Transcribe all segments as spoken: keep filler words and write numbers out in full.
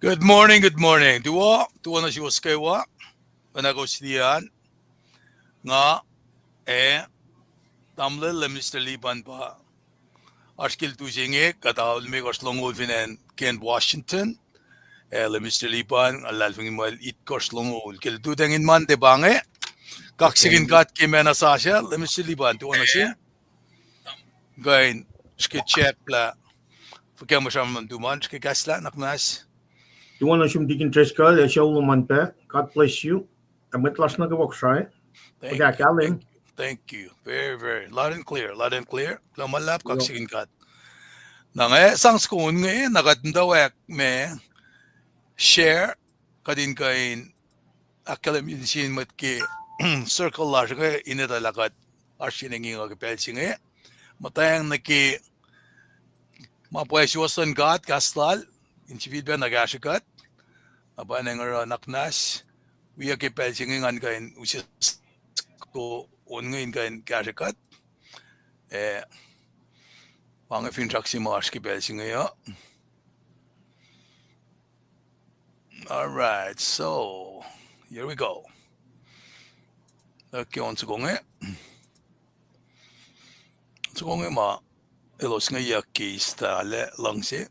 Good morning, good morning. Tuwo, tuwo nuh suwos kwewa. Pacna kowos liye an. Nga, eh, tamuhlwel Lemister Lipan pa oasr ke lutlut se inge, kuht aolme kosr longoul fin acn Kent, Washington. Eh, Lemister Lipan, nga luhlahlfongi muh el itkohsr longoul ke lututacng in Monday pa inge. Kaksakihn God ke ma na sasuc, Lemister Lipan, tuwo nuh sum. Kuh in srihke check lah fuhkah mwe sramsram tuhmom, srihke kahslah nuhnak muhnahs. Tuwo nuh sum Deacon Driscoll, ac sucu lom an pac. God bless you. Ac mwet lasr nuh kwewa Kosrae. Thank you. Very, very loud and clear, loud and clear. Kuloh ma luhlahp, kaksakihn God. Na nga sang soko on inge, na kuht muhtwacwacack me share, kuht in kuh in ahkkahlwemye sin mwet ke circle lasr inge in etuh lah kuht oasr ke inge ke pacl se inge. Muhtwacwacack nuh ke ma pwacye suwohs luhn God, kahs lal, in sifilpac na kahsrwe kuht. Na pa inge oruh nuhnak muhnahs, wiyuck ke pacl se inge ngan kuh in use soko on inge in kuh in kahsrwe kuht. Eh, pa inge finsrak se ma oasr ke pacl se inge uh. All right, so here we go. Okay, on soko inge. Soko inge ma elos ingeyuck ke ista lah luhngse.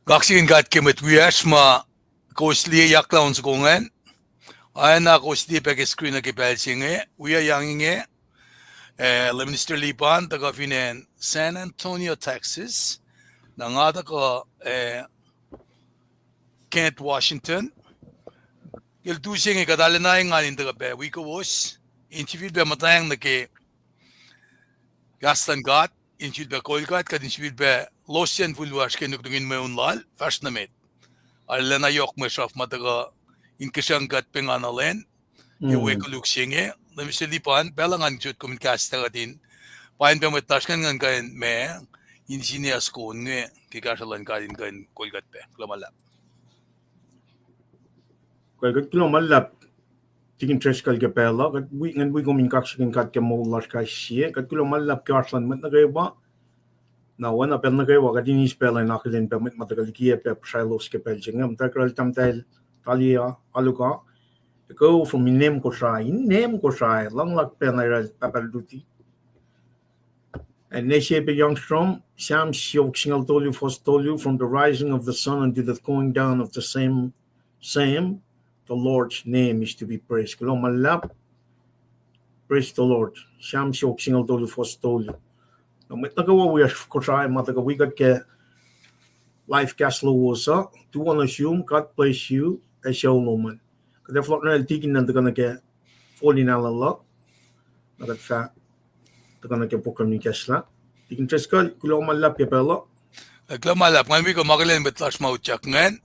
Kaksakihn God ke mwet wiyacsr ma kowos liye yaklah on soko ingacn. Oacna kowos liye pac ke screen uh ke pacl se inge, wiyac yang inge, eh, Lemister Lipan tuhkuh fin acn San Antonio, Texas. Na nga tuhkuh, eh, Kent, Washington. Ke lutlut se inge kuht arulacna engan in tuhkuh pac wi kowos in sifilpac muhtwacng nuh ke kahs luhn God, in sifilpac kol kuht, kuht in sifilpac losyacn fihl lasr ke nuknuk in mweun lal, fahsr nuh met. Arulacna yohk mwe sruhf ma tuhkuh in kihsrucng kuht pengana lwen, ke we koluk se inge, Lemister Lipan, pacl uh ngan sot kom in kahs tuh kuht in pain pac mwet lasr ingacn, ngan kuh in ma, in sine soko on inge ke kahsruh luhn God in kuh in kol kuht pac. Kuloh ma luhlahp. Kuh kuht kuloh ma luhlahp Deacon Driscoll ke pacl uh, kuht wi, ngan wi kom in kaksakihn God ke moul lasr kais sie, kuht kuloh ma luhlahp ke oasr luhn mwet nuh kwewa. Na oacna pacl nuh kwewa kuht in eis pacl in akihlen pac mwet ma tuhkuh likiyac pac pihsraclos ke pacl se inge, muhtwacwacack oruh tahmtahel Talia Aluka, Ekuh from inem Kosrae, inem Kosrae, luhng luhk pac na oruh pahpah luti. And Neshepe Youngstrom, Sam siofok singucul tolu, fuhs tolu, from the rising of the sun unto the going down of the same, same, the Lord's name is to be praised. Kuloh ma luhlahp. Praise the Lord. Sam siofok singucul tolu, fuhs tolu. Na mwet nuh kwewa wiyacsr Kosrae ma tuhkuh wi kuht ke live cast lowos uh, tu wona sum, God bless you, ac sucu lom an. Kuht ac fohlohk nuh sel Tikin an tuhkuh nuh ke foli nahluhluh. Na kuht fah tuhkuh nuh ke program in kahslah. Tikin Driscoll, kuloh ma luhlahp ke pacl uh. Kuloh ma luhlahp, ngan wi kom akihlen mwet lasr ma utyak ingacn.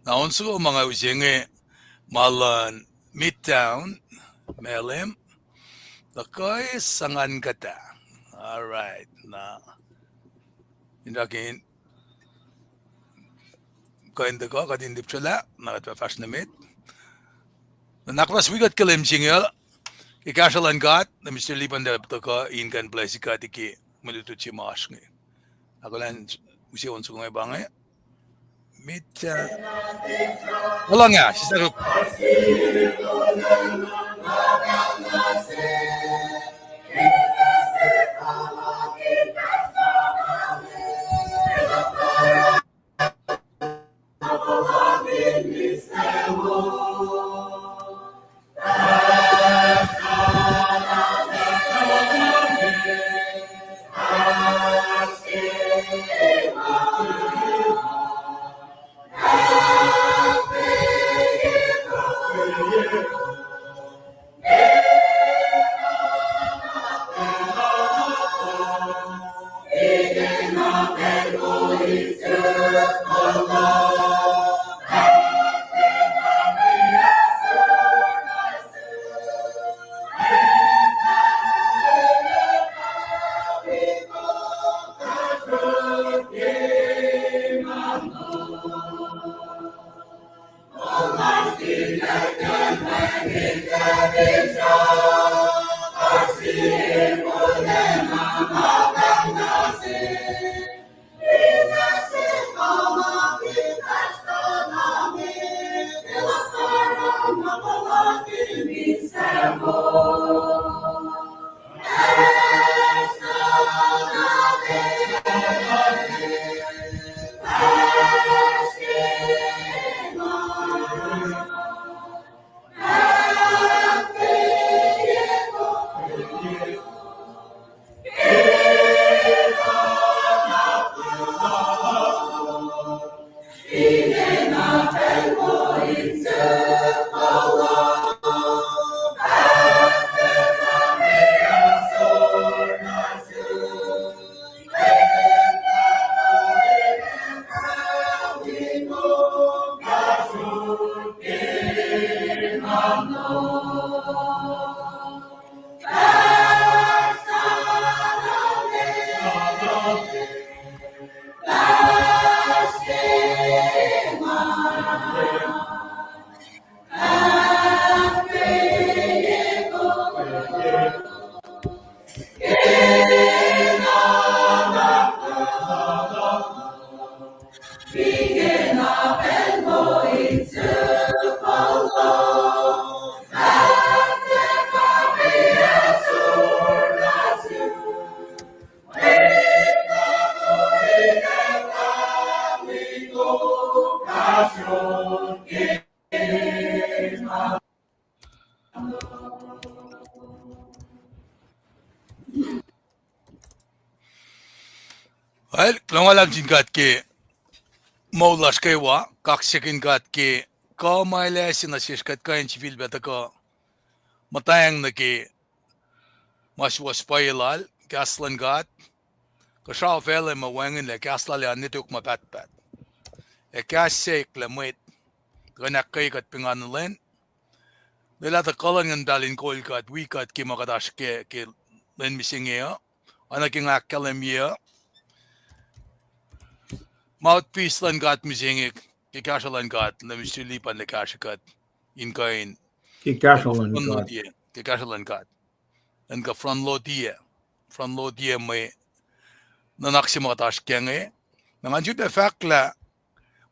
Na on soko ma nga use inge ma luhn Midtown, Malem, tuhkuh sang an kuhtuh. All right, na in rakin kuh in tuhkuh, kuht in lihpsrelah, na kuht fah fahsr nuh met. Na nuhnak muhnahs wi kuht ke lwen se inge, ke kahsruh luhn God, na Mister Lipan tuh tuhkuh in kuh in bless kuht ke mwe lutlut se ma oasr inge. Ahkolah in use on soko inge pa inge. Mit, uh, olanga, sister. Well, kuloh ma luhlahp sin God ke moul lasr kwewa, kaksakihn God ke kuh ma El ase nuh sesr kuht kuh in sifilpac tuhkuh muhtwacng nuh ke ma suwohs pwacye Lal, kahs luhn God, kuh srao facluh ma wacngihnlac kahs Lal ac oan nwe tok ma pahtpaht. Ac kahs se eklac mwet, tuhkuh in ahkkweye kuht pingana lwen. Lwelah tuh kuh luhn Nguhn Muhtahl in kol kuht, wi kuht ke ma kuht oasr kac ke lwen mihsenge uh. Oacna ke nga ahkkahlwemye uh, mouthpiece luhn God mihsenge, ke kahsruh luhn God, na Mister Lipan el kahsrwe kuht in kuh in, ke kahsruh luhn God, ke kahsruh luhn God. Nuhnkuh front load-iyac, front load-iyac mwe nuhnak se ma kuht oasr kac inge. Na ngan sifilpac fahk lah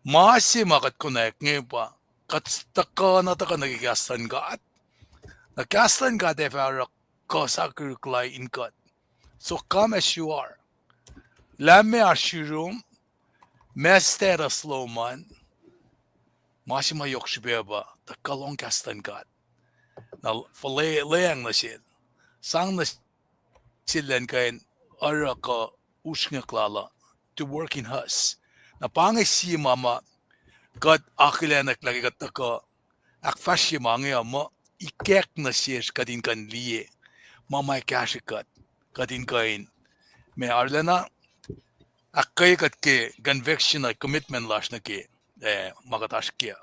ma se ma kuht konwacack inge pa kuht tuhkuh na tuhkuh nuh ke kahs luhn God. Na kahs luhn God ac fah oruh kuh sakihrihk la in kuht. So come as you are. Lah meac oasr yurum, meac status lom an, ma se ma yohk srihpac pa tuhkuh lohng kahs luhn God. Na fuhlweacng nuh sel, sang nuh sel elan kuh in oruh kuh usrnguck lal uh, to work in us. Na pa inge sie ma ma kuht akihlenak lah ke kuht tuhkuh ahkfahsrye ma inge uh muh ikack nuh sesr kuht in kuh in liye ma ma ac kahsrwe kuht, kuht in kuh in, ma arulacna ahkkweye kuht ke conviction ac commitment lasr nuh ke, eh, ma kuht oasr ke.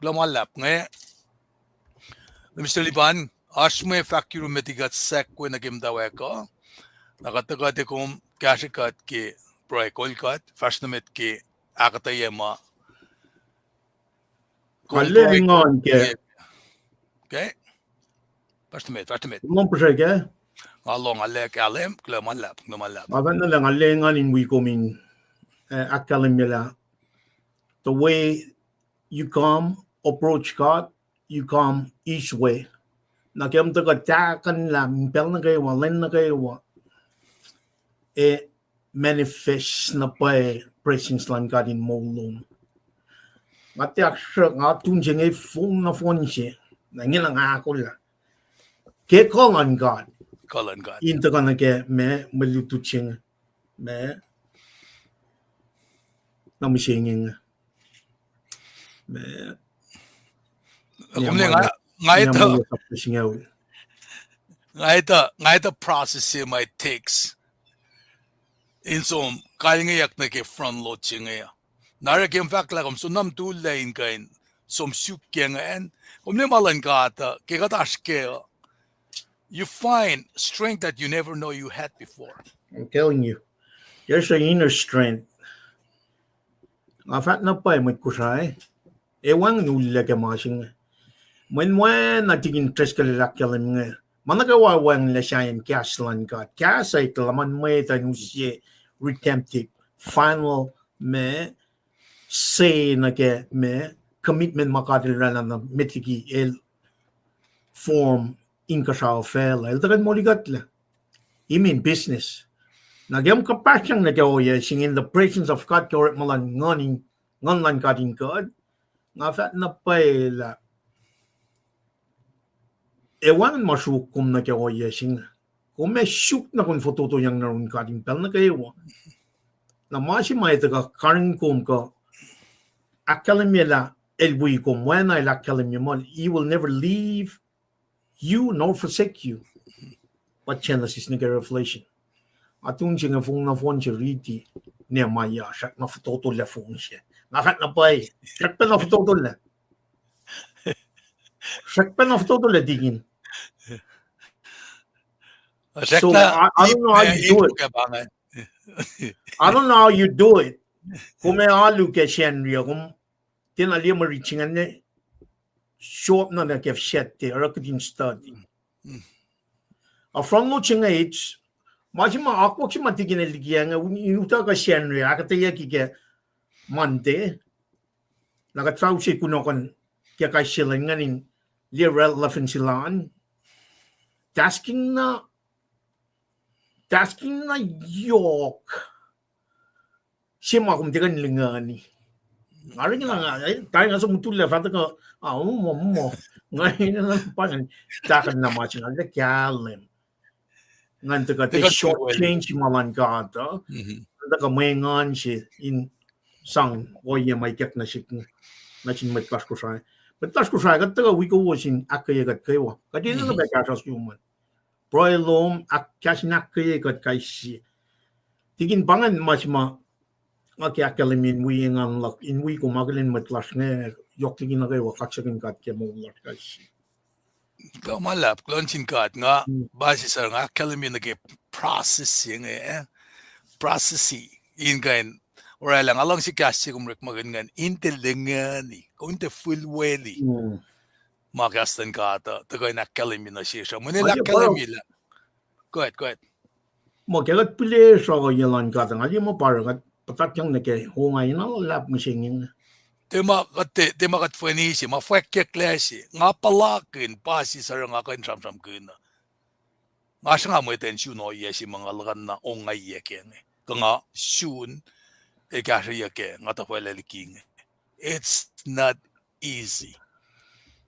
Kuloh ma luhlahp inge, Mister Lipan, oasr mwe fahk yurum met liki kuht sahk we nuh ke muhtwacwacack uh, na kuht tuhkuh tiac kom kahsrwe kuht ke pruhe kol kuht, fahsr nuh met ke ahkuhtweyac ma kol pruhe kol ke. Fahsr nuh met, fahsr nuh met. Nga lohng, nga lohng, nga lohng, nga lohng, nga lohng. Nga fahk na lah nga lwelah engan in wi kom in, eh, ahkkahlwemye lah the way you come, approach God, you come His way. Na ke kom tuhkuh tahkuhnlah pacl nuh kwewa, lwen nuh kwewa, ac manifest na pwacye presence luhn God in moul lom. Nga tiac ahksruh, nga tun se inge fong nohfohn se, na ingena nga ahkolah ke kuh luhn God in tuhkuh nuh ke ma, mwe lutlut se inge, ma na mihsenge inge. Ma, kom nga, nga etuh, nga etuh, nga etuh process se ma it takes in som kalingeyuck nuh ke front load se inge. Na oruh ke kom fahk lah kom soenna mutullac in kuh in som suk ke ingacn, kom liye ma luhn God uh, ke kuht oasr ke, you find strength that you never know you had before. I'm telling you, there's an inner strength. Nga fahk na pwacye mwet Kosrae, ac wacngihn ullac ke ma se inge. Mweyen na tikin Driscoll el ahkkahlwem inge, ma nuh kwewa wacngihnlac sahyacn kahs luhn God. Kahs uh etuh lah ma mwet uh in use redemptive, final, ma, say nuh ke ma, commitment ma God el oraclah na met liki el form inkuhsrao facluh. El tuhkuh in molikuhtlac. He mean business. Na ke kom kuhpahsryang nuh ke ohiyac se inge in the presence of God ke orekma luhn nguhn, nguhn luhn God in kuht, nga fahk na pwacye lah ac wacngihn ma sruok kom nuh ke ohiyac se inge. Kom ac suk na kom fototoyang nuh yurin God in pacl nuh kwewa. Na ma se ma etuh kuh karihngihn kom kuh ahkkahlwemye lah el wi kom, oacna el ahkkahlwemye muh he will never leave you nor forsake you. Pa Genesis nuh ke Revelation. Atun se inge fong nohfohn se riti Nehemiah, srackna fototolac fong se. Nga fahk na pwacye, srackpacna fototolac. Srackpacna fototolac, tikin. So I, I don't know how you do it. I don't know how you do it. Kom ac alu ke Sacnri uh, kom tiacna liye mwe rit se ingacn, show up na nuh ke Saturday, oruh kihtin study. A front load se inge, ma se ma akwuck se ma tikin el liki inge, in utuckuh Sacnri, ahkuhtweyucki ke Monday. Na kuht fah use kunohkohn ke kais sie lwen ingacn in liye relevancy lal an. Tasking na, tasking na yohk se ma kom tiac kuh in lingani. Nga orekma nga, eh, tari nga som mutullac fah tuhkuh, ah, muh, muh, nga in pa ngan tahkuhn na ma se nga kahlwem. Ngan tuhkuh tiac short change ma luhn God uh. Ngan tuhkuh mwe engan se in sang ohiyac ma ikack nuh sihk, nuh sin mwet lasr Kosrae. Mwet lasr Kosrae, kuht tuhkuh wi kowos in ahkkweye kuht kwewa. Kuht enenuh pac kahsruh sum an. Pruhe lom, ahk-, kahs in ahkkweye kuht kais sie. Tikin, pa ingacn ma se ma nga ke ahkkahlwemye in wi engan luhk, in wi kom akihlen mwet lasr inge, yohk liki nuh kwewa kaksakihn God ke moul lasr kais sie. Kuloh ma luhlahp, kuloh nuh sin God, nga, pa sisor nga ahkkahlwemye nuh ke process inge, eh? Process in kuh in oraclah, nga luhngse kahs se kom orekmakihn ingacn, in tiac lengani, kom in tiac fihlweli. Ma kahs luhn God uh tuhkuh in ahkkahlwemye nuh sesr uh. Mweyen el ahkkahlwemye lah, go ahead, go ahead. Muh ke kuht pihlesruh ohiyac luhn God, nga liye muh pa oruh kuht puhtatyang nuh ke ongaiyac na luhlahp mihsenge inge. Tiac ma kuht, tiac ma kuht fweni se, ma fwackyucklac se. Nga puhlakihn pa se suc nga kuh in sramsramkihn uh. Nga sruhnga mwet in sun ohiyac se ma nga luhkuhn na ongaiyac kac inge. Kuh nga sun el kahsrweyuc kac, nga tuhfwelah liki inge. It's not easy.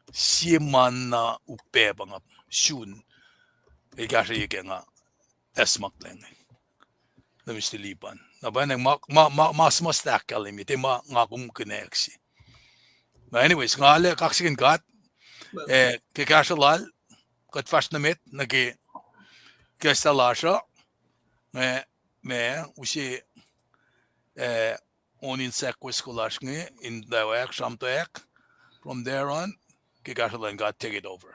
Sie ma na upac pa nga sun el kahsrweyuc kac nga acsmaklac inge. Nuh Mister Lipan. Na pwacnwacng ma, ma, ma, ma suhmuhslah ahkkahlwemye, tiac ma nga kom konwacack se. Na anyways, nga arlac kaksakihn God, eh, ke kahsruh lal, kuht fahsr nuh met nuh ke kahs lasr uh, eh, ma, use, eh, on in sack wis ko lasr inge, in tawak, sramtweak, from there on, ke kahsruh lal God take it over.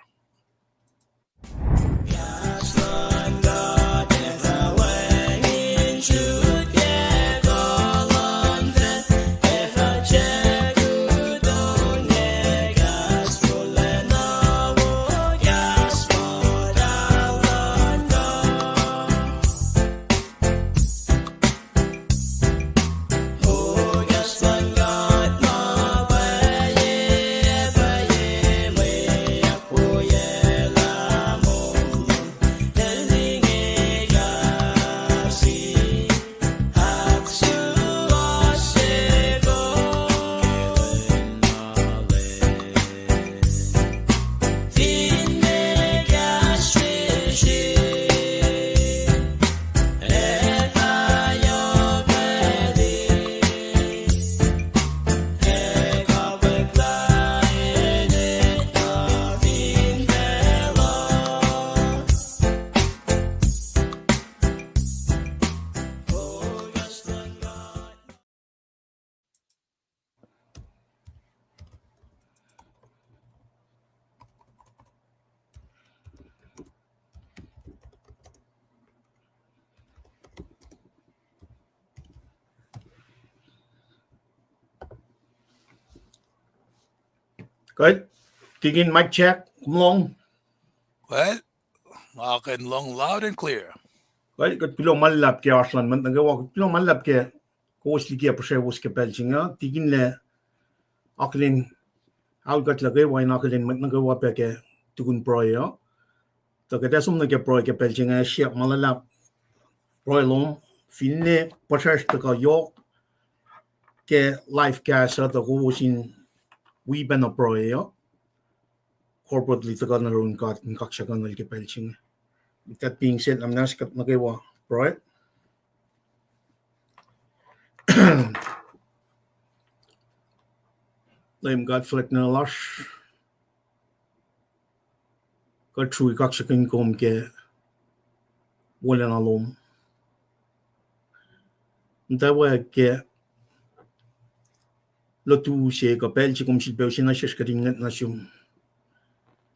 Kuht, Tikin, mic check, kom lohng? Well, nga kuh in lohng loud and clear. Kuht, kuht kuloh ma luhlahp ke oasr luhn mwet nuh kwewa, kuht kuloh ma luhlahp ke kowos liki ac puhsrewos ke pacl se inge, Tikin, lah akihlen aol kuht nuh kwewa in akihlen mwet nuh kwewa pac ke tukun pruhe uh. Tuh kuht ac som nuh ke pruhe ke pacl se inge, siyuck ma luhlahp pruhe lom, finne puhsracsr tuhkuh yohk ke live cast uh, tuh kowos in wi pacna pruhe uh. Corporately tuhkuh nuh yurin God in kaksakihnuhl ke pacl se inge. With that being said, nga muhnahs kuht nuh kwewa pruhe. Leum God fuhlwact nuh lasr, kuht srui kaksakihn kom ke wolacna lom. Muhtwacwacack ke lutu se kuh pacl se kom sifilpac use nuh sesr kuht in ngwet nuh sum,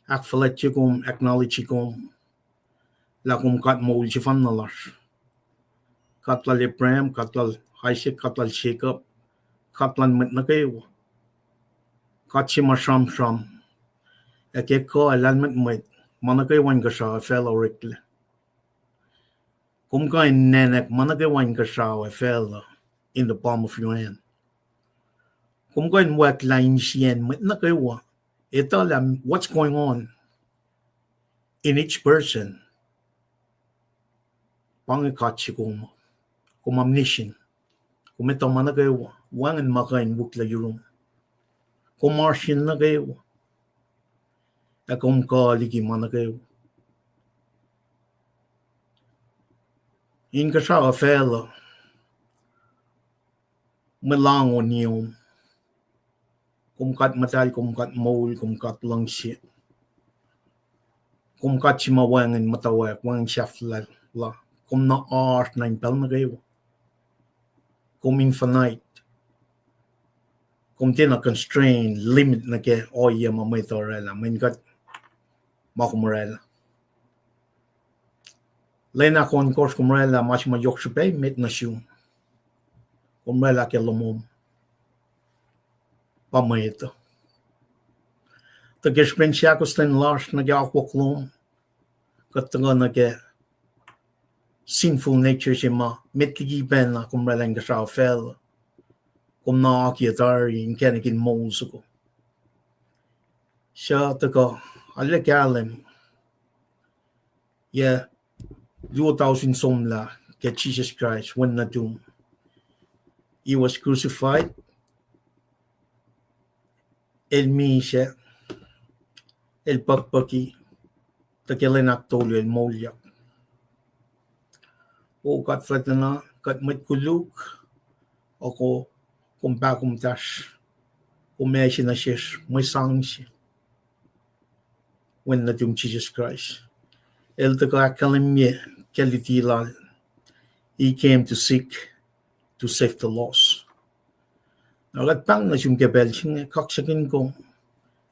ahkfuhlwactye kom, acknowledge kom lah kom God moul sefanna lasr. God lal Abraham, God lal Isaac, God lal Jacob, God lal mwet nuh kwewa. God se ma sramsram, ac ke kuh ac lahlmwetmwet, ma nuh kwewa inkuhsrao ac facluh oreklac. Kom kuh in nwacnwack ma nuh kwewa inkuhsrao ac facluh in the palm of your hand. Kom kuh in wacklac insiyacn mwet nuh kwewa, etuh lah what's going on in each person. Pa inge God se kom, kom omniscient. Kom etuh ma nuh kwewa, wacngihn ma kuh in wihklac yurum. Kom oasr nuh kwewa, ac kom kuh liki ma nuh kwewa. Inkuhsrao ac facluh, mwe lahngo niom. Kom God muhtahl, kom God moul, kom God luhngse. Kom God se ma wacngihn muhtwacwacack, wacngihn sahflah. Kom na oasr nuh in pacl nuh kwewa. Kom infinite. Kom tiacna constrain, limit nuh ke ohiyac ma mwet uh oraclah, mweyen kuht ma kom oraclah. Lwen ahkohnkohsr kom oraclah ma se ma yohk srihpac emet nuh sum. Kom oraclah ke lohm, pa mwet uh. Tuh ke srihpen seahkostwen lasr nuh ke akwuck lom, kuht tuhkuh nuh ke sinful nature se ma met liki pacna kom oraclah inkuhsrao facluh. kom na akiyac tari inkacnek in moul soko. Suc tuhkuh, arlac kahlwem, yac luo tausin somlah ke Jisus Kraist, Wen nuhtum, he was crucified, el misac, el pukpuki, tuh ke lwen ahktolu el moulyak. O God fuhlwactna, kuht mwet koluk, a ko-, kom pahkomuhtasr, kom ase nuh sesr mwe sang se, Wen nuhtum Jisus Kraist. El tuhkuh ahkkahlwemye ke luti lal, He came to seek, to save the lost. Na kuht pahng nuh sum ke pacl se inge, kaksakihn kom,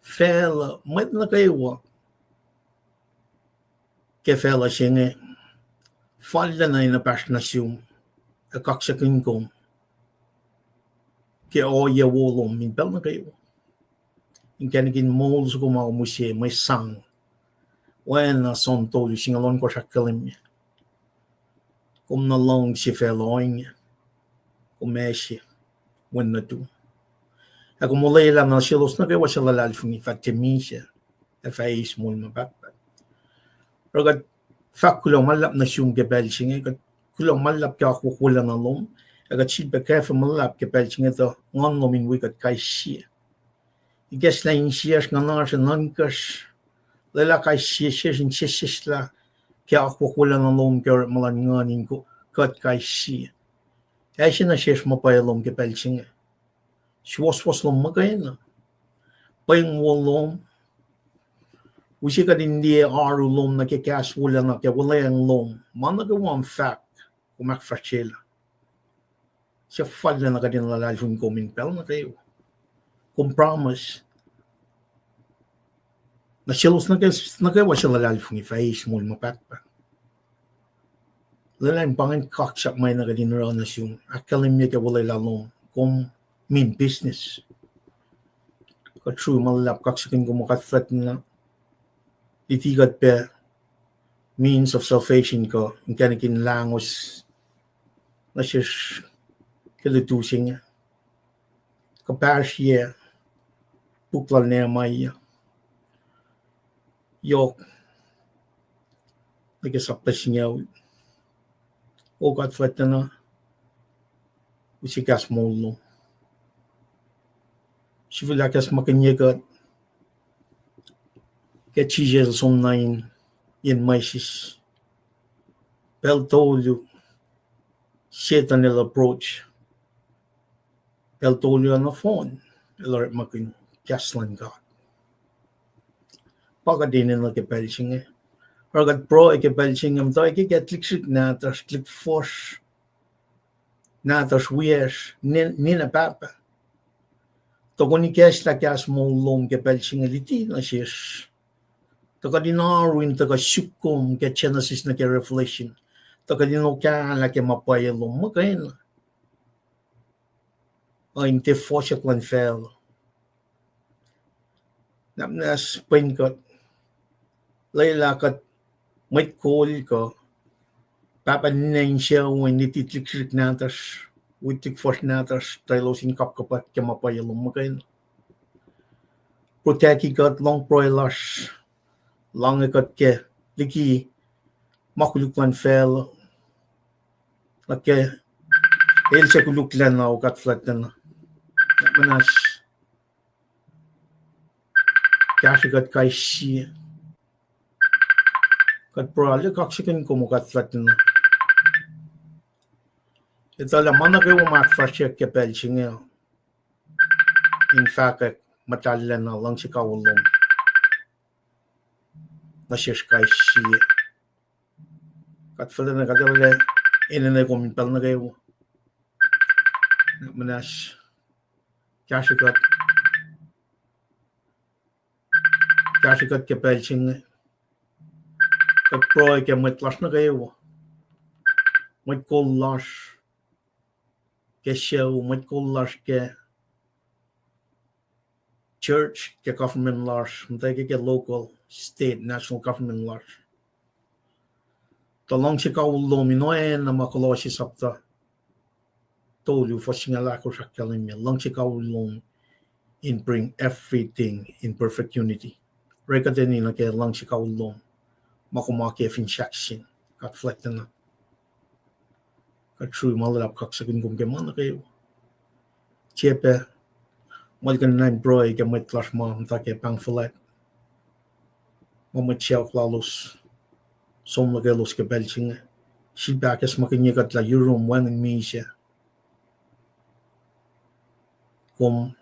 facluh, mwet nuh kwewa ke facluh se inge, fallacna in apasr nuh sum, ac kaksakihn kom ke ohiyac wo lom in pacl nuh kwewa, inkacnek in moul soko ma kom use mwe sang. Oacna John tolu singucul ohnkohsr ahkkahlwemye, kom na luhngse facluh ohinge, kom ase, Wen nuhtum, ac kom olwelah nuh selos nuh kwewa suc luhlahlfongi fah tiac misac, ac fah eis moul ma pahtpaht. Oruh kuht fahk kuloh ma luhlahp nuh sum ke pacl se inge, kuht kuloh ma luhlahp ke akwuck wolacna lom, ac kuht sifilpac kwacfe ma luhlahp ke pacl se inge tuh Nguhn lom in wi kuht kais sie. Ikacslah insiyacsr, nguhnasr, ac nuhnkacsr, lwelah kais sie sesr in sesseslah ke akwuck wolacna lom ke orekma luhn Nguhn in ko-, kuht kais sie. Ase nuh sesr ma pwacye lom ke pacl se inge. Suwohswohs lom muhkwena. Pweng wo lom. Use kuht in liye oaru lom nuh ke kahs wolacna ke wuhlweacng lom. Ma nuh kwewa kom fahk, kom ahkfahsryelah. Suc fallacna kuht in luhlahlfongi kom in pacl nuh kwewa. Kom promise nuh selos nuh ke-, nuh kwewa suc luhlahlfongi fah eis moul ma pahtpaht. Lwelah in pa ingacn kaksak ma na kuht in oruh nuh sum, ahkkahlwemye ke olwelah lom, kom mean business. Kuht sru ma luhlahp kaksakihn kom, God fuhlwactna, luti kuht pac means of salvation kuh inkacnek in lahngo nuh sesr ke lutu se inge. Kuhpahsrye puk lal Nehemiah, yohk nuh ke sapta singucul. O God fuhlwactna, use kahs moul lom. Sifil ahkacsmakihnye kuht ke Jisus el som nuh in, in mwesis. Pacl tolu, Setuhn el approach. Pacl tolu an nohfohn el orekmakihn kahs luhn God. Pa kuht enenuh ke pacl se inge. Oruh kuht pruhe ke pacl se inge, muhta ke tuhlihk srihk nahtuhsr, tuhlihk fuhsr nahtuhsr, wiyacsr, nina pahpah, tuh kom ikacslah kahs moul lom ke pacl se inge, luti nuh sesr, tuh kuht in oaru in tuhkuh suk kom ke Genesis nuh ke Revelation, tuh kuht in okahlah ke ma pwacye lom muhkwena, uh, in tiac fohsack luhn facluh. Nwacsnwacs pwen kuht, lwelah kuht mwet kol kuh pahpah ninac in sucu in luti tuhlihk srihk nahtuhsr, wi tuhlihk fuhsr nahtuhsr, tuh elos in kapkapwack ke ma pwacye lom muhkwena. Protect kuht, lohng pruhe lasr, lahnge kuht ke liki ma koluk luhn facluh, nuh ke el suc koluklacna, O God fuhlwactna. Muhnahs kahsrwe kuht kais sie. Kuht pruhe, kaksakihn kom, O God fuhlwactna. Etuh lah ma nuh kwewa ma ahkfahsryeyuck ke pacl se inge in fahkwack muhtahllacna luhngse kawihl lom nuh sesr kais sie. Kuht fuhlwactna, kuht arlac enenuh kom in pacl nuh kwewa. Muhnahs kahsrwe kuht, kahsrwe kuht ke pacl se inge. Kuht pruhe ke mwet lasr nuh kwewa, mwet kol lasr ke sucu, mwet kol lasr ke church, ke government lasr, muhta ke, ke local, state, national government lasr. Tuh luhngse kawihl lom in oacna ma Kolosse sapta tolu, fuhs singucul ahkosr ahkkahlwemye, luhngse kawihl lom in bring everything in perfect unity. Oruh kuhtwena nuh ke luhngse kawihl lom, ma kom akye fin sahk sin God fuhlwactna. Kuht srui ma luhlahp kaksakihn kom ke ma nuh kwewa. Tiac pac, ma kuh in pruhe ke mwet lasr ma muhta ke pahng fuhlwact, ma mwet sacohk lalos, som nuh kwelos ke pacl se inge. Sifilpac ahkacsmakihnye kuht lah yurum wacngihn misac. Kom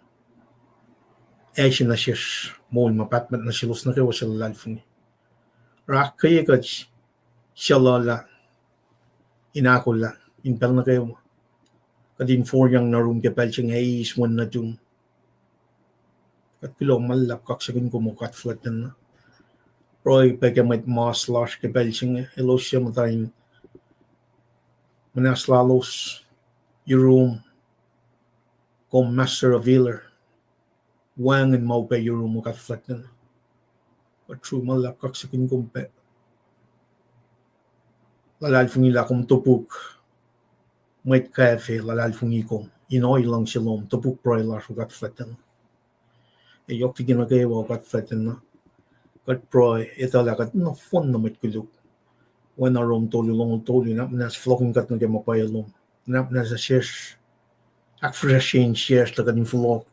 ase nuh sesr moul ma pahtpaht nuh selos nuh kwewa suc luhlahlfongi. Oruh ahkkweye kuht suc luhlah in ahkolah in pacl nuh kwewa. Kuht in foriyang nuh yurum ke pacl se inge, eis wen nuhtum. Kuht kuloh ma luhlahp kaksakihn kom, O God fuhlwactna. Pruhe pac ke mwet mas lasr ke pacl se inge, elos suc muhta in muhnahs lalos yurum, kom master of healer. Wacngihn ma upac yurum, O God fuhlwactna. Kuht srui ma luhlahp kaksakihn kom pac. Luhlahlfongi lah kom topuk mwet kwacfe luhlahlfongi kom in ohiyac luhngse lom, topuk pruhe lasr, O God fuhlwactna. Ac yohk liki nuh kwewa, O God fuhlwactna, kuht pruhe etuh lah kuht nohfohn na mwet koluk. Oacna Rom tolu, longoul tolu, nuhnak muhnahs fohlohkihn kuht nuh ke ma pwacye lom. Nuhnak muhnahs nuh sesr, ahkfahsrye insiyacsr tuh kuht in fohlohk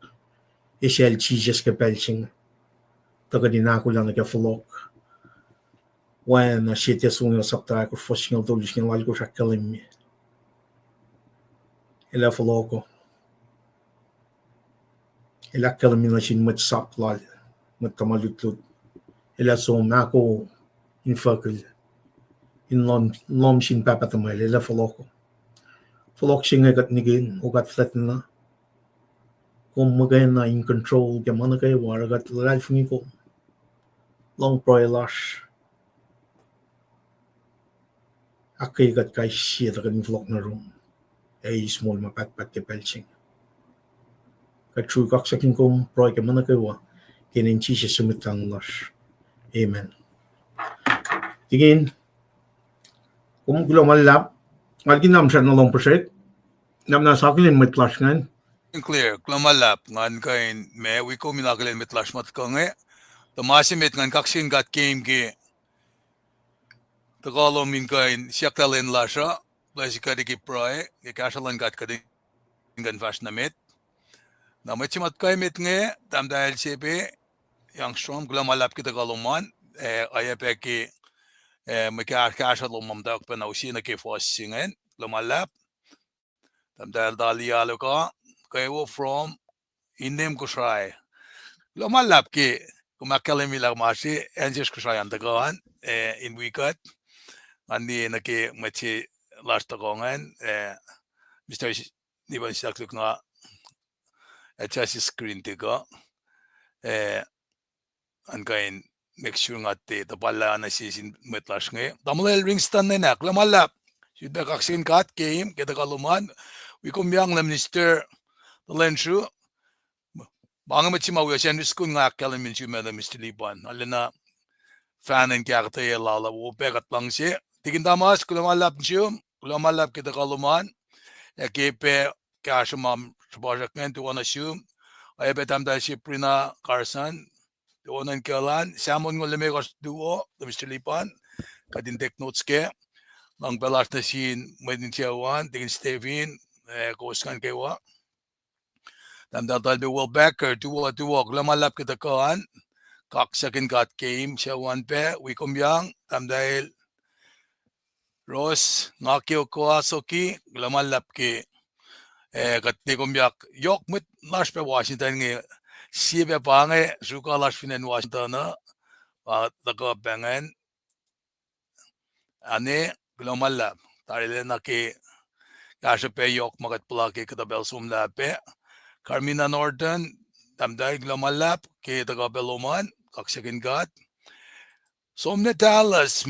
esacl Jisus ke pacl se inge, tuh kuht in ahkolah nuh ke fohlohk. Oacna Sie Tesalonika sapta ahkosr, fuhs singucul tolu, singucul alkosr ahkkahlwemye, El ac fohlohko. El ahkkahlwemye nuh sin mwet sap Lal, mwet tuhma lutlut, El ac som ahko infuckihl in lohm, lohm sin Pahpah tuhmwacl, El ac fohlohko. Fohlohk se inge kuht nikihn, O God fuhlwactna, kom muhkwena in control ke ma nuh kwewa, oruh kuht luhlahlfongi kom. Lohng pruhe lasr. Ahkkweye kuht kais sie tuh kuht in fohlohk nuh yurum, ac eis moul ma pahtpaht ke pacl se inge. Kuht srui kaksakihn kom, pruhe ke ma nuh kwewa, ke inen Jisus su Mwet Lahngo lasr. Amen. Tikin, kom kuloh ma luhlahp. Nga liki na srackna lohng puhsrek, na muhnahs akihlen mwet lasr ingacn. Sinclair, kuloh ma luhlahp, ngan kuh in ma wi kom in akihlen mwet lasr ma tuhkuh inge. Tuh ma se met, ngan kaksakihn God ke ip ke tuhkuh lom in kuh in siyuck lwen lasr uh, bless God, ke pruhe ke kahsruh luhn God kuht in kuh in fahsr nuh met. Na mwet se ma tuhkuh emet inge, Tahmtahel Sepe Youngstrom, kuloh ma luhlahp ke tuhkuh lom an, eh, oacyacpac ke, eh, mwe kahsruh lom ma muhtwacwacack pacna use nuh ke fuhs se ingacn, kuloh ma luhlahp. Tahmtahel Talia Luka, kwewa from Inem, Kosrae. Kuloh ma luhlahp ke kom ahkkahlwemye lah kom oasr, acn sesr Kosrae an tuhkuh an, eh, in wi kuht. Ngan liye nuh ke mwet se lasr tuhkuh ingacn, eh, Mister Niban Silakluk, nga adjust screen tuhkuh, eh, an kuh in make sure nga tiac tuhpahllah nuh sin mwet lasr inge. Tamuhlwel Ringston Nenak, kuloh ma luhlahp. Sifilpac kaksakihn God ke ip ke tuhkuh lom an. Wi kom yang lah Minister Talensru. Ma inge mwet se ma wi Sacnri School, nga ahkkahlwemye sum lah Mister Lipan, arulacna fan in kahktuh lal uh, wo pac kuht luhngse. Tikin Thomas, kuloh ma luhlahp nuh sum, kuloh ma luhlahp ke tuhkuh lom an, ac ke pac kahsruh ma srihpasrak ingacn tuh oacna sum. Oacyacpac Tahmtahel Siprina Carson, tuh oacna in kuh lal, Samuel Nguleme, kos tuo, Mister Lipan, kuht in take notes kac. Luhngpacl lasr nuh sin mwet in sucu an, Tikin Stephen, eh, kowos ngan kwewa. Tahmtahel Talbe Welbecker, tuwo, tuwo, kuloh ma luhlahp ke tuhkuh an. Kaksakihn God ke ip sucu an pac. Wi kom yang, Tahmtahel Ros, nga ke Okoa Soki, kuloh ma luhlahp ke, eh, kuht ne kom yak yohk mwet lasr pac Washington inge, sie pac pa inge, sruhk lasr fin acn Washington uh, pa tuhkuh pac ingacn. Ane, kuloh ma luhlahp, tarilacna ke kahsruh pac yohk ma kuht puhla ke kuhtuh pacl somlah pac. Carmina Norton, Tahmtahel, kuloh ma luhlahp ke tuhkuh pac lom an, kaksakihn God. Som nuh Dallas,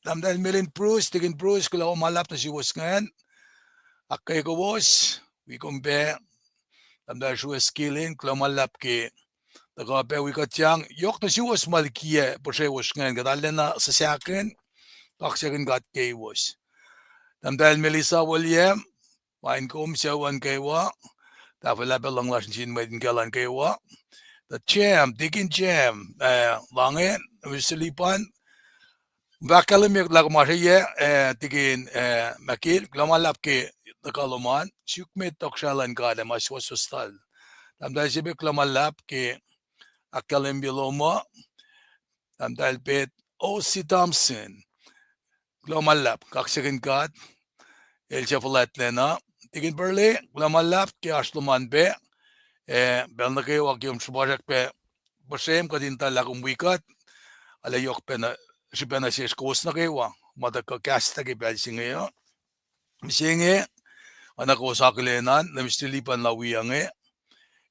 Tahmtahel Melin Bruce, Tikin Bruce, kuloh ma luhlahp nuh suwos ingacn. Ahkkweye kowos, wi kom pac, Tahmtahel Srues Kilin, kuloh ma luhlahp ke tuhkuh pac wi kuht yang, yohk nuh suwos ma likiyac puhsrewos ingacn, kuht arulacna sahsahkihn, kaksakihn God keiwos. Tahmtahel Melissa William, Paing kom sucu luhn kwewa. Tahfwelah pacl luhn lasr nuh sin mwet in kuh luhn kwewa. Tuh Jem, Tikin Jem, eh, Lange, Mister Lipan, fahk kahlwem lah kom oasr ye, eh, Tikin, eh, Makil, kuloh ma luhlahp ke tuhkuh lom an, suk met tohkohsrahi luhn God ac ma suwohswohs lal. Tahmtahel Sebek, kuloh ma luhlahp ke ahkkahlwemye lom uh. Tahmtahel Pet O C Thompson, kuloh ma luhlahp, kaksakihn God, el suc fuhlwactlacna. Tikin Burley, kuloh ma luhlahp ke oasr lom an pac, eh, pacl nuh kwewa ke kom sruhpuhsrak pac, puhsrem kuht in tuh lah kom wi kuht, arlac yohk pacna, srihpac nuh sesr kowos nuh kwewa ma tuhkuh kahs tuh ke pacl se inge uh. Mihsenge, oacna kowos akihlen an, lah Mister Lipan la wi inge,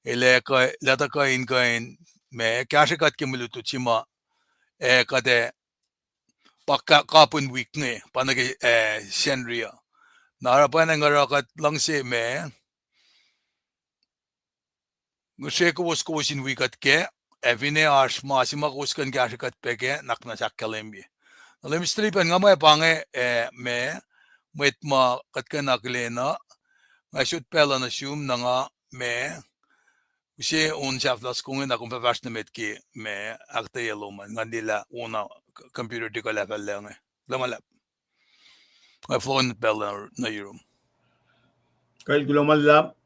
el ac kuh, lah tuh kuh in kuh in ma kahsrwe kuht ke mwe lutlut se ma, eh, kuht ac pa ka-, kapihn wik inge, pa nuh ke, eh, Sacnri uh. Na oruh pwacnwacng oruh kuht luhngse ma ngihsre kowos, kowos in wi kuht kac, ac finne oasr ma se ma kowos kuh in kahsrwe kuht pac kac, na kuht muhnahs ahkkahlwemye. Na lah Mister Lipan, nga muh pa inge, eh, ma, mwet ma kuht kuh in akihlen uh, nga sot pacl uh nuh sum na nga ma, use on sahflah soko inge na kom fah fahsr nuh met ke ma ahkuhtweyac lom an, nga liye lah on computer tikuhllah fal inge. Kuloh ma luhlahp. Nga floor pacl nuh yurum. Kal, kuloh ma luhlahp.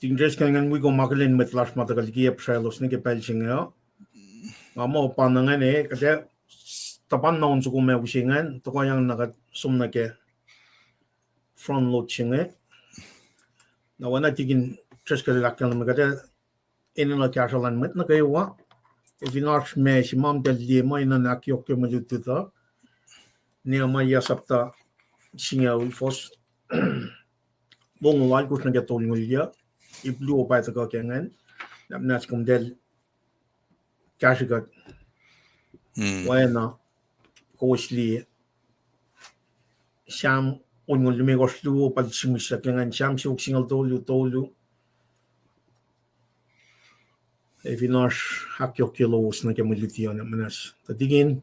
Tikin Driscoll, ngan wi kom akihlen mwet lasr ma tuhkuh liki epsraclos nuh ke pacl se inge uh. Nga muh pa na ingacn, kuht ac tuhpan na on soko ma use ingacn, tohkohyang na kuht som nuh ke front load se inge. Na oacna Tikin Driscoll el ahkkahlwemye, kuht ac enenuh kahsruh luhn mwet nuh kwewa. Ac fin oasr ma se ma kom tuh liye ma enenuh ahkyohkye mwe lutlut uh, Nehemiah sapta singucul, fuhs longoul alkosr nuh ke tolngoul yuh, ip luo pa tuhkuh ke ingacn, na muhnahs komtacl kahsrwe kuht. Oacna kowos liye, Sam onngoul limekohsr luo pa sihmihs ke ingacn, Sam siofok singucul tolu, tolu. Ac fin oasr ahkyohkye lowos nuh ke mwe luti an, muhnahs. Tuh Tikin,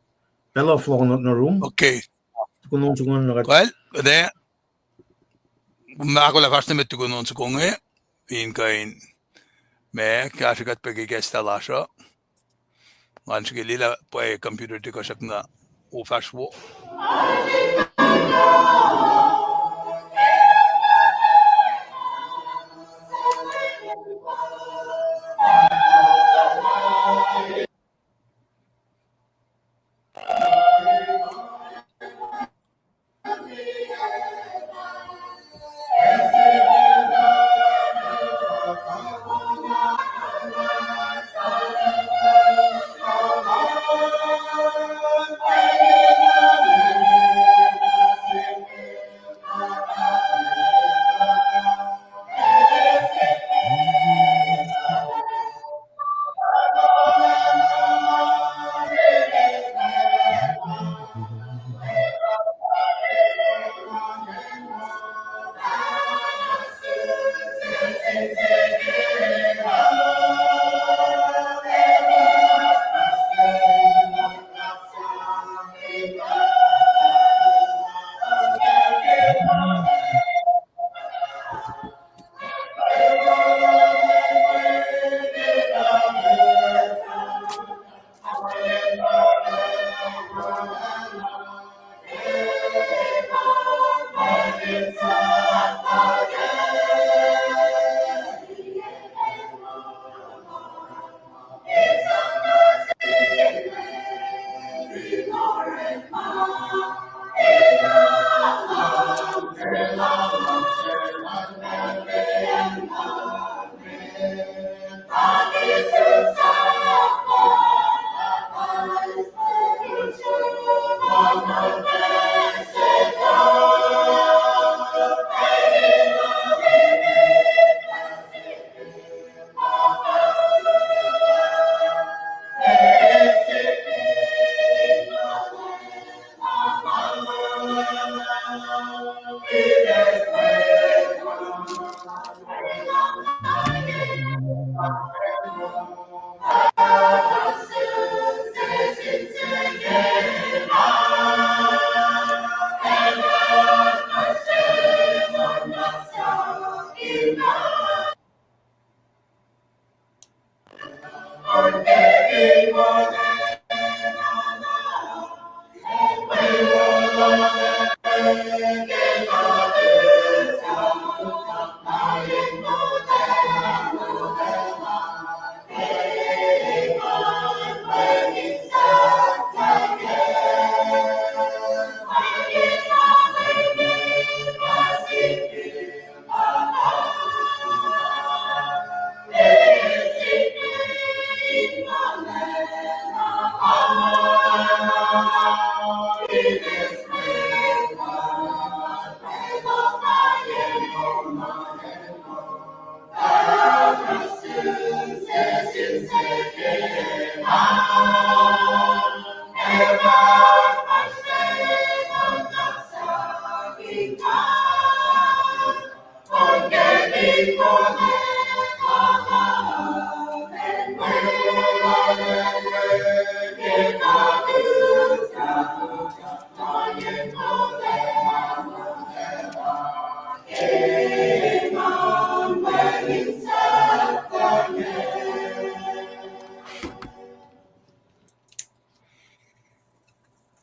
pacl uh fohlohk nuh yurum. Okay. Tukun on soko inge, kuht, kuht ac, ma ahkolah fahsr nuh met tukun on soko inge, in kuh in ma kahsrwe kuht pac ke ikacslah lasr uh. Ngan srihke liye lah pwacye computer tikuh srackna u fahsr wo.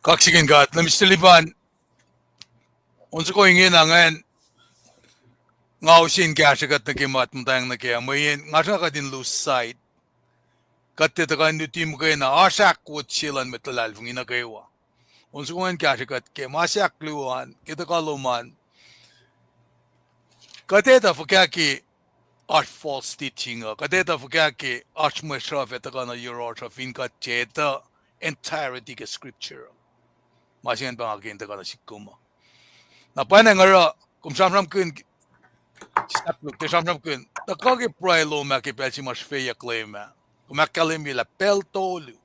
Kaksakihn God, na Mister Liban, on soko ingena ingacn, nga usin kahsrwe kuht nuh ke ma muhtweng nuh ke, mweyen nga sruhnga kuht in lose sight. Kuht tiac tuhkuh in luti muhkwena, oasr ahkwot se luhn mwet luhlahlfongi nuh kwewa. On soko ingacn kahsrwe kuht ke ma se ahkluo an, ke tuhkuh lom an. Kuht etuh fuhkah ke oasr false teaching uh, kuht etuh fuhkah ke oasr mwe sruhf ac tuhkuh nuh yohrohsr uh fin kuht tiac etuh entirety ke scripture. Ma se ingacn pa nga ke in tuhkuh nuh sihk kom uh. Na pwacnwacng oruh, kom sramsramkihn, sahp luk, tiac sramsramkihn, tuhkuh ke pruhe lom ah ke pacl se ma srihfeyuck lem ah. Kom ahkkahlwemye lah pacl tolu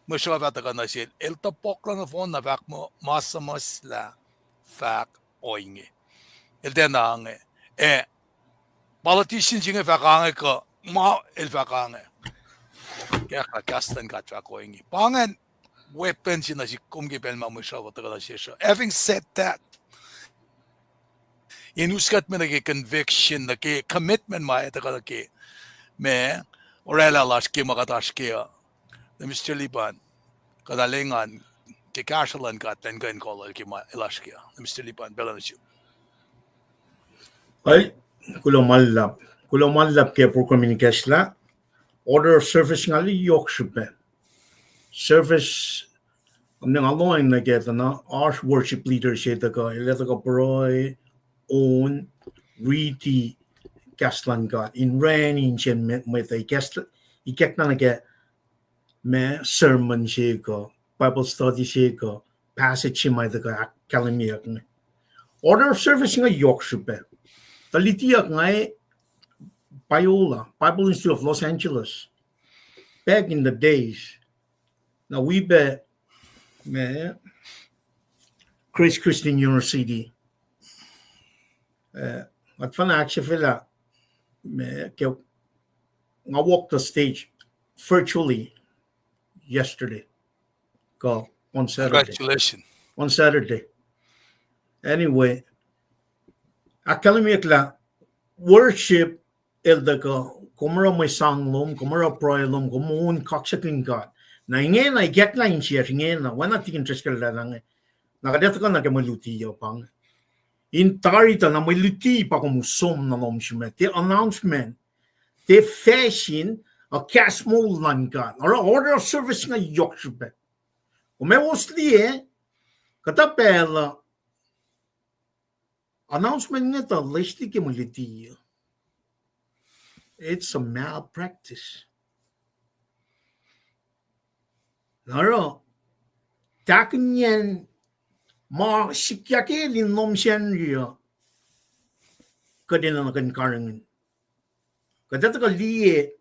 mwe sruhf ah tuhkuh nuh sel, el topuk lah nohfohn na fahk muh ma suhmuhslah fahk ohinge. El tiacna ange. Eh, politician se inge fahk ange kuh ma el fahk ange. Ke kahs luhn God fahk ohinge. Pa ingacn weapon se nuh sihk kom ke pacl ma mwe sruhf uh tuhkuh nuh sesr uh. Having said that, in us kuht me nuh ke conviction, nuh ke commitment ma ac tuhkuh nuh ke ma orwaclah lasr ke ma kuht oasr ke uh. Na Mister Liban, kuht arulacna ke kahsruh luhn God, kuht kuh in kol ke ma el oasr ke uh. Na Mister Liban, pacl uh nuh sum. Kuloh ma luhlahp. Kuloh ma luhlahp ke program in ikacslah. Order of service nga yohk srihpac. Service, kom ne nga lohacng nuh ke tuh na oasr worship leader se tuhkuh, el ac tuhkuh pruhe, on, riti kahs luhn God in ran in se met, met uh ikackna nuh ke ma sermon se kuh Bible study se kuh passage se ma ac tuhkuh ahkkahlwemyeyuck inge. Order of service inge yohk srihpac. Tuh lutiyuck nga Biola, Bible Institute of Los Angeles. Back in the days, na wi pac ma Grace Christian University. Eh, kuht fin ahksahfyelah ma ke nga walk the stage virtually yesterday, kuh on Saturday. Congratulations. On Saturday. Anyway, ahkkahlwemyeyuck lah worship el tuhkuh, kom oruh mwe sang lom, kom oruh pruhe lom, kom on kaksakihn God. Na ingena ikackna insiyacsr ingena, oacna tikin Driscoll lah inge. Na kuht ac tuhkuh nuh ke mwe luti uh pa inge. In tari tuh na mwe luti pa kom som nuh lohm sum ah, tiac announcement, tiac facsin, uh, kahs moul luhn God. Oruh order of service inge yohk srihpac. Kom ac wos liye, kuhtuh pacl uh announcement inge tuh lesli ke mwe luti uh. It's a malpractice. Na oruh, tahkihnyacn ma sikyak in lohm Sacnri uh, kuht enenuh in karihngihn. Kuht ac tuhkuh liye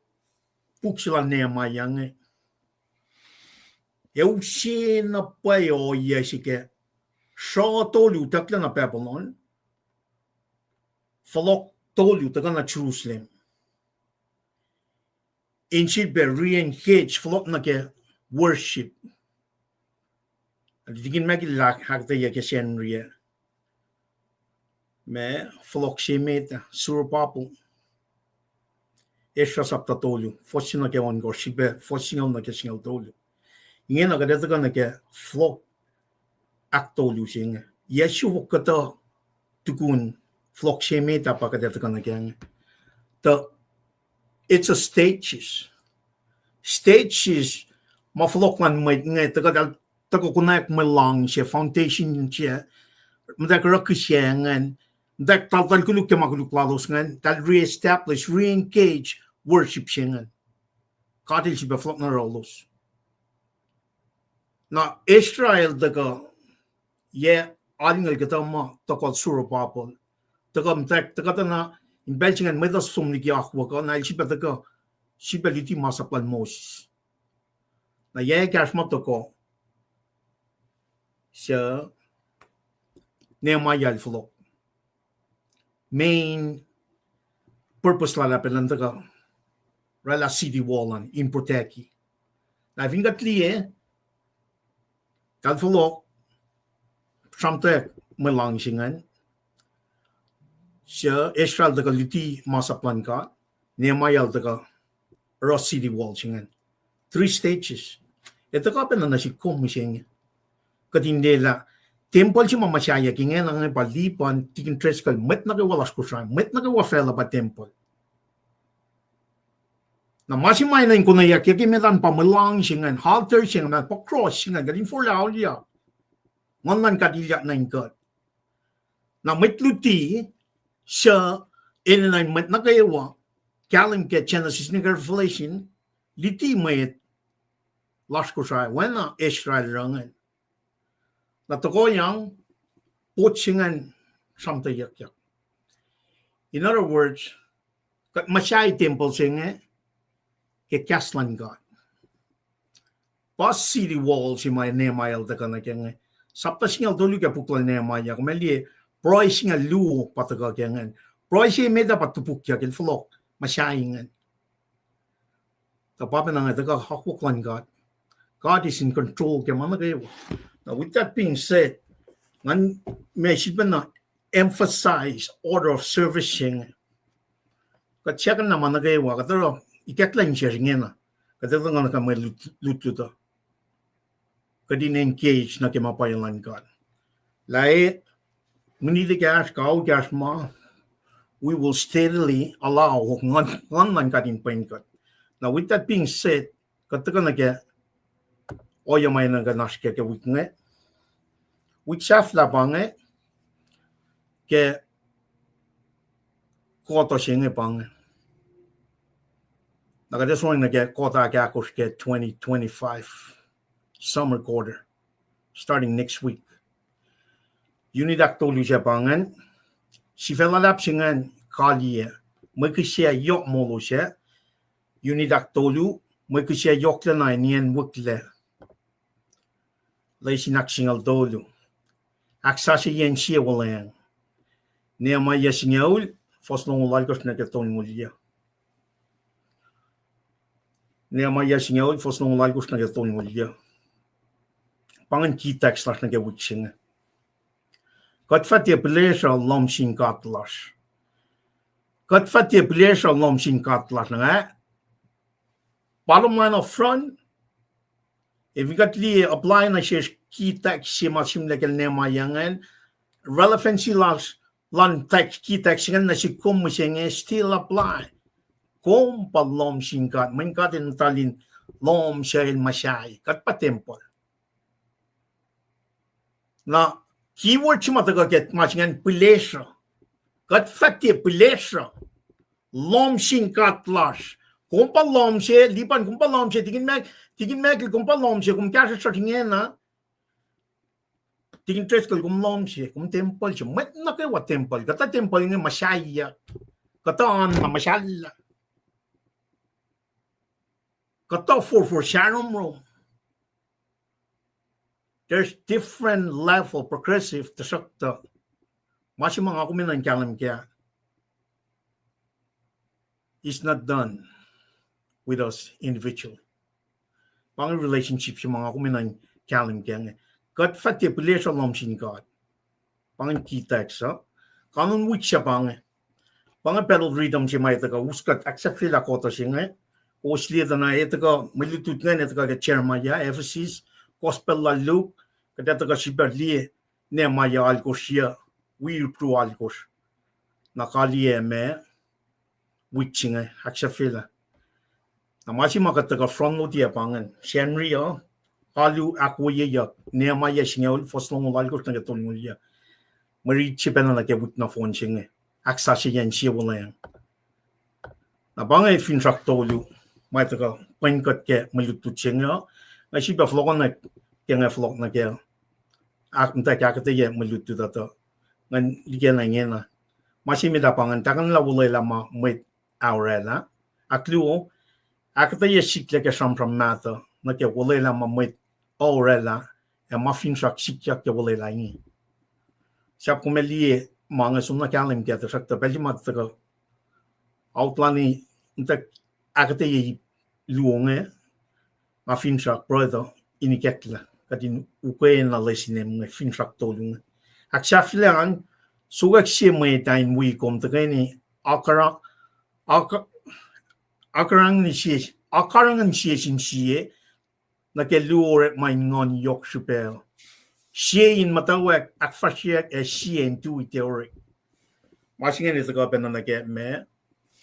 puk se lal Nehemiah inge. Ac use na pwacye ohiyac se ke sruh tolu utucklac nuh Babylon, fohlohk tolu tuhkuh nuh Jerusalem in sifilpac re-engage, fohlohk nuh ke worship. Tikin Michael el ahkuhtweyac ke Sacnri ah, ma fohlohk se met ah, Zerubbabel. Ezra sapta tolu, fuhs se nuh ke ohnkohsr, sifilpac fuhs singucul nuh ke singucul tolu. Ingena kuht ac tuhkuh nuh ke fohlohk ahktolu se inge. Yac siofok kuhtuh tukun fohlohk se met ah pa kuht ac tuhkuh nuh kac inge. Tuh it's a stages. Stages, ma fohlohk luhn mwet inge, tuhkuh, tuhkuh konwacack mwe luhngse, foundation se, muhtwacwacack oruh kihsac ingacn, muhtwacwacack taltal koluk ke ma koluk lalos ingacn, eltahl re-establish, re-engage worship se ingacn. God El sifilpac fohlohk nuh yohrohlos. Na Israel tuhkuh, yac alngoul kuhtuh ma tuhkuh Zerubbabel. Tuhkuh muhtwacwacack, tuhkuh tuh na in pacl se ingacn mwet uh som liki akwuck uh, na el sifilpac tuhkuh, sifilpac luti masap lal Moses. Na yac ekahsr ma tuhkuh, suc Nehemiah el fohlohk. Main purpose lal ah pa elan tuhkuh oraclah city wall an in protect-i. Na fin kuht liye, eltahl fohlohk, sramtweack mwe luhngse ingacn, suc Ezra el tuhkuh luti masap luhn God, Nehemiah el tuhkuh oruh city wall se ingacn. Three stages. Ac tuhkuh pacna nuh sihk kom mihsenge. Kuht in liyelah tempuhl se ma muhsaheack ingena inge pa Lipan, Tikin Driscoll, mwet nuh kwewa lasr Kosrae, mwet nuh kwewa facluh pa tempuhl. Na ma se ma enenuh in konweyuckyak ke met an pa mwe luhngse ingacn, altar se ingacn, pa cross se ingacn, kuht in forlah auliyak. Nguhn luhn God ilyak nuh in kuht. Na mwet luti, suc enenuh in mwet nuh kwewa, kahlwem ke Genesis nuh ke Revelation, luti mwet lasr Kosrae, oacna Ezra el oruh ingacn. Na tohkohyang, pot se ingacn sramtweack. In other words, kuht muhsahi tempuhl se inge ke kahs luhn God. Pa city wall se ma Nehemiah el tuhkuh nuh ke inge. Sapta singucul tolu ke puk lal Nehemiah, kom liye, pruhe singucul luo pa tuhkuh ke ingacn. Pruhe se met ah pa topukyak el fohlohk muhsahi ingacn. Tuh pa pacna inge tuhkuh akwuck luhn God. God is in control ke ma nuh kwewa. Now, with that being said, ngan, ma sifilpacna emphasize order of service se inge. Kuht siyuck na ma nuh kwewa, kuht oruh ikacklah in share ingena. Kuht etuh na kuh mwe lut-, lutlut uh. Kuht in engage nuh ke ma pwacye luhn God. Lah e, minit ekahsr, kawuck ekahsr ma, we will steadily allow nguhn, nguhn luhn God in pwen kuht. Now, with that being said, kuht tuhkuh nuh ke ohiyac ma enenuh kuh in oasr kac ke wik inge. Wik sahflah pa inge, ke quarter se inge pa inge. Na kuht ac soenna ke quarter ahkosr ke twenty twenty-five summer quarter, starting next week. Unit ahktolu se pa ingacn, sifac luhlahp se ingacn kaliyac, mwe kihsac yohk molo se. Unit ahktolu, mwe kihsac yohklacna ac niyacn wihklac. Lesin ahksingucul tolu. Ahksasuciyacn sie wuhlweacng. Nehemiah singucul, fuhs longoul alkosr nuh ke tolngoul yuc. Nehemiah singucul, fuhs longoul alkosr nuh ke tolngoul yuc. Pa ingacn key text lasr nuh ke wik se inge. Kuht fah tiac pihlesruh lohm sin God lasr. Kuht fah tiac pihlesruh lohm sin God lasr na, eh? Bottom line up front, ac fin kuht liye apply nuh sesr key text se ma sihmlac kacl Nehemiah ingacn, relevancy lasr, luhn text, key text ingacn nuh sihk kom mihsenge still apply. Kom pa lohm sin God, mweyen God El muhta in lohm se El muhsahi, kuht pa tempuhl. Na keyword se ma tuhkuh ke ma se ingacn pihlesruh. Kuht fah tiac pihlesruh lohm sin God lasr. Kom pa lohm se, Lipan, kom pa lohm se, Tikin Mac-, Tikin Michael, kom pa lohm se, kom kahsruhsr ingena. Tikin Driscoll, kom lohm se, kom tempuhl se, mwet nuh kwewa tempuhl, kuhtuh tempuhl inge muhsahi, kuhtuh an na muhsahllah, kuhtuh forfor sahromrom. There's different level, progressive, tuhsruhktuh ma se ma nga kom enenuh in kahlwem kac is not done with us individually. Pa inge relationship se ma nga kom enenuh in kahlwem kac inge. Kuht fah tiac pihlesruh lohm sin God. Pa ingacn key text uh. Kanon wik se pa inge. Pa inge battle rhythm se ma etuh kuh us kuht ahksahfyelah quarter se inge. Kowos liye tuh na etuh kuh mwe lutlut ingacn etuh kuh ke Jeremiah, Ephesus, Gospel lal Luke, Kuht ac tuhkuh srihpac liye Nehemiah alkosr yac, wi Hebrew alkosr. Na kaliyac ma wik se inge ahksahfyelah. Na ma se ma kuht tuhkuh front load-i ah pa ingacn, Sacnri uh, alu ahkwoyeyuck, Nehemiah singucul, fuhs longoul alkosr nuh ke tolngoul yac. Mwe rit se pacna nuh ke wik nohfohn se inge, ahksasucyacn sie wuhlweacng. Na pa inge finsrak tolu ma tuhkuh pwen kuht ke mwe lutlut se inge uh. Nga sifilpac fohlohkohnwack ke nga fohlohk nuh ke, ahk, muhtwacwacack ahkuhtweyac mwe lutlut uh tuh ngan likena ingena. Ma se met ah pa ingacn, tahkuhnlah olwelah ma mwet ah orwaclah. Ahkluo, ahkuhtweyac sikyak ke sramsram mahtuh nuh ke olwelah ma mwet uh orwaclah, ac ma finsrak sikyak ke olwelah inge. Sahp kom ac liye ma inge som na kahlwem kac, tuhsruhktuh pacl se ma tuhkuh outline-i, muhtwacwacack ahkuhtweyac ip luo inge, nga finsrak pruhe tuh in ikacklah kuht in ukwe na lesin inge, finsrak tolu inge. Ahksahfyelah an, sokwack sie mwet ah in wi kom tuhkweni akra-, ak-, akarang-, akarangin sie sin sie, nuh ke luo orekma in nguhn yohk srihpac. Sie in muhtwacwacack ahkfahsryeyuck, ac sie in tui tiac orek. Ma se inge tuhkuh pacna nuh ke ma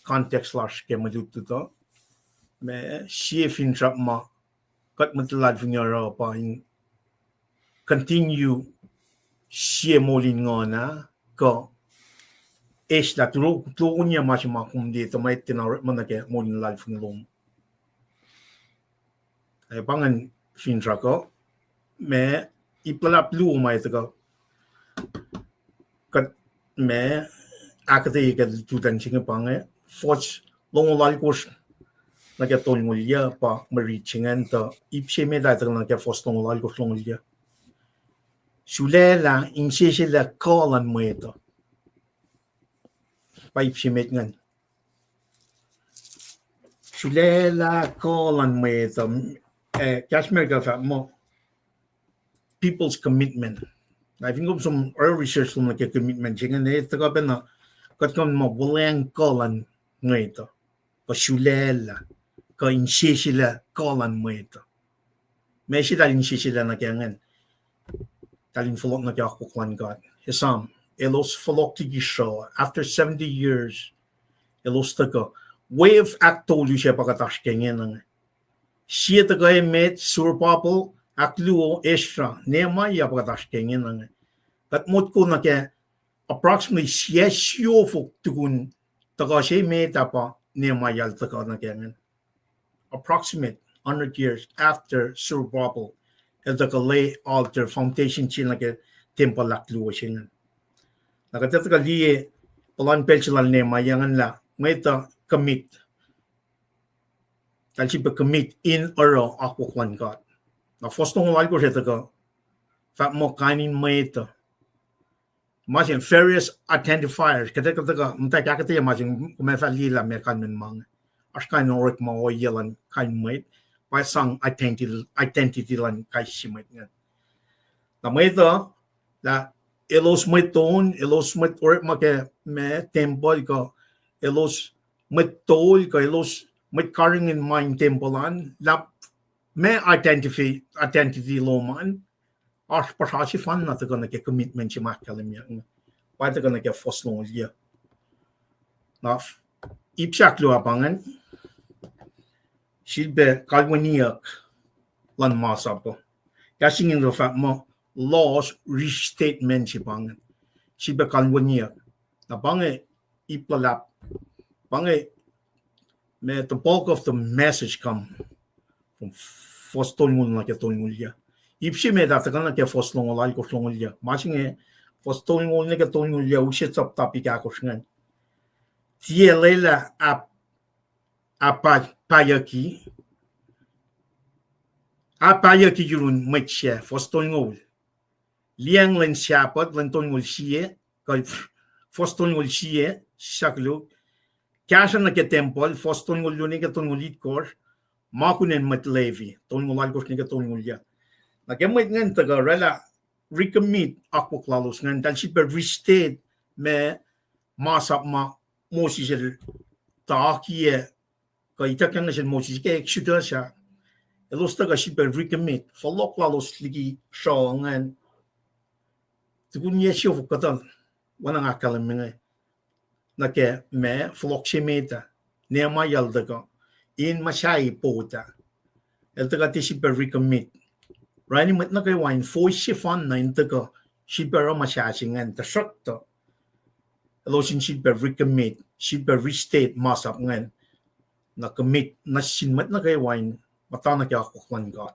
context lasr ke mwe lutlut uh. Ma sie finsrak ma kuht mwet luhlahlfongi oruh pa in continue sie moul in nguhn ah, kuh eslah tulo-, tulokihnyac ma se ma kom liye tuh ma etuh na orekma nuh ke moul in luhlahlfongi lom. Ac pa ingacn finsrak uh, ma ip luhlahp luo ma etuh kuh, kuht ma ahkuhtweyac ke lututacng se inge pa inge, fuhs longoul alkosr nuh ke tolngoul yac pa mwe rit se ingacn tuh ip se met ah tuhkuh nuh ke fuhs longoul alkosr longoul yac. Sulaclah, inseselac kuh luhn mwet uh. Pa ip se met ingacn. Sulaclah kuh luhn mwet uh, eh, kahs America fahk muh people's commitment. Na fin kom som oruh research lom nuh ke commitment se ingacn, eh, tuhkuh pacna kuht kuh in muh wuhlweacng kuh luhn mwet uh, kuh sulaclah, kuh inseselac kuh luhn mwet uh. Ma se eltahl inseselac nuh ke ingacn, eltahl in fohlohk nuh ke akwuck luhn God. Esam, elos fohlohk liki sruh, after seventy years, elos tuhkuh. Wave ahktolu se pa kuht oasr ke ingena inge. Sie tuhkuh emet, Zerubbabel, ahkluo, Ezra, Nehemiah pa kuht oasr ke ingena inge. Kuht motko nuh ke approximately sie siofok tukun tuhkuh se emet ah pa Nehemiah el tuhkuh nuh ke ingacn. Approximate hundred years after Zerubbabel el tuhkuh lay altar foundation se nuh ke tempuhl ahkluo se ingacn. Na kuht ac tuhkuh liye puhlan pacl se lal Nehemiah ingacn lah mwet uh commit. Eltahl sifilpac commit in oruh akwuck luhn God. Na fuhs longoul alkosr ac tuhkuh fahk muh kain in mwet uh. Ma se various identifiers, kuht ac tuhkuh, muhtwacwacack ahkuhtweyac ma se, kom ac fah liye lah meac kalmen ma inge. Oasr kain orekma ohiyac luhn kain mwet, pa sang identity, identity luhn kais sie mwet ingacn. Na mwet uh, lah elos mwet on, elos mwet orekma ke ma tempuhl kuh, elos mwet tol kuh, elos mwet karihngihn ma in tempuhl an, lah ma identity, identity lom an, oasr puhsra sefanna tuhkuh nuh ke commitment se ma ahkkahlwemyeyuck inge. Pa tuhkuh nuh ke fuhs longoul yac. Na ip se ahkluo ah pa ingacn, sifilpac kalweniyuck luhn masap uh. Kahs Inglis uh fahk muh lost restatement se pa ingacn. Sifilpac kalweniyuck. Na pa inge ip luhlahp. Pa inge ma the bulk of the message come from fuhs tolngoul nuh ke tolngoul yac. Ip se met ah tuhkuh nuh ke fuhs longoul alkosr longoul yac. Ma se inge fuhs tolngoul nuh ke tolngoul yac, use sub-topic ahkosr ingacn. Tiac lwelah ap-, apahyucki, apahyucki yurun mwet sac, fuhs tolngoul. Liyacacng lwen Sabbath, lwen tolngoul sie, kuh fuhs tolngoul sie, sahk luo. Kahsruh nuh ke tempuhl, fuhs tolngoul luo nuh ke tolngoul itkohsr, ma kunacn mwet Levi, tolngoul alkosr nuh ke tolngoul yac. Na ke mwet ingacn tuhkuh oraclah recommit akwuck lalos ingacn, eltahl sifilpac restate ma masap ma Moses el takiyac, kuh ituckyang nuh sel Moses ke Exodus ah. Elos tuhkuh sifilpac recommit, fohlohk lalos liki sruoh ingacn. Tukun yac siofok kuhtuh, oacna nga ahkkahlwemye inge, nuh ke ma fohlohk se met ah, Nehemiah el tuhkuh in muhsahi pot ah. El tuhkuh tiac sifilpac recommit. Orani mwet nuh kwewa in voice sefanna in tuhkuh sifilpac oruh muhsahi se ingacn, tuhsruhktuh elos in sifilpac recommit, sifilpac restate masap ingacn, na commit nuh sin mwet nuh kwewa in muhta nuh ke akwuck luhn God.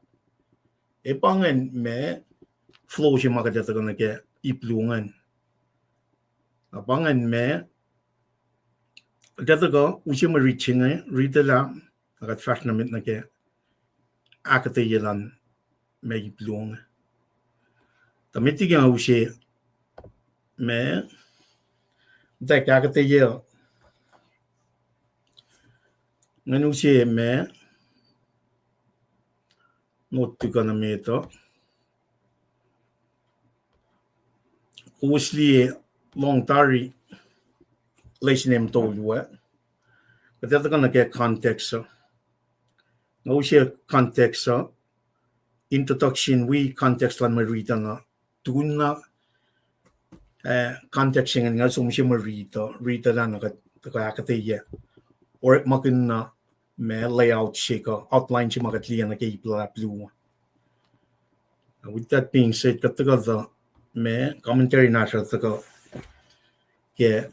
Ac pa ingacn ma flow se ma kuht ac tuhkuh nuh ke ip luo ingacn. Na pa ingacn ma kuht ac tuhkuh use mwe rit se inge, riti lah, na kuht fahsr nuh met nuh ke ahkuhtweyac luhn ma ip luo inge. Tuh met liki nga use ma, tuh ke ahkuhtweyac, ngan use ma, not tuhkuh nuh met uh. Kowos liye lohng tari lesson tolu ah. Kuht ac tuhkuh nuh ke context uh. Nga use context uh, introduction wi context luhn mwe riti na. Tukun na, eh, context se ingacn nga som se mwe riti uh, riti lah na kuht tuhkuh ahkuhtweyac orekmakihn na ma layout se kuh outline se ma kuht liye nuh ke ip luhlahp luo. With that being said, kuht tuhkuh tuh ma commentary nahtuhl tuhkuh ke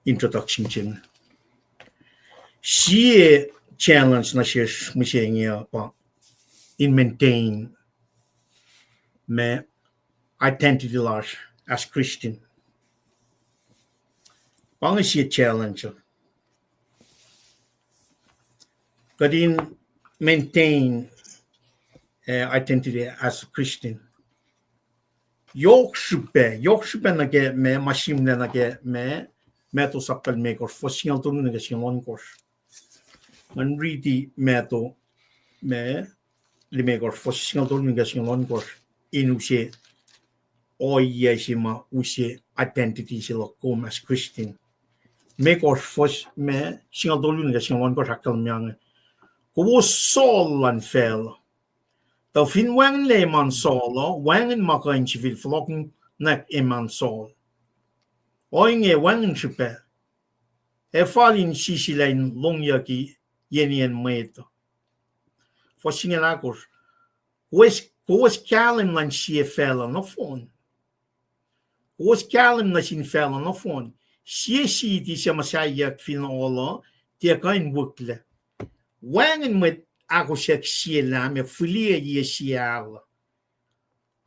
introduction se inge. Sie challenge nuh sesr mihsenge uh pa in maintain ma identity lasr as Christian. Pa inge sie challenge uh, kuht in maintain, eh, identity as a Christian. Yohk srihpac, yohk srihpac nuh ke ma, ma sihmlac nuh ke ma, Matthew sapta limekohsr, fuhs singucul tolu nuh ke singucul ohnkohsr. Ngan riti Matthew ma limekohsr, fuhs singucul tolu nuh ke singucul ohnkohsr, in use ohiyac se ma use identity se luhk kom as Christian. Limekohsr, fuhs ma singucul tolu nuh ke singucul ohnkohsr ahkkahlwemye inge, kowos sohl luhn facluh. Tuh fin wacngihnlac eman sohl uh, wacngihn ma kuh in sifil fohlohkihn nuh eman sohl. Ohinge wacngihn srihpac, ac fal in sisilac in longyucki yeniyacn mwet uh. Fuhs singucul ahkosr, kowos, kowos kahlwem luhn sie facluh nohfohn. Kowos kahlwem nuh sin facluh nohfohn. Sie siti suc muhsahiyuck fin ohl uh tiac kuh in wihklac. Wacngihn mwet ahkosyak sie lahm ac fihliyac sie alu,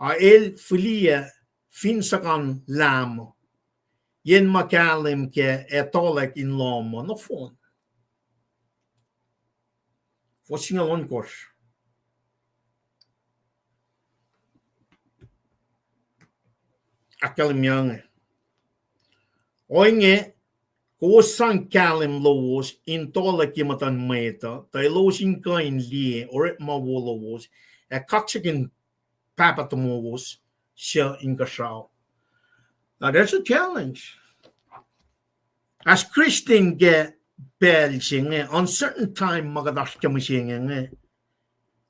a el fihliyac fin suhkan lahm uh, yen ma kahlwem kac ac tuhlac in lohm uh nohfohn. Fuhs singucul ohnkohsr ahkkahlwemye inge, ohinge, kowos sang kahlwem lowos in tuhlac ke muhtuhn mwet uh, tuh elos in kuh in liye orekma wo lowos, ac kaksakihn Pahpah tomowos suc inkuhsrao. Now there's a challenge. As Christian ke pacl se inge, uncertain time ma kuht oasr ke mihsenge inge,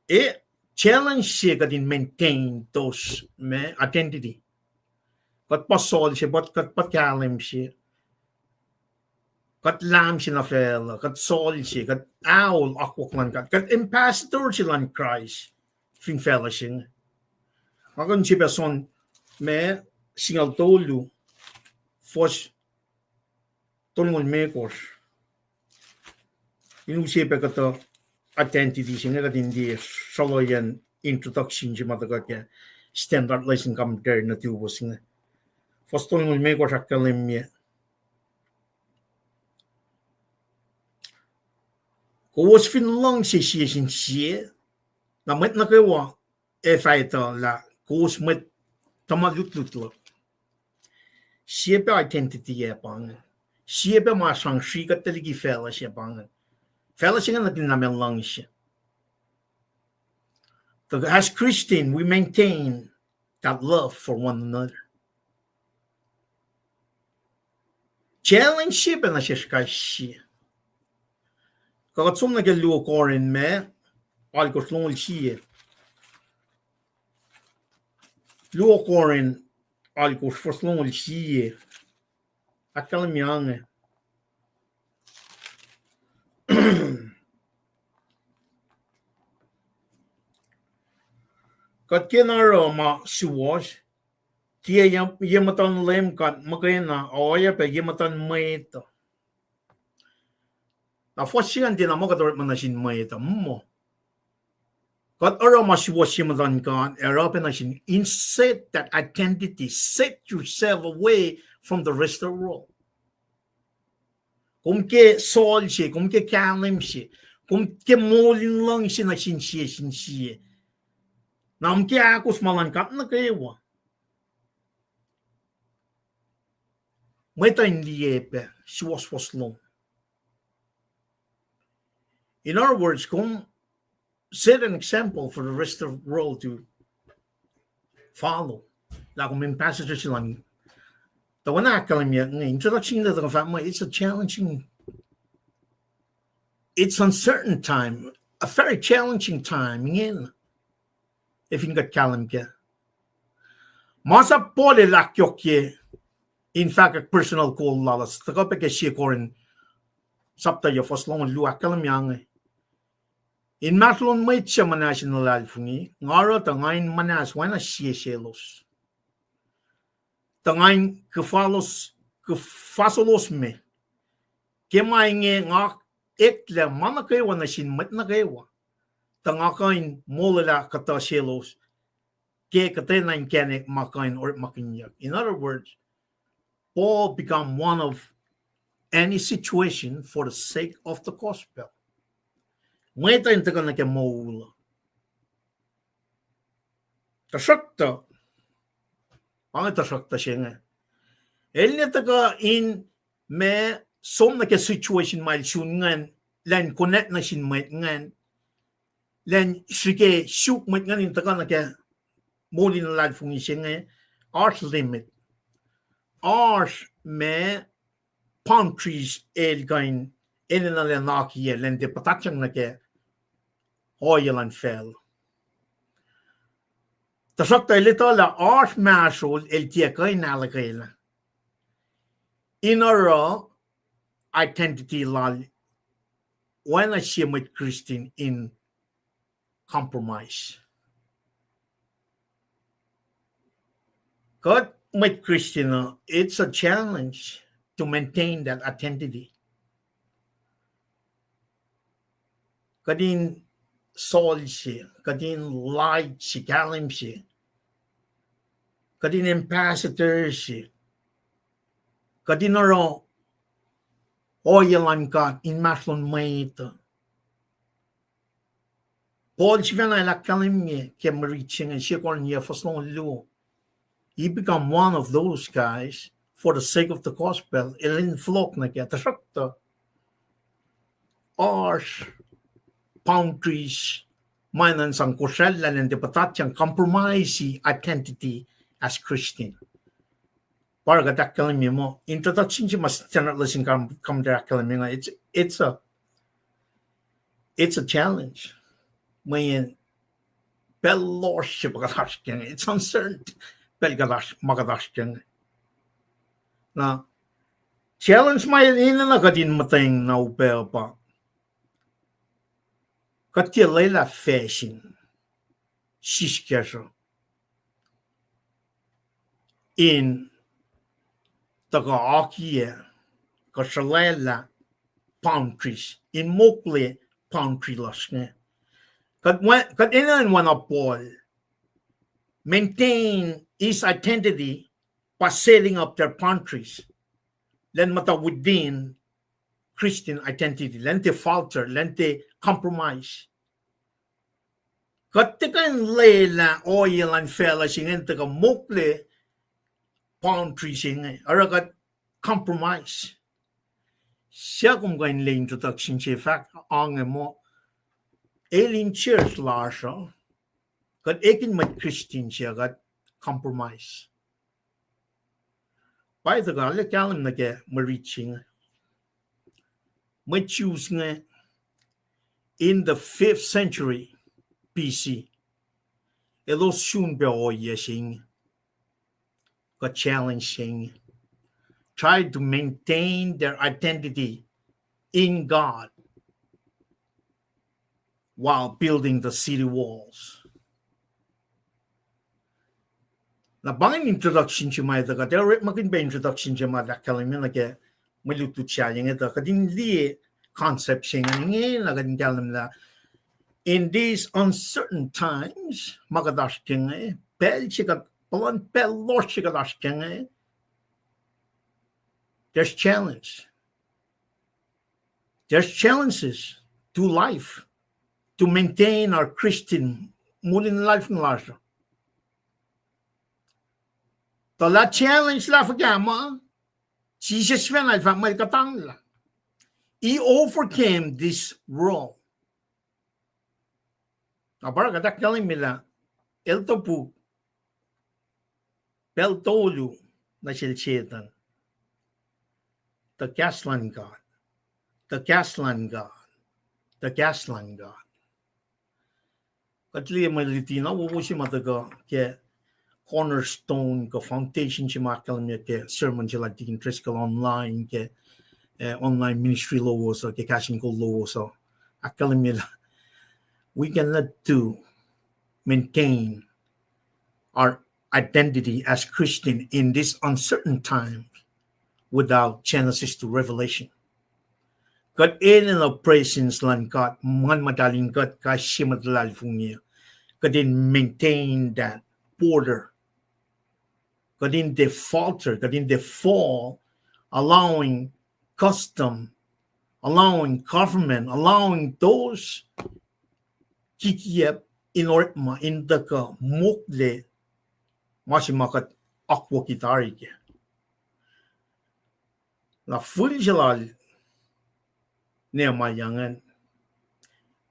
e challenge se kuht in maintain those ma identity. Kuht pa sohl se, kuht pa kahlwem se. Kuht lahm se nuh facluh, kuht sohl se, kuht aol akwuck luhn God, kuht ambassador se luhn Kraist fin facluh se inge. Nga kuh in use pac John ma singucul tolu, fuhs tolngoul limekohsr, in use pac kuhtuh identity se inge kuht in liye sruloyacn introduction se ma tuhkuh ke Standard Lesson Commentary nuhtuwos inge. Fuhs tolngoul limekohsr ahkkahlwemye, kowos fin luhngse sie sin sie, na mwet nuh kwewa ac fah etuh lah kowos mwet tuhma lutlut luhk. Sie pac identity ac pa ingacn. Sie pac ma sang srihkuht tuh liki facluh se pa ingacn. Facluh se ingacn nuhtin lah ma luhngse. Tuh as Christian, we maintain that love for one another. Challenge se pac nuh sesr kais sie. Kuh kuht som nuh ke luo Corinth ma, alkosr longoul sie. Luo Korin alkosr fuhs longoul sie. Ahkkahlwemye inge. Kuht ke na oruh ma suwohs, tiac ye, ye muhtuhn Leum God muhkwena, oacyacpac ye muhtuhn mwet uh. Na fuhs se ingacn tiacna muh kuht orekma nuh sin mwet uh, muh kuht oruh ma suwohs ye muhtuhn God, ac oruh pac nuh sin, in set that identity, set yourself away from the rest of the world. Kom ke Saul se, kom ke kahlwem se, kom ke moul in luhngse nuh sin sie, sin sie. Na kom ke ahkos ma luhn God nuh kwewa. Mwet uh in liye pac suwohswohs lom. In other words, kom set an example for the rest of the world to follow. Lah kom ambassador se luhn, tuh oacna ahkkahlwemye inge, introduction inge tuh fahk muh it's a challenging, it's uncertain time, a very challenging time ingena. Ac fin kuht kahlwem kac, masap Paul el ahkyohkye in fahkwack personal goal lalos, tuhkuh pac ke Sie Korin sapta yac fuhs longoul luo, ahkkahlwemye inge. Inmahsrlon mwet suc muhnahs in luhlahlfongi, nga oruh tuh nga in muhnahs oacna sie selos. Tuh nga in kuhfalos, kuhfasolos me. Ke ma inge nga eklac ma nuh kwewa nuh sin mwet nuh kwewa, tuh nga kuh in molwelah kuhtuh selos ke kuhtwena inkacnek ma kuh in orekmakihnyuck. In other words, Paul become one of any situation for the sake of the gospel. Mwet uh in tuhkuh nuh ke moul. Tuhsruhktuh, pa inge tuhsruhktuh se inge. El ne tuhkuh in ma som nuh ke situation ma el sun ingacn, elan connect nuh sin mwet ingacn, elan srihke suk mwet ingacn in tuhkuh nuh ke moul in luhlahlfongi se inge, oasr limit. Oasr ma boundaries el kuh in enenuh elan akiyac, elan tiac puhtatyang nuh ke ohiyac luhn facluh. Tuhsruhktuh el etuh lah oasr mahsrol el tiac kuh in ahluhkwelah in oruh identity lal oacna sie mwet Christian in compromise. Kuht mwet Christian uh, it's a challenge to maintain that identity. Kuht in Saul se, kuht in light se, kahlwem se, kuht in ambassador se, kuht in oruh ohiyac luhn God inmahsrlon mwet uh. Paul sifacna el ahkkahlwemye ke mwe rit se inge, Sie Korin yac fuhs longoul luo. He become one of those guys for the sake of the gospel. El in fohlohk nuh ke, tuhsruhktuh oasr boundaries ma enenuh in sang kosracllah, enenuh in tiac puhtatyang, compromise identity as Christian. Pa oruh kuht ahkkahlwemye muh introduction se ma Standard Lesson Com-, Commentary ahkkahlwemye inge, it's, it's a, it's a challenge. Mweyen pacl lohsr se pa kuht oasr ke inge, it's uncertain pacl kuht oasr, ma kuht oasr ke inge. Na challenge ma enenuh kuht in muhtweng na upac pa kuht tiac lwelah facsin siskacsr uh in tuhkuh akiyac kuh srolwaclah boundaries, in mokle boundary lasr inge. Kuht, kuht enenuh in oacna Paul, maintain his identity by setting up their boundaries. Elan muhta within Christian identity, elan tiac falter, elan tiac compromise. Kuht tiac kuh in lwelah ohiyac luhn facluh se inge in tuhkuh mokle boundary se inge, oruh kuht compromise. Suc kom kuh in liye introduction se fahk ange muh, el in church lasr uh, kuht ekihn mwet Christian se kuht compromise. Pa tuhkuh arlac kahlwem nuh ke mwe rit se inge. Mwet Jews inge in the fifth century, B C. Elos sun pac ohiyac se inge, kuh challenge se inge. Try to maintain their identity in God while building the city walls. Na pa ingacn introduction se ma etuh kuht orekmakihn pac introduction se ma ahkkahlwemye nuh ke mwe lutlut sahyac inge tuh kuht in liye concept se ingacn inge na kuht in kahlwem lah in these uncertain times ma kuht oasr ke inge, pacl se kuht, puhlan pacl lohsr se kuht oasr ke inge, there's challenge. There's challenges to life, to maintain our Christian, moul in luhlahlfongi lasr uh. Tuh lah challenge lah fuhkah ma, Jisus fin el fahk muh el kuhtanglah. He overcame this world. Na pa oruh kuht ahkkahlwemye lah el topuk pacl tolu nuh sel Setuhn, tuh kahs luhn God, tuh kahs luhn God, tuh kahs luhn God. Kuht liye mwe luti na wowo se ma tuhkuh ke cornerstone kuh foundation se ma ahkkahlwemye ke sermon se lal Deacon Driscoll online ke, eh, online ministry lowos uh, ke kahs in kol lowos uh. Ahkkahlwemye lah we can not do, maintain our identity as Christian in this uncertain time without Genesis to Revelation. Kuht enenuh presence luhn God, Nguhn Muhtahl in kuht kais sie mwet luhlahlfongi, kuht in maintain that border. Kuht in tiac falter, kuht in tiac fall, allowing custom, allowing government, allowing those kikiacp in orekma in tuhkuh mokle ma se ma kuht akwucki tari kac. Na fihl se lal Nehemiah ingacn,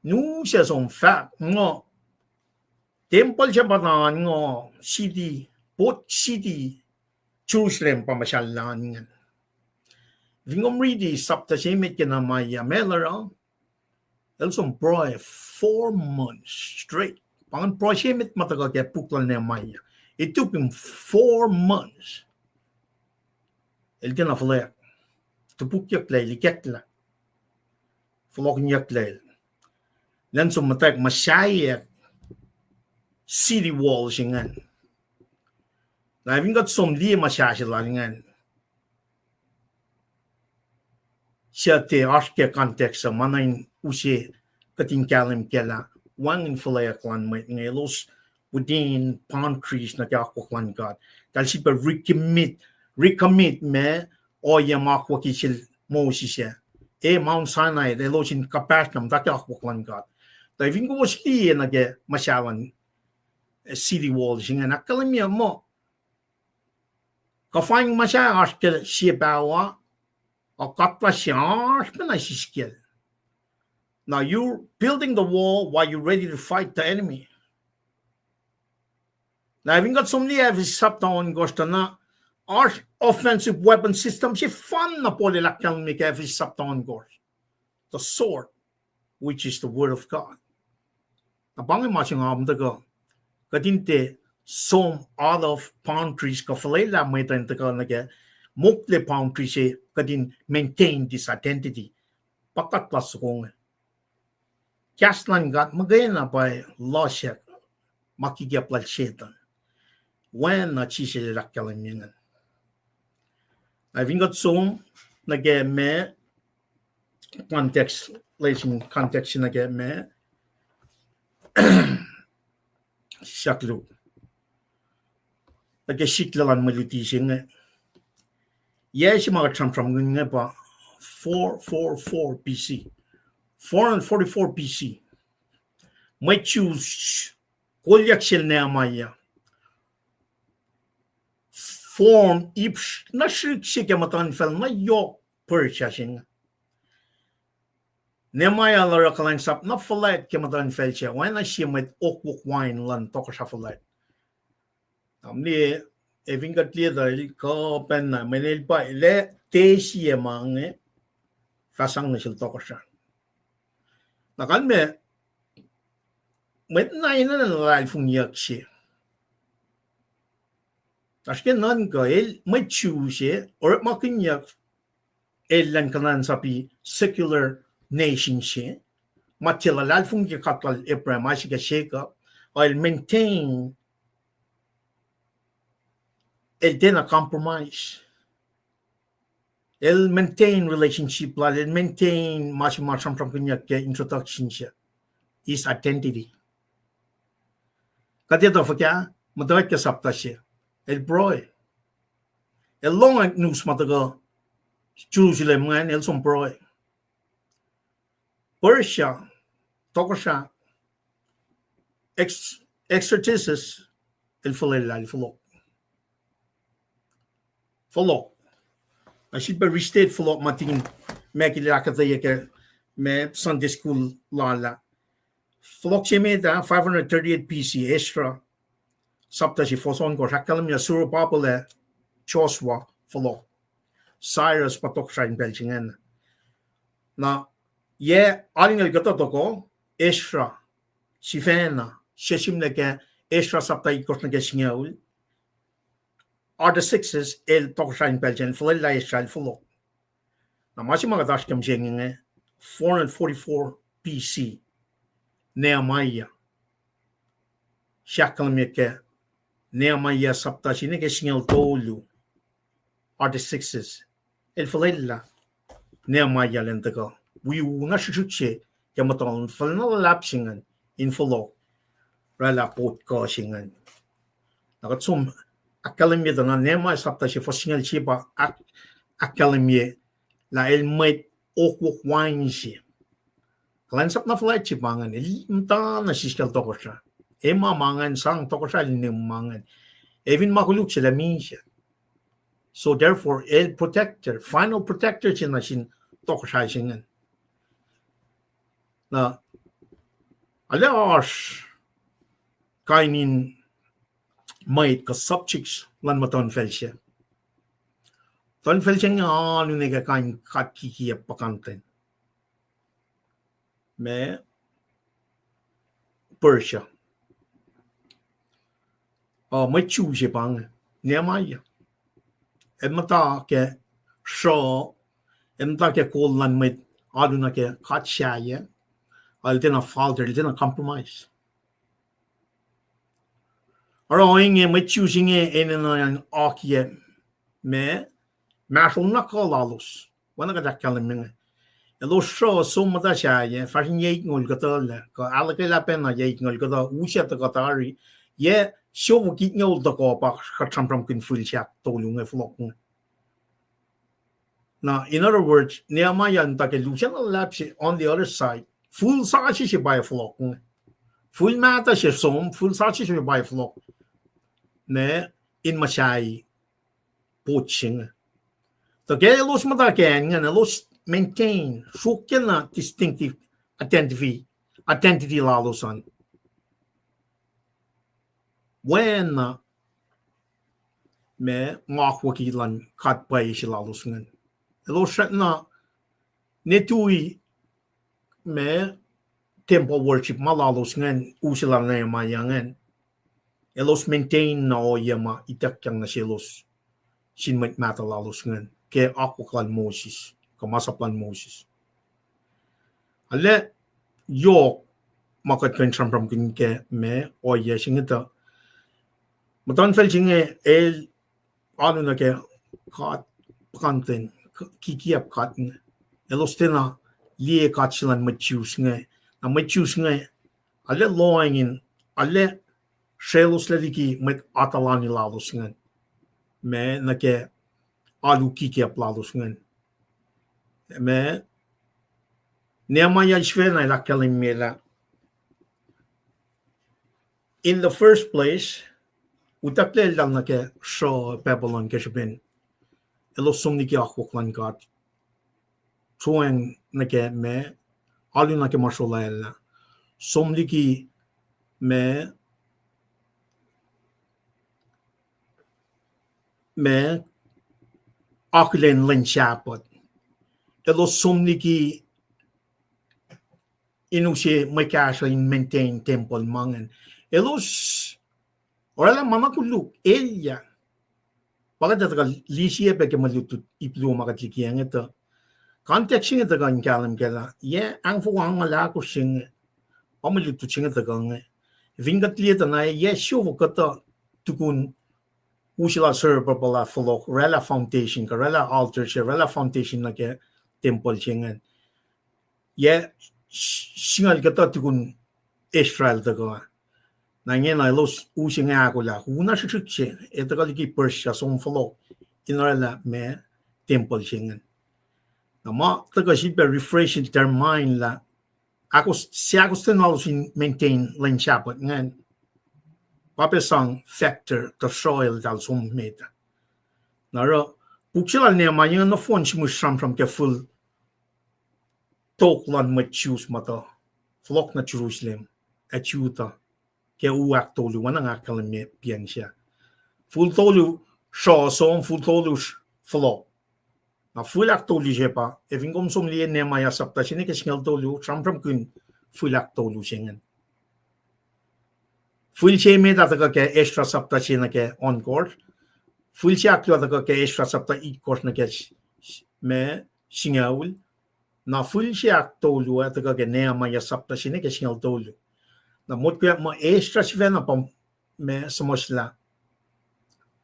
nu se som fahk muh tempuhl se pa an nga city, port city Jerusalem pa muhsahllah ingacn. Fin kom riti sapta se emet ke Nehemiah, ma el oruh, el som pruhe four months straight. Pa ingacn pruhe se emet ma tuhkuh ke puk lal Nehemiah. It took him four months. El tiacna fuhlweack. Topukyucklac, ikacklah, fohlohkihnyucklac. Elan som muhtwacwacack muhsaheack city wall se ingacn. Na fin kuht som liye muhsahi lal ingacn, suc tiac oasr ke context uh, ma na in use kuht in kahlwem kac lah wacngihn fuhlweack luhn mwet inge elos within boundaries nuh ke akwuck luhn God. Eltahl sifilpac recommit, recommit ma ohiyac ma akwucki sel Moses ah, e Mount Sinai, elos in kuhpahsr na muhta ke akwuck luhn God. Tuh fin kowos liye nuh ke muhsahi luhn city wall se ingacn, ahkkahlwemye muh kuhfa in muhsahi oasr ke sie paho, ac kuht lasr oasr pacna siskacl. Now you're building the wall while you're ready to fight the enemy. Na fin kuht som liye Ephesus sapta ohnkohsr tuh na oasr offensive weapon system sefanna Paul el ahkkahlwemye ke Ephesus sapta ohnkohsr, the sword, which is the word of God. Na pa inge ma se nga muhta kuh, kuht in tiac som out of boundaries kuh fuhlwelah mwet uh in tuhkuh nuh ke mokle boundary se, kuht in maintain this identity. Pa kuht lasr soko inge. Kahs luhn God muhkwena pa lohsrack ma kikiacp lal Setuhn. Oacna Jisus el ahkkahlwemye ingacn. Na fin kuht som nuh ke ma context, lesin context nuh ke ma sahk luo, nuh ke sik luhn mwe luti se inge. Yac se ma kuht sramsramkihn inge pa four forty-four B C. Four hundred forty-four B C. Mwet Jew kolyuck sel Nehemiah form ip na srihk se ke muhtuhnfacl na yohk Persia se inge. Nehemiah el oruh kuhlwacnsap na fuhlwact ke muhtuhnfacl se, oacna sie mwet okwok wain luhn tohkohsrah fuhlwact. Na mwe, ac fin kuht liye tuh el kuh pacna, mweyen el pa el tiac sie ma inge fah sang nuh sel tohkohsrah. Na kalmac mwet na enenuh luhlahlfongyuck se. Oasr ke nuhnkuh el mwet Jew se, orekmakihnyuck el luhn kuhlwacnsap secular nation se, ma tiac luhlahlfongi ke God lal Abraham, Isaac, ac Jacob, el maintain, el tiacna compromise. El maintain relationship lal, el maintain ma se ma sramsramkihnyuck ke introduction se, his identity. Kuht etuh fuhkah, muhtwacta ke sapta se, el pruhe. El lohng news ma tuhkuh Jerusalem ingacn, el som pruhe. Persia, tohkohsrah, Ex-, Exarchus, el fuhlwelah, el fohlohk. Fohlohk. Na sifilpac restate fohlohk ma tikin ma kila ahkuhtweyac ke ma Sunday school lal ah. Fohlohk se met ah, five hundred thirty-eight B C, Ezra, sapta se, fuhs ohnkohsr, ahkkahlwemye Zerubbabel ac Joshua fohlohk. Cyrus pa tohkohsrah in pacl se ingacn. Na yac alngoul kuhtuh tohkoh, Ezra, sifacna, se sihmlac ke Ezra sapta itkohsr nuh ke singucul, Artaxerxes el tohkohsrah in pacl se ingacn, fuhlwelah Ezra el fohlohk. Na ma se ma kuht oasr ke mihsenge inge, four hundred forty-four B C, Nehemiah. Sahk kahlwem ke Nehemiah sapta se nuh ke singucul tolu, Artaxerxes el fuhlwelah Nehemiah elan tuhkuh wi u na srihsrihk se ke muhtuhn fuhlwelah luhlahp se ingacn in fohlohk oraclah pot kuh se ingacn. Na kuht som ahkkahlwemye tuh na Nehemiah sapta se fuhs singucul se pa ahk-, ahkkahlwemye lah el mwet okwok wain se. Kuhlwacnsap na fuhlwact se pa ingacn, el muhta nuh siskacl tohkohsrah. Ema ma ingacn, sang tohkohsrah el nihm ma ingacn. Efin ma koluk se lah misac. So therefore, el protector, final protector se nuh sin tohkohsrah se ingacn. Na, arlac oasr kain in mwet kuh subjects luhn muhtuhnfacl se. Muhtuhnfacl se inge alu nuh ke kain in god kikiacp puhkantwen. Ma Persia. Uh, mwet Jew se pa inge, Nehemiah. El muhta ke sruh, el muhta ke kol luhn mwet alu nuh ke god sahyac. El tiacna falter, el tiacna compromise. Oruh ohinge mwet Jew se inge enenuh in akiyac ma, mahsrol na kuh lalos. Oacna kuht ahkkahlwemye inge. Elos sruh som muhta sahyac, fahsr in yac itngoul kuhtuh lac, kuh ahluhkwelah pacna yac itngoul kuhtuh, usyac tuhkuh tari, yac siofok itngoul tohkoh pa kuht sramsramkihn fihl sahk tolu inge fohlohk inge. Na, in other words, Nehemiah el muhta ke lusacna luhlahp se on the other side. Fihl sasuc se pa fohlohk inge. Fihl mahtuh se som, fihl sasuc se pa fohlohk. Ne, in muhsahi pot se inge. Tuh ke elos muhta ke acn ingacn, elos maintain, sruokyacna distinctive identity, identity lalos an. Oacna ma akwucki luhn god pwacye se lalos ingacn. Elos srackna ne tui ma temple worship ma lalos ingacn, u se lal Nehemiah ingacn. Elos maintain na ohiyac ma ituckyang nuh selos sin mwet mahtuh lalos ingacn ke akwuck lal Moses, kuh masap lal Moses. Arlac yohk ma kuht kuh in sramsramkihn ke ma ohiyac se inge tuh muhtuhnfacl se inge el alu nuh ke god puhkantwen, k-, kikiacp god inge. Elos tiacna liye god se luhn mwet Jew inge. Na mwet Jew inge arlac lohacng in, arlac srwacloslac liki mwet atuhlani lalos ingacn. Ma nuh ke alu kikiacp lalos ingacn. Ma Nehemiah el sifacna el ahkkahlwemye lah, in the first place, utucklac eltahl nuh ke sruh Babylon ke srihpen elos som liki akwuck luhn god. Sruang nuh ke ma, alu nuh ke ma srolwaclah. Som liki ma, ma akihlen lwen Sabbath. Elos som liki in use mwe kahsruh in maintain tempuhl ma ingacn. Elos oraclah ma na koluk, elyah. Pa kuht ac tuhkuh lisiyac pac ke mwe lutlut ip luo ma kuht likiyac inge tuh. Context se inge tuhkuh in kahlwem kac lah yac ahngfoko angngaul ahkosr se inge, pa mwe lutlut se inge tuhkuh inge. Fin kuht liye tuh na yac siofok kuhtuh tukun use lal Zerubbabel ah fohlohk, oraclah foundation, kuh oraclah altar se, oraclah foundation nuh ke tempuhl se ingacn. Yac singucul kuhtuh tukun Ezra el tuhkuh. Na ingena elos use inge ahkolah, u na srihsrihk se, el tuhkuh liki Persia, som fohlohk, in oraclah ma tempuhl se ingacn. Na ma tuhkuh sifilpac refresh their mind lah ahkos-, se ahkostwen lalos in maintain lwen Sabbath ingacn, pa pac sang factor tuhsruhk eltahl som met ah. Na oruh puk se lal Nehemiah ingacn nohfohn sihmihs sramsram ke fihl tok luhn mwet Jews ma tuh fohlohk nuh Jerusalem ac Judah ke u ahktolu, oacna nga ahkkahlwemye pacl sac. Fihl tolu sruh som, fihl tolu fohlohk. Na fihl ahktolu se pa, ac fin kom som liye Nehemiah sapta se nuh ke singucul tolu, sramsramkihn fihl ahktolu se ingacn. Fihl se met ah tuhkuh ke Ezra sapta se nuh ke ohnkohsr. Fihl se ahkluo tuhkuh ke Ezra sapta itkohsr nuh ke s-, s-, ma singucul. Na fihl se ahktolu ah tuhkuh ke Nehemiah sapta se nuh ke singucul tolu. Na motko muh Ezra sifacna pa ma suhmuhslah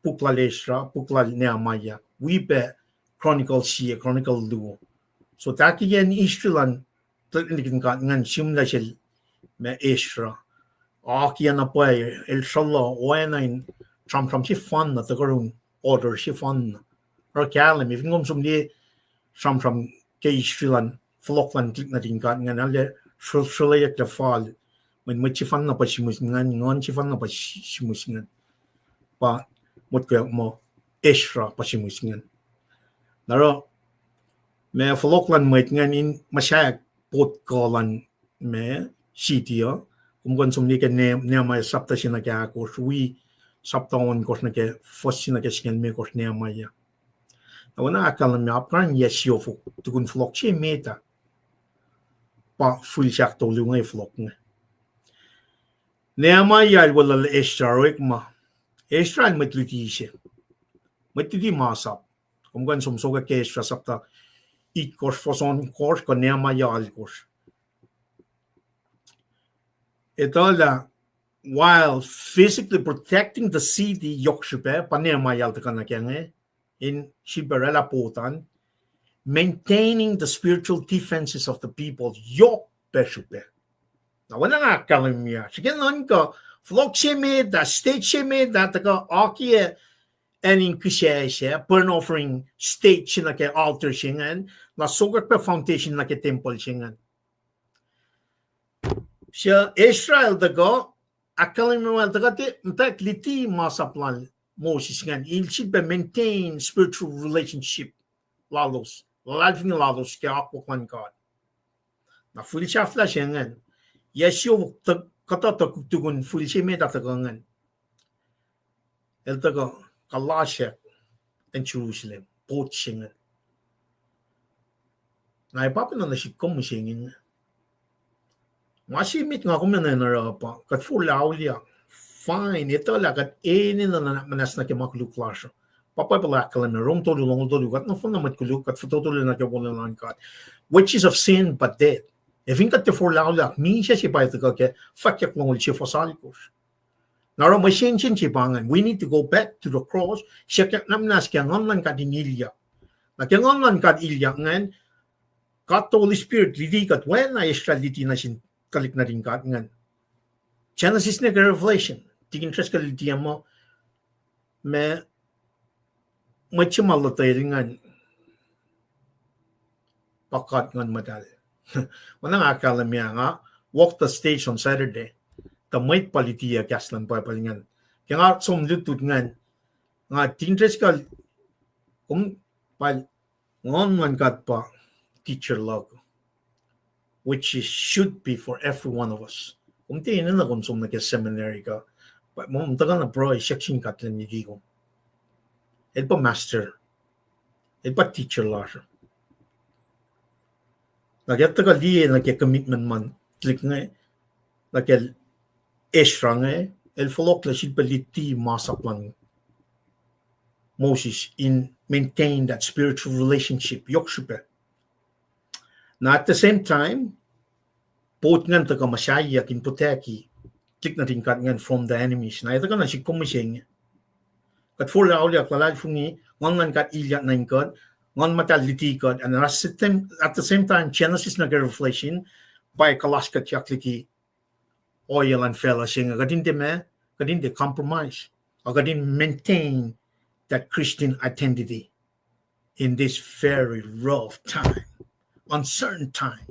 puk lal Ezra, puk lal Nehemiah, wi pac Chronicles sie, Chronicles luo. So tahkiyacn history luhn tuhlihk nuhtin God ingacn sihmlac sel ma Ezra. Akiyac na pwacye, el sruhluh oacna in sramsram sefanna, tuhkuh yurin order sefanna. Oruh kahlwem, fin kom som liye sramsram ke history luhn fohlohk luhn tuhlihk nuhtin God ingacn, arlac sruh-, sruhlweyucklac fal. Mweyen mwet sefanna pa sihmihs ingacn, nguhn sefanna pa si-, sihmihs ingacn. Pa motko muh Ezra pa sihmihs ingacn. Na oruh ma fohlohk luhn mwet ingacn in muhsaheack pot kuh luhn ma city uh. Kom kuh in som liye ke Ne-, Nehemiah sapta se nuh ke ahkosr, wi sapta ohnkohsr nuh ke fuhs se nuh ke singucul limekohsr Nehemiah. Na oacna ahkkahlwemye, apkuhran yac siofok tukun fohlohk se met ah, pa fihl se ahktolu inge fohlohk inge. Nehemiah el weluhl Ezra, orekma Ezra el mwet luti se, mwet luti masap. Kom kuh in som sokwack ke Ezra sapta itkohsr, fuhs ohnkohsr, kuh Nehemiah alkohsr. Etuh lah while physically protecting the city, yohk srihpac, pa Nehemiah el tuhkuh nuh ke inge, in sifilpac oraclah pot an, maintaining the spiritual defenses of the people, yohk pac srihpac. Na oacna nga ahkkahlwemye, srihke nuhnkuh, fohlohk se met ah, state se met ah, tuhkuh akiyac acn in kihsac se, burnt offering state se nuh ke altar se ingacn, na sokwack pac foundation nuh ke tempuhl se ingacn. Suc Ezra el tuhkuh, ahkkahlwemye el tuhkuh, tiac muhtwacwacack luti masap lal Moses ingacn, el sifilpac maintain spiritual relationship lalos, luhlahlfongi lalos ke akwuck luhn God. Na fihl sahflah se ingacn, yac siofok kuhtuh tukun fihl se met ah tuhkuh ingacn, el tuhkuh kuhlasack acn Jerusalem, pot se ingacn. Na pa pacna nuh sihk kom mihsenge inge. Ma se met nga kom enenuh in oruh pa kuht forlah auliyak. Fine, etuh lah kuht enenuh in muhnahs nuh ke ma koluk lasr uh. Pa Bible ahkkahlwemye, Rom tolu, longoul tolu, kuht nohfohnna mwet koluk, kuht fototolac nuh ke wolacna luhn God. Wages of sin but death. Ac fin kuht tiac forlah auliyak, misac se pa tuhkuh ke Fwackyuck longoul sie fuhs alkohsr. Na oruh mwe sensen se pa ingacn, we need to go back to the cross, siyuck na muhnahs ke nguhn luhn God in ilyak. Na ke nguhn luhn God ilyak ingacn, God the Holy Spirit luti kuht oacna Ezra luti nuh sin tuhlihk nuhtin God ingacn. Genesis nuh ke Revelation, tikin Driscoll luti muh, ma mwet se ma lotwel ingacn pa God Nguhn Muhtahl. Oacna nga ahkkahlwemye, nga walk the stage on Saturday, tuh mwet pa lutiyuc kahs luhn Bible ingacn. Ke nga som lutlut ingacn, nga tikin Driscoll, kom pa Nguhn luhn God pa teacher luhk, which is, should be for every one of us. Kom tiac enenuh kom som nuh ke seminary kuh, pa, mom tuhkuhna pruhe section God lun liki kom. El pa master. El pa teacher lasr. Na ke tuhkuh liye nuh ke commitment luhn Catholic inge, nuh kacl Ezra inge, el fohlohklac sifilpac luti masap luhn Moses in maintain that spiritual relationship. Yohk srihpac. Na at the same time, boat ingacn tuhkuh muhsaheack in protect-i tuhlihk nuhtin God ingacn from the enemies. Na ac tuhkuh na sihk kom mihsenge. Kuht forlah auliyak luhlahlfongi, Nguhn luhn God ilyak nuh in kuht, Nguhn Muhtahl luti kuht, and at the same, at the same time, Genesis nuh ke Revelation, pa kuhlahs kuhtyak liki ohiyac luhn facluh se inge, kuht in tiac ma, kuht in tiac compromise, ac kuht in maintain that Christian identity in this very rough time, uncertain time.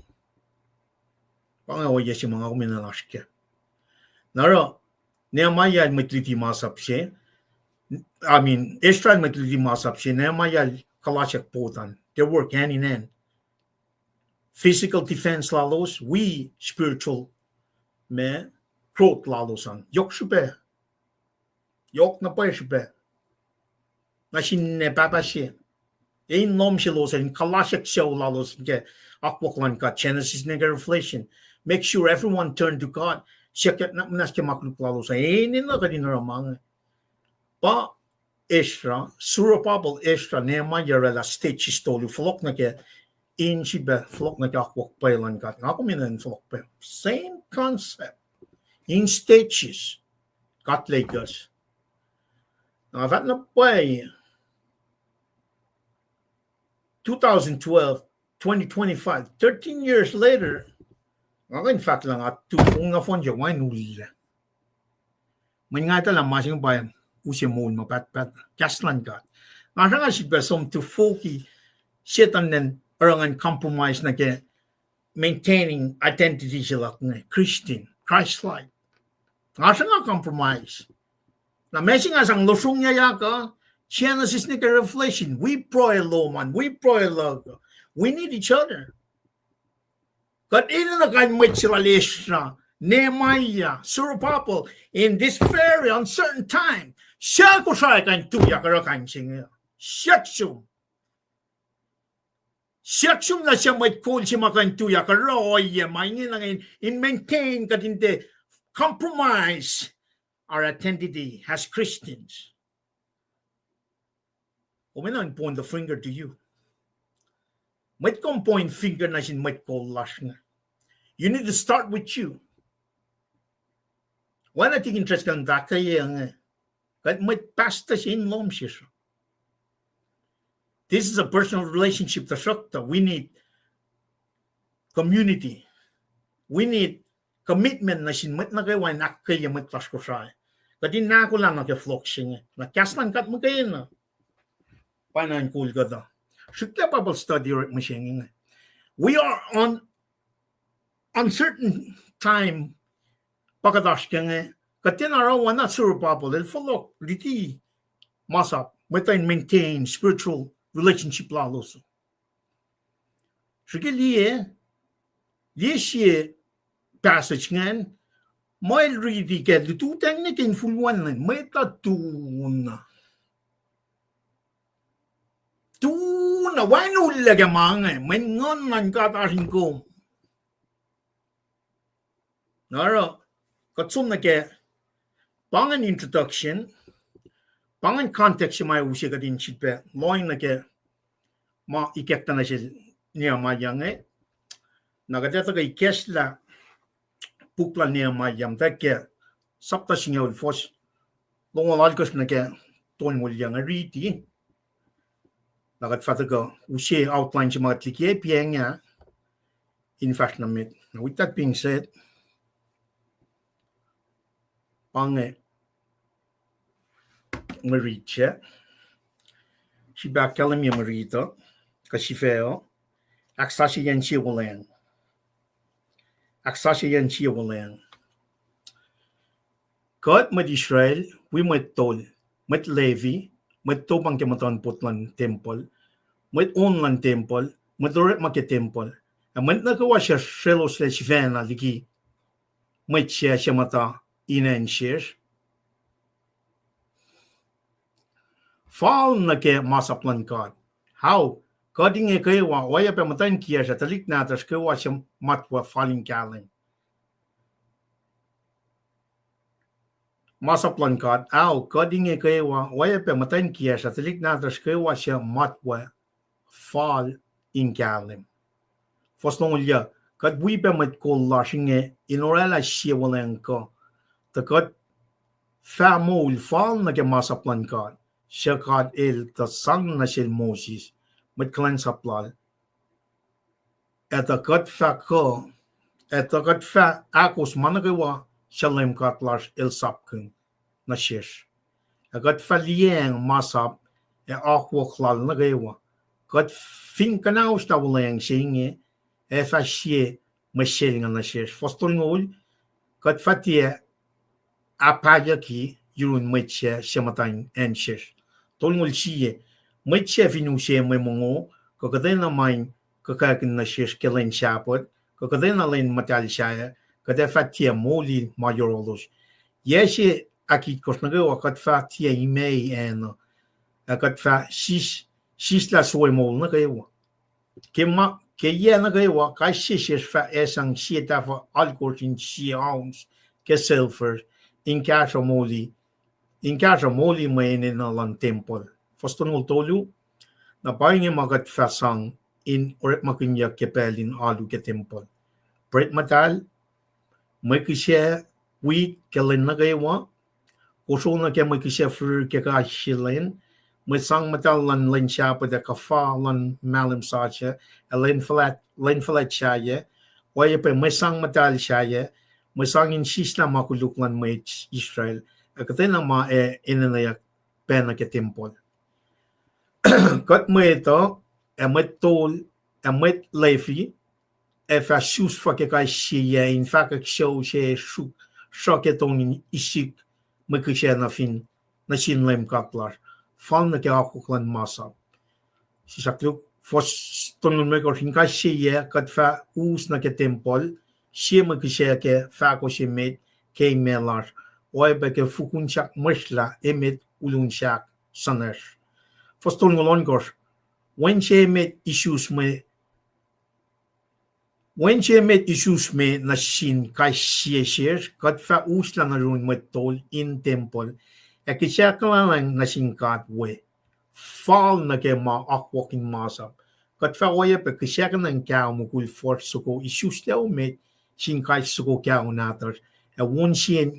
Pa inge ohiyac se ma nga kom enenuh in oasr kac. Na oruh, Nehemiah el mwet luti masap se, I mean, Ezra el mwet luti masap se, Nehemiah el kuhlahsyak boat an. They work hand in hand. Physical defense lalos, wi spiritual ma growth lalos an. Yohk srihpac. Yohk na pwacye srihpac. Na sinne pahpah se. Ac in lohm selos an, in kuhlahsyak sucu lalos ke akwuck luhn God, Genesis nuh ke Revelation. Make sure everyone turn to God. Siyuck na muhnahs ke ma koluk lalos an. Enenuh kuht in oruh ma inge. Pa Ezra, Zerubbabel, Ezra, Nehemiah oraclah stages tolu, fohlohk nuh ke, in sifilpac fohlohk nuh ke akwuck pwacye luhn God. Nga kom enenuh in fohlohk pac. Same concept. In stages. God Lakers. Na fahk na pwacye, two thousand twelve, twenty twenty-five, thirteen years later, nga kuh in fahk lah nga tufong nohfohn se wacngihn ullac. Mweyen nga etuh lah ma se inge pa use moul ma pahtpaht, kahs luhn God. Nga sruhnga sifilpac som tufoki Setuhn elan oruh ngan compromise nuh ke maintaining identity se luhk inge, Christian, Christ-like. Nga sruhnga compromise. Na ma se nga sang lohsrongyac uh, Genesis nuh ke Revelation, wi pruhe lom an, wi pruhe luhk uh. We need each other. Kuht enenuh kain mwet se lal Ezra, Nehemiah, Zerubbabel, in this very uncertain time. Suc Kosrae kuh in tuyak oruh kain se inge? Siyuck sum. Siyuck sum lah suc mwet kol se ma kuh in tuyak oruh ohiyac ma inge na in, in maintain kuht in tiac compromise our identity as Christians. Kom enenuh in point the finger to you. Mwet kom point finger nuh sin mwet kol lasr inge. You need to start with you. Oacna tikin Driscoll el ahkkweye inge, kuht mwet pastor se in lohm sesr. This is a personal relationship, tuhsruhktuh we need community. We need commitment nuh sin mwet nuh kwewa in ahkkweye mwet lasr Kosrae. Kuht in ahkolah nuh ke fohlohk se inge. Na kahs luhn God muhkwena. Pa na in kol kuhtuh. Srihklac Bible study orekma se inge. We are on uncertain time. Pa kuht oasr ke inge, kuht tiacna oruh oacna Zerubbabel el fohlohk luti masap, mwet uh in maintain spiritual relationship lalos. Srihke liye, liye sie passage ingacn, ma el riti ke lututacng nuh ke infulwen lwen, mwet uh tu na. Tu na, wacngihn ullac ke ma inge, mweyen Nguhn luhn God oasr in kom. Na oruh, kuht som nuh ke, pa ingacn introduction, pa ingacn context se ma use kuht in sifilpac lohng nuh ke ma ikacktuh nuh sel Nehemiah inge. Na kuht ac tuhkuh ikacslah puk lal Nehemiah, muhtwacwacack ke sapta singucul, fuhs longoul alkohsr nuh ke tolngoul yuc inge, riti. Na kuht fah tuhkuh use outline se ma kuht likiyac piacng ah in fahsr nuh met. Now, with that being said, pa inge mwe rit se. Srihpac ahkkahlwemye mwe rit uh, kuh sifac uh, ahksasucyacn sie wuhlweacng. Ahksasucyacn sie wuhlweacng. Kuht mwet Israel, wi mwet tol, mwet Levi, mwet topang ke muhtuhnpot luhn tempuhl, mwet on luhn tempuhl, mwet orekma ke tempuhl, ac mwet nuh kwewa suc srwelosla sifacna liki mwet se suc muhta in acn sesr, fal nuh ke masap luhn God. How? Kuht inge kwewa, oacyacpac muhtwacn kiyacsr ac tuhlihk nahtuhsr kwewa suc matwac fal in kahlwem. masap luhn God, ao kuht inge kwewa, oacyacpac muhtwacn kiyacsr, tuhlihk nahtuhsr kwewa suc matwac fal in kahlwem. Fuhs longoul yuh, kuht wi pac mwet kol lasr inge in oraclah sie wuhlweacng kuh, tuh kuht fah moul fal nuh ke masap luhn God, suc God El tuh sang nuh sel Moses, mwet kuhlwacnsap lal, ac tuh kuht fah kuh, ac tuh kuht fah ahkos ma nuh kwewa suc Leum God lasr El sapkihn nuh sesr. Ac kuht fah liyacacng masap ac akwuck lal nuh kwewa. Kuht fin kuhnahoslah wuhlweacng se inge, ac fah sie mwe selnguh nuh sesr. Fuhs tolngoul, kuht fah tiac ahpahyucki yurun mwet sac suc muhta in acn sesr. Tolngoul sie, mwet sac fin use mwe mongo, kuh kuhtwena ma in kuhkakihn nuh sesr ke lwen Sahpuht, kuh kuhtwena lwen muhtahl sahyac, kuht ac fah tiac moli ma yohrohlos. Yac se ahkitkohsr nuh kwewa kuht fah tiac imei acn uh, ac kuht fah sis, sislah soe moul nuh kwewa. Ke ma, ke yac nuh kwewa, kais sie sesr fah esang sie tahfuh alkohsr in sie ounce ke sulfur in kahsruh moli, in kahsruh moli mwe enenuh luhn tempuhl. Fuhs tolngoul tolu, na pa inge ma kuht fah sang in orekmakihnyuck ke pacl in alu ke tempuhl: pret muhtahl, mwe kihsac wheat ke lwen nuh kwewa, kosro nuh ke mwe kihsac fihrihr ke kais sie lwen, mwe sang muhtahl luhn lwen Sahpuht ac kuhfa luhn mahlwem sasuc, ac lwen fuhlwact, lwen fuhlwact sahyac, oacyacpac mwe sang muhtahl sahyac, mwe sang in sislah ma koluk luhn mwet Israel, ac kuhtwena ma ac enenweyuck pacna ke tempuhl. Kuht mwet uh, ac mwet tol, ac mwet Levi, ac fah susfuh ke kais sie yac in fahkwack sucu se sruhk sruh ke tong in isik mwe kihsac nuh fin, nuh sin Leum God lasr, fal nuh ke akwuck luhn masap. Sislah koluk, fuhs tolngoul limekohsr, in kais sie yac kuht fah us nuh ke tempuhl sie mwe kihsac ke fahko se met ke imac lasr, oacyacpac ke fukun sahk mresrlah emet ulun sahk suhnacsr. Fuhs tolngoul ohnkohsr, wen se emet isus mwe, wen se emet isus me nuh sin kais sie sesr, kuht fah uslah nuh yurin mwet tol in tempuhl, ac kihsackuhnwacng nuh sin God we, fal nuh ke ma akwuck in masap. Kuht fah oacyacpac kihsackuhnwacng kaho mukul fuhsr soko isuslac emet sin kais soko kaho nahtuhsr, ac won sien,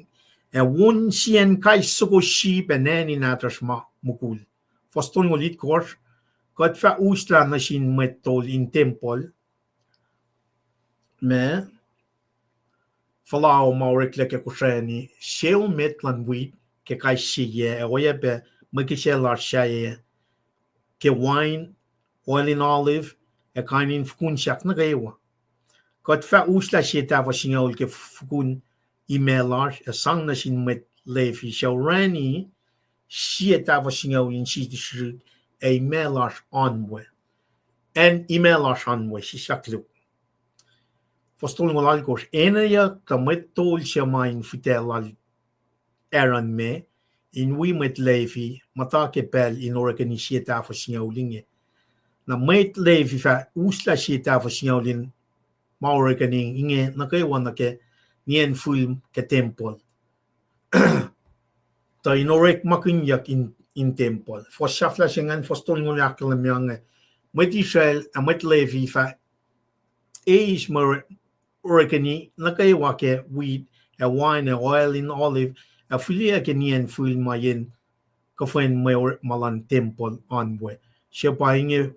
ac won sien kais soko sip ac nani nahtuhsr ma mukul. Fuhs tolngoul itkohsr, kuht fah uslah nuh sin mwet tol in tempuhl ma fuhlao ma oreklac ke kosrani, sie emet luhn wheat ke kais sie yac, ac oacyacpac mwe kihsac lasr sahyac ke wain, oil in olive, ac kain in fukun sahk nuh kwewa. Kuht fah uslah sie tahfuh singucul ke fukun imac lasr ac sang nuh sin mwet Levi suc orani sie tahfuh singucul in siti srihk ac imac lasr oan we. Acn imac lasr oan we, sislah koluk. Fuhs tolngoul alkohsr, eneyuck tuh mwet tol suc ma in fihtac lal Aaron me, in wi mwet Levi muhta ke pacl in orekeni sie tahfuh singucul inge. Na mwet Levi fah uslah sie tahfuh singucul in ma orekeni inge nuh kwewa nuh ke nien fihl ke tempuhl, tuh in orekmakihnyuck in, in tempuhl. Fuhs sahflah se ingacn, fuhs tolngoul ahkkahlwemye inge, mwet Israel ac mwet Levi fah eis mwe ore-, orekeni nuh kwewa ke wheat ac wain ac oil in olive, ac fihliyac ke nien fihl ma yen kuhfwen mwe orekma luhn tempuhl oan we. Suc pa inge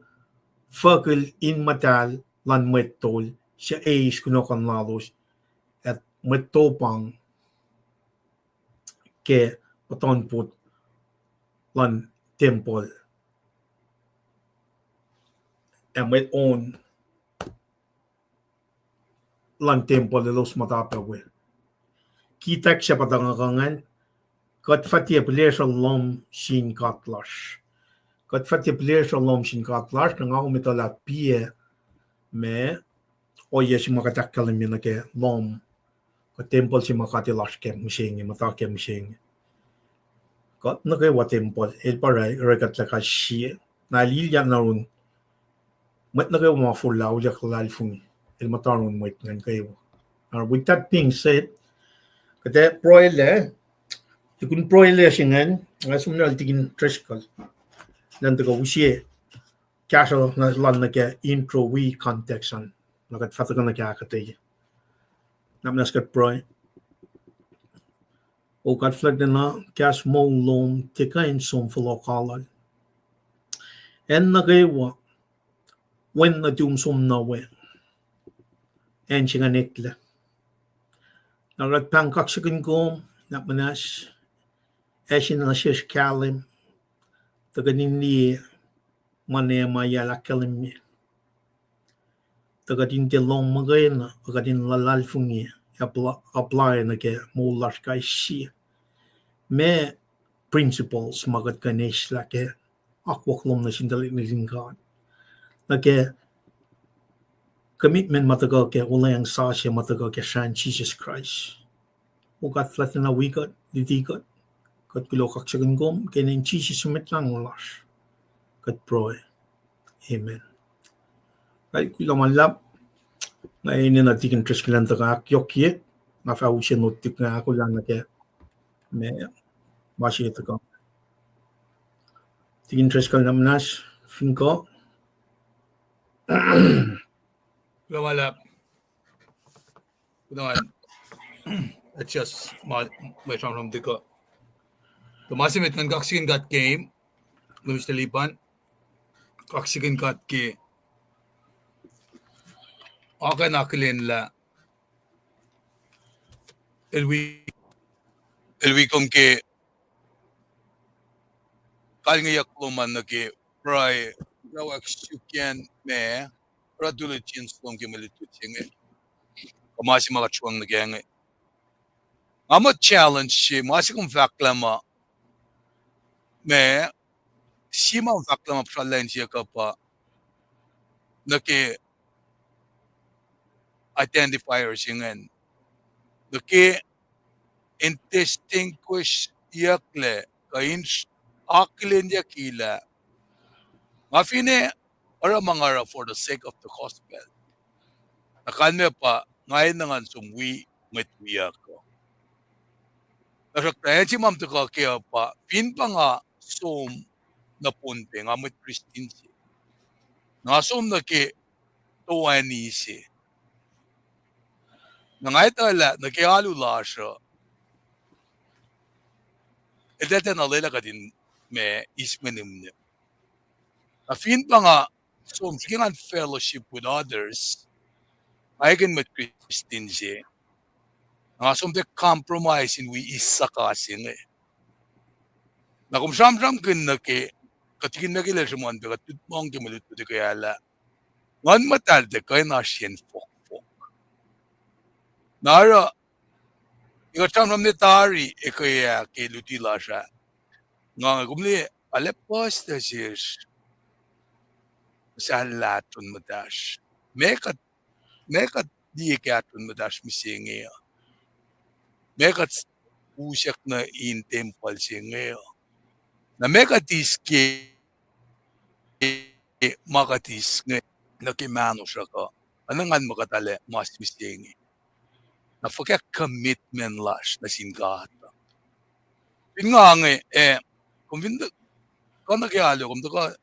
fuhkihl in muhtahl luhn mwet tol suc eis kunohkohn lalos, ac mwet topang ke muhtuhnpot luhn tempuhl, ac mwet on luhn tempuhl elos muhta pac we. Kitak se pa tuhkuh ingacn, kuht fah tiac pihlesruh lohm sin God lasr. Kuht fah tiac pihlesruh lohm sin God lasr, na nga kom etuh lah piac ma ohiyac se ma kuht ahkkahlwemye nuh ke lohm, kuh tempuhl se ma God El oasr kac mihsenge, muhta kac mihsenge. Kuht nuh kwewa tempuhl, El pa oruh, oruh kuht lah kais sie. Na El ilyak nuh yurin mwet nuh kwewa ma forlah auliyak luhlahlfongi. El muhta yurin mwet ingacn kwewa. Now, with that being said, kuht ac pruhelah, Tukun pruhe lasr ingacn, nga som nuh Tikin Driscoll, elan tuhkuh use kahsruh lal nuh ke intro wi context an, na kuht fah tuhkuh nuh ke ahkuhtweyac. Na muhnahs kuht pruhe. O God fuhlwactlacna, kahs moul lom tiac kuh in som fohlohk alu. Acn nuh kwewa, wen nuhtum som nuh we, acn se ingacn eklac. Na kuht pahng kaksakihn kom, na muhnahs, ac sin nuh sesr kahlwem, tuh kuht in liye ma Nehemiah el ahkkahlwemye, tuh kuht in tiac lohng muhkwena, kuht in luhlahlfongi, apply nuh ke moul lasr kais sie. Ma principles ma kuht kuh in eislah ke akwuck lom nuh sin tuhlihk nuhtin God, nuh ke commitment ma tuhkuh ke olweacng sasuc ma tuhkuh ke srahn Jisus Kraist. O God fuhlwactlacna, wi kuht, luti kuht. Kuht kuloh kaksakihn kom ke inen Jisus Mwet Lahngo lasr kuht pruhe. Amen. Kuloh ma luhlahp. Nga enenuh Tikin Driscoll elan tuhkuh ahkyohkye, nga fah use not tik nga ahkolah nuh ke ma, ma se tuhkuh. Tikin Driscoll, na muhnahs, fin kuh. Kuloh ma luhlahp. Kuloh ma, adjust ma, mwe sramsram tuhkuh. Tuh ma se met ngan kaksakihn God ke, Minister Lipan, kaksakihn God ke, akacn akihlen lah el wi, el wi kom ke kalngeyuck lom an nuh ke pruhe, oruh suk an ma, oruh diligence lom ke mwe lutlut se inge, kuh ma se ma kuht sruhmuhn nuh kac inge. Nga muh challenge se, ma se kom fahk lah ma, ma, se ma kom fahk lah ma puhsrallah insiyuck uh pa nuh ke identifier se ingacn, nuh ke in distinguishyucklac kuh in akihlenyucki lah nga finne oruh ma nga oruh for the sake of the gospel, na kalmac pa nga enenuh ngan som wi mwet wiyuck uh. Tuhsruhktuh acn se ma tuhkuh kac uh pa fin pa nga som nuh Pohnpei, nga mwet Kristin se, nga som nuh ke toeni se, na nga etuh lah nuh ke alu lasr uh, eltahl tiacna lwelah kuht in ma, eis mwe nimnim. Na fin pa nga som srihke ngan fellowship with others, nga ekihn mwet Kristin se, nga som tiac compromise in wi eis suhkas inge. Na kom sramsramkihn nuh ke, kuht tikin nuh ke lal sruhmuhn pac kuht lut lohng ke mwe lutlut ekuh ah lah Nguhn Muhtahl tiac kuh in oasr yen fohkfohk. Na oruh, ekuh sramsram ne tari ekuh ah ke luti lasr ah, nga kom liye, arlac puhs tuh sesr sahlah ahtron muhtasr. Meac kuht, meac kuht liye ke ahtron muhtasr mihsenge uh? Meac kuht usyuck nuh in tempuhl se inge uh? Na meac kuht eis ke ma kuht eis inge nuh ke mahnosr uh kuh? Oacna ngan muh kuht arlac mas mihsenge. Na fuhkah commitment lasr nuh sin God uh? Fin nga inge, eh, kom fin kuh nuh ke alu, kom tuhkuh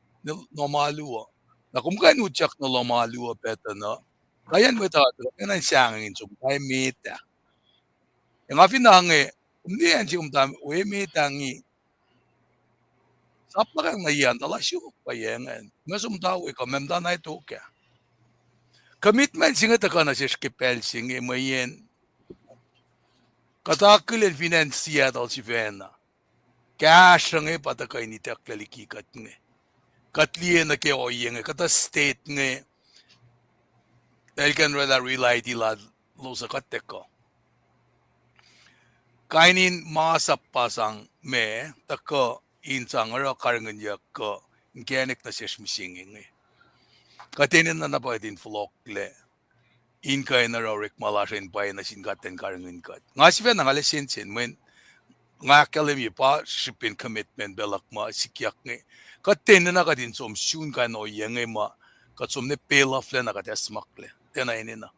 lohm alu uh, na kom kuh in utyak nuh lohm alu uh pactuhn uh, kaiyacn mwet uh tuhkuh enenuh in sahngweng in som, kac met ah. Ac nga fin inge, kom liye acn se kom tuh we met ah inge, sap luhk ah nuh yan tuh lasr yohk pa yac ingacn, ma som tuh we kuh ma muhta na tok ah. Commitment se inge tuhkuh nuh sesr ke pacl se inge mweyen kuht akihlen fin acn Seattle sifacna, kahsruh inge pa tuhkuh in itucklac liki kuht inge. Kuht liye nuh ke ohiyac inge, kuhtuh state inge, eltahl orwaclah reality lalos uh kuht tuhkuh kain in masap pa sang ma tuhkuh in sang oruh karihngihnyuck kuh inkacnek nuh sesr mihsenge inge. Kuht enenuh na pa kuht in fohlohklac in kuh in oruh orekma lasr in pwacye nuh sin God in karihngihn kuht. Nga sifacna nga la sensen mweyen nga ahkkahlwemye pa srihpen commitment pac luhk ma sikyak inge. Kuht tiac enenuh kuht in som sun kain ohiyac inge ma kuht som ne pay luhflah na kuht acsmaklac. Tiacna enenuh.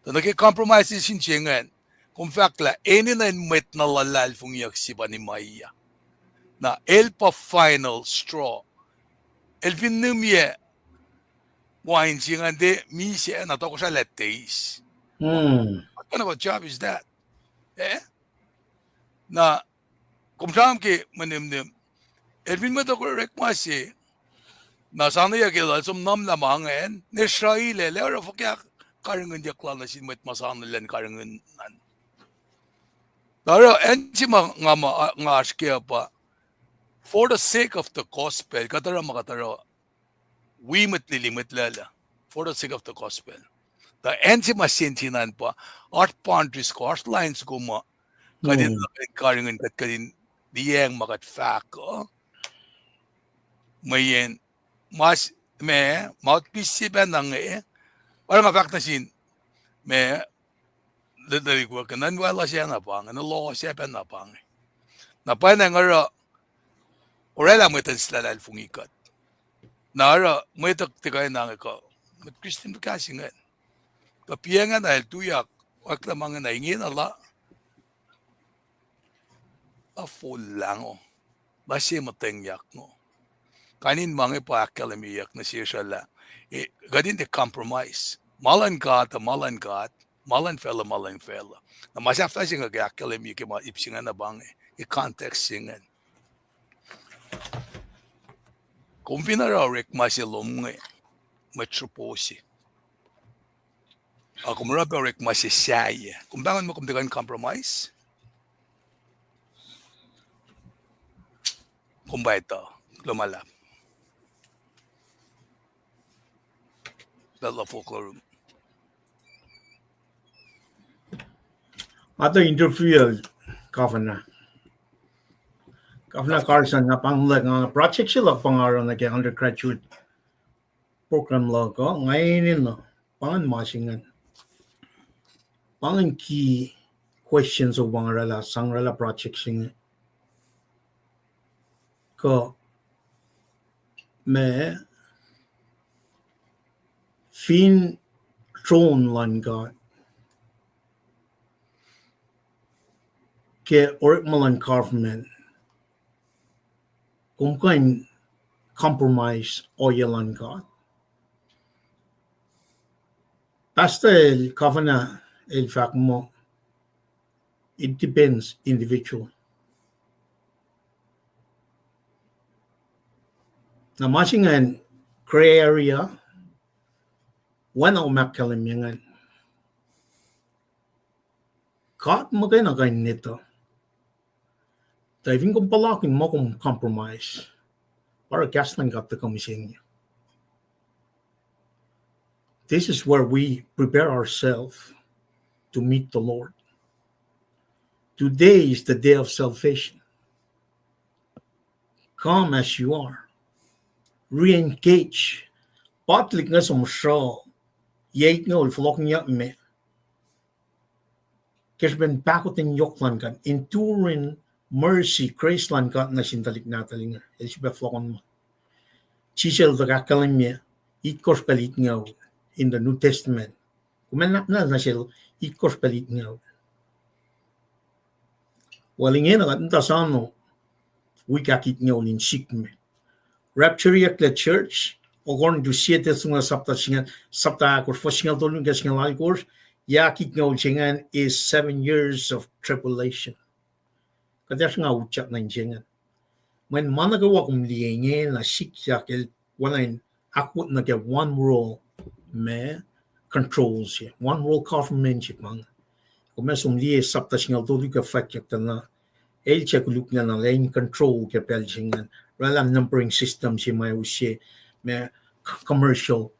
Tuh nuh ke compromise se ingacn, Kom fahk lah enenuh in mwet na luhlahlfongiyuck se pa Nehemiah. Na el pa final straw. El fin nimye wain se ingacn tiac misac, na tohkohsrahi lah tiac eis. What kind of a job is that? Eh? Na kom sramsram ke mwe nihmnihm, el fin mwet orekma se, na saneyuck el som nuhnlah ma ingacn, ne sruhilac, lah oruh fuhkah karihngihnyuck lal nuh sin mwet ma sanelacn karihngihn an. Tuh oruh acn se ma nga, ma, nga oasr kac uh pa, for the sake of the gospel, kuht oruh ma kuht oruh, wi mwet lili, mwet lala, for the sake of the gospel. Tuh acn se ma sensen an pa, oasr boundaries ko, oasr lines ko ma kuht in karihngihn, kuht, kuht in liyacacng ma kuht fahk uh. Mweyen, ma, ma, mouthpiece se pacna inge, oruh nga fahk nuh sin, ma, lelihk wacngihn, waclah se na pa inge, na loh se pacna pa inge. Na pacna nga oruh, oraclah mwet in luhlahlfongi kuht. Na oruh mwet uh tiac kuh in inge kuh, mwet Christian fuhkah se ingacn. Kuh piacng na el tuyak, oacklah ma inge na ingena la, la fohlohk ngo, la se muhtwengyak ngo. Kain in ma inge pa ahkkahlwemyeyuck nuh sesr lah, eh, kuht in tiac compromise. Ma luhn God uh ma luhn God, ma luhn facluh ma luhn facluh. Na ma sahflah se inge ke ahkkahlwemye ke ma ip se ingacn pa inge, ke context se ingacn. Kom fin oruh orekma se lom inge, mwet sropo se, a kom oruh pac orekma se sahyac, kom pahngon muh kom tiac kuh in compromise? Kom pa etuh, kuloh ma luhlahp. Pacl uh fohlohk uh, oasr interview Governor, Governor Carson, na pa inge lah nga project se luhk pa nga oruh nuh ke undergraduate program luhk uh, nga enenuh, pa ingacn ma se ingacn. Pa ingacn key question se pa nga oraclah, sang oraclah project se inge. Kuh ma fin throne luhn God ke orekma luhn government, kom kuh in compromise ohiyac luhn God? Pastor el, governor el fahk muh, it depends individual. Na ma se ingacn gray area, oacna kom ahkkahlwemye ingacn. God muhkwena kuh in etuh. Tuh fin kom puhlakihn muh kom compromise, pa oruh kahs luhn God tuhkuh mihsenge. This is where we prepare ourselves to meet the Lord. Today is the day of salvation. Come as you are. Re-engage. Public inge som sruh, yac itngoul fohlohkihnyuckme, ke srihpen pahkotwen yohk luhn God, enduring mercy, grace luhn God nuh sin tuhlihk nahtuhl inge, el sifilpac fohlohkohnma. Jisus el tuh ahkkahlwemye, itkohsr pacl itngoul in the New Testament. Kom ac nuhnak nuh sel itkohsr pacl itngoul. Well, ingena kuht muhta sano wik ahkitngoul in sikme. Raptureyucklac church, according to Sie Tesalonika sapta singucul, sapta ahkosr, fuhs singucul tolu nuh ke singucul alkosr, yac ahkitngoul se ingacn is seven years of tribulation. Kuht ac sruhnga utyak nuh in se ingacn. Mweyen ma nuh kwewa kom liye ingena sikyak el oacna in ahkwot nuh ke one world ma control se, one world government se pa inge. Kom ac som liye sapta singucul tolu ke fwackyuck tuh na, el tiac koluklacna lah in control ke pacl se ingacn. Oraclah numbering system se ma use ma commercial,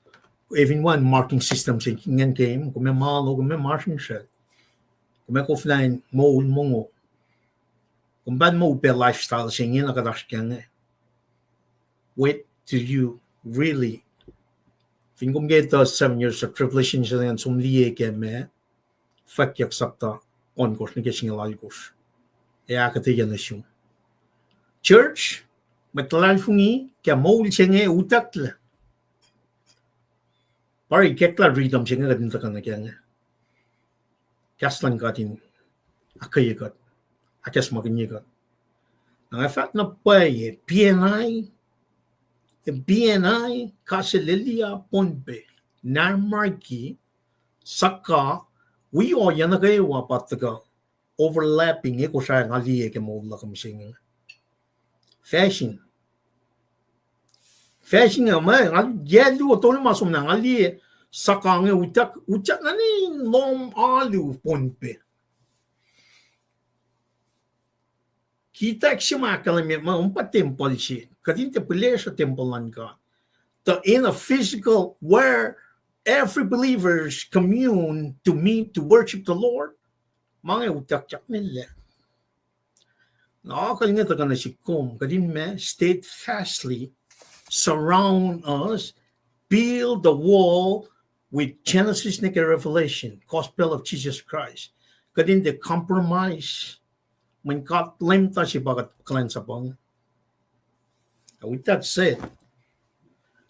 even one marking system se ingacn ke, kom ac malo, kom ac masrinsral, kom ac koflah in moul mongo. Kom pa in moul pac lifestyle se ingena kuht oasr kac inge. Wait till you really, fin kom ke the seven years of tribulation se ingacn som liye ke ma, fwackyuck sapta ohnkohsr nuh ke singucul alkosr, ac ahkuhtweyac nuh sum. Church, mwet luhlahlfongi, ke moul se inge utucklac, pa ikacklah freedom se inge kuht in tuhkuh nuh kac inge. Kahs luhn God in ahkkweye kuht, ahkacsmakihnye kuht. Na nga fahk na pwacye, B N I, B N I, Kaselehlia, Pohnpei, Nalmarki, Saka, wi ohiyacn nuh kwewa pa tuhkuh overlapping, e Kosrae nga liye ke moul luhk mihsenge. Fashion. Fashion inge, ma nga yac luo tolu ma somlah nga liye Saka inge utyak, utyak nuh in lohm alu Pohnpei. Kitak se ma ahkkahlwemye ma on pa tempuhl se, kuht in tiac pihlesruh tempuhl luhn God. Tuh in a physical, where every believers commune to meet to worship the Lord, ma inge utakyak nelac. Na akal inge tuhkuh nuh sihk kom, kuht in ma steadfastly surround us, build the wall with Genesis nuh ke Revelation, Gospel of Jesus Christ. Kuht in tiac compromise. Mweyen God Leum ta se pa kuht kuhlwacnsapuh. With that said,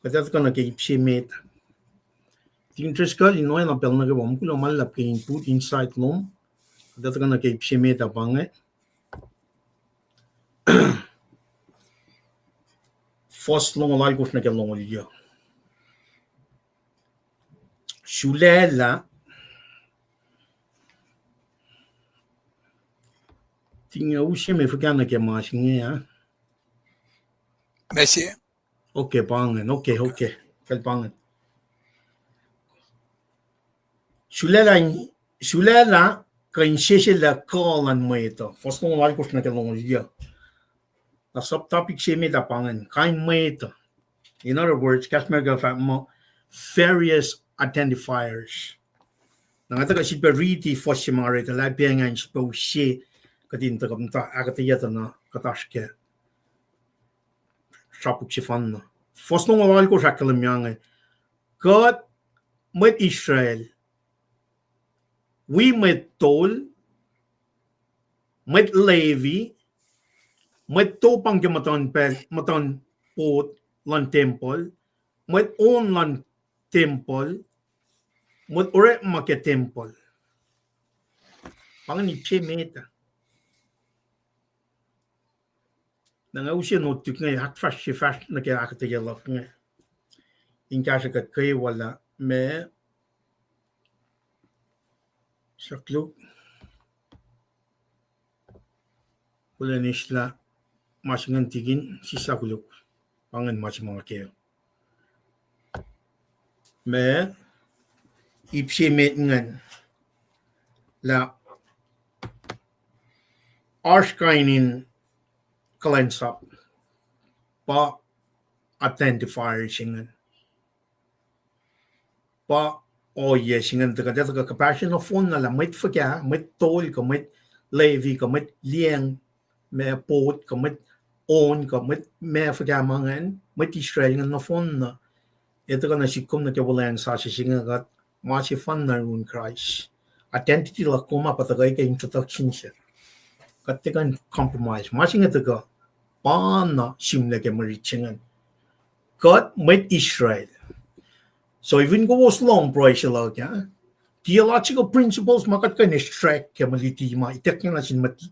kuht ac tuhkuh nuh ke ip se met. Tin Driscoll, in oacna pacl nuh kwewa, mukul uh ma luhlahp ke input, insight lom. Kuht ac tuhkuh nuh ke ip se met ah pa inge. Fuhs longoul alkosr nuh ke longoul yuh. Sulaclah. Tinge use me fuhkah nuh ke ma se inge ah? Ma se. Okay, pa ingacn. Okay, okay. Kal pa ingacn. Sulaclah, sulaclah kuh inseselac kuh luhn mwet uh. Fuhs longoul alkosr nuh ke longoul yuh. Na subtopic se met ah pa ingacn, kain mwet uh. In other words, kahs America fahk muh various identifiers. Na nga tuhkuh sifilpac riti fuhs se ma orek lah pacngah in sifilpac use kuht in tuhkuh muhta ahkuhtweyac tuh na kuht oasr ke srapuk sefanna. Fuhs longoul alkosr ahkkahlwemye inge, kuht mwet Israel, wi mwet tol, mwet Levi, mwet topang ke muhtuhn pacl, muhtuhn pot luhn tempuhl, mwet on luhn tempuhl, mwet orekma ke tempuhl. Pa ingacn ip se met ah. Na nga use note tuk inge ahkfahsrye fahsr nuh ke ahkuhtweyac luhk inge in kahsruh kuht kwewa lah ma srakluk kulen islah ma se ingacn tikin sislah koluk. Pa ingacn ma se ma nga ke ma ip se met ingacn lah oasr kain in kuhlwacnsap pa identifier se ingacn. Pa ohiyac se ingacn tuhkuh, tuhkuh kuhpahsr nohfohn na lah mwet fuhkah, mwet tol kuh mwet Levi kuh mwet liyacacng ma pot kuh mwet on kuh mwet ma fuhkah ma ingacn, mwet Israel ingacn nohfohn na. Ac tuhkuh nuh sihk kom nuh ke wuhlweacng sasuc se inge kuht ma sefanna yurin Kraist. Identity luhk kom ah pa tuhkuh ke introduction se. Kuht tiac kuh in compromise. Ma se inge tuhkuh pa na sihmlac ke mwe rit se ingacn. Kuht mwet Israel. So even kowos lohng pruhe se luhk ah, theological principles ma kuht kuh in extract ke mwe luti ma ituckyang nuh sin mwet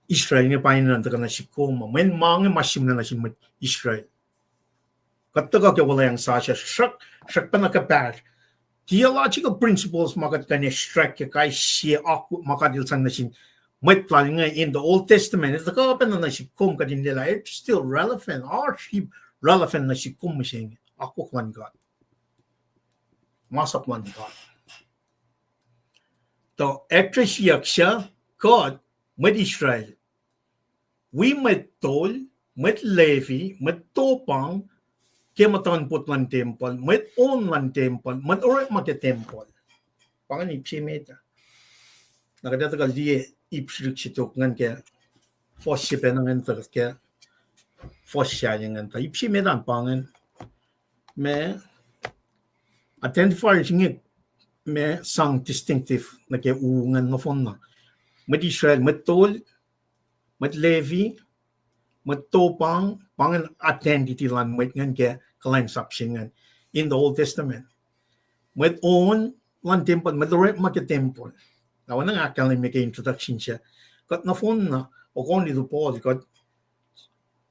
Israel inge pa enenuh in tuhkuh nuh sihk kom ah. Mweyen ma inge ma sihmlac nuh sin mwet Israel. Kuht tuhkuh ke wuhlweacng sasuc, srack, srack pacna kuhpahsr. Theological principles ma kuht kuh in extract ke kais sie akwuck ma God El sang nuh sin mwet Lal inge in the Old Testament, el tuhkuh pacna nuh sihk kom, kuht in liye lah it's still relevant, oasr relevant nuh sihk kom mihsenge, akwuck luhn God. Masap luhn God. Tuh address-iyuck suc kuht mwet Israel, wi mwet tol, mwet Levi, mwet topang ke muhtuhnpot luhn tempuhl, mwet on luhn tempuhl, mwet orekma ke tempuhl. Pa ingacn ip se met ah. Na kuht ac tuhkuh liye ip srihk se tok ingacn ke fuhs se pacna ingacn tuh ke fuhs sahyac ingacn tuh ip se met an pa ingacn. Ma identifier se inge ma sang distinctive nuh ke u ingacn nohfohn na. Mwet Israel, mwet tol, mwet Levi, mwet topang, pa ingacn identity luhn mwet ingacn ke kuhlwacnsap se ingacn in the Old Testament. Mwet on luhn tempuhl, mwet orekma ke tempuhl. Na oacna nga ahkkahlwemye ke introduction se, kuht nohfohn na, according to Paul, kuht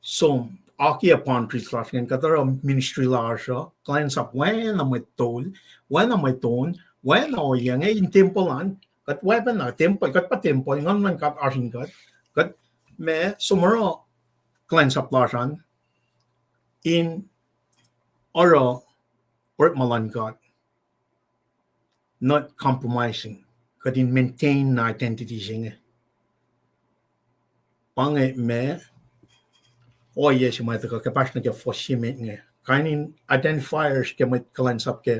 som, akiyac boundaries lasr ingacn, kuht oruh ministry lasr uh, kuhlwacnsap oacna mwet tol, oacna mwet on, oacna ohiyac inge in tempuhl an, kuht oacpacna tempuhl, kuht pa tempuhl, Nguhn luhn God oasr in kuht, kuht ma som oruh kuhlwacnsap lasr an in oruh orekma luhn God, not compromising, kuht in maintain identity se inge. Pa inge ma ohiyac se ma tuhkuh ke pahsr nuh ke fuhs se met inge. Kain in identifiers ke mwet kuhlwacnsap ke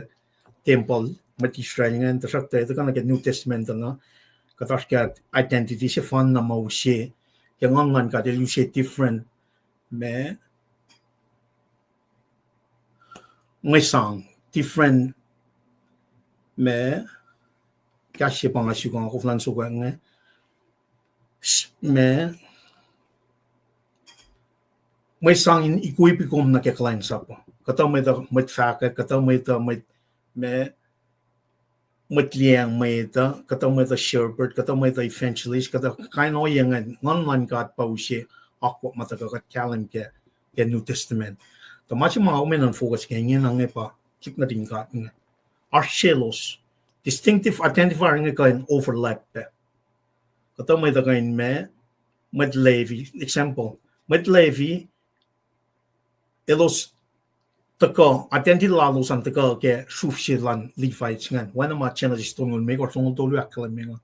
tempuhl, mwet Israel ingacn, tuhsruhktuh tuhkuh nuh ke New Testament uh na, kuht oasr ke identity sefanna ma use ke Nguhn luhn God, el use different ma mwe sang, different ma, kahs se pa nga suk uh, nga koflah in sokwack inge, ma mwe sang in equip kom nuh ke kuhlwacnsap uh. Kuhtuh mwet uh mwet fahkwack, kuhtuh mwet uh mwet ma, mwet liyacacng mwet uh, kuhtuh mwet uh shepherd, kuhtuh mwet uh evangelist, kuhtuh kain ohiyac ingacn, Nguhn luhn God pa use akwuck ma tuhkuh kuht kahlwem ke, ke New Testament. Tuh ma se ma omen an focus ke ingena inge pa sik nuhtin God inge. Oasr selos. Distinctive identifier inge kuh in overlap pac. Kuhtuh mwet uh kuh in ma, mwet Levi, example, mwet Levi, elos tuhkuh, identity lalos an tuhkuh ke sruf se luhn Levites ingacn. Oacna ma Genesis tolngoul limekohsr, tolngoul tolu ahkkahlwemye inge.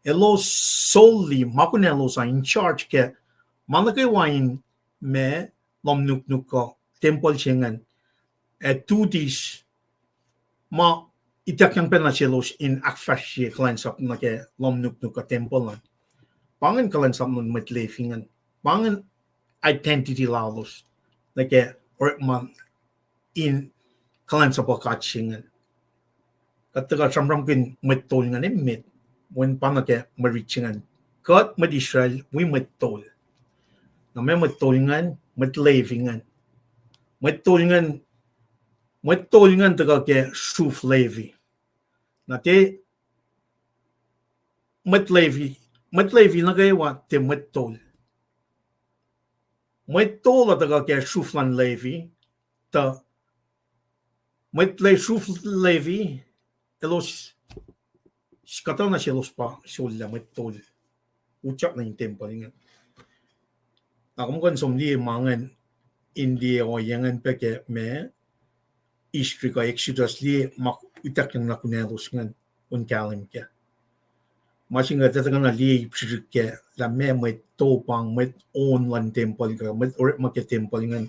Elos solely, ma kunaclos an in charge ke ma nuh kwewa in ma lohm nuknuk kuh tempuhl se ingacn, ac duties ma ituckyang pacna selos in ahkfahsrye kuhlwacnsap nuh ke lohm nuknuk kuh tempuhl an. Pa ingacn kuhlwacnsap luhn mwet Levi ingacn. Pa ingacn identity lalos nuh ke orekma in kuhlwacnsap uh God se ingacn. Kuht tuhkuh sramsramkihn mwet tol ingacn emet, wen pa nuh ke mwe rit se ingacn. Kuht mwet Israel wi mwet tol. Na ma mwet tol ingacn, mwet Levi ingacn. Mwet tol ingacn, mwet tol ingacn tuhkuh ke sruf Levi. Na tiac mwet Levi, mwet Levi nuh kwewa tiac mwet tol. Mwet tol uh tuhkuh ke sruf luhn Levi, tuh mwet Le-, sruf Levi, elos, kuhtuh na selos pa sollah mwet tol utyak nuh in tempuhl ingacn. Na kom kuh in som liye ma ingacn, in liye ohiyac ingacn pac ke ma history kuh Exodus, liye ma ituckyang na kunaclos ingacn on kahlwem kac. Ma se inge kuht tuhkuh na liye ip srihsrihk kac lah ma mwet topang, mwet on luhn tempuhl kuh mwet orekma ke tempuhl ingacn,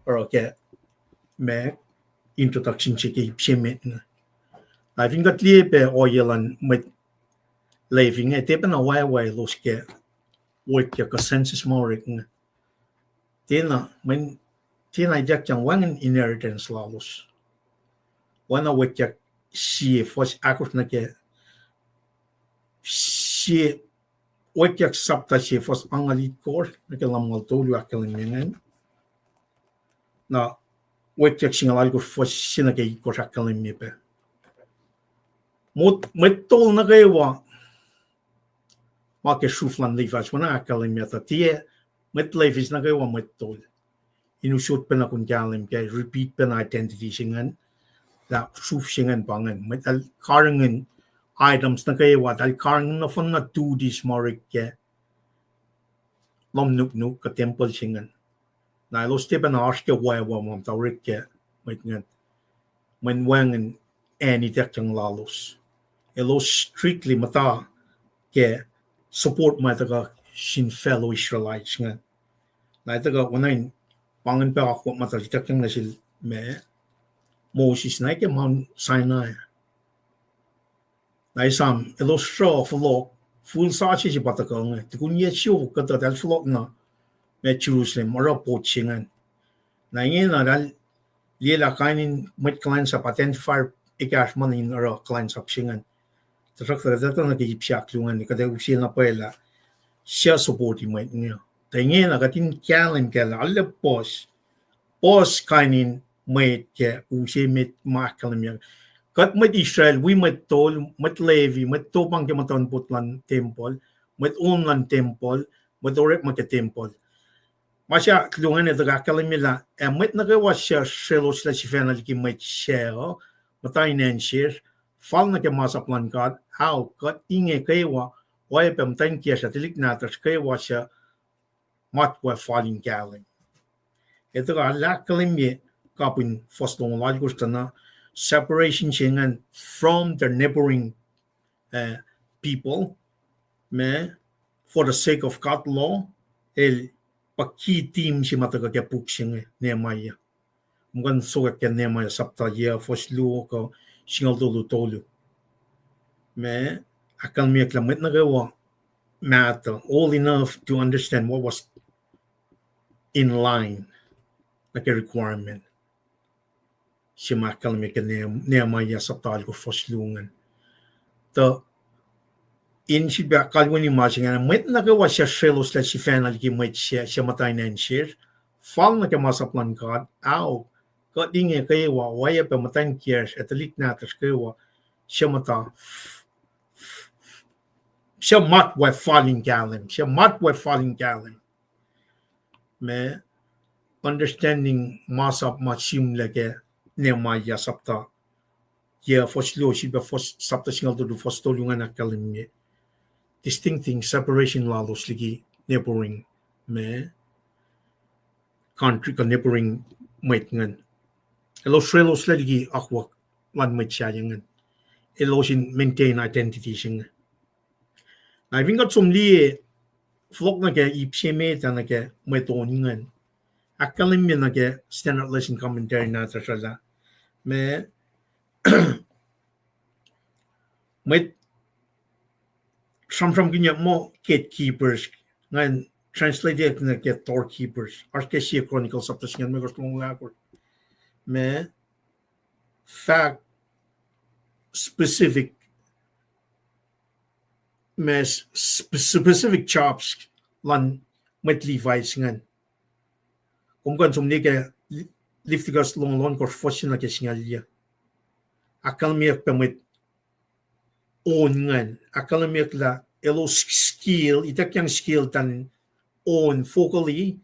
oruh ke ma introduction se ke ip se met inge. Na fin kuht liye pac ohiyac luhn mwet Levi inge, tiac pacna wacwac elos ke wekyuck kuh census ma orek inge. Tiacna, mweyen tiacna ituckyang wacngihn inheritance lalos. Oacna wekyuck sie fuhs ahkosr nuh ke sie, wekyuck sapta sie fuhs angngaul itkohsr nuh ke lumngaul tolu ahkkahlwemye ingacn. Na wekyuck singucul alkohsr fuhs se nuh ke itkohsr ahkkahlwemye pac. Mwet, mwet tol nuh kwewa ma ke sruf luhn Levi, oacna ahkkahlwemye tuh tiac, mwet Levi nuh kwewa mwet tol. In usot pacna kom kahlwem kac, repeat pacna identity se ingacn, lah sruf se ingacn pa ingacn. Mwet el karihngihn items nuh kwewa, el karihngihn nohfohnna duties ma orek ke lohm nuknuk kuh tempuhl se ingacn. Na elos tiac pacna oasr ke wacwac ma muhta orek ke mwet ingacn, mweyen wacngihn acn ituckyang lalos. Elos strictly muhta ke support ma tuhkuh sin fellow Israelites ingacn. Na tuhkuh oacna in pa ingacn pac akwuck muhta ituckyang nuh sel ma Moses na ke Mount Sinai. Na esam, elos sruh fohlohk, fihl sasuc se pa tuhkuh inge, tukun yac siofok kuhtuh eltahl fohlohk nuh ma Jerusalem, oruh pot se ingacn. Na ingena eltahl liye lah kain in mwet kuhlwacnsap identify ekahsr ma in oruh kuhlwacnsap se ingacn. Tuhsruhktuh kuht etuh nuh ke ip se ahkluo ingacn, kuht ac use na pwacye lah suc support-i mwet inge. Tuh ingena kuht in kahlwem kac lah arlac puhs, puhs kain in mwet ke use met ma ahkkahlwemye. Kuht mwet Israel, wi mwet tol, mwet Levi, mwet topang ke muhtuhnpot luhn tempuhl, mwet on luhn tempuhl, mwet orekma ke tempuhl. Ma se ahkluo ingacn, etuh ahkkahlwemye lah, ac mwet nuh kwewa suc sreloslac sifacna liki mwet sac uh, muhta in acn sesr, fal nuh ke masap luhn God, ao, kuht inge kwewa, oacyacpac muhtwacn kiyacsr ac tuhlihk nahtuhsr kwewa suc matwac fal in kahlwem. Etuh lah ahkkahlwemye kapihn fuhs longoul alkosr tuh na separation se ingacn from the neighboring, uh, people, ma, for the sake of God law, el pa key theme se ma tuhkuh ke puk se inge, Nehemiah. Kom kuh in sokwack ke Nehemiah sapta yac fuhs luo kuh singucul tolu tolu. Ma, ahkkahlwemyeyuck lah mwet nuh kwewa mahtuh, old enough to understand what was in line, nuh ke requirement se ma ahkkahlwemye ke Nehem-, Nehemiah sapta alkosr fuhs luo ingacn. Tuh in sifilpac kalweni ma se ingacn, mwet nuh kwewa suc sreloslac sifacna liki mwet sac, suc muhta in acn sesr, fal nuh ke masap luhn God, ao, kuht inge kwewa, oacyacpac muhtwacn kiyacsr ac tuhlihk nahtuhsr kwewa, suc muhta, suc matwac fal in kahlwem, suc matwac fal in kahlwem. Ma, understanding masap ma sihmlac ke Nehemiah sapta yac fuhs luo, sifilpac fuhs, sapta singucul tolu fuhs tolu ingacn ahkkahlwemye distinct thing, separation lalos liki neighboring, ma, country kuh neighboring mwet ingacn. Elos sreloslac liki akwuck luhn mwet sahyac ingacn. Elos in maintain identity se inge. Na fin kuht som liye, fohlohk nuh ke ip se met ah nuh ke mwet on ingacn, ahkkahlwemye nuh ke Standard Lesson Commentary nahtuhsr ah lah, ma, mwet sramsramkihnyuck muh gatekeepers, ingacn translate nuh ke doorkeepers, oasr ke sie Chronicles sapta singucul limekohsr, longoul ahkosr. Ma, fahk specific, ma, spe-, specific jobs luhn mwet Levites ingacn. Kom kuh in som liye ke Leviticus longoul ohnkohsr fuhs se nuh ke singucul yac. Ahkkahlwemyeyuck pac mwet on ingacn. Ahkkahlwemyeyuck lah elos skill, ituckyang skill tah in on vocally,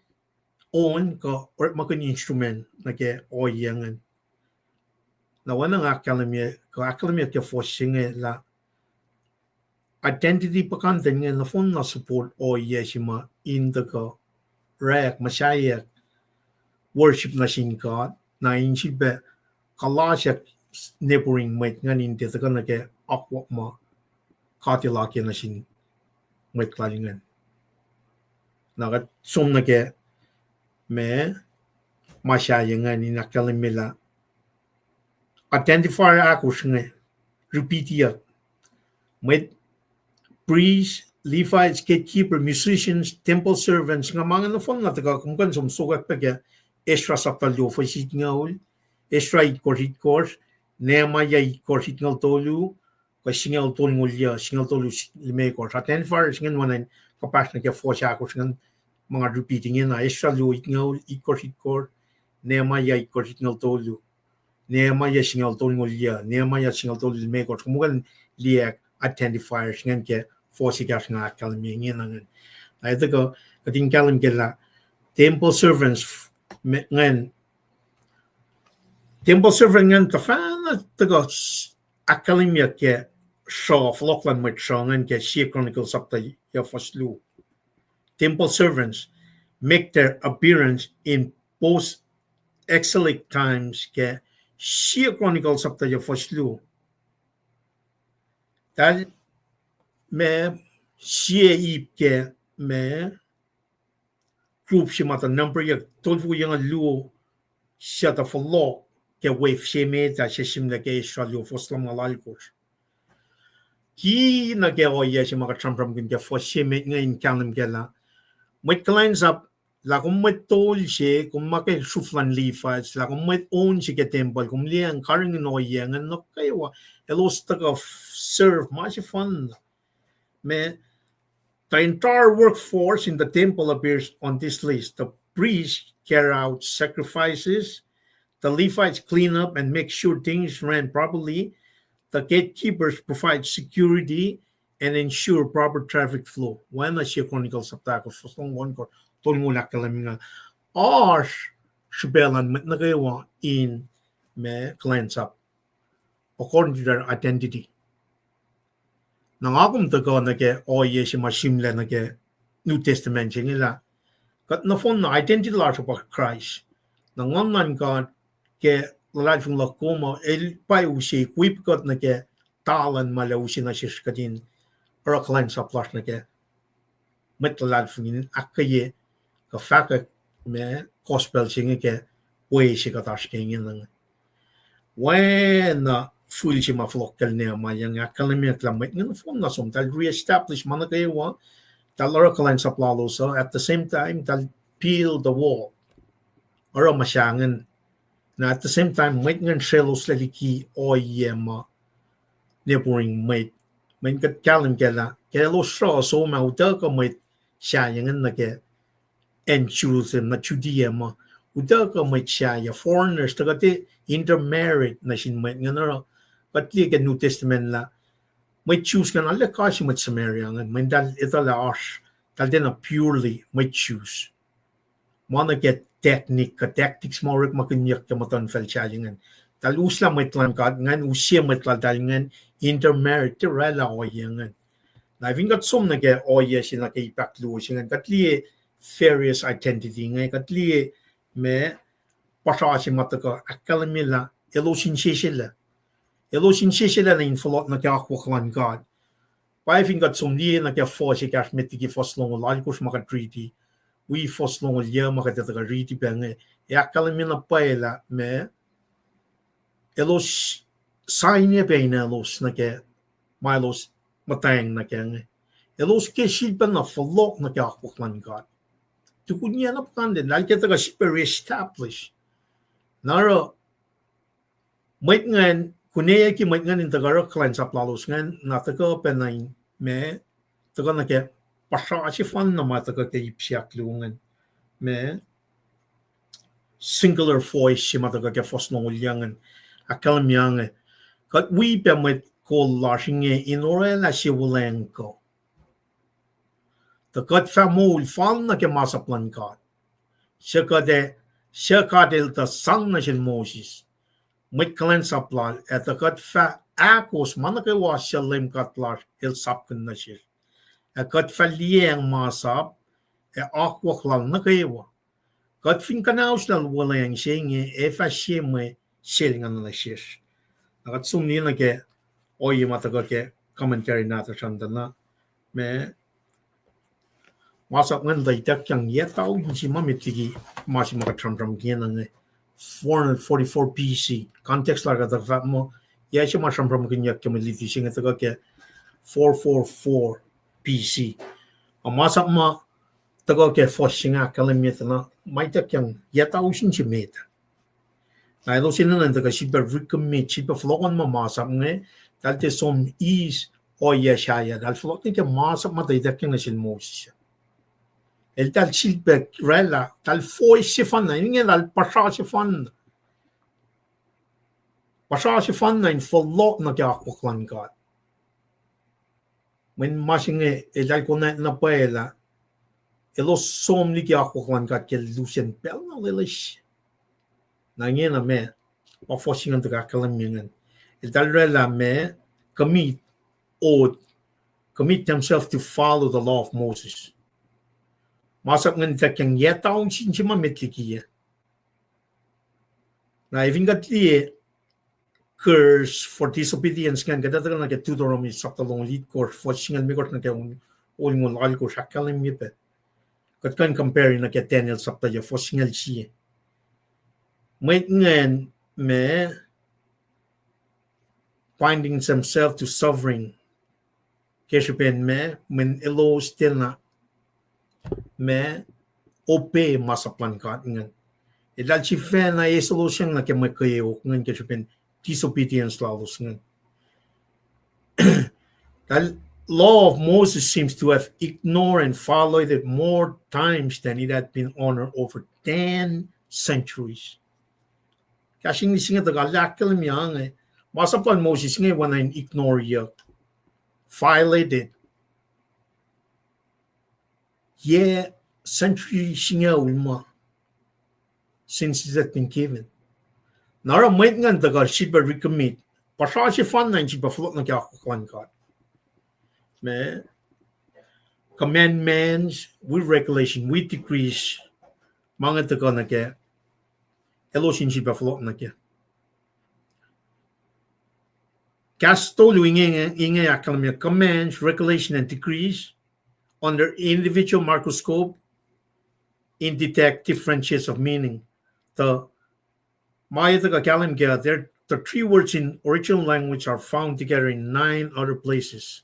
on kuh orekmakihn instrument nuh ke ohiyac ingacn. Na oacna nga ahkkahlwemye, kuh ahkkahlwemye ke fuhs se inge lah identity puhkantwen inge nohfohn na support ohiyac se ma in tuhkuh orek, muhsaheack worship nuh sin God, na in sifilpac kuhlasack neighboring mwet ingacn in tiac tuhkuh nuh ke akwuck ma God El akiyac nuh sin mwet lal ingacn. Na kuht som nuh ke ma, ma sahyac ingacn in ahkkahlwemye lah identifier ahkosr inge, repeatiyuck. Mwet priests, Levites, gatekeeper, musicians, temple servants, nga ma inge nohfohn na tuhkuh, kom kuh in som sokwack pac ke Ezra sapta luo fuhs itngoul, Ezra itkohsr itkohsr, Nehemiah itkohsr itngoul tolu, kuh singucul tolngoul yac, singucul tolu limekohsr. Identifiers ingacn oacna in kuhpahsr nuh ke fuhs ahkosr ingacn, ma nga repeat ingena, Ezra luo itngoul, itkohsr itkohsr, Nehemiah itkohsr itngoul tolu, Nehemiah singucul tolngoul yac, Nehemiah singucul tolu limekohsr. Kom kuh in liye identifiers ingacn ke fuhs ekahsr nga ahkkahlwemye ingena ingacn. Na etuh kuh, kuht in kahlwem ke lah temple servants, me-, ingacn, temple servant ingacn tuhfahna tuhkuh s-, ahkkahlwemyeyuck ke sruh, fohlohk luhn mwet sruh ingacn ke sie Chronicles sapta yac fuhs luo. Temple servants make their appearance in post-exilic times ke sie Chronicles sapta yac fuhs luo. Tahl ma sie ip ke ma group se ma tuh numberyuck tolfoko yac luo suc tuh fohlohk ke wave se met ah se sihmlac ke Ezra luo fuhs lumngaul alkosr. Ki nuh ke ohiyac se ma kuht sramsramkihn ke fuhs se met inge in kahlwem ke lah mwet kuhlwacnsap, lah kom mwet tol se, kom ma ke sruhf luhn Levites, lah kom mwet on se ke tempuhl, kom liyacacng karihngihn ohiyac ingacn nuh kwewa, elos tuhkuh f-, serve ma sefanna. Ma, the entire workforce in the temple appears on this list. The priests carry out sacrifices, The Levites clean up and make sure things ran properly. The gatekeepers provide security and ensure proper traffic flow. Oacna sie Chronicles sapta ahkosr, fuhs longoul ohnkohsr, tolngoul ahkkahlwemye inge. Oasr srihpac luhn mwet nuh kwewa in ma kuhlwacnsap according to their identity. Na nga kom tuhkuh nuh ke ohiyac se ma sihmlac nuh ke New Testament se inge lah kuht nohfohn na identity lasr uh pa Kraist. Na Nguhn luhn God ke luhlahlfongi luhk kom uh, el pa use equip kuht nuh ke talan ma el use nuh sesr kuht in oruh kuhlwacnsap lasr nuh ke mwet luhlahlfongi in ahkkweye kuh fahkwack ma gospel se inge ke we se kuht oasr ke ingena inge. Oacna fihl se ma fohlohk kacl Nehemiah inge, ahkkahlwemyeyuck lah mwet inge nohfohn na som, eltahl re-establish ma nuh kwewa, eltahl oruh kuhlwacnsap lalos uh, at the same time eltahl build the wall. Oruh ma sahngweng. Na at the same time mwet ingacn srelos lac liki ohiyac ma neighboring mwet. Mweyen kuht kahlwem kac lah ke elos sruh som ah, utuckuh mwet sahyac ingacn nuh ke acn Jerusalem, nuh Judea ma, utuckuh mwet sahyac, foreigners, tuh kuht intermarried nuh sin mwet ingacn oruh. Kuht liye ke New Testament lah mwet Jews ingacn arlac kais sie mwet Samaria ingacn, mweyen eltahl etuh lah oasr, eltahl tiacna purely mwet Jews. Ma nuh ke technique kuh tactics ma orekmakihnyuck ke muhtuhnfacl sahyac ingacn. Eltahl uslah mwet luhn God ingacn, use mwet laltahl ingacn, intermarried, tiac oraclah ohiyac ingacn. Na fin kuht som nuh ke ohiyac se nuh ke ip ahkluo se ingacn, kuht liye various identity inge, kuht liye ma puhsra se ma tuhkuh ahkkahlwemye lah elos inseselac. Elos inseselac nuh in fohlohk nuh ke akwuck luhn God. Pa fin kuht som liye nuh ke fuhs ekahsr met liki fuhs longoul alkosr ma kuht riti, wi fuhs longoul yuc ma kuht etuh kuht riti pac inge, ac ahkkahlwemye na pwacye lah ma elos sign-ye pac in elos nuh ke ma elos muhtweng nuh kac inge. Elos ke sifilpacna fohlohk nuh ke akwuck luhn God. Tukun yac na puhkantwen, eltahl ke tuhkuh sifilpac re-establish. Na oruh mwet ingacn, kuneyucki mwet ingacn in tuhkuh oruh kuhlwacnsap lalos ingacn, na tuhkuh pacna in ma, tuhkuh nuh ke puhsra sefanna ma tuhkuh ke ip se ahkluo ingacn, ma singular voice se ma tuhkuh ke fuhs longoul yuc ingacn, ahkkahlwemye inge, kuht wi pac mwet kol lasr inge in oraclah sie wuhlweacng kuh. Tuh kuht fah moul fal nuh ke masap luhn God, suc kuht ac, suc God el tuh sang nuh sel Moses, mwet kuhlwacnsap lal, ac tuh kuht fah ahkos ma nuh kwewa suc Leum God lasr el sapkihn nuh sesr. Ac kuht fah liyacacng masap ac akwuck lal nuh kwewa. Kuht fin kuhnahoslac wuhlweacng se inge, ac fah sie mwe selnguhn nuh sesr. Na kuht som liye nuh ke ohiyac ma tuhkuh ke commentary nahtuhsr an tuh na, ma masap ingacn tuh ituckyang yac tausin se ma met liki ma se ma kuht sramsramkihn inge, four hundred forty-four B C. Context lal kuht fahk muh yac se ma sramsramkihnyuck ke mwe luti se inge tuhkuh ke four four four B C. A masap ma tuhkuh ke fuhs se inge ahkkahlwemye tuh na ma ituckyang yac tausin se met. Na elos enenuh in tuhkuh sifilpac recommit, sifilpac fohlohkohn ma masap inge, eltahl tiac som eis ohiyac sahyac, eltahl fohlohk nuh ke masap ma tuh ituckyang nuh sel Moses. Eltahl sifilpac oraclah, eltahl voice sefanna, inge eltahl puhsra sefanna. Puhsra sefanna in fohlohk nuh ke akwuck luhn God. Mweyen ma se inge eltahl konwacack na pwacye lah elos som liki akwuck luhn God ke lusen pacl na loeloes. Na ingena ma pa fuhs se ingacn tuhkuh ahkkahlwemye ingacn. Eltahl oraclah ma commit, commit themselves to follow the law of Moses. Masap ingacn ituckyang yac tausin se ma met liki ah. Na fin kuht liye curse for disobedience ingacn, kuht etuh na ke Deuteronomy sapta longoul itkohsr, fuhs singucul limekohsr nuh ke ol-, ol-, longoul alkohsr ahkkahlwemye pac. Kuht kuh in compare nuh ke Daniel sapta yuc, fuhs singucul sie. Mwet ingacn ma binding themselves to suffering ke srihpen ma, mweyen elos tiacna ma obey masap luhn God ingacn. Eltahl sifacna eselosyang nuh ke mwe kweok ingacn ke srihpen disobedience lalos ingacn. The law of Moses seems to have ignored and violated more times than it had been honored over ten centuries. Kahs English se inge tuhkuh ahkkahlwemye inge, masap luhn Moses inge oacna in ignoreyuck, violated. Yac century singucul ma since it has been given. Na oruh mwet ingacn tuhkuh sifilpac recommit. Puhsra sefanna in sifilpac fohlohk nuh ke akwuck luhn God. Ma commandments, wi regulation, wi decrees, ma inge tuhkuh nuh ke elos in sifilpac fohlohk nuh ke. Kahs tolu inge, inge ahkkahlwemye commands, regulation, and decrees under individual microscope in detect differences of meaning. Tuh ma e tuhkuh kahlwem kac, there, the three words in original language are found together in nine other places.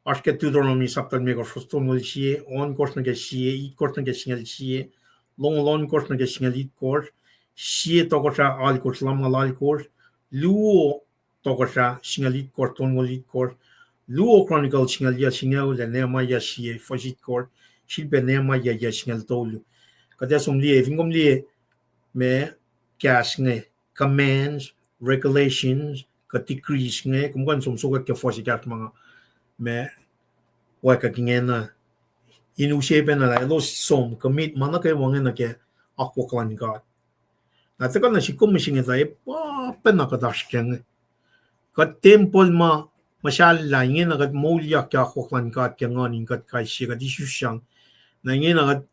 Oasr ke Deuteronomy sapta limekohsr, fuhs tolngoul sie, ohnkohsr nuh ke sie, itkohsr nuh ke singucul sie, longoul ohnkohsr nuh ke singucul itkohsr, sie tohkohsrah alkohsr, lumngaul alkohsr, luo tohkohsrah singucul itkohsr, tolngoul itkohsr, luo Chronicles singucul yac singucul, ac Nehemiah sie, fuhs itkohsr, sifilpac Nehemiah yac singucul tolu. Kuht ac som liye, fin kom liye ma kahs inge, commands, regulations, kuh decrees inge, kom kuh in som sokwack ke fuhs ekahsr ma nga, ma wacngihn ingena. In use pacna lah elos som commit ma nuh kwewa inge nuh ke akwuck luhn God. Na tuhkuh nuh sihk kom mihsenge tuh e pa pacna kuht oasr kac inge. Kuht tempuhl ma muhsahllah, ingena kuht moulyak ke akwuck luhn God ke nguhn in kuht kais sie, kuht isusrang. Na ingena kuht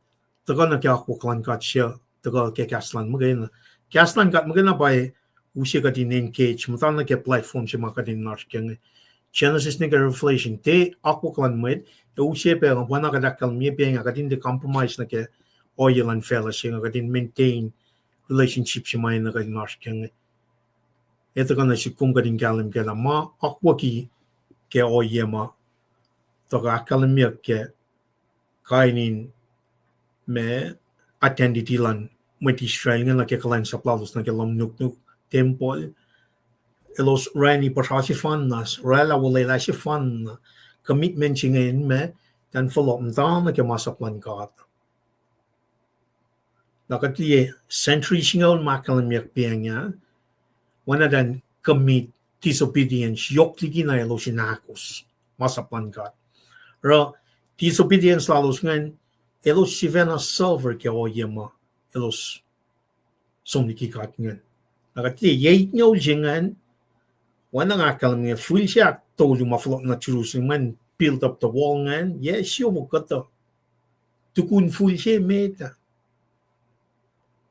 tuhkuh nuh ke akwuck luhn God se, tuhkuh ke kahs luhn muhkwena. Kahs luhn God muhkwena pa e use kuht in engage, muhta nuh ke platform se ma kuht in oasr kac inge. Genesis nuh ke Revelation, tiac akwuck luhn mwet, ac use pac nga pacna kuht ahkkahlwemye pa inge, kuht in tiac compromise nuh ke ohiyac luhn facluh se inge, kuht in maintain relationship se ma enenuh kuht in oasr kac inge. E tuhkuh nuh sihk kom kuht in kahlwem kac lah ma akwucki ke ohiyac ma tuhkuh ahkkahlwemyeyuck ke kain in ma identity luhn mwet Israel inge nuh ke kuhlwacnsap lalos nuh ke lohm nuknuk, tempuhl. Elos orani puhsra sefanna, oraclah olwelah sefanna, commitment se ingacn ma, tahn fohlohk muhta nuh ke masap luhn God. Na kuht liye century singucul ma ahkkahlwemyeyuck pa inge, oacna than commit disobedience, yohk likina elos in ahkos masap luhn God. Oruh disobedience lalos ingacn, elos sifacna suffer ke ohiyac ma elos som liki God ingacn. Na kuht liye yac itngucul se ingacn, oacna nga ahkkahlwem inge, fihl se ahktolu ma fohlohk nuh Jerusalem ingacn, build up the wall ingacn, yac siofok kuhtuh. Tukun fihl se met ah.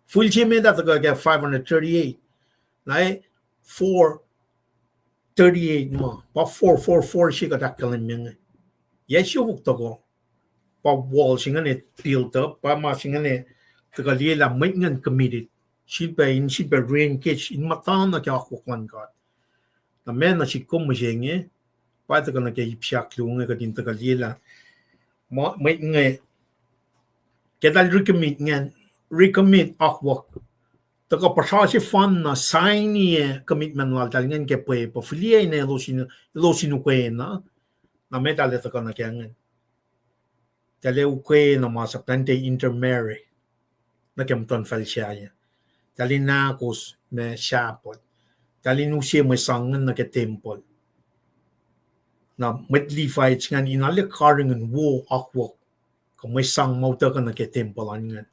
Fihl se met ah tuhkuh ke five hundred thirty-eight. Na e four thirty-eight ma, pa four four four se kuht ahkkahlwemye inge. Yac siofok tuhkuh pa wall se ingacn build up, pa ma se ingacn tuhkuh liye lah mwet ingacn committed. Sifilpac in sifilpac re-engage in muhta nuh ke akwuck luhn God. Na ma nuh sihk kom mihsenge, pa tuhkuh nuh ke ip se ahkluo inge kuht in tuhkuh liye lah ma, mwet inge, ke eltahl recommit ingacn, recommit akwuck, tuhkuh puhsra sefanna sign-i commitment laltahl ingacn ke pwepuh, fihliyac na elos in, elos in ukwena, na ma eltahl ac tuhkuh nuh ke ingacn. Eltahl ac ukwena masap, eltahl in tiac intermarry nuh ke muhtuhnfacl sahyac. Eltahl in ahkos ma Sabbath. Eltahl in use mwe sang ingacn nuh ke tempuhl. Na mwet Levites ingacn in arlac karihngihn wo akwuck kuh mwe sang ma utuckuh nuh ke tempuhl an ingacn.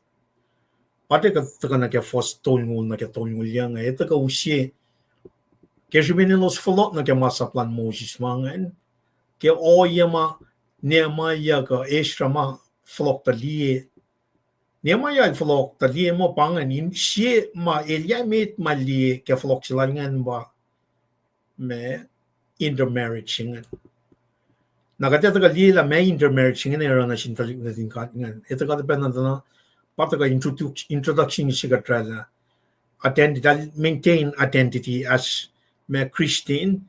Pa tuhkuh nuh ke fuhs tolngoul nuh ke tolngoul yuc inge, e tuhkuh use ke srihpen elos fohlohk nuh ke masap luhn Moses ma ingacn, ke ohiyac ma Nehemiah kuh Ezra ma fohlohk tuh liye. Nehemiah el fohlohk tuh liye muh pa ingacn, in sie ma elyah met ma liye ke fohlohk se lal ingacn pa ma intermarriage ingacn. Na kuht ac tuhkuh liye lah ma intermarriage ingacn ac oruh nuh sin tuhlihk nuhtin God ingacn. E tuhkuh pacna tuh na, pa tuhkuh introduc-, introduction se kuht oraclah. Identity, eltahl maintain identity as ma Christian,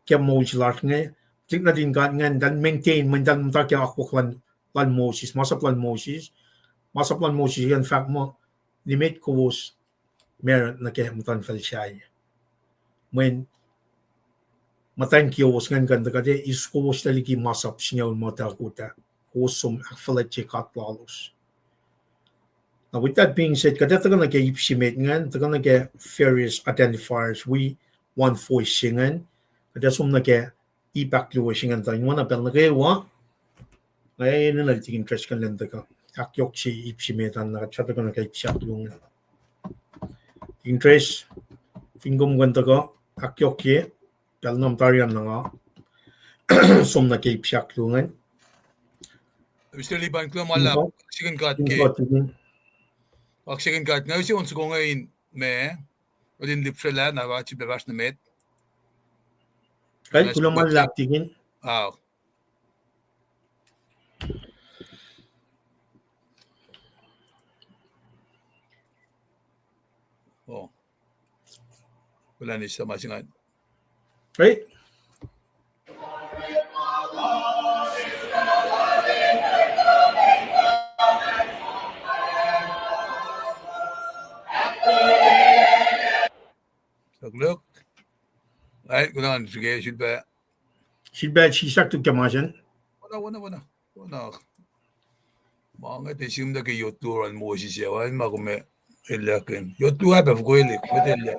ke moul se lasr inge, tuhlihk nuhtin God ingacn, eltahl maintain, mweyen eltahl muhta ke akwuck lal, lal Moses, masap lal Moses, masap lal Moses ingacn fahk muh, nimet kowos married nuh ke muhtuhnfacl sahyac. Mweyen muhtwacn kiyowos ingacn kuh in tuhkuh tiac isus kowos liki masap singucul ma utuckuh ah, kowos som ahkfuhlwactye god lalos. Na with that being said, kuht ac tuhkuh nuh ke ip se met ingacn, tuhkuh nuh ke various identifiers wi one voice se ingacn, kuht ac som nuh ke ip ahkluo se ingacn, tuh in oacna pacl nuh kwewa, nga enenuh Tikin Dres kuh in tuhkuh ahkyohkye ip se met an, na kuht fah tuhkuh nuh ke ip se ahkluo ingacn. Tikin Dres, fin kom kuh in tuhkuh ahkyohkye, pacl nuh tari an na nga som nuh ke ip se ahkluo ingacn. Mister Liban, kuloh ma luhlahp, kaksakihn God ke. Kaksakihn God, nga use on soko inge in me, otin lipsrela na va sip fahsr nuh met. Kuloh ma luhlahp Tikin. Look, look. Right, kuloh, srihke, sifilpac. Sifilpac sisaktuk ke ma sacn. Wona, wona, wona, wona. Ma inge tiac sihmlac ke yot luo luhn Moses ac, wacngihn ma kom elyahkihn. Yot luo ah pac fokoko elek, met elyah.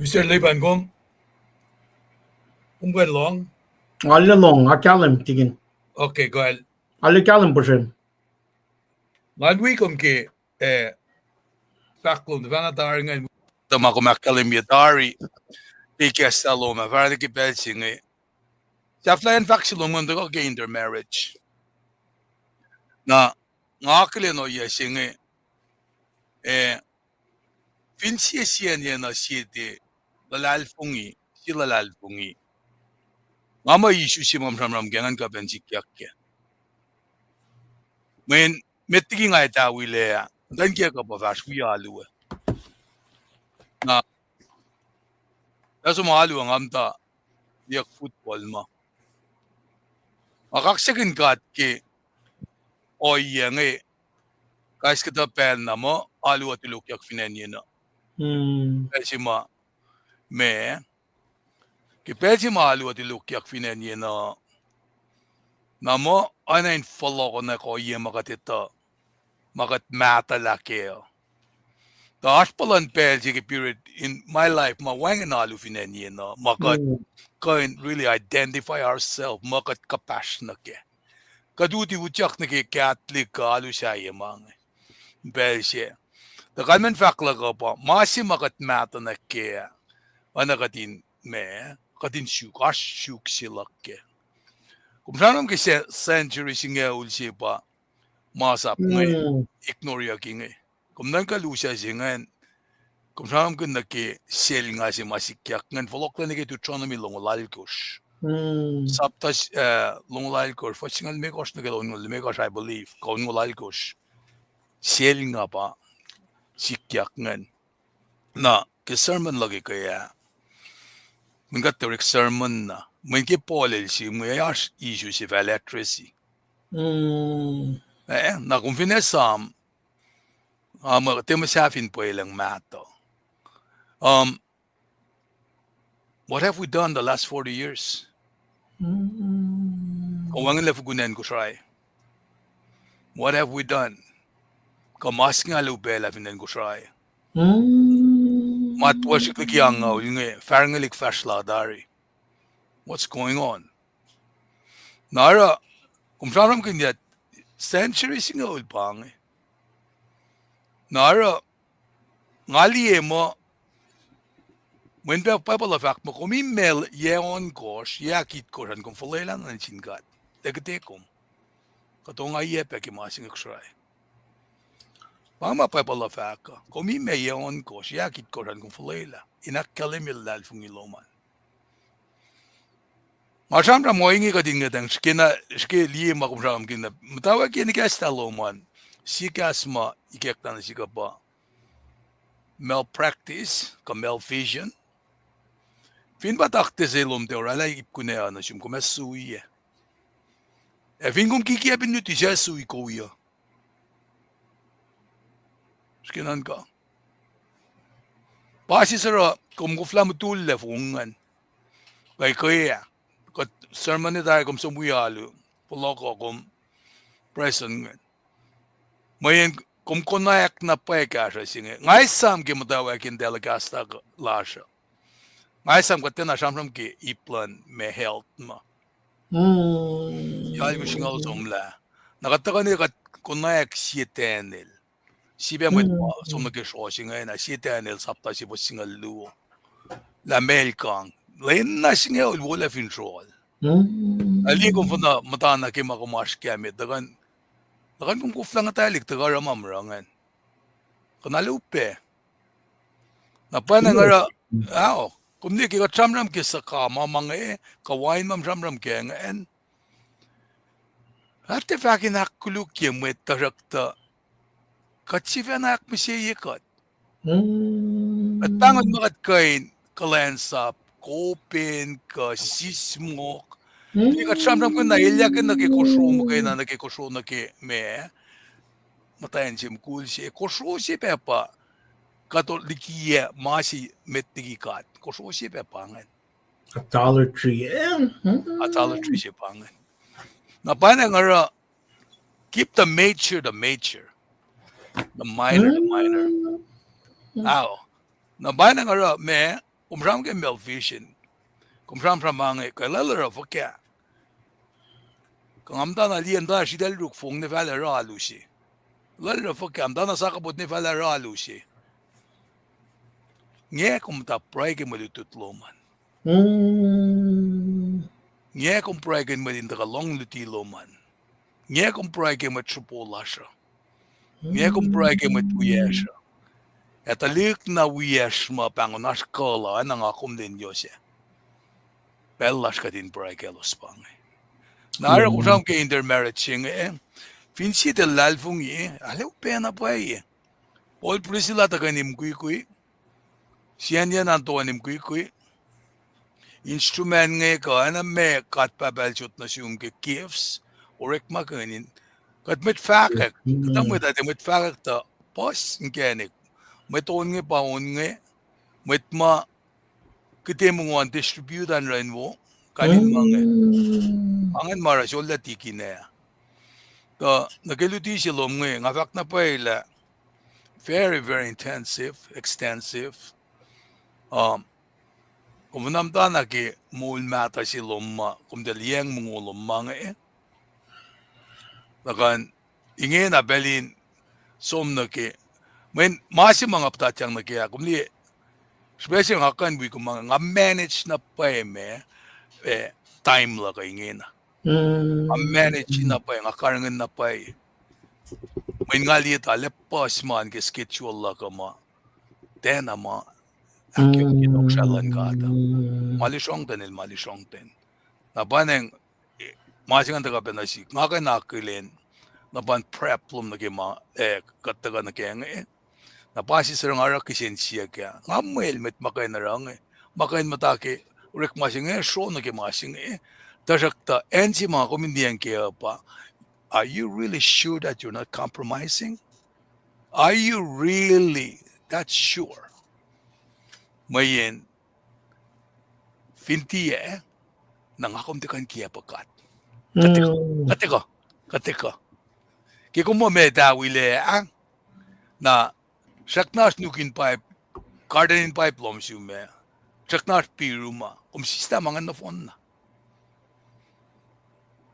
Mister Liban, kom? Kom kuh in lohng? Nga lohng, nga kahlwem, Tikin. Okay, go ahead. Nga kahlwem, puhsren. Nga wi kom ke, eh, fahk lom, tuhfahna tari ingacn, tuh ma kom ahkkahlwemye tari, ke kahs lom ah, fahsr nuh ke pacl se inge. Sahflahiyacn fahk se lom an tuhkuh ke intermarriage. Na, nga akihlen ohiyac se inge, eh, fin sie siyacnyacna sie tiac luhlahlfongi, sie luhlahlfongi. Nga muh issue se ma sramsram ke ngan kuh pacna sikyak kac. Mweyen met liki nga etuh wilac ah, muhtwacn kiyuhk uh pa fahsr wi alu ah. Na, Tasu ma alu nga muhta, yohk football ma. Nga kaksakihn God ke ohiyac inge, kais kuhtuh pacl na muh alu uh tulokyak fin acn yen uh. Pacl se ma, ma, ke pacl se ma alu uh tulokyak fin acn yen uh, na muh oacna in fohlohkohnwack ohiyac ma kuht etuh, ma kuht mahtuhlah kac uh. Tuh oasr puhlan pacl se ke period in my life ma wacngihn alu fin acn yen uh, ma kuht kuh in really identify ourselves, ma kuht kuhpahsr nuh kac. Kuht uti utyak nuh ke Catholic kuh alu sahyac ma inge. Pacl se. Tuh kalmacn fahk luhk uh pa, ma se ma kuht mahtuhlah kac, oacna kuht in, ma, kuht in suk, oasr suk se luhk kac. Kom sramsram ke century singucul se pa, masap inge, ignoreyuck inge. Kom nuhnkuh lusac se ingacn, kom sramsramkihn nuh ke selnga se ma sikyak ingacn, fohlohklac nuh ke Deuteronomy longoul alkosr. Sapta, eh, longoul alkosr, fuhs singucul limekohsr nuh ke longoul limekohsr, I believe, kuh onngoul alkosr. Selnga pa sikyak ingacn. Na, ke sermon luhk ke ah, mweyen kuht orek sermon na. Mweyen ke Paul el sim inge, oasr issue se fal address-i. Eh, na kom fin esam, ah, ma tiac muh sahfin pwelucng mahtuh. Um, what have we done the last forty years? Kuh wacngihnlac fukun acn Kosrae? What have we done? Kuh ma se inge alu pacl ah fin acn Kosrae? Ma tuh srihk liki angngaul inge, fahsrngelihk fahsr lah tari. What's going on? Na oruh, kom sramsramkihn yac, century singucul pa inge. Na oruh, nga liye muh, mweyen pa Bible uh fahk muh, kom imac yac ohnkohsr, yac ahkitkosr an kom fuhlwelah nuh sin God. Ac kuhte kom. Kuht ongaiyac pac ke ma se inge Kosrae. Pa inge ma Bible uh fahk uh, kom imac yac ohnkohsr, yac ahkitkosr an kom fuhlwelah in ahkkahlwemye luhlahlfongi lom an. Nga sramsram ohinge kuht in ngetang, srihke na, srihke liye ma kom sramsramkihn na, muhtwacwacack nuh ke kahs lom an, sie kahs ma ikackna nuh sihk uh pa malpractice kuh malfeasance. Fin pa taktuh se lom tiac oraclah ip kunac uh nuh sum, kom ac sui ah. Ac fin kom kikiacp in luti, suc ac sui kowos uh? Srihke nuhnkuh. Pa sie sruh kom koflah mutullac fong ingacn. Kuh ke ah, kuht sermon tari kom som wi alu, fohlohk uh kom present ingacn. Mweyen kom konwacack na pwacye kahsruh se inge. Nga esam ke muhtwacwacack in telecast lasr uh, nga esam kuht tiacna sramsram ke ip luhn ma health ma. Yac alkosr singucul somlah. Na kuht tuhkuh nuh kuht konwacack sie Daniel. Sie pac mwet ma som nuh ke srohs ingena, sie Daniel sapta sie fuhs singucul luo. Lah ma el kang, lwen na singucul wolac fin sroal. Na liye kom fin muhtana ke ma kom oasr kac met, tuhkuh, tuhkuh kom koflah nguhtwaclihk tuhkuh oruh ma muhruh ingacn. Kuh na lupac. Na pwacnwacng oruh, ao, kom liye ke kuht sramsram ke suhkama ma inge, kuh wain ma sramsram ke ingacn. Kuht tiac fahk in ahkkolukye mwet tuhsruhktuh kuht sifacna ahkmihsye kuht. Kuht pahngon ma kuht kuh in kuhlwacnsap, kopen kuh sismohk. Ke kuht sramsramkihn na elyahkihn nuh ke kosro muhkwena, nuh ke kosro nuh ke ma, muhtwacn se, mukul se, kosro se pac pa kuht likiyac ma se met liki God. Kosro se pac pa ingacn. Idolatry, eh? Idolatry se pa ingacn. Na pwacnwacng oruh, keep the major the major, the minor the minor. Ao. Na pwacnwacng oruh ma, kom sramsram ke malfeasance, kom sramsram ma inge, kuh lwelah oruh fuhkah? Kuh nga muhtana liye muhtana sritacl ruk fong ne fahlah oruh alu se. Lwelah oruh fuhkah? Muhtana sakapot ne fahlah oruh alu se. Nge kom muhta pruhe ke mwe lutlut lom an. Nge kom pruhe ke mwet in tuhkuh lohng luti lom an. Nge kom pruhe ke mwet sruhpo lasr uh. Nge kom pruhe ke mwet wiyacsr uh. Ac tuhlihk na wiyacsr ma pahngon oasr kuh la, oacna nga kom lwen yohse. Pacl lasr kuht in pruhe kaclos pa inge. Na oruh kom sramsram ke intermarriage se inge, fin sie tiac luhlahlfongi, arlac upac na pwacye. Paul, Priscilla tuhkweni mukwikwi. Sie acn yen an toeni mukwikwi. instrument inge kuh, oacna ma God Pahpah El sot nuh sum ke gifts, orekmakihn in, kuht mwet fahkwack, kuhtuh mwet ah tiac mwet fahkwack tuh puhs inkacnek, mwet on inge pa on inge, mwet ma kihte mongo an distribute an racn wo, kain in ma inge. Angan ma oruh sollah tikina. Tuh nuh ke luti se lom inge, nga fahk na pwacye lah very, very intensive, extensive. Um, kom nuhnkuh na ke moul mahtuh se lom ma kom tuh liyacacng mongo lom ma inge. Na kuh in ingena pacl in som nuh ke, mweyen ma se ma nga puhtatyang nuh ke ah, kom liye, srihpac se nga kuh in wi kom, nga manage na pwacye ma, eh, time luhk uh ingena. Nga manage na pwacye, nga karihngihn na pwacye. Mweyen nga liye tuh lah puhs ma ke schedule luhk uh ma tiacna ma ahkyohkye tohkohsrahi luhn God uh. Ma lusrongten el ma lusrongten. Na pa nacng, eh, ma se ngan tuhkuh pac nuh sihk, nga kuh in akihlen, na pa in prep lom nuh ke ma, eh, kuht tuhkuh nuh ke inge. Na pa sisr nga oruh kihsen siyuck ah, nga mwel mwet ma kuh in oruh inge, ma kuh in muhta ke orekma se inge, sro nuh ke ma se inge. Tuhsruhktuh acn se ma kom in liyacacng ke uh pa, are you really sure that you're not compromising? Are you really that sure? Mweyen fin tiac, na nga kom tiac kuh in kiacp God. Kuht tiac kuh, kuht tiac kuh. Ke kom muh met ah wilac ah, na srackna oasr nuk in pipe, garden in pipe lom sum ah, srackna oasr piru ma, kom sislah ma ingacn nohfohn na.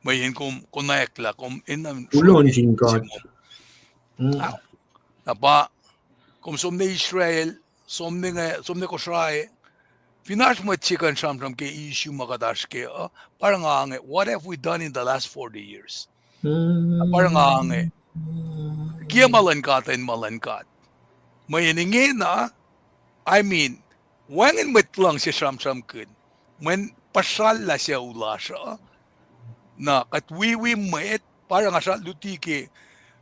Mweyen kom konwacack lah kom enenuh in kuloh nuh sin God. Na pa, kom som nuh Israel, som nuh, som nuh Kosrae, fin oasr mwet se kuh in sramsram ke issue ma kuht oasr ke uh, pa nga inge, what have we done in the last forty years? Pa nga inge, kiacp ma luhn God in ma luhn God. Mweyen ingena, I mean, wacngihn mwet luhngse sramsramkihn, mweyen puhsrallah sucu lasr uh, na kuht wiwi mwet, pa nga srah luti ke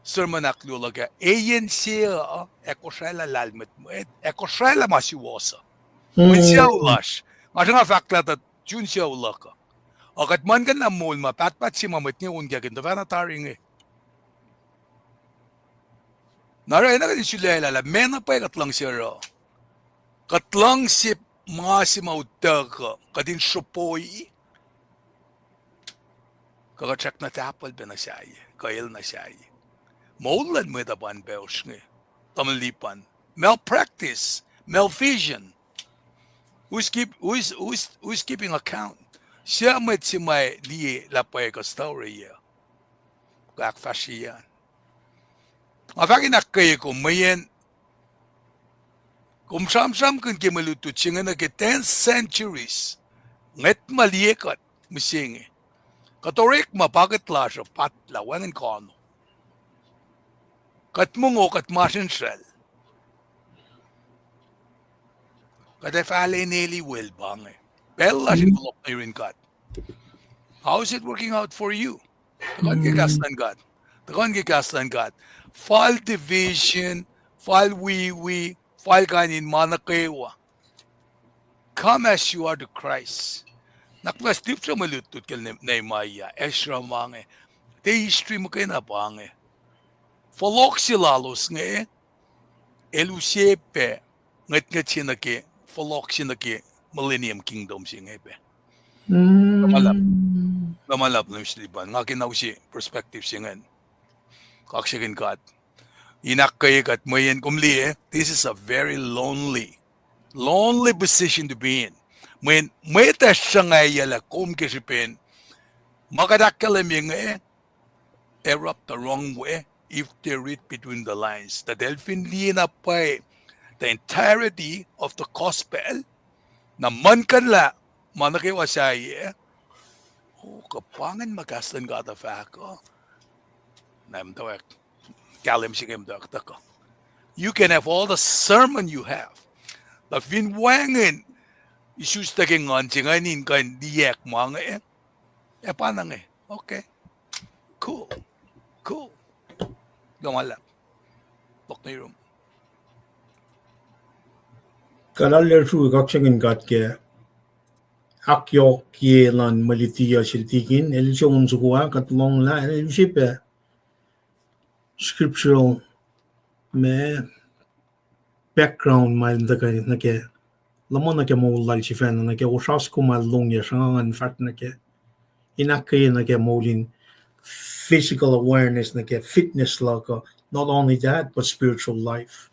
sermon ahkluo luhk ah, eyen se uh, ac kosraclah lahlmwetmwet, ac kosraclah ma suwohs uh. Mweyen sucu lasr, nga sruhnga fahk lah tuh sun sucu luhk uh. Ac kuht muhlkuhnlah moul ma pahtpaht se ma mwet inge onkakihn tuhfahna tari inge. Na oruh enenuh kuht in sulaclah lah meac na pwacye kuht luhngse oruh. Kuht luhngse ma se ma utuckuh, kuht in srohpoi, kuh kuht srackna tahpuhl pac nuh sahyac, kuh el nuh sahyac. Moul luhn mwet uh pa in pacosr inge, tamuhlwel Lipan. Malpractice, malfeasance. Who's keep, who's, who's, who's keeping account? Suc mwet se ma liye lah pwacye kuh story uh? Kuh ahkfahsrye an. Nga fahk in ahkkweye kom mweyen kom sramsramkihn ke mwe lutlut se inge nuh ke ten centuries. Ngwet ma liye kuht mihsenge. Kuht orekma pa kuht lasr uh pahtlah wacngihn kano. Kuht mongo kuht masrinsral. Kuht ac fahleneli wel pa inge. Pacl lasr in fohlohk nuh yurin God. How is it working out for you? Tuhkuh ke kahs luhn God. Tuhkuh ke kahs luhn God. Fal division, fal wiwi, fal kain in ma nuh kwewa. Come as you are to Christ. Na kuloh srihpac mwe lutlut ke Nehemiah, Ezra ma inge. Tiac history muhkwena pa inge. Fohlohk se lalos inge, el use pac ngwetngwet se nuh ke, fohlohk se nuh ke Millennium Kingdom se inge pac. Luhman luhlahp, luhman luhlahp, Mister Lipan. Nga ke na use perspective se ingacn. Kaksakihn God. In ahkkweye kuht mweyen kom liye, this is a very lonely, lonely position to be in. Mweyen mwet ac sruhngwacyuck lah kom ke srihpen ma kuht ahkkahlwemye inge, ac rub the wrong way if they read between the lines. Tuh eltahl fin liye na pwacye the entirety of the gospel, na muhlkuhnlah ma nuh kwewa sahyac, oh, kuh pa ingacn ma kahs luhn God uh fahk uh. Na muhtwacwacack, kahlwem se inge muhtwacwacack tuhkuh. You can have all the sermon you have. Tuh fin wacngihn isus tuh ke nguhn se ingacn in kuh in liyacack ma inge, ac pa na inge, okay. Cool. Cool. Luhman luhlahp. Tok nuh yurum. Kuht arlac sruhk kaksakihn God ke ahkyohkye luhn mwe luti uh sel tikin, el use on soko ah, kuht lohnglah, el use pac scriptural ma background ma el tuhkuh nuh ke, luhman nuh ke moul lal sifacna, nuh ke osra soko ma el longyac sruhnga ngan fahk nuh ke, in ahkkweye nuh ke moul in physical awareness, nuh ke fitness luhk uh, not only that, but spiritual life.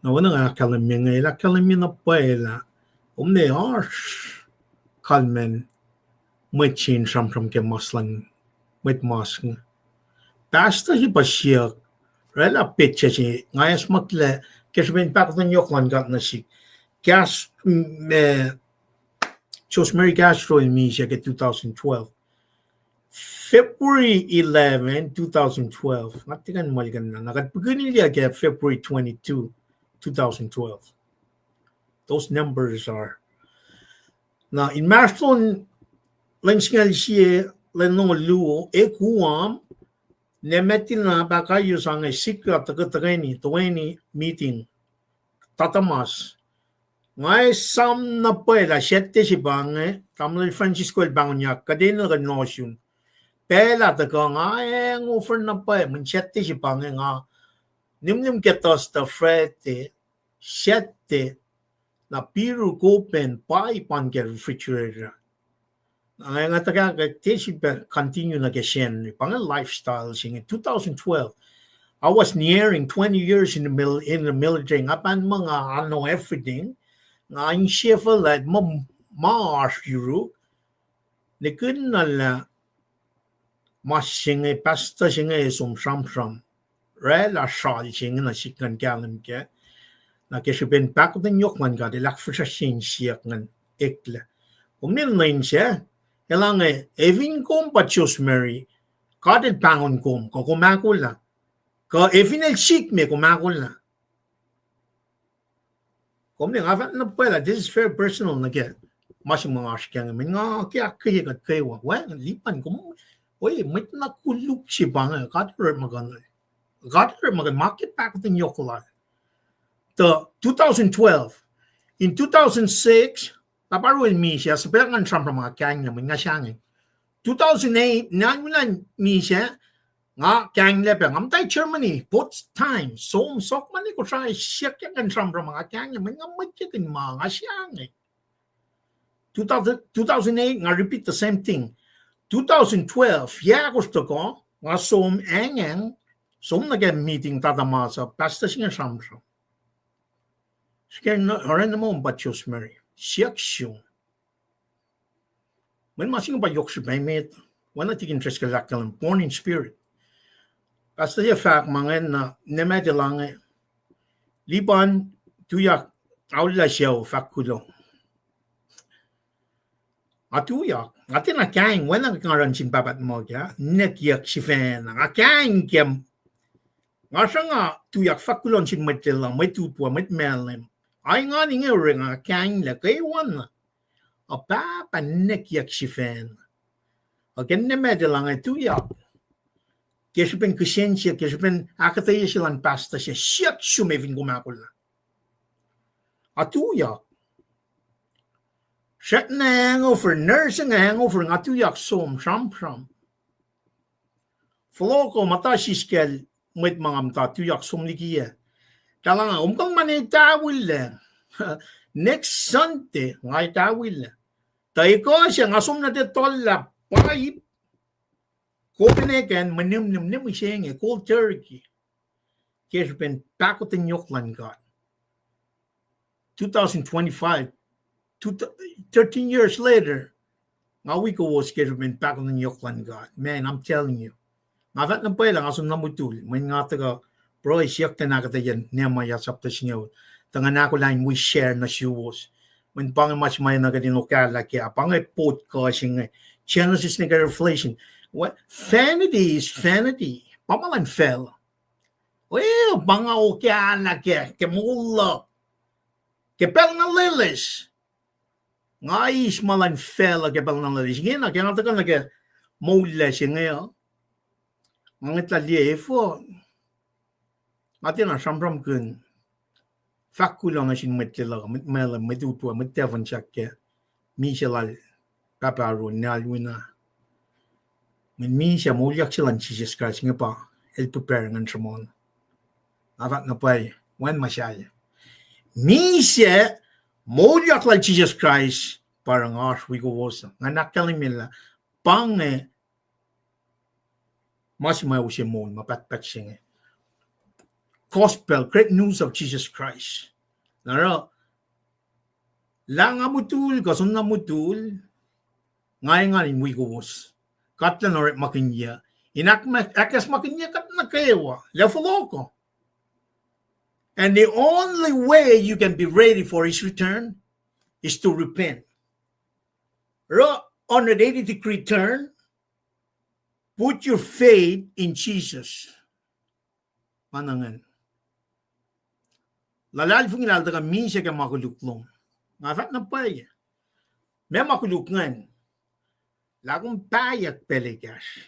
Na oacna nga ahkkahlwemye inge, el ahkkahlwemye na pwacye lah, kom ne oasr kalmacn mwet se in sramsram ke mas luhn mwet mas inge. Pastor se pa siyuck, oraclah petsac se, nga esmaklah ke srihpen pahkotwen yohk luhn God nuh sihk. Kas-, m-, eh, Joseph Mary Castro el misac ke two thousand twelve. February eleven, two thousand twelve. Nga tiac kuh in muhlkuhnlah. Na kuht pukunilya ke February twenty-two, two thousand twelve. Those numbers are. Na inmahsrlon lwen singucul sie, lwen longoul luo, e Guam, Nemetina Pakayo sang e sikra tuhkuh tuhkweni, toeni meeting, tatamas. Nga esam na pwacye lah Saturday se pa inge, Tamuhlwel Francisco el pahngonyuck, kuht enenuh in ohsun. Pacl ah tuhkuh nga hangover na pwacye, mweyen Saturday se pa inge nga nimnim ke Thursday, Friday, Saturday, na piru kopen pa ipan ke refrigerator. Na nga tuhkuh ke te sifilpac continue nuh ke Sacnri. Pa inge lifestyle se inge. Two thousand twelve, I was nearing twenty years in the mil-, in the military. Nga pahn muh nga, I know everything. Nga insefuhl lah ma, ma oasr yuruk. Nihkihn na lah ma se inge, pastor se inge som sramsram. Oraclah sral se inge nuh sihk ngan kahlwem kac. Na ke srihpen pahkotwen yohk luhn God, el ahkfihsracsrye in siyuck ngan eklac. Kom nil nuh inse, elange, efin kom pa Joseph Mary, God el pahngon kom, kuh kom ahkolah. Kuh efin el sikme, kom ahkolah. Kom ne nga fahk na pwacye lah this is very personal nuh ke ma se ma nga oasr kac inge, mweyen nga ke ahkkweye kuht kwewa, wacngihn lipan kom, we, mwet na koluk se pa inge, God el orekmakihn, God el orekmakihn ma ke pahkotwen yohk lal. Tuh two thousand twelve, in two thousand six, Pahpah Ruel misac, suhpwaclah ngan sramsram nga kainglac, mweyen nga sahngweng. Two thousand eight, nalmulan misac, nga kainglac pac, nga muhta Germany, both times, som sok mani Kosrae, siyuck ngan sramsram nga kainglac, mweyen nga mwet ke kihn ma, nga sahngweng. Two thousand, two thousand eight, nga repeat the same thing. Two thousand twelve, yac ahkosr tuhkuh, nga som engyeng, som nuh ke meeting tatamas uh, pastor se inge sramsram. Srihke, oraclah muh pa Joseph Mary. Siyuck sum. Mweyen ma se inge pa yohk srihpac met, oacna tikin Driscoll el ahkkahlwem, born in spirit. Pastor se fahk ma ingacn na, Nemetina el inge, lipan, tuyak, aullah sucu, fahk kuloh. Nga tuyak, nga tiacna kaing, oacna ke nga run sin pahpah tuhmuhk ah, ninac kiyuck sifacna, nga kaing ke, nga sruhnga tuyak fahk kuloh nuh sin mwet lwelah, mwet utwe, mwet malem. Ai ngan inge orek nga kainglac kwewana. A pahpah ninac kiyuck sifacna. A ke Nemetina el inge tuyak. Ke srihpen kihsen se, ke srihpen ahkuhtweyac se luhn pastor se, siyuck sum efin kom ahkolah. A tuyak. Srackna hangover, nursing hangover, nga tuyak som sramsram. Fohlohkoh muhta siskacl mwet ma nga muhta tuyak som liki ah. Talan nga, kom kuh ma ne tahfwelah. Next Sunday nga tahfwelah. Tuh ekuh se nga som nuh te tollah pipe, Copenhagen, mwe nimnim, nimnim mihsenge, cold turkey. Ke srihpen pahkotwen yohk luhn God. Two thousand twenty-five, two, thirteen years later, nga wi kowos ke srihpen pahkotwen yohk luhn God. Man, I'm telling you. Nga fahk na pwacye lah nga som na mutul, mweyen nga tuhkuh pruhe siyuck ten ahkuhtweyac Nehemiah sapta singucul. Tuh nga ahkolah in wi share nuh suwos. Mweyen pa inge ma se ma enenuh kuht in okahlah kac, pa inge podcast inge. Genesis nuh ke Revelation. Vanity is vanity. Pa ma luhn facluh. Well, pa nga okahlah kac, ke moul luhk. Ke pacl na loeloes. Nga eis ma luhn facluh ke pacl na loeloes. Ingena, ke nga tuhkuh nuh ke moul lasr inge uh, nga ngwetlah liye efuh, nga tiacna sramsramkihn fahk kuloh nuh sin mwet lwelah, mwet malem, mwet utwe, mwet tafun sahk kac. misac lal Pahpah Aaron, Ninac Alwina. Mweyen misac moulyak se luhn Jisus Kraist inge pa el prepare ngan sruhmuhn. Nga fahk na pwacye, wacngihn ma sahyac. Misac moulyak lal Jisus Kraist pa oruh nga oasr wi kowos. Nga ahkkahlwemye lah pa inge ma se ma use moul ma pahtpaht se inge. Gospel, great news of Jesus Christ. Na oruh lah nga mutul, kuh soenna mutul, nga engan in wi kowos. Kuht elan orekmakihnyuc in ahk-, ahkacsmakihnye kuht nuh kwewa lah fohlohkoh. And the only way you can be ready for his return is to repent. Oruh hundred eighty degree turn, put your faith in Jesus. Ma na ingacn. Luhlahlfongi lah el tuhkuh misac ke ma koluk lom. Nga fahk na pwacye, meac ma koluk ingacn? Lah kom pahyuck pacl ekahsr.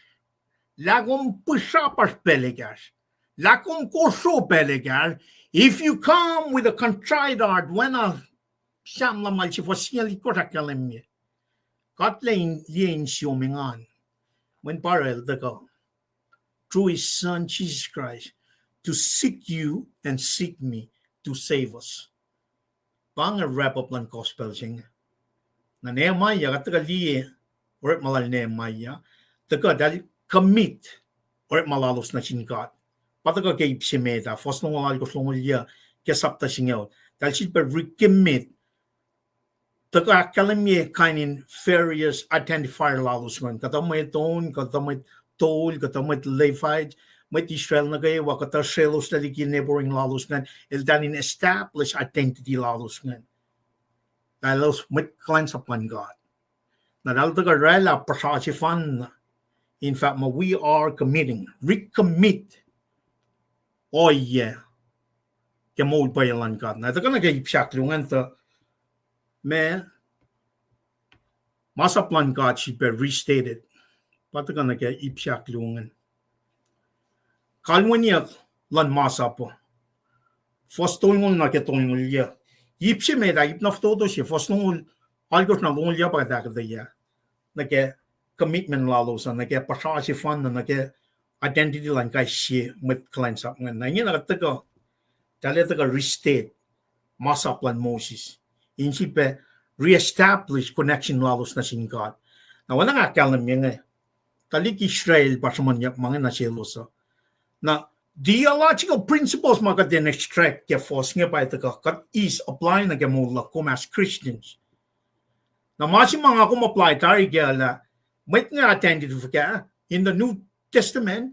Lah kom pihsrapasr pacl ekahsr. Lah kom kosro pacl ekahsr. If you come with a contrite heart, oacna Sam lumngaul se fuhs singucul itkohsr ahkkahlwemye, God El ac liye insiyom engan. Mweyen pa oruh el tuhkuh through his son Jesus Christ to seek you and seek me, to save us. Pa inge wrap up luhn gospel se inge. Na Nehemiah, kuht tuhkuh liye orekma lal Nehemiah, tuhkuh eltahl commit orekma lalos nuh sin God. Pa tuhkuh ke ip se met ah, fuhs longoul alkosr, longoul yuc, ke sapta singucul. Eltahl sifilpac recommit. Tuhkuh ahkkahlwemye kain in various identifier lalos ingacn. Kuhtuh mwet on, kuhtuh mwet tol, kuhtuh mwet Levite, mwet Israel nuh kwewa, kuhtuh srelos liki neighboring lalos ingacn. Eltahl in establish identity lalos ingacn. Lalos mwet kuhlwacnsap luhn God. Na eltahl tuhkuh oraclah puhsra sefanna. In fact, ma we are committing, recommit ohiyac ke moul pwacye luhn God. Na tuhkuh nuh ke ip se ahkluo ingacn tuh, ma, masap luhn God sifilpac restated. Pa tuhkuh nuh ke ip se ahkluo ingacn. Kalweniyuck luhn masap uh. Fuhs tolngoul nuh ke tolngoul yuc. Ip se met ah, ip na fototo se, fuhs longoul alkosr nuh ke longoul yuc pa kuht ahkuhtweyac nuh ke commitment lalos uh, nuh ke puhsra sefanna, nuh ke identity luhn kais sie mwet kuhlwacnsap ingacn. Na ingena kuht tuhkuh, eltahl ac tuhkuh restate masap luhn Moses in sifilpac reestablish connection lalos nuh sin God. Na oacna nga ahkkahlwemye inge, tuhlihk Israel pa sruhmuhnyuck ma inge nuh selos uh. Na theological principles ma kuht in extract ke fuhs inge pa tuhkuh kuht eis apply nuh ke moul luhk kom as Christians. Na ma se ma nga kom apply tari kac lah mwet inge identity fuhkah in the New Testament,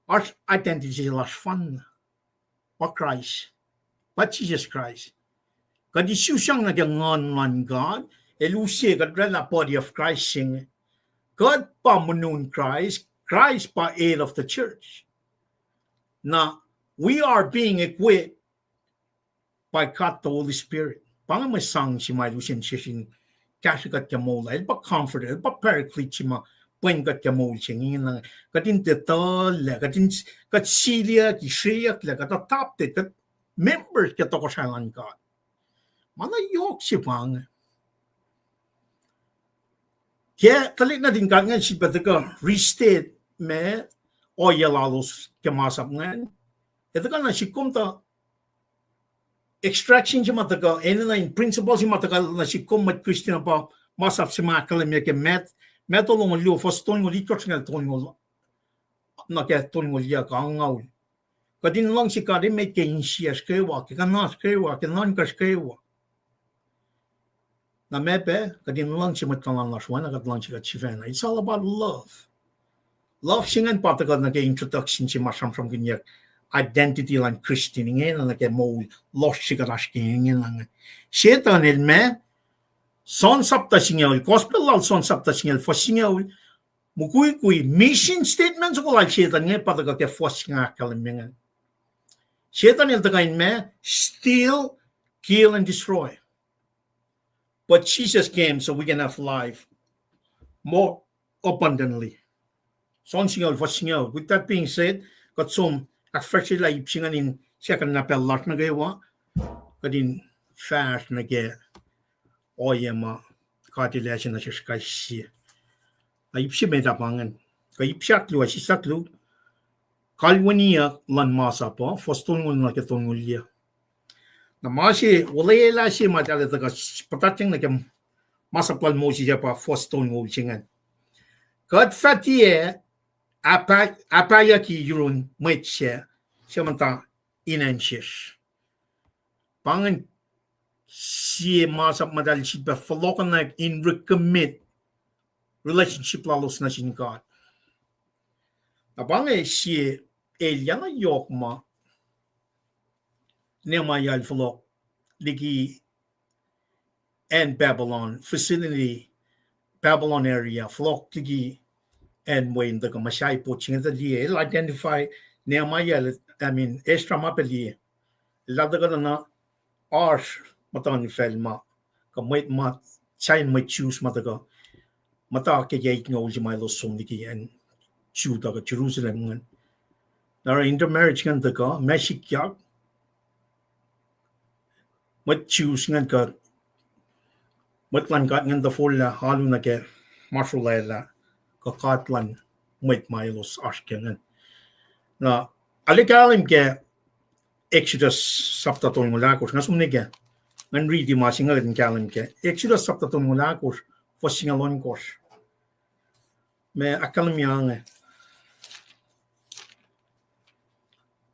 oasr identity se lasr fanna. Pa Kraist. Pa Jisus Kraist. Kuht isusang nuh ke Nguhn luhn God, el use kuht oraclah body of Christ se inge. Kuht pa monon Kraist, Kraist pa head of the church. Na, we are being equipped by God the Holy Spirit. Pa inge mwe sang se ma el use nuh sesr in kahsrwe kuht ke moul ah. El pa comforter, el pa paraclete se ma pwen kuht ke moul se inge. Kuht in tiac tuhlac, kuht in, kuht siliyucki, sreyucklac, kuht adopted, kuht members ke tohkohsrahi luhn God. Ma na yohk se pa inge. Ke tuhlihk nuhtin God ingacn sifilpac tuhkuh restate ma ohiyac lalos ke masap ingacn, ac tuhkuh nuh sihk kom tuh extraction se ma tuhkuh, enenuh in principle se ma tuhkuh nuh sihk kom mwet Christian pa masap se ma ahkkahlwemye ke Mat-, Matthew longoul luo, fuhs tolngoul itkohsr nuh ke tolngoul, nuh ke tolngoul yuc kuh angngaul. Kuht in luhngse God emet ke insiyacsr kwewa, ke kuhnasr kwewa, ke nuhnkacsr kwewa. Na ma pac, kuht in luhngse mwet tuhlan lasr oacna kuht luhngse kuht sifacna. It's all about love. Love se ingacn pa tuhkuh nuh ke introduction se ma sramsramkihnyuck identity luhn Christian ingena nuh ke moul lohsr se kuht oasr ke ingena inge. Setuhn el ma, John sapta singucul, gospel lal John sapta singucul, fuhs singucul, mukwikwi, mission statement soko lal Setuhn inge pa tuhkuh ke fuhs se nga ahkkahlwemye ingacn. Setuhn el tuhkuh in ma, steal, kill, and destroy. But Jesus came so we can have life more abundantly. John singucul, fuhs singucul. With that being said, kuht som ahkfahsryelah ip se ingacn in second na pacl lasr nuh kwewa, kuht in fahsr nuh ke ohiyac ma God El ase nuh sesr kais sie. Na ip se met ah pa ingacn. Kuh ip se ahkluo, sislah ahkluo, kalweniyuck luhn masap uh, fuhs tolngoul nuh ke tolngoul yuc. Na ma se olwelah se ma eltahl tuhkuh puhtatyang nuh ke masap lal Moses ah pa fuhs tolngoul se ingacn. Kuht fah tiac ahpah-, ahpahyucki yurun mwet sac, suc muhta in acn sesr. Pa ingacn sie masap ma eltahl sifilpac fohlohkohnwack in recommit relationship lalos nuh sin God. Na pa inge sie elyah na yohk ma Nehemiah el fohlohk liki acn Babylon, vicinity Babylon area, fohlohk liki acn we in tuhkuh muhsahi pot se inge tuh liye, el identify Nehemiah, I mean, Ezra ma pac liye. Eltahl tuhkuh na oasr muhtuhnfacl ma, kuh mwet ma, sahyacn mwet Jews ma tuhkuh muhta ke yac itngoul se ma elos som liki acn Judah kuh Jerusalem ingacn. Na oruh intermarriage ingacn tuhkuh, ma sikyak, mwet Jews ingacn kuh mwet luhn God ingacn tuh forlah alu nuh ke ma srolwaclah, kuh god luhn mwet ma elos oasr kac ingacn. Na arlac kahlwem ke Exodus sapta tolngoul ahkosr, nga som nuh ke, ngan riti ma se inge kuht in kahlwem ke Exodus sapta tolngoul ahkosr, fuhs singucul ohnkohsr. Ma ahkkahlwemye inge.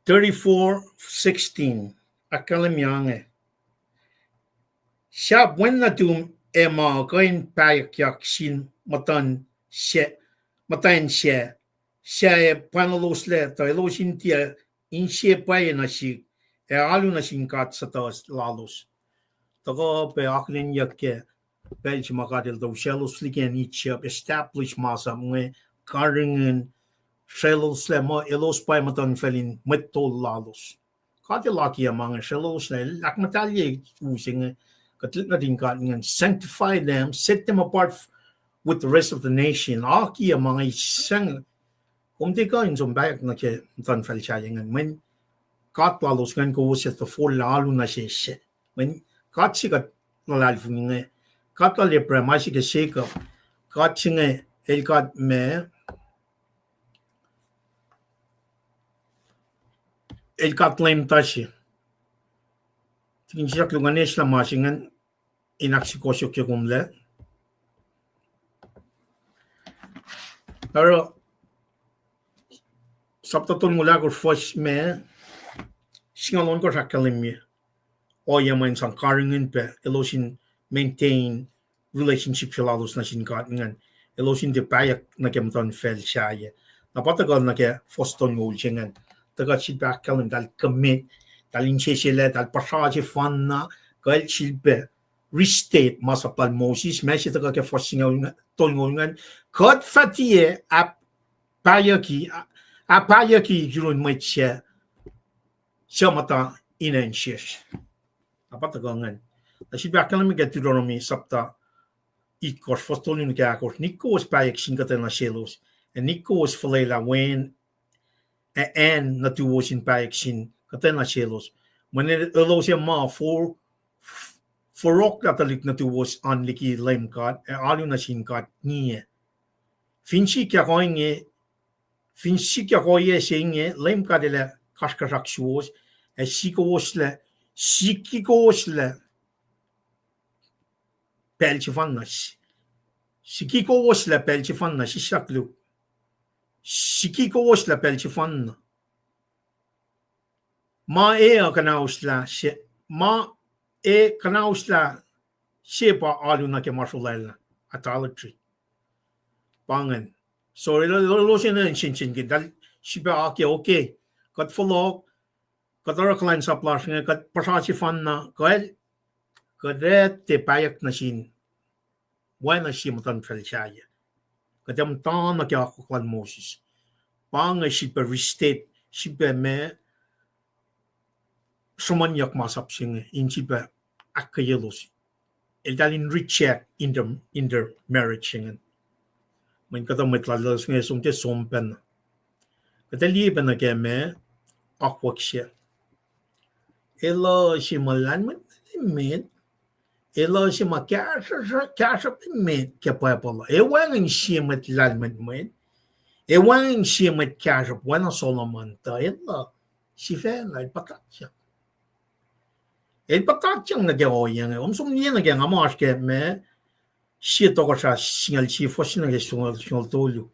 Thirty-four sixteen, ahkkahlwemye inge. Sahp wen nuhtum ac ma kuh in pahyuckyak sin muhtwacn sac, muhtwacn sac, sac ac pwacnwacloslac, tuh elos in tiac inse pwacye nuh sihk, ac alu nuh sin god suhtuh lalos. Tuhkuh pac akihlenyuck ke pacl se ma God El tou selos liki acn Egypt, establish masap inge, karihngihn, selos lah muh elos pa muhtuhnfacl in mwet tol lalos. God El akiyac ma inge selos lah El ahkmuhtahlye u se inge, kuht nuhtin God ingacn, sanctify them, set them apart f-, with the rest of the nation. Akiyac ma inge sang, kom tiac kuh in som pahyuck nuh ke muhtuhnfacl sahyac ingacn. Mweyen god lalos ingacn kowos ac tuh forlah alu nuh sesr. Mweyen God se kuht luhlahlfongi inge, God lal Abraham, Isaac, ac Jacob, God se inge, El God ma, El God Leum ta se. Tikin sislah luhk ngan eslah ma se ingacn in ahksukohsohkye komlac. Oruh sapta tolngoul ahkosr fuhs ma singucul ohnkohsr ahkkahlwemye ohiyac ma in sang karihngihn pac elos in maintain relationship se lalos nuh sin God ingacn, elos in tiac pahyuck nuh ke muhtuhnfacl sahyac. Na pa tuhkuh nuh ke fuhs tolngoul se ingacn, tuhkuh sifilpac ahkkahlwemye eltahl commit, eltahl inseselac, eltahl puhsra sefanna, kuh el sifilpac restate masap lal Moses, ma se tuhkuh ke fuhs singucul, tolngoul ingacn, kuht fah tiac ahp-, pahyucki, ahpahyucki yurun mwet sac, suc muhta in acn sesr. Na pa tuhkuh ingacn. Na sifilpac ahkkahlwemye ke Deuteronomy sapta itkohsr, fuhs tolu nuh ke ahkosr, nik kowos pahyuck sin kuhtwena selos, ac nik kowos fuhlwelah wen ac acn nuhtuwos in pahyuck sin kuhtwena selos. Mweyen elos ac muh for-, forohklah tuhlihk nuhtuwos an liki Leum God ac alu nuh sin God ngiyac. Fin sikyak ohinge, fin sikyak ohiyac se inge, Leum God El ac kasrkuhsrak suwos, ac sikowoslah, sikikowoslah pacl sefanna, sikikowoslah pacl sefanna, sislah luhk, sikikowoslah pacl sefanna. Ma e uh kuhnauslah se, ma e kuhnauslah se pa alu nuh ke ma srolwaclah, idolatry. Pa ingacn. So, el-, el-, elos enenuh in sensenkac, eltahl sifilpac akiyac, okay, kuht fohlohk, kuht oruh kuhlwacnsap lasr inge, kuht puhsra sefanna, kuht, kuht ac tiac pahyuck nuh sin oacna sie muhtuhnfacl sahyac. Kuht ac muhta nuh ke akwuck lal Moses. Pa inge sifilpac restate, sifilpac ma sruhmuhnyuck masap se inge in sifilpac ahkkweyelos. Eltahl in reject inter-, intermarriage se ingacn. Mweyen kuhtuh mwet lalos inge som tiac som pacna. Kuht ac liye pacna ke ma akwuck se. Elos se ma luhn mwet emet, Elos se ma kahsruhp, kahsruhp emet ke Bible uh. E wacngihn sie mwet lahlmwetmwet. E wacngihn sie mwet kahsruhp, oacna Solomon, tuh el uh sifacna, el puhtatyang. El puhtatyang nuh ke ohiyac inge. Kom som liye nuh ke nga muh oasr ke ma, sie Tohkohsrah singucul sie, fuhs se nuh ke singucul, singucul tolu.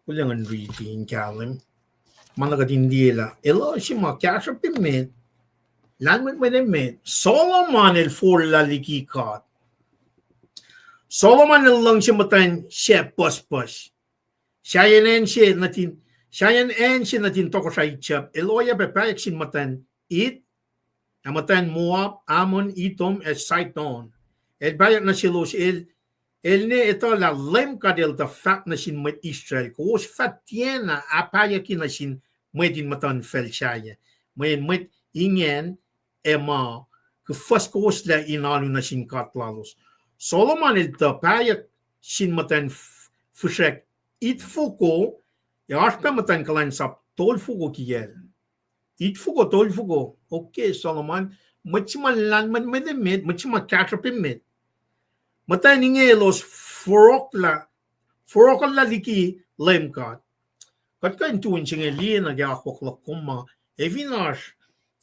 Kuloh ngan riti in kahlwem. Ma na kuht in liye lah elos se ma kahsruhp emet, lahlmwetmwet emet, Solomon el forlah liki God. Solomon el luhngse muhtwacn se pucspucs. Sahyacn acn se nuhtin, sahyacn acn se nuhtin tohkohsrah Egypt, el oacyacpac pahyuck sin muhtwacn Hit, ac muhtwacn Moab, Ammon, Edom, ac Sidon. El pahyuck nuh selos, el, el ne etuh lah Leum God El tuh fahk nuh sin mwet Israel, kowos fah tiacna ahpahyucki nuh sin mwet in muhtuhnfacl sahyac, mweyen mwet ingacn ac ma kuhfuhskowos lac in alu nuh sin god lalos. Solomon el tuh pahyuck sin muhtwacn f-, fihsrack itfoko, ac oasr pac muhtwacn kuhlwacnsap tolfoko kiyacl. Itfoko, tolfoko. Okay, Solomon, mwet se ma lahlmwetmwet emet, mwet se ma kahsruhp emet. Muhtwacn inge elos fohlohk, fohlohklah liki Leum God. Kuht kuh in tu in se inge liye nuh ke akwuck luhk kom ma, ac fin oasr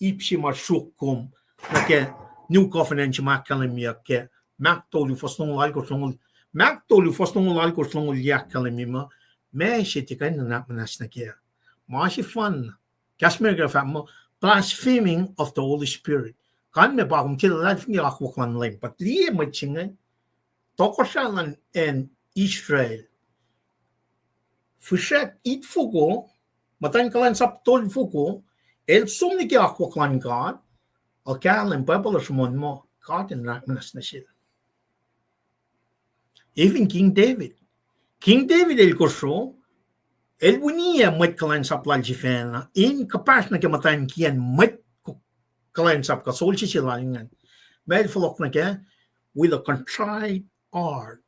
ip se ma sruok kom nuh ke New Covenant se ma ahkkahlwemyeyuck ke Mark tolu fuhs longoul alkosr, longoul, Mark tolu fuhs longoul alkosr, longoul yuh ahkkahlwemye muh, ma se tiac kuh in nuhnak muhnahs nuh kac. Ma sefanna, kahs America fahk muh blaspheming of the Holy Spirit. Kalmac pa kom tiac luhlahlfongi akwuck luhn Leum, but liye mwet se inge, tohkohsrah luhn acn Israel, fihsrack itfoko, muhtwacn kuhlwacnsap tolfoko, el som nuh ke akwuck luhn God, ac kahlwem, Bible uh sruhmuhn muh God El nuhnak muhnahs nuh sel. Even King David. King David el kosro, el winiyac mwet kuhlwacnsap lal sifacna in kuhpahsr nuh ke muhtwacn kiyacn mwet kuhlwacnsap kuh solse se lal ingacn. Ma el fohlohk nuh kac, with a contrite heart.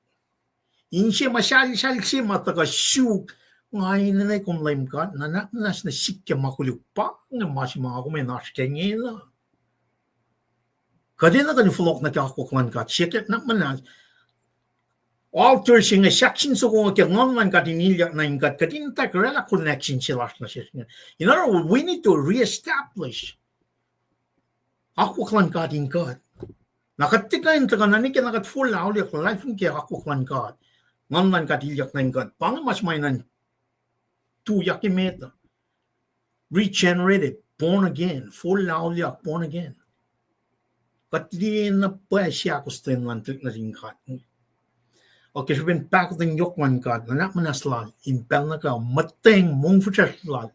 Inse ma salsal se ma tuhkuh suk, nga enenuh kom Leum God, nuhnak muhnahs nuh sik ke ma koluk, pa inge ma se ma nga kom in oasr ke inge lah. Kuht enenuh kuh in fohlohk nuh ke akwuck luhn God, siyuck nuhnak muhnahs. Altar se inge, section soko inge ke Nguhn luhn God in ilyak nuh in kuht, kuht in tuh oraclah connection se lasr nuh sesr inge. In other words, we need to reestablish akwuck luhn God in kuht. Na kuht tiac kuh in tuhkuh na nuh ke na kuht forlah auliyak luhlahlfongi ke akwuck luhn God, Nguhn luhn God ilyak nuh in kuht, pa inge ma se ma enenuh in tuyak emet uh. Regenerated, born again, forlah auliyak, born again. Kuht liye na pwacye seahkostwen luhn tuhlihk nuhtin God. Ac ke srihpen pahkotwen yohk luhn God, nuhnak muhnahs lal in pacl nuh kwewa, muhtweng mongfihsrwacsr lal,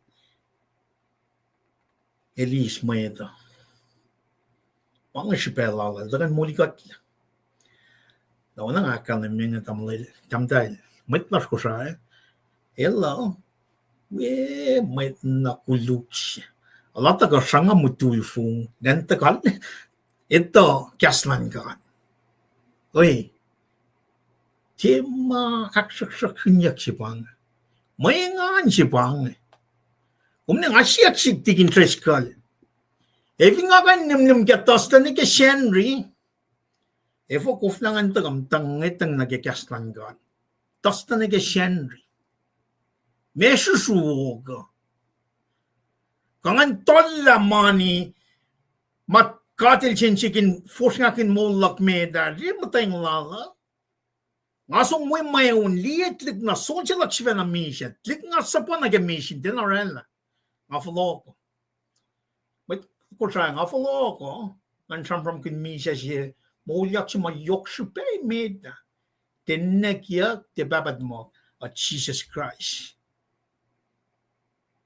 el eis mwet uh. Pa inge srihpac lal, el tuhkuh in molikuhtlac. Na oacna nga ahkkahlwemye inge, tamuhlwel, tahmtahel, mwet lasr Kosrae, el uh, we, mwet na koluk se, el tuhkuh sruhnga mutul fong, ngan tuhkuh etuh kahs luhn God. Oi, tiac ma ahksruhksruhkyuck se pa inge. Mwe engan se pa inge. Kom ne nga siyuck sik tikin Driscoll, ac fin nga kuh in nimnim ke Thursday nuh ke Sacnri, efuh koflah ngan tuhkuh muhtweng nuh ke kahs luhn God Thursday nuh ke Sacnri? Meac sruhsruhk uh? Kuh ngan tuhllah mani ma God El sensenkihn fosrngahkihn moul luhk met ah, liye muhtweng lal uh. Nga som we mweun, liye tuhlihk na solse luhk sifacna misac, tuhlihk nga suhpuh nuh ke misin, tiacna oraclah. Nga fohlohk uh. Mwet Kosrae, nga fohlohk uh, ngan sramsramkihn misac se, moulyak se ma yohk srihpac met ah, tiac nwackyak, tiac pahpah tuhmuhk, uh, Jisus Kraist.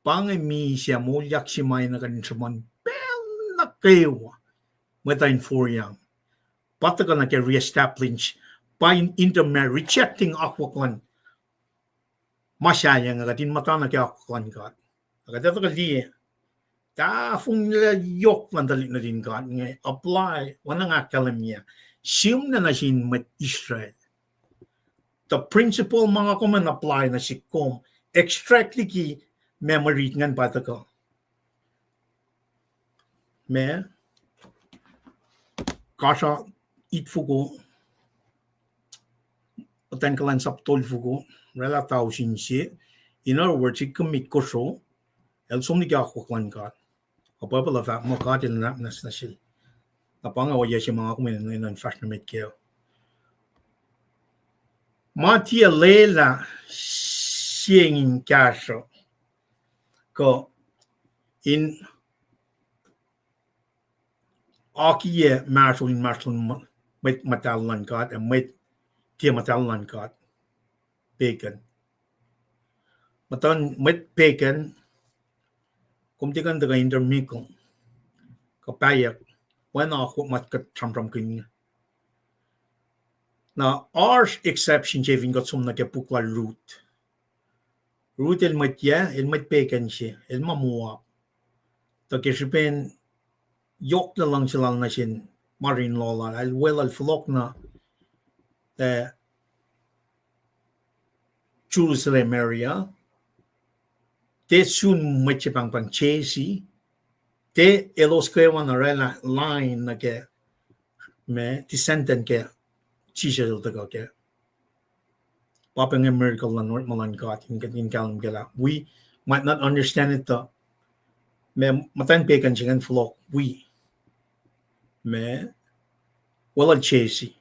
Pa inge misac, moulyak se ma enenuh kuht in sruhmuhn pacl nuh kwewa, mwet uh in forlah. Pa tuhkuh nuh ke reestablish, pa in intermarry, rejecting akwuck luhn ma sahyac inge, kuht in muhta nuh ke akwuck luhn God. Ac kuht etuh kuh liye, tahfonglac yohk luhn tuhlihk nuhtin God inge apply, oacna nga ahkkahlwemye, sihmlac nuh sin mwet Israel. The principle ma nga kom in apply nuh sihk kom, extract liki ma mwe rit ingacn pa tuhkuh. Ma, kasra itfoko, muhtwacn kuhlwacnsap tolfoko, oraclah tausin se. In other words, el commit kosro, el som liki akwuck luhn God. Kuh Bible uh fahk muh God El nwacsnwacs nuh sel. Na pa inge ohiyac se ma nga kom enenuh in fahsr nuh met kac. Ma tiac lwelah sie in kahsruh kuh in akiyac mahsrol inmahsrlon mwet muhtahl luhn God ac mwet tiac muhtahl luhn God. Pagan. Muhtuhn mwet pagan, kom tiac kuh in tuhkuh intermingle kuh pahyuck, oacna akwuck ma kuht sramsramkihn inge. Na oasr exception se fin kuht som nuh ke puk lal Ruth. Ruth el mwet yac? El mwet pagan se, el ma Moab. Tuh ke srihpen yohk luhngse lal nuh sin mother-in-law lal, el weluhl fohlohk nuh, eh, Jerusalem area. Tiac sun mwet se pahngpahng Jesse. Tiac elos kwewa na oraclah line nuh ke, ma, descendant ke Jisus el tuhkuh kac. Pa pa inge miracle luhn orekma luhn God in, in kahlwem kac lah we might not understand it, tuh ma muhtwacn pagan se ingacn fohlohk wi, ma, weluhl Jesse.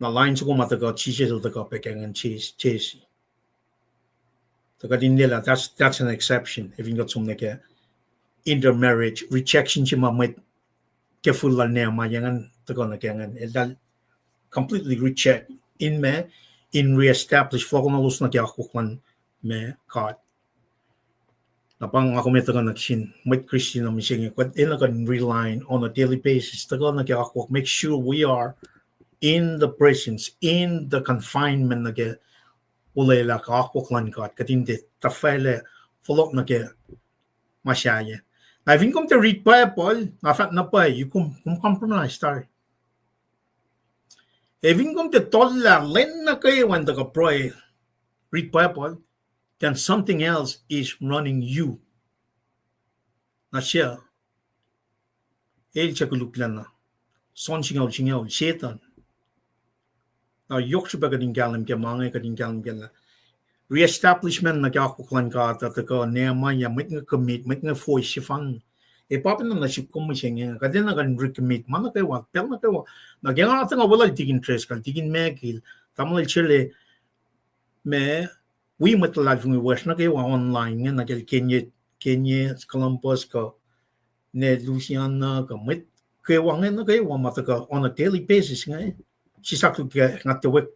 Na line soko ma tuhkuh Jisus el tuhkuh pac ke ingacn Jesse. Tuh kuht in liye lah that's, that's an exception. Ac fin kuht som nuh ke intermarriage, rejection se ma mwet ke fihl lal Nehemiah ingacn tuhkuh nuh ke ingacn, eltahl completely reject in ma, in re-establish fohlohkohnolos nuh ke akwuck luhn ma, God. Na pa nga kom ac tuhkuh nuh sin mwet Christian uh mihsenge, kuht enenuh kuh in rely on a daily basis, tuhkuh nuh ke akwuck, make sure we are in the presence, in the confinement nuh ke olwelah kuh akwuck luhn God, kuht in tiac tuhfahlah fohlohk nuh ke ma sahyac. Na fin kom tiac read Bible, nga fahk na pwacye, kom, kom compromise tari. Ac fin kom tiac tohllah lwen nuh kwewa in tuhkuh pruhe, read Bible, then something else is running you. Na suc? El suc koluklacna. Soan singucul singucul, Setuhn. Na yohk srihpac kuht in kahlwem ke ma inge, kuht in kahlwem ke lah re-establishment nuh ke akwuck luhn God uh tuhkuh Nehemiah, mwet inge commit, mwet inge voice sefanna. Ac pa pacna nuh sihk kom mihsenge, kuht enenuh kuh in recommit ma nuh kwewa, pacl nuh kwewa. Na ke nga tuh nga weluhl Tikin Driscoll, Tikin Mekihl, Tamuhlwel Sele, ma, wi mwet luhlahlfongi wes nuh kwewa online inge, nuh ke Kenya, Kenya, Columbus, kuh ne Louisiana, kuh mwet kwewa inge nuh kwewa ma tuhkuh on a daily basis inge. Sisaklu ke nga tiac wek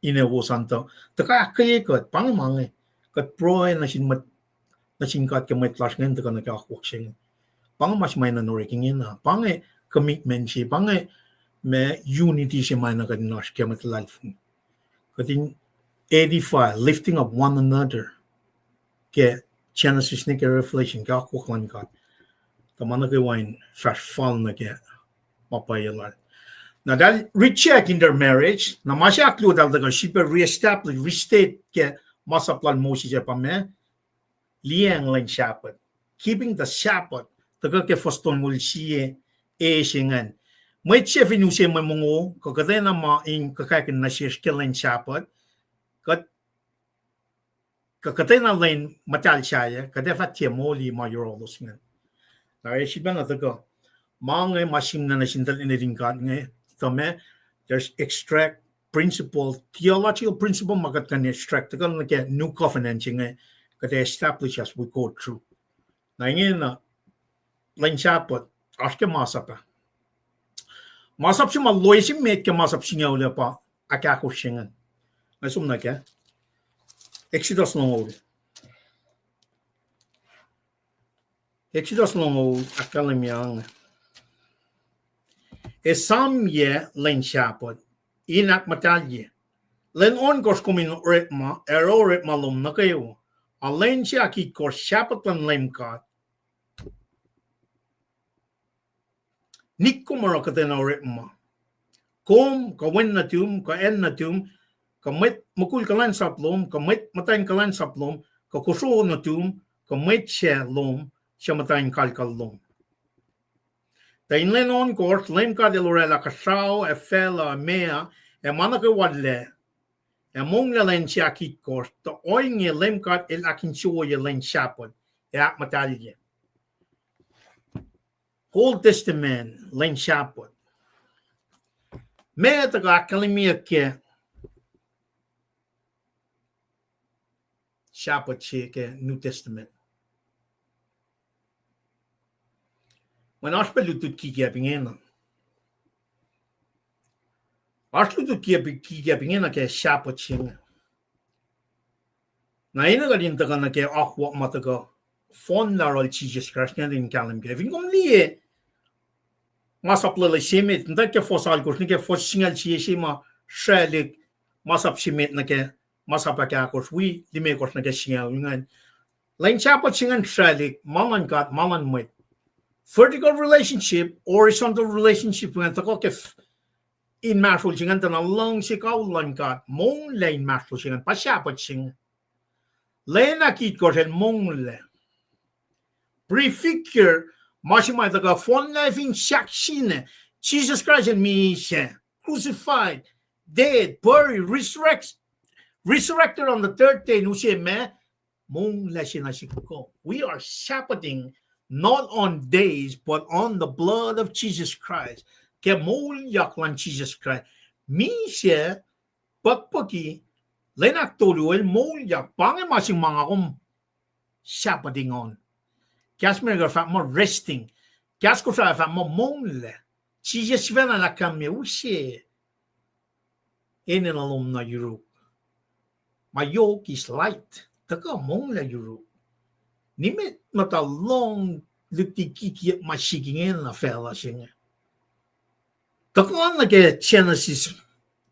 inewos an tuh tuhkuh ahkkweye kuht, pa inge ma inge. Kuht pruhe nuh sin mwet, nuh sin God ke mwet lasr inge in tuhkuh nuh ke akwuck se inge. Pa inge ma se ma enenuh in orek ingena. Pa inge commitment se, pa inge ma unity se ma enenuh kuht in oasr ke mwet luhlahlfongi. Kuht in edify, lifting up one another ke Genesis nuh ke Revelation, ke akwuck luhn God. Tuh ma nuh kwewa in fahsr fal nuh ke ma pwacye lal. Na eltahl reject intermarriage, na ma se ahkluo eltahl tuhkuh srihpac re-establish, restate ke masap lal Moses ac pa ma, liyacacng lwen Sabbath, keeping the Sabbath, tuhkuh ke fuhs tolngoul sie, e se ingacn. Mwet se fin use mwe mongo, kuh kuhtwena ma in kuhkakihn nuh sesr ke lwen Sabbath, kuht, kuh kuhtwena lwen muhtahl sahyac, kuht ac fah tiac moli ma yohrohlos ingacn. Na e srihpac na tuhkuh, ma inge ma sihmlac nuh sin tuhlihk nuhtin God inge, tuh ma, there's extract principle, theological principle ma kuht kuh in extract tuhkuh nuh ke New Covenant se inge, kuht ac establish as we go through. Na ingena, lwen Sabbath, oasr ke masap ah. Masap se ma loesin met ke masap singucul ah pa ahkahkosr se ingacn. Nga som nuh ke Exodus longoul. Exodus longoul ahkkahlwemye inge. Esamyac lwen Sabbath in ahkmuhtahlye. Lwen ohnkohsr kom in orekma, ac oruh orekma lom nuh kwewa. A lwen se ahkitkosr Sabbath luhn Leum God. Nik kom oruh kuhtwena orekma. Kom, kuh wen nuhtum, kuh acn nuhtum, kuh mwet mukul kuhlwacnsap lom, kuh mwet muhtwacn kuhlwacnsap lom, kuh kosro nuhtum, kuh mwet sac lom, suc muhta in kalkal lom. Tuh in lwen ohnkohsr, Leum God El oraclah kuhsrao ac facluh ac meoa, ac ma nuh kwewa lac, ac monglac lwen se ahkitkohsr, tuh ohinge Leum God El ahkinsewowoye lwen Sahpuht ac ahkmuhtahlye. Old Testament, lwen Sahpuht. Meac tuhkuh ahkkahlwemyeyuck ke Sahpuht se ke New Testament? Mweyen oasr pac lutlut kikiacp ingena. Oasr lutlut kikiacp, kikiacp ingena ke Sahpuht se inge. Na enenuh kuht in tuhkuh nuh ke akwuck ma tuhkuh fohnlah yohrohl Jisus Kraist ingacn in kahlwem kac. Fin kom liye masap lwelah se met, in tuh ke fuhs alkosr nuh ke fuhs singucul sie se ma srwaclihk masap se met nuh ke masap ahkahkosr wi limekohsr nuh ke singucul ingacn. Lwen Sahpuht se ingacn srwaclihk ma luhn God, ma luhn mwet. Vertical relationship, horizontal relationship ingacn tuhkuh ke f-, inmahsrol se ingacn tuh na luhngse kawihl luhn God monglac inmahsrol se ingacn pa Sahpuht se inge. Lwen ahkitkohsr El monglac. Prefigure ma se ma tuhkuh fohnlah fin sahk sine. Jisus Kraist El misac, crucified, dead, buried, resurrect-, resurrected on the third day, in use ma monglac se nuh sihk uh. We are Sabbathing not on days, but on the blood of Jesus Christ. Ke moulyak luhn Jisus Kraist. Misac, pukpuki, lwen ahktolu El moulyak, pa inge ma se ma nga kom Sabbathing on. Kahs America fahk muh resting. Kahs Kosrae fahk muh monglac. Jisus sifacna El ahkkahlwemye use enenuh lom nuh yuruk. My yoke is light. Tuhkuh monglac yuruk. Nimet muhta lohng luti kikiacp ma sik ingena facluh se inge. Tuhkuh nuh ke Genesis,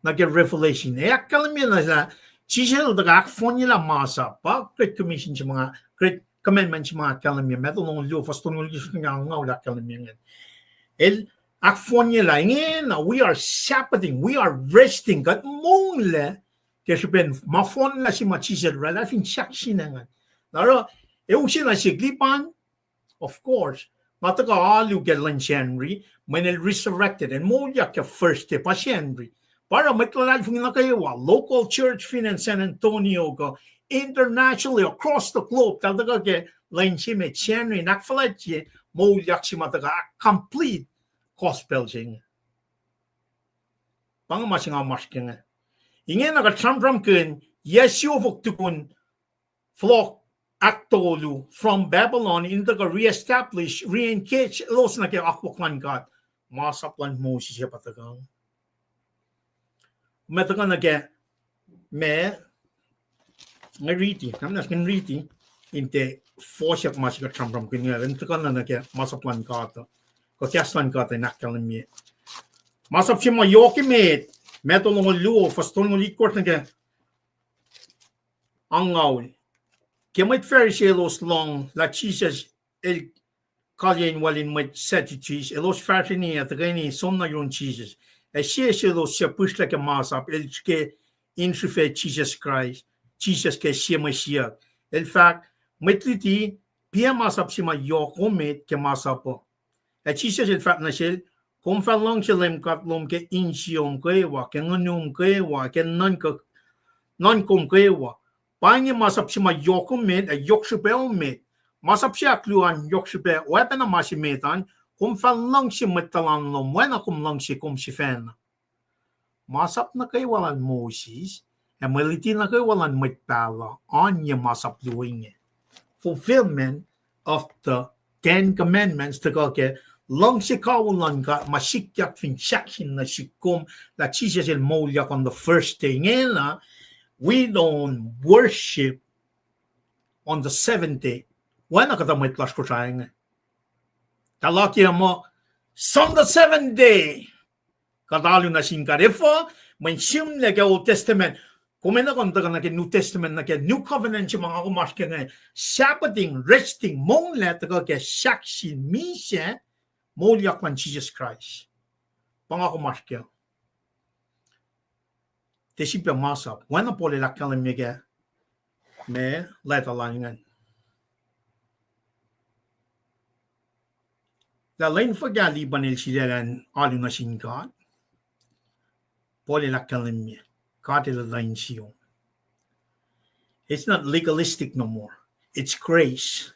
nuh ke Revelation. Ac ahkkahlwemye na lah Jisus El tuhkuh ahkfohnyelah masap, pa Great Commission se ma, Great Commandment se ma ahkkahlwemye, Matthew longoul luo, fuhs tolngoul itkohsr nuh ke angngaul ahkkahlwemye ingacn. El ahkfohnyelah ingena, we are Sabbathing, we are resting, kuht monglac, ke srihpen ma fohnlah se ma Jisus El oraclah fin sahk sine ingacn. Na oruh, e use na sik lipan, of course. Nga tuhkuh alu ke lwen Sacnri, mweyen El resurrected, El moulyak ke first day, pa Sacnri. Pa oruh mwet luhlahlfongi nuh kwewa, local church fin acn San Antonio kuh internationally, across the globe, eltahl tuhkuh ke lwen se met Sacnri in ahkfuhlwactye moulyak se ma tuhkuh ahkcomplete gospel se inge. Pa inge ma se nga masr ke inge. Ingena kuht sramsramkihn, yac siofok tukun fohlohk ahktolu from Babylon in tuhkuh reestablish, re-engage elos nuh ke akwuck luhn God. Masap luhn Moses ac pa tuhkuh. Ma tuhkuh nuh ke, ma, nga riti, nga muhnahs in riti, in tiac fohsyuck ma se kuht sramsramkihn inge, in tuhkuh nuh ke masap luhn God uh, kuh kahs luhn God uh in ahkkahlwemye. Masap se ma yohk emet, Matthew longoul luo, fuhs tolngoul itkohsr nuh ke angngaul. Ke mwet Pharisee elos lohng lah Jisus El kalweni wal in mwet Sadducees, elos fahsrweni ac tuhkweni som nuh yurin Jisus. Ac sie selos suc pihsrlah ke masap, el srihke in srihfe Jisus Kraist, Jisus ke sie mwe siyuck. El fahk, Mwet luti, piac masap se ma yohk emet ke masap uh? Ac Jisus El fahk nuh sel, Kom fah luhngse Leum God lom ke insiyom kwewa, ke nguhnum kwewa, ke nuhnk-, nuhnkom kwewa. Pa inge masap se ma yohk emet ac yohk srihpac emet. Masap se ahkluo an yohk srihpac, oacpacna ma se met an, Kom fah luhngse mwet tuhlan lom oacna kom luhngse kom sifacna. Masap nuh kwewa luhn Moses, ac mwe luti nuh kwewa luhn mwet pahluh, oan ye masap luo inge. Fulfillment of the Ten Commandments, tuhkuh ke luhngse kawihl luhn God ma sikyak fin sahk sine nuh sihk kom, lah Jisus El moulyak on the first day ingena, we don't worship on the seventh day. Oacna kuhtuh mwet lasr Kosrae inge. Tuh luhk ye muh, on the seventh day, kuht alu nuh sin God. Efuh? Mweyen sihmlac ke Old Testament. Kom enenuh kom tuhkuh nuh ke New Testament, nuh ke New Covenant se ma nga kom oasr ke inge. Sabbathing, resting, monglac tuhkuh ke sahk sin misac, moulyak luhn Jisus Kraist. Pa nga kom oasr ke. Tiac srihpac masap. Oacna Paul el ahkkahlwemye ke ma leta lal ingacn. Lwen fuhkah Lipan el sulaclah in alu nuh sin God? Paul el ahkkahlwemye, God el etuh insiyom. It's not legalistic no more. It's grace.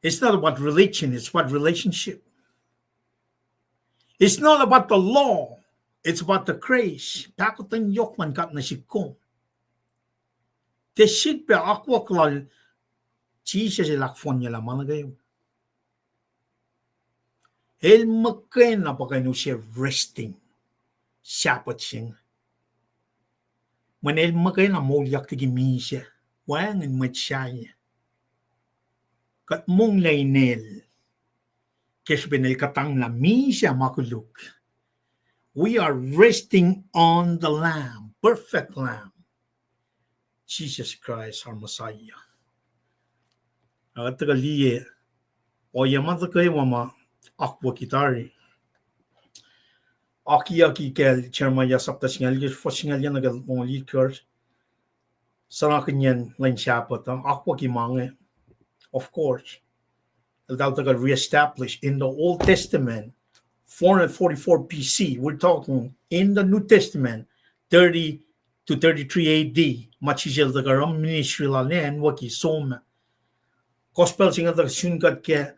It's not about religion, it's about relationship. It's not about the law, it's about the grace. Pahkotwen yohk luhn God nuh sihk kom. Tiac srihpac akwuck lal Jisus el ahkfohnyelah ma nuh kwewa. El muhkwena pa kuh in use resting Sabbath se inge. Mweyen el muhkwena moulyak liki misac, wacngihn mwet sahyac. Kuht monglac inel ke srihpen el kuhtanglah misac ma koluk. We are resting on the Lamb, perfect Lamb, Jesus Christ our Messiah. Ac kuht tuhkuh liye ohiyac ma tuhkuh kwewa ma akwucki tari. Akiyucki kacl Jeremiah sapta singucul, fuhs singucul yac nuh ke longoul itkohsr. Suhnakihnyacn lwen Sabbath uh, akwucki ma inge, of course. Eltahl tuhkuh reestablish in the Old Testament, four hundred forty-four B C. We're talking in the New Testament, thirty to thirty-three A D, ma Jisus el tuhkuh oruh ministry lal an, wiki som. Gospel se inge tuh sun kuht ke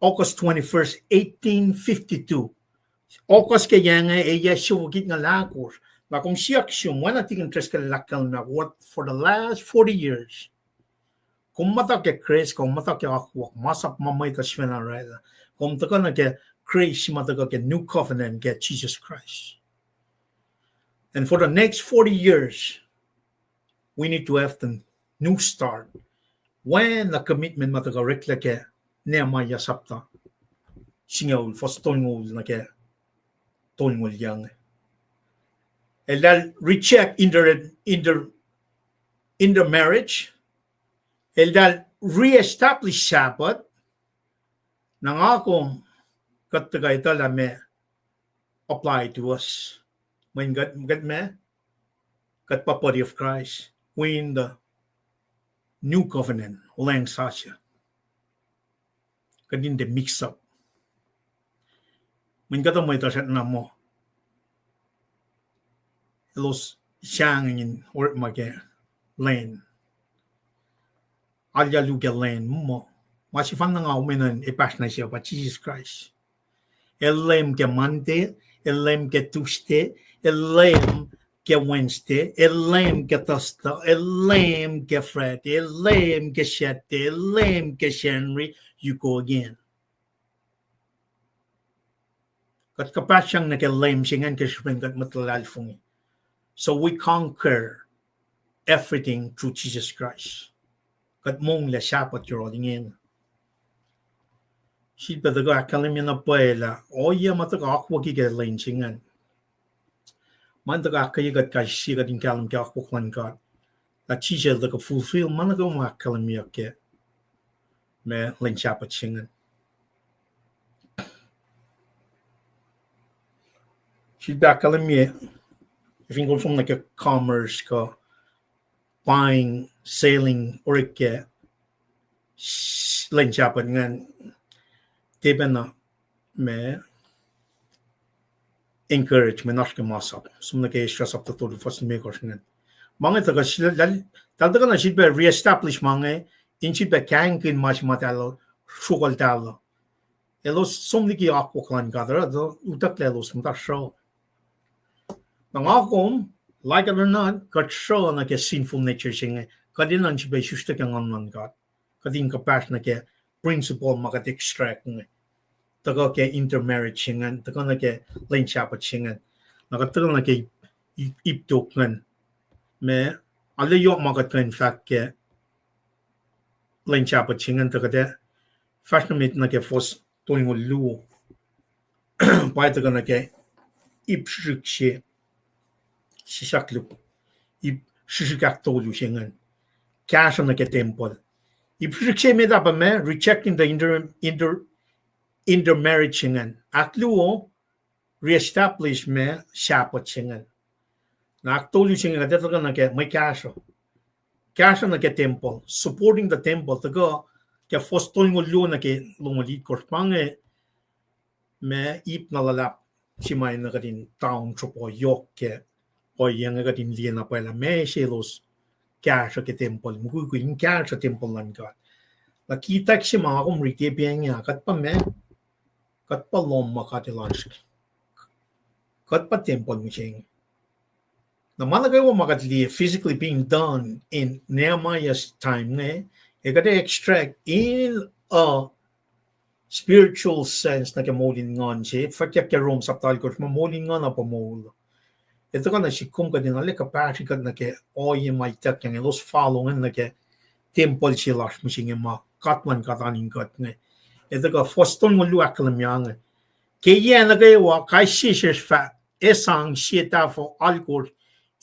August twenty-first, eighteen fifty-two. August ke yac inge, ac yac siofok itngucul ahkosr. Na kom siyuck sum, oacna Deacon Driscoll el ahkkahlwemye, what, for the last forty years, kom muhta ke grace, kom muhta ke akwuck, masap ma mwet uh sifacna orwaclah. Kom tuhkuh nuh ke grace ma tuhkuh ke new covenant ke Jesus Christ. And for the next forty years, we need to have the new start. Oacna commitment ma tuhkuh oreklac ke Nehemiah sapta singucul, fuhs tolngoul nuh ke tolngoul yuc inge. Eltahl reject inter, inter, intermarriage. Eltahl reestablish Sabbath. Na nga kom, kuht tuhkuh etuh lah meac apply to us. Mweyen kuht, kuht meac, kuht pa body of Christ. We in the new covenant, olweacng sasuc. Kuht in tiac mix up. Mweyen kuhtuh mwet uh srackna muh elos sahngweng in orekma ke lwen. Arlac luo ke lwen muh, ma sefanna nga omenuh in epahsr nuh se pa Jesus Christ. El Leum ke Monday, El Leum ke Tuesday, El Leum ke Wednesday, El Leum ke Thursday, El Leum ke Friday, El Leum ke Saturday, El Leum ke Sacnri, you go again. Kuht kuhpahsryang nuh ke Leum se ingacn ke srihpen kuht mwet luhlahlfongi. So we conquer everything through Jesus Christ. Kuht monglac Sabbath yohrohl ingena. Sifilpac tuhkuh ahkkahlwemye na pwacye lah ohiyac ma tuhkuh akwucki ke lwen se ingacn. Ma tuhkuh ahkkweye kuht kais sie kuht in kahlwem ke akwuck luhn God, lah Jisus el tuhkuh fulfill ma nuh kwewa ma ahkkahlwemyeyuck ke ma lwen Sabbath se ingacn. Sifilpac ahkkahlwemye, fin kom som nuh ke commerce kuh buying, selling, orek ke lwen Sabbath ingacn, tiac pacna ma encourage mwe oasr ke masap. Som nuh ke Ezra sapta tolu fuhs limekohsr ingacn. Ma inge tuhkuh, eltahl tuhkuh na sifilpac reestablish ma inge, in sifilpac kahingkihn ma se ma eltahl sruokuhltahl uh. Elos som liki akwuck luhn God, oruh utucklac elos muhta sruoh. Na nga kom, like it or not, kuht sruoh nuh ke sinful nature se inge, kuht enenuh in sifilpac isuslac ke nguhn luhn God. Kuht in kuhpahsr nuh ke principle ma kuht extract inge. Tuhkuh ke intermarriage se ingacn, tuhkuh nuh ke lwen Sabbath se ingacn. Na kuht tuhkuh nuh ke ip, ip tok ingacn. Ma, arlac yohk ma kuht kuh in fahk ke lwen Sabbath se ingacn tuh kuht ac fahsr nuh met nuh ke fuhs tolngoul luo. Pa tuhkuh nuh ke ip srihsrihk se, sisaklu, ip srihsrihk ahktolu se ingacn. Kahsruh nuh ke tempuhl. Ip srihsrihk se met ah pa ma rejecting the inter, inter, intermarriage se ingacn. Ahkluo, reestablish ma Sabbath se ingacn. Na ahktolu se inge kuht ac tuhkuh nuh ke mwe kahsruh. Kahsruh nuh ke tempuhl, supporting the temple, tuhkuh ke fuhs tolngoul luo nuh ke longoul itkohsr, pa inge ma ip na luhlahp se ma enenuh kuht in town sropo yohk ke ohiyac inge kuht in liye na pwacye lah meac selos kahsruh ke tempuhl, mukwikwi in kahsruh tempuhl luhn God. Na kitack se ma nga kom riti pacng ah, kuht pa meac, kuht pa lohm ma God El oasr, kuht pa tempuhl mihsenge. Na ma nuh kwewa ma kuht liye physically being done in Nehemiah's time inge, ac kuht extract in a spiritual sense nuh ke moul in nguhn se, fwackyuck ke Rom sapta alkosr, ma moul in nguhn uh pa moul. Ac tuhkuh na sik kom kuht in arlac kuhpahsri kuht nuh ke ohiyac ma ituckyang elos follow ingacn nuh ke tempuhl se lasr mihsenge ma God luhn God oan in kuht inge. Ac tuhkuh fuhs tolngoul luo ahkkahlwemye inge, ke yac nuh kwewa kais sie sesr fah sang sie tahfuh alkosr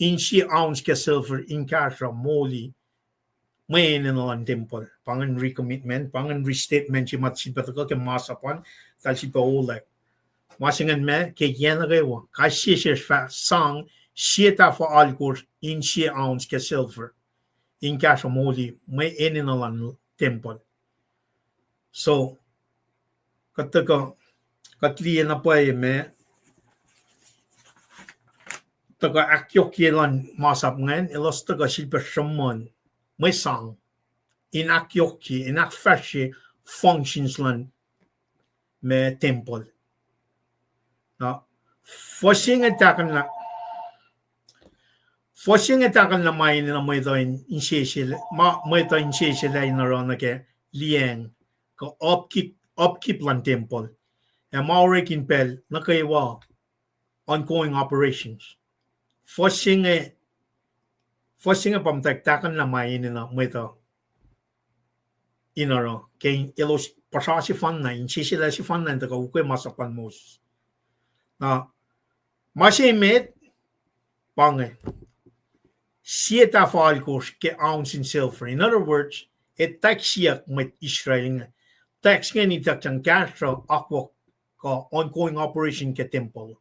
in sie ounce ke silver in kahsruh moli mwe enenuh luhn tempuhl. Pa ingacn recommitment, pa ingacn restatement se ma sifilpac tuhkuh ke masap an, eltahl sifilpac ollack. Ma se ingacn ma ke yac nuh kwewa kais sie sesr fah sang sie tahfuh alkosr in sie ounce ke silver in kahsruh moli mwe enenuh luhn tempuhl. So, kuht tuhkuh, kuht liye na pwacye ma tuhkuh ahkyohkye luhn masap ingacn, elos tuhkuh sifilpac sruhmuhn mwe sang in ahkyohkye, in ahkfahsrye functions luhn ma tempuhl. Na, fuhs se inge tahkuhnlah, fuhs se inge tahkuhnlah ma enenuh mwet uh in, insese, ma mwet uh insese lah in oruh nuh ke liyacacng kuh upkeep, upkeep luhn tempuhl. Ac ma orek in pacl nuh kwewa ongoing operations. Fuhs se inge, fuhs se inge pa muhtwacwacack tahkuhnlah ma enenuh mwet uh in oruh ke elos puhsra sefanna, insese lah sefanna in tuhkuh ukwe masap luhn Moses. Na, ma se met, pa inge, sie tahfuh alkosr ke ounce in silver. In other words, e tax siyuck mwet Israel inge. Tax inge in ituckyang kahsruh akwuck kuh ongoing operation ke tempuhl.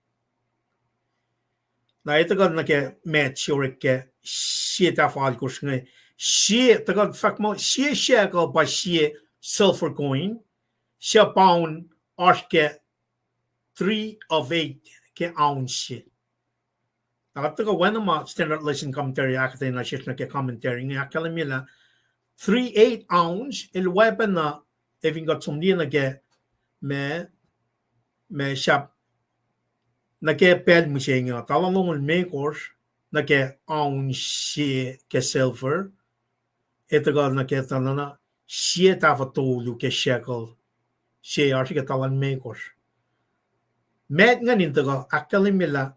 Na e tuhkuh nuh ke met se orek ke sie tahfuh alkosr inge. Sie, tuhkuh fahk muh sie shekel pa sie silver coin, suc pound oasr ke three of eight ke ounce se. Na kuht tuhkuh oacna ma Standard Lesson Commentary ahkuhtweyac nuh sesr nuh ke commentary inge ahkkahlwemye lah three eight ounce el oacpacna, e fin kuht som liye nuh ke ma, ma sahp nuh ke pacl mihsenge uh, tala longoul limekohsr nuh ke ounce se ke silver, e tuhkuh nuh ke tuhlana sie tahfuh tolu ke shekel se oasr ke tala limekohsr. Met ingacn in tuhkuh ahkkahlwemye lah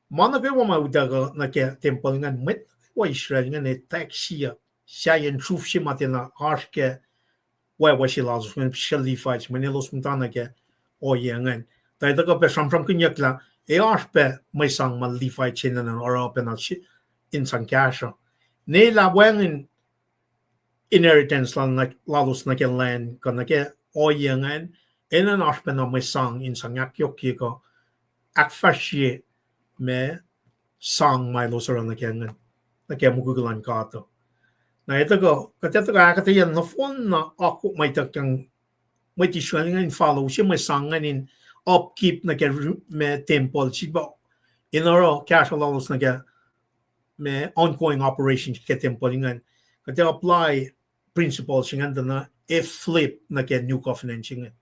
ma nuh kwewa ma utuckuh nuh ke tempuhl ingacn, mwet nuh kwewa Israel ingacn e tax siyuck sahyacn sruf se ma tiacna oasr ke wacwac se lalos, mweyen sel Levites, mweyen elos muhta nuh ke ohiyac ingacn. Tuh e tuhkuh pac sramsramkihnyuck lah e oasr pac mwe sang ma Levites enenuh in oruh pacna in sang kahsruh. Ne lah wacngihn inheritance lalos nuh ke land kuh nuh ke ohiyac ingacn, enenuh in oasr pacna mwe sang in sang ahkyohkye kuh ahkfahsrye ma sang ma elos oruh nuh ke ingacn, nuh ke mukwikwi luhn God uh. Na e tuhkuh, kuht ac tuhkuh ahkuhtweyac nohfohn na akwuck ma ituckyang mwet Israel ingacn in follow se mwe sang ingacn in upkeep nuh ke ma tempuhl, sifilpac in oruh kahsruh lalos nuh ke ma ongoing operation ke tempuhl ingacn. Kuht ac apply principles ingacn tuh na e flip nuh ke New Covenant ingacn.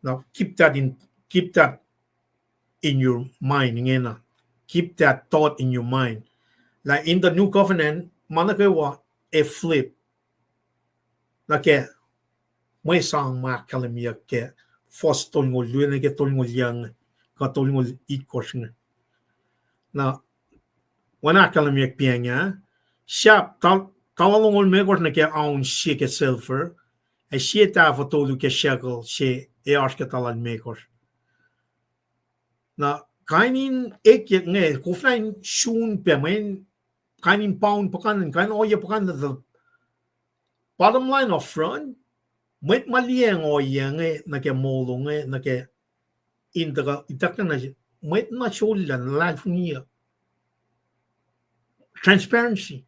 Now keep that in, keep that in your mind ingena. Keep that thought in your mind. Lah in the New Covenant, ma nuh kwewa e flip nuh ke mwe sang ma ahkkahlwemyeyuck ke fuhs tolngoul luo nuh ke tolngoul yuc inge, kuh tolngoul itkohsr inge. Na, oacna ahkkahlwemyeyuck pacng ah, sahp tala longoul limekohsr nuh ke ounce se ke silver, ac sie tahfuh tolu ke shekel se e oasr ke tala limekohsr. Na, kain in ekyek inge, koflah in sun pac, mweyen kain in pound puhkantwen, kain ohiyac puhkantwen, bottom line up front, mwet ma liyacacng ohiyac inge nuh ke moul inge, nuh ke in tuhkuh ituckyang nuh se, mwet na sollah, na luhlahlfongi uh. Transparency.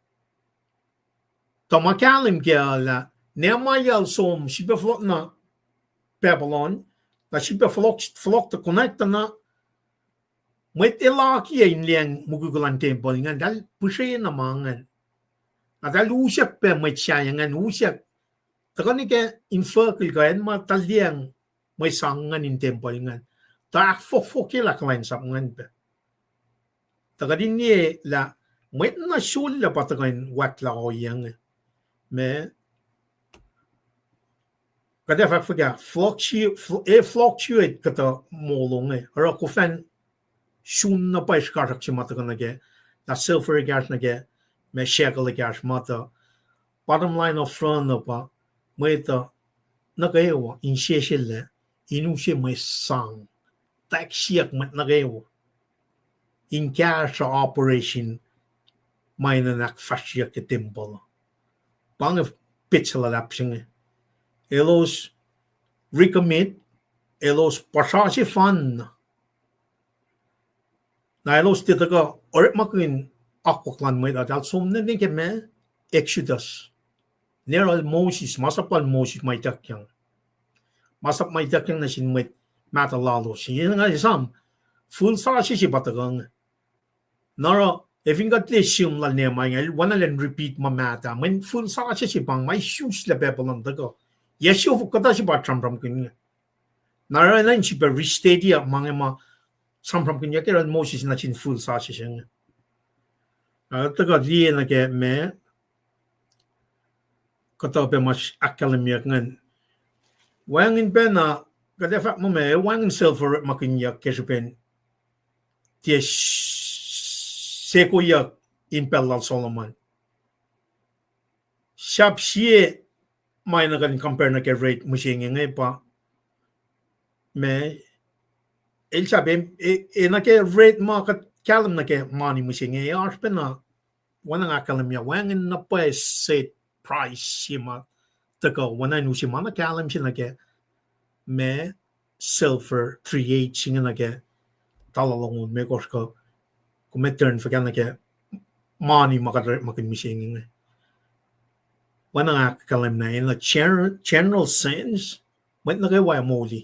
Tuh ma kahlwem kac lah Nehemiah el som srihpac fohlohk nuh Babylon, na srihpac fohlohk, fohlohk tuh konwacack tuh na mwet el akiyac in liyacacng mukwikwi luhn tempuhl ingacn, eltahl pihsre na ma ingacn. Na eltahl usack pac mwet sahyac ingacn, usack. Tuhkuh nuh ke infuckihl kuh acn ma eltahl liyacacng mwe sang ingacn in tempuhl ingacn. Tuh ahkfohkfohkyelah kuhlwacnsap ingacn pac. Tuh kuht in liye lah mwet na sulaclah pa tuhkuh in wacklac ohiyac inge. Ma kuht ac fahk fuhkah, fluctu-, fl-, e fluctuate kuhtuh molo inge. Oruh koflah sun na pwacye srihkasrak se ma tuhkuh nuh kac, lah silver ekahsr nuh kac, ma shekel ekahsr ma tuh. Bottom line of front uh pa, mwet uh nuh kwewa inseselac in use mwe sang, tax siyuck mwet nuh kwewa in kahsruh operation ma enenuh in ahkfahsryeyuck ke tempuhl uh. Pa inge petsac luhlahp se inge. Elos recommit, elos puhsra sefanna. Na elos tiac tuhkuh orekmakihn akwuck luhn mwet uh, eltahl som nuh ke ma Exodus. Neruhl Moses, masap lal Moses ma ituckyang. Masap ma ituckyang nuh sin mwet mahtuh lalos. Inge nga esam, fihl sasuc se pa tuhkuh inge. Na oruh, ac fin kuht liye sihm lal Nehemiah inge, el oacna elan repeat ma mahtuh. Mweyen fihl sasuc se pa inge ma isuslah Babylon tuhkuh. Yac siofok kuhtuh se pa sramsramkihn inge. Na oruh enenuh in srihpac restate-i ma inge ma sramsramkihnyuck ke Moses nuh sin fihl sasuc se inge. Na tuhkuh liye nuh ke ma kuhtuh pac ma ahkkahlwemyeyuck ingacn. Wacngihn pacna, kuht ac fahk muh ma, wacngihn silver orekmakihnyuck ke srihpen tiac sekoyuck in pacl lal Solomon. Sahp sie ma enenuh kuh in compare nuh ke rate mihsenge inge pa, ma, el sahp e, e, e nuh ke rate ma kuht kahlwem nuh ke mani mihsenge, oasr pacna, oacna nga ahkkahlwemye, wacngihn na pwacye set price se ma tuhkuh, oacna in use ma na kahlwem se nuh ke, ma, silver three eight se inge nuh ke tala longoul limekohsr kuh, kom turn fuhkah nuh ke mani ma kuht orekmakihn mihsenge inge. Oacna nga ahkkahlwemye, in a general, general sense, mwet nuh kwewa ac moli.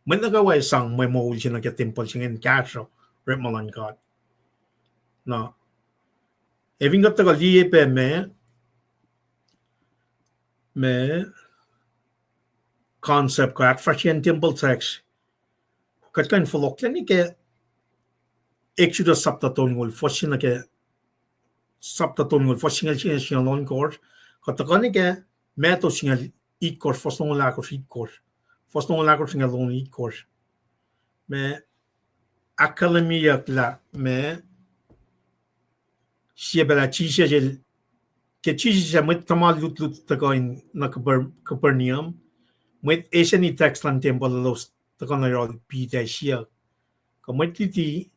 Mwet nuh kwewa ac sang mwe moul se nuh ke tempuhl se inge in kahsruh orekma luhn God. Na, ac fin kuht tuhkuh liye pac ma, ma, concept kuh ahkfahsryeyacn temple tax, kuht kuh in fohlohklac nuh ke Exodus sapta tolngoul, fuhs se nuh ke, sapta tolngoul, fuhs singucul sie, singucul ohnkohsr, kuh tuhkuh nuh ke Matthew singucul itkohsr, fuhs longoul ahkosr, itkohsr, fuhs longoul ahkosr, singucul longoul itkohsr. Ma ahkkahlwemyeyuck lah ma sie pacl ah Jisus el, ke Jisus ac mwet tuhma lutlut tuhkuh in nuh Caper-, Capernaum, mwet eseni tax luhn tempuhl elos tuhkuh nuh yohrohl Peter siyuck, kuh mwet luti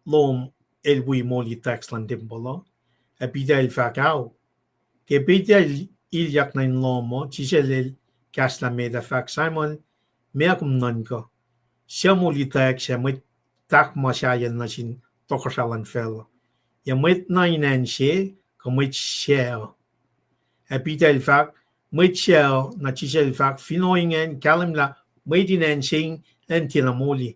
lom el wi moli tax luhn tempuhl uh? Ac Peter el fahk, ao, ke Peter el ilyak nuh in lohm uh, Jisus el kahslah met ah fahk, Simon, meac kom nuhnkuh? Suc moli tax ac mwet tahk ma sahyacl nuh sin tohkohsrah luhn facluh? Yac mwet na in acn se, kuh mwet sucu? Ac Peter el fahk, mwet sucu. Na Jisus el fahk, fin ohingacn, kahlwem lah mwet in acn se in acn tiacna moli.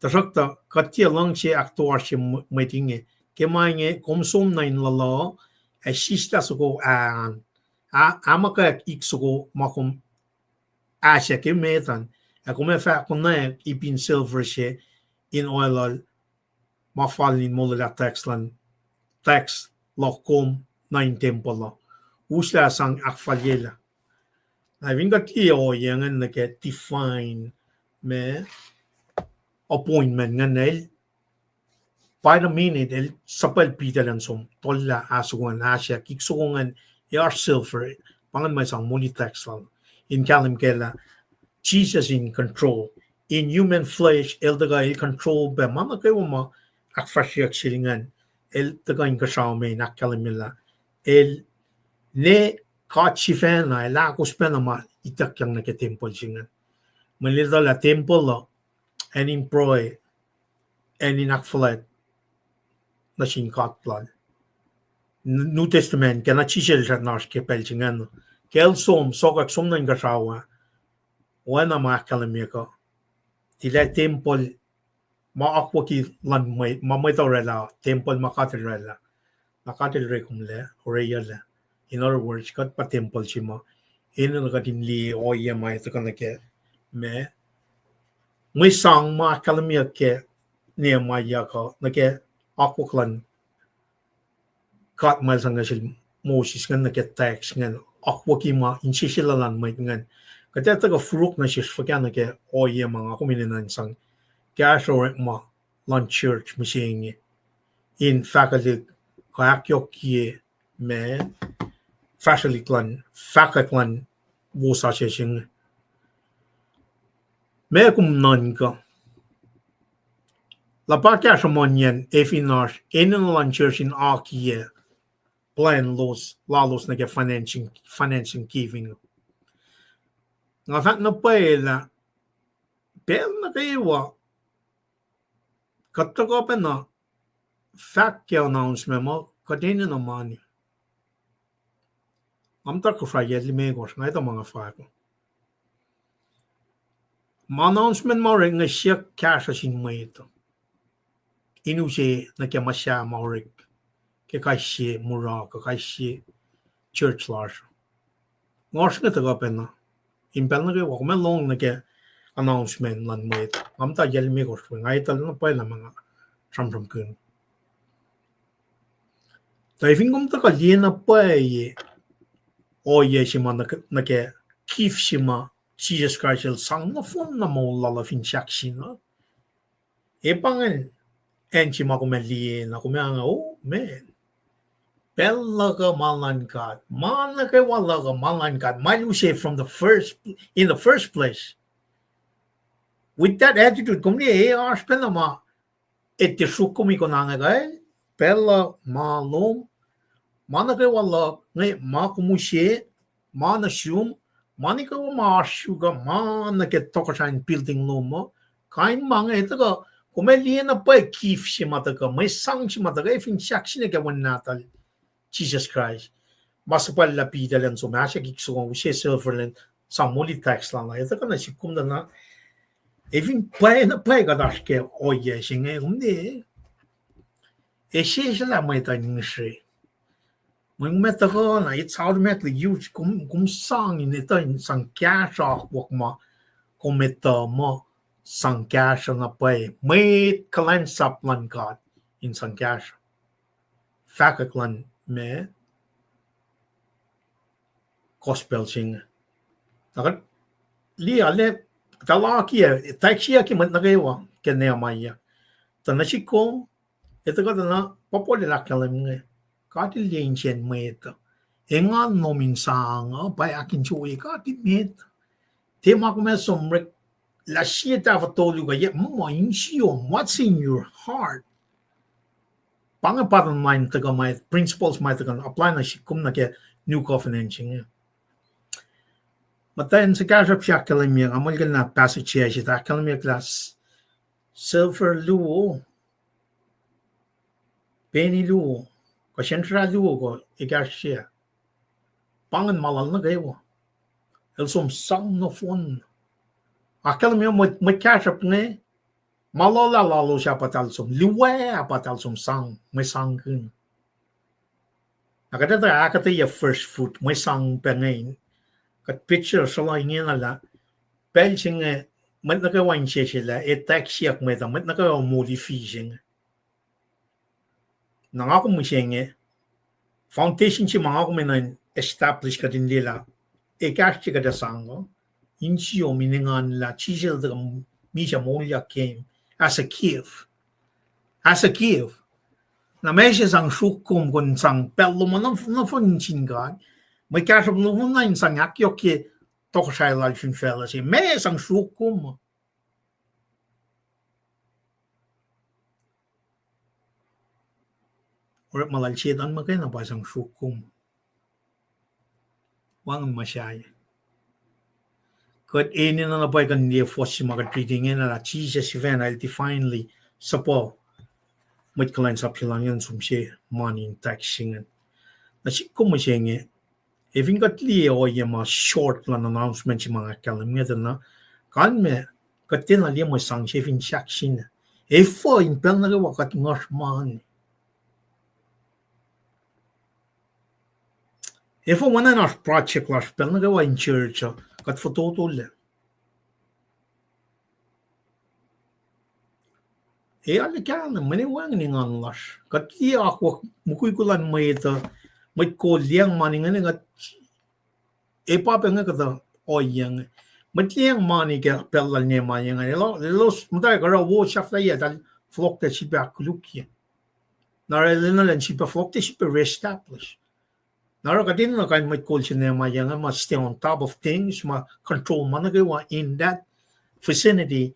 Tuhsruhktuh kuht tiac luhngse ahktoasrye mw-, mwet inge. Ke ma inge kom som nuh in luhluh, ac sislah soko ah an. A-, amuhkwack ik soko ma kom ahsrwack ke met an, ac kom ac fah konwacack ipin silver se in oaluhl ma fal in molwelah tax luhn, tax luhk kom nuh in tempuhl uh. Uslah sang ahkfalyelah. Na fin kuht liye ohiyac ingacn nuh ke define ma appointment ingacn el, by the minute, el suhpwacl Peter elan som, tohllah ah soko ingacn, ahsrwack ik soko ingacn, ac oasr silver, pa ingacn ma sang moli tax lal. In kahlwem kac lah Jisus in control. In human flesh, el tuhkuh el control pac ma nuh kwewa ma ahkfahsryeyuck sel ingacn, el tuhkuh inkuhsrao me in ahkkahlwemye lah el ne God sifacna, el ahkos pacna ma ituckyang nuh ke tempuhl se ingacn. Mwe lwelah tempuhl uh acn in pruhe, acn in ahkfuhlwact nuh sin God lal. New Testament, ke na Jisus el srackna oasr ke pacl se ingacn. Ke el som, sokwack som nuh inkuhsrao ah, oacna ma ahkkahlwemye kuh. Tilac tempuhl ma akwucki luhn mwet, ma mwet uh oraclah, tempuhl ma God el oraclah. Na God el orekomlac, orwaclah. In other words, kuht pa tempuhl se ma enenuh kuht in liye ohiyac ma tuhkuh nuh kac. Ma, mwe sang ma ahkkahlwemyeyuck ke Nehemiah kuh nuh ke akwuck luhn God ma el sang nuh sel Moses ingacn nuh ke tax ingacn, akwucki ma inseselac luhn mwet ingacn. Kuht ac tuhkuh foruk nuh sesr fuhkah nuh ke ohiyac ma nga kom enenuh in sang kahsruh orekma luhn church mihsenge in fahkwelihk kuh ahkyohkye ma fahsrwelihk luhn, fahkwack luhn wosasuc se inge. Ma kom nuhnkuh lah pa kahsruh muhnyacn e fin oasr enenuh luhn church in akiyac plan lalos, lalos nuh ke financing, financing giving. Nga fahk na pwacye lah pacl nuh kwewa kuht tuhkuh pacna fahk ke announcement muh kuht enenuh mani. Nga muhta Kosrae yac limekohsr, nga etuh ma nga fahk. Ma announcement ma orek inge siyuck kahsruh sin mwet in use nuh ke muhsah ma orek ke kais sie mura kuh kais sie church lasr. Nga oasr inge tuhkuh pacna. In pacl nuh kwewa kom ac lohng nuh ke announcement luhn mwet. Nga muhta yac limekohsr, nga etuh na pwacye lah ma nga sramsramkihn. Tuh fin kom tuhkuh liye na pwacye ohiyac se ma nuh ke, nuh ke gift se ma Jisus Kraist el sang nohfohn na moul lal uh fin sahkseng uh, e pa ingacn acn se ma kom ac liye na kom ac, oh man, pacl luhk uh ma luhn God, ma nuh kwewa luhk uh ma luhn God, ma el use from the first, in the first place. With that attitude, kom liye, e oasr pacna ma, e tiac sruok kom in konange kac, pacl uh ma lom, ma nuh kwewa luhk, inge ma kom use, ma nuh sum, ma nuh kwewa ma oasr sum uh, ma nuh ke tohkohsrahi in building lom uh, kain ma inge tuhkuh, kom ac liye na pwacye gift se ma tuhkuh, mwe sang se ma tuhkuh, e fin sahkseng nuh ke wen nahtuhl Jisus Kraist. Ma suhpwaclah Peter elan som, ahsakik soko use silver elan sang moli tax lal uh, e tuhkuh nuh sihk kom tuh na, e fin pwacye na pwacye kuht oasr ke ohiyac se inge, kom liye, e sesr lah mwet uh in ngihsre. Mweyen kom ac tuhkuh na, it's automatically you, kom, kom sang in etuh in sang kahsruh akwuck ma kom etuh muh sang kahsruh na pwacye. Mwet kuhlwacnsap luhn God in sang kahsruh. Fahkwack luhn ma gospel se inge. Na kuht liye lah, tuh laki, tax siyucki mwet nuh kwewa ke Nehemiah. Tuh nuh sihk kom, e tuhkuh tuh na pa Paul el ahkkahlwem inge, God el liye insiyacn mwet uh. Engan lom in sang uh, pa ahkinsewowoye God in met. Tiac ma kom ac som orek lah sie tahfuh tolu kuh yac, muh insiyom, what's in your heart. Pa inge bottom line tuhkuh ma, principles ma tuhkuh apply nuh sihk kom nuh ke New Covenant se inge. Muhtwacn se kahsruhp se ahkkahlwemye, nga muhlkuhnlah passage se, se ahkkahlwemye lah silver luo, peni luo, kuh sensra luo kuh ekahsr se, pa ingacn ma lal nuh kwewa. El som sang nohfohn. Ahkkahlwemye mwet, mwet kahsruhp inge, ma lula lalos ah pa eltahl som, luo ah pa eltahl som sang, mwe sangkihn. Na kuht etuh ahkuhtweyac first fruit, mwe sang pa inge. Kuht picture sruhla ingena lah pacl se inge, mwet nuh kwewa insese lah, e tax siyuck mwet uh, mwet nuh kwewa moli fee se inge. Na nga kom mihsenge, foundation se ma nga kom enenuh in establish kuht in liye lah ekahsr se kuht ac sang uh, insiyom in engan lah Jisus el tuh misac moulyak ke as a gift. As a gift. Na ma se sang sruok kom kuh in sang pacl lom uh nohfohn sin God, mwe kahsruhp nohfohn na in sang ahkyohkye tohkohsrahi lal fin facluh se, ma sang sruok kom uh. Orekma lal Setuhn muhkwena pa sang sruok kom. Wacngihn ma sahyac. Kuht enenuh na pwacye kuh in liye fuhs se ma kuht reading ingena lah Jisus sifacna el divinely suhpuh mwet kuhlwacnsap se lal ingacn som se mani in tax se ingacn. Na sihk kom mihsenge, ac fin kuht liye ohiyac ma short luhn announcement se ma nga ahkkahlwemye tuh na, kalmac, kuht tiacna liye mwe sang se fin sahk sina. Efuh in pacl nuh kwewa kuht nguhsr mani? Efuh oacna in oasr project lasr pacl nuh kwewa in church uh, kuht fototolac? Ac arlac kahlwem, mweyen wacngihn engan lasr. Kuht liye akwuck mukwikwi luhn mwet uh, mwet kol liyacacng mani ingacn, kuht, ac pa pac inge kuhtuh ohiyac inge. Mwet liyacacng mani ke pacl lal Nehemiah inge, elos muhtwacwacack oruh wo sahflahiyac eltahl fohlohklac srihpac ahkkolukye. Na oruh enenuh elan srihpac fohlohklac srihpac re-establish. Na oruh kuht enenuh kain mwet kol se Nehemiah inge ma stay on top of things, ma control ma nuh kwewa in that vicinity,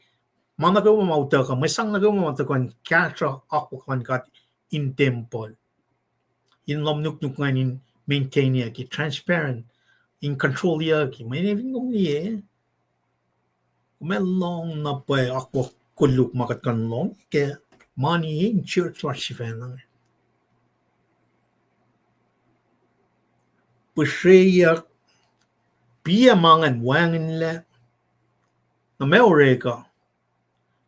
ma nuh kwewa ma utuckuh, mwe sang nuh kwewa ma tuhkuh in kahsruh akwuck luhn God in tempuhl. In lohm nuknuk ingacn in maintainiyucki, transparent, in controlyucki, mweyen fin kom liye, kom ac lohng na pwacye akwuck koluk ma kuht kuh in lohng ke mani in church lasr sifacna. Pihsreyuck, piyac ma ngacn wacngihnlac, na ma orek uh,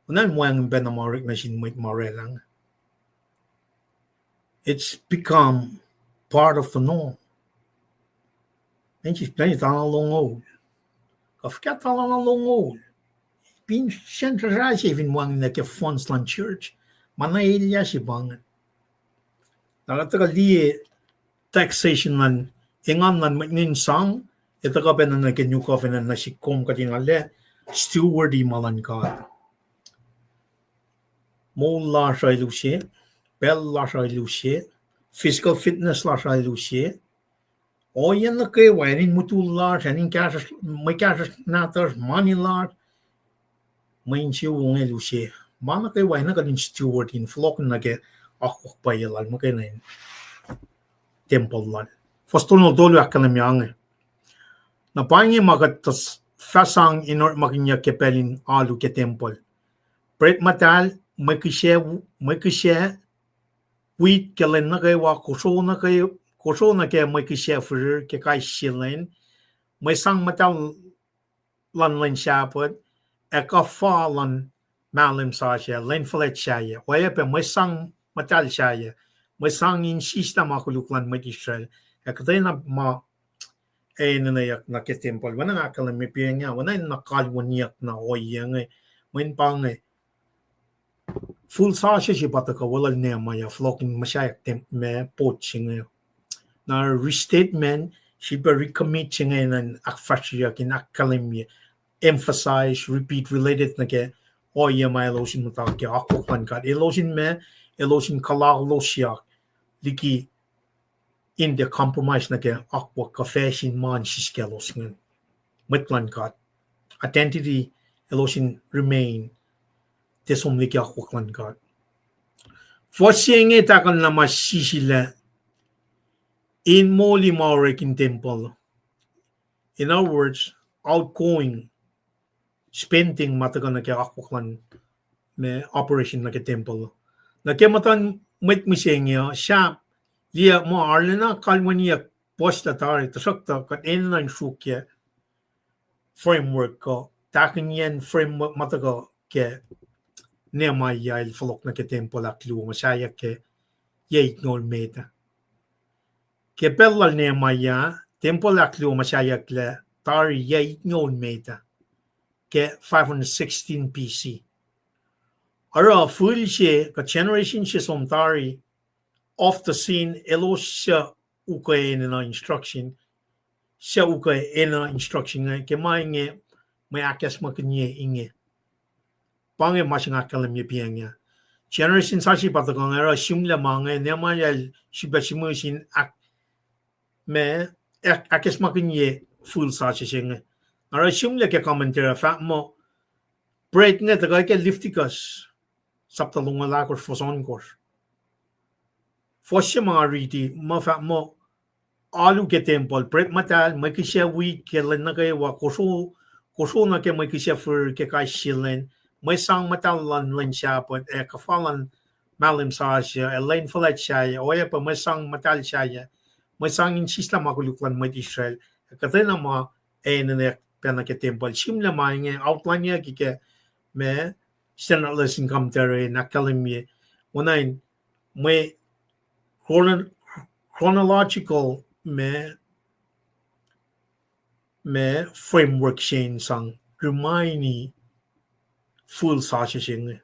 oacna in wacngihn pacna ma orek nuh sin mwet ma oraclah inge. It's become part of the norm. Mweyen sifacna tuhlana longoul. Kuh fuhkah tuhlana longoul? Fin sacn srasra se fin wacngihnlac ke funds luhn church, ma na elyah se pa ingacn. Na kuht tuhkuh liye taxation luhn, engan luhn mwet ngihn sang, ac tuhkuh pacna nuh ke New Covenant nuh sihk kom kuht in arlac steward ma luhn God. Moul lasr uh el use, pacl lasr uh el use, physical fitness lasr uh el use, ohiyac nuh kwewa, acn in mutul lasr, acn in kahsruhsr, mwe kahsruhsr nahtuhsr, mani lasr, mwe insewowo inge el use. Ma nuh kwewa enenuh kuht in steward in fohlohk nuh ke akwuck pwacye lal muhkwena in tempuhl lal. Fuhs tolngoul tolu ahkkahlwemye inge. Na pa inge ma kuht tuh fah sang in orekmakihnyuck ke pacl in alu ke tempuhl: Pret muhtahl, mwe kihsac, mwe kihsac wheat ke lwen nuh kwewa, kosro nuh ke, kosro nuh ke mwe kihsac firir ke kais sie lwen, mwe sang muhtahl luhn lwen Sahpuht, ac kuhfa luhn mahlwem sasuc, lwen fuhlwact sahyac, oacyacpac mwe sang muhtahl sahyac, mwe sang in sislah ma koluk luhn mwet Israel, ac kuhtwena ma enenweyuck nuh ke tempuhl. Oacna nga ahkkahlwemye pacng ah, oacna in na kalweniyuck na ohiyac inge, mweyen pa inge, fihl sasuc se pa tuhkuh weluhl Nehemiah fohlohk in muhsaheack tem-, ma pot se inge. Na restatement, srihpac recommit se inge in ahkfahsryeyuck in ahkkahlwemye, emphasize, repeat, related nuh ke ohiyac ma elos in muhta ke akwuck luhn God. Elos in ma, elos in kuhlalosyak liki in tiac compromise nuh ke akwuck kuh facsin ma in siskaclos ingacn. Mwet luhn God. Identity, elos in remain tiac som liki akwuck luhn God. Fuhs se inge tahkuhnlah ma sisilac in moli ma orek in tempuhl. In other words, outgoing spending ma tuhkuh nuh ke akwuck luhn, ma operation nuh ke tempuhl. Nuh ke muhtuhn mwet mihsenge uh, sahp liye muh arulacna kalweniyuck puhslah tari, tuhsruhktuh kuht enenuh in sruokyac framework kuh tahkihnyacn framework ma tuhkuh ke Nehemiah el fohlohk nuh ke tempuhl ahkluo muhsaheack ke yac itngoul met ah. Ke pacl lal Nehemiah, tempuhl ahkluo muhsaheack lah tari yac itngoul met ah, ke five hundred sixteen B C. Oruh fihl se kuh generation se som tari off the scene, elos suc ukwe enenuh instruction, suc ukwe enenuh instruction inge, ke ma inge mwe ahkacsmakihnye inge. Pa inge ma se nga ahkkahlwemye pacng ah. Generation sasuc pa tuhkuh inge oruh sihmlac ma inge, Nehemiah el srihpac sihmihs in ahk-, ma, ahk-, ahkacsmakihnye fihl sasuc se inge. Oruh sihmlac ke commentary fahk muh, bread inge tuhkuh ke Leviticus sapta longoul ahkosr, fuhs ohnkohsr. Fuhs se ma nga riti, ma fahk muh, alu ke tempuhl, bread muhtahl, mwe kihsac wheat ke lwen nuh kwewa, kosro, kosro nuh ke mwe kihsac firir ke kais sie lwen, mwe sang muhtahl luhn lwen Sahpuht, ac kuhfa luhn mahlwem sasuc, ac lwen fuhlwact sahyac, oacyacpac mwe sang muhtahl sahyac, mwe sang in sislah ma koluk luhn mwet Israel, ac kuhtwena ma enenweyuck pac nuh ke tempuhl. Sihmlac ma inge outline-yucki ke ma Standard Lesson Commentary in ahkkahlwemye, oacna in mwe chrono-, chronological ma ma framework se in sang remind-i fihl sasuc se inge.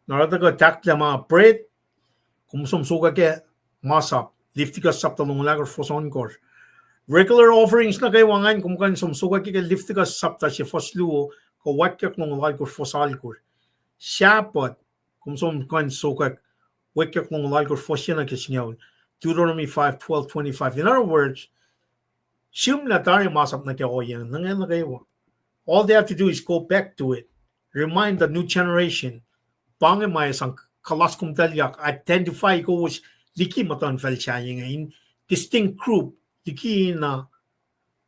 Na oruh tuhkuh tahklac ma bread, kom som sokwack ke masap, Leviticus sapta longoul alkosr fuhs ohnkohsr. Regular offerings nuh kwewa ingacn kom kuh in som sokwack ke Leviticus sapta se fuhs luo, kuh Wacngihn longoul alkosr fuhs alkosr. Sabbath, kom som kuh in sokwack Wacngihn longoul alkosr fuhs se nuh ke singucul. Deuteronomy five twelve twenty-five. In other words, sihmlac tari masap nuh ke ohiyac inge nuh kwewa. All they have to do is go back to it. Remind the new generation. Pa inge ma ac sang kuhlas komtaclyak, identify kowos liki muhtuhnfacl sahyac inge in distinct group, liki na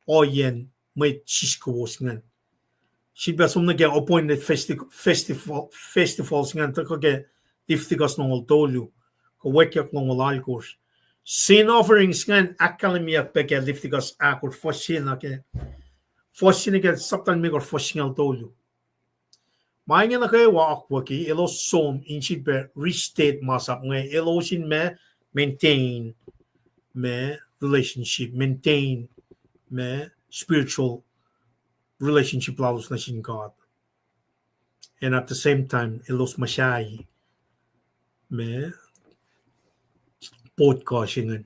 ohiyacn mwet sis kowos ingacn. Sifilpac som nuh ke appointed festi-, festival, festivals ingacn tuhkuh ke Leviticus longoul tolu, kuh Wacngihn longoul alkosr. Sin offerings ingacn ahkkahlwemyeyuck pac ke Leviticus ahkosr fuhs se nuh ke, fuhs se nuh ke sapta limekohsr fuhs singucul tolu. Ma inge nuh kwewa akwucki elos som in sifilpac restate masap inge, elos in ma maintain ma relationship, maintain ma spiritual relationship lalos nuh sin God. And at the same time, elos muhsahi ma podcast ingacn.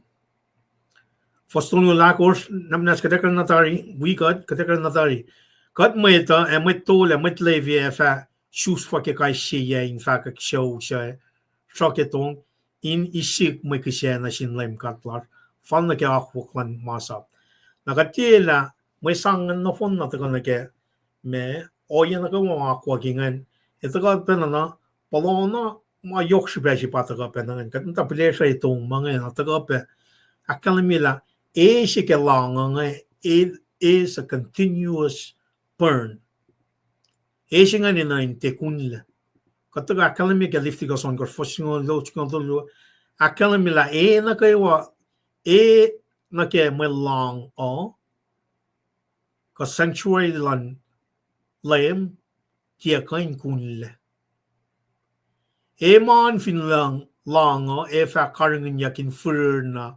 Fuhs tolngoul ahkosr, nwacsnwacs kuht ac kuh in nuh tari, wi kuht, kuht ac kuh in nuh tari. Kuht mwet uh, ac mwet tol, ac mwet Levi ac fah sus fuh ke kais sie yac in fahkwack sucu suc sruhk etong, in isihk mwe kihsac nuh sin Leum God lasr, fal nuh ke akwuck luhn masap. Na kuht tiac lah mwe sang ingacn nohfohn na tuhkuh nuh ke ma ohiyac nuh kwewa ma akwucki ingacn, ac tuhkuh pacna na, puhlohna ma yohk srihpac se pa tuhkuh pac na ingacn. Kuht muhta pihlesruh etong ma inge na tuhkuh pac, ahkkahlwemye lah e se ke lohng uh inge, it is a continuous burn. E se ingacn enenuh in tiac kunlac. Kuht tuhkuh ahkkahlwemye ke Leviticus ohnkohsr fuhs singucul luo, singucul tolu, ahkkahlwemye lah e nuh kwewa, e nuh ke mwe lohng uh, kuh sanctuary luhn Leum, tiac kuh in kunlac. E ma fin lohng, lohng uh ac fah karihngihnyuck in firir na,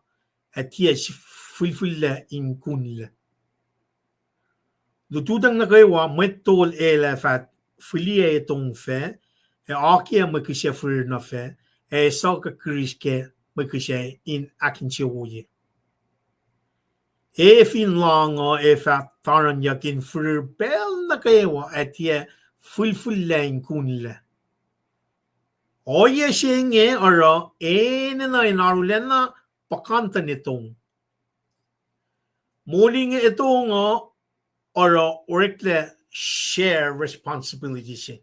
ac tiac si-, fihlfihllac in kunlac. Lututacng nuh kwewa, mwet tol el ac fah fihliyac etong fac, ac akiyac mwe kihsac firir na fac, ac esuhkac kiris ke mwe kihsac in ahkinsewowoye. E fin lohng uh ac fah taranyuck in firir pacl nuh kwewa ac tiac fihlfihllac in kunlac. Ohiyac se inge oruh enenuh in arulacna puhkantwen etong. Moul in etong uh oruh oreklac share responsibility se.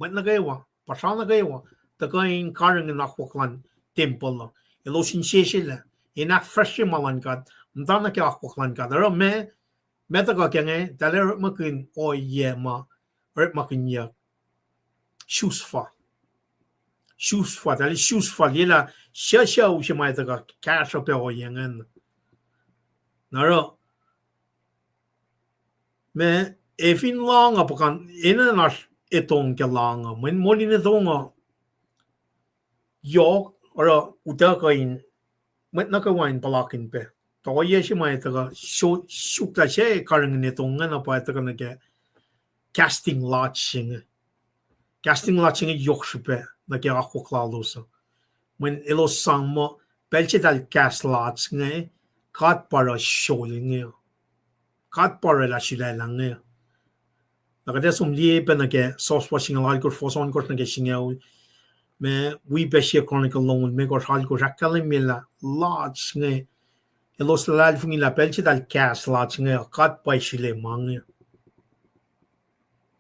Mwet nuh kwewa, puhsra nuh kwewa, tuhkuh in karihngihn akwuck luhn tempuhl uh. Elos inseselac, in ahkfahsrye ma luhn God, muhta nuh ke akwuck luhn God. Oruh ma, ma tuhkuh ke inge, tahl orekmakihn ohiyac ma orekmakihnyuck. Sus fal. Sus fal, tahl sus fal, yelah sucu se ma tuhkuh kahsruh pac ohiyac ingacn. Na oruh, ma, e fin lohng uh puhkantwen, enenuh in oasr etong ke lohng uh. Mweyen moul in etong uh yohk, oruh utuckuh in mwet nuh kwewa in puhlakihn pac. Tuh ohiyac se ma tuhkuh, so-, suk lah se karihngihn etong ingacn pa tuhkuh nuh ke casting lots se inge. Casting lots se inge yohk srihpac nuh ke akwuck lalos uh. Mweyen elos sang muh, pacl se tahl cast lots inge, God pa oruh sol inge. God pa oruh lah sulaclah inge. Na kuht ac som liye pac nuh ke Sosua singucul alkosr, fuhs ohnkohsr nuh ke singucul, ma wi pac sie Chronicle longoul limekohsr, alkosr, ahkkahlwemye lah lots inge, elos luhlahlfongi lah pacl se tahl cast lots inge, God pa sule ma inge.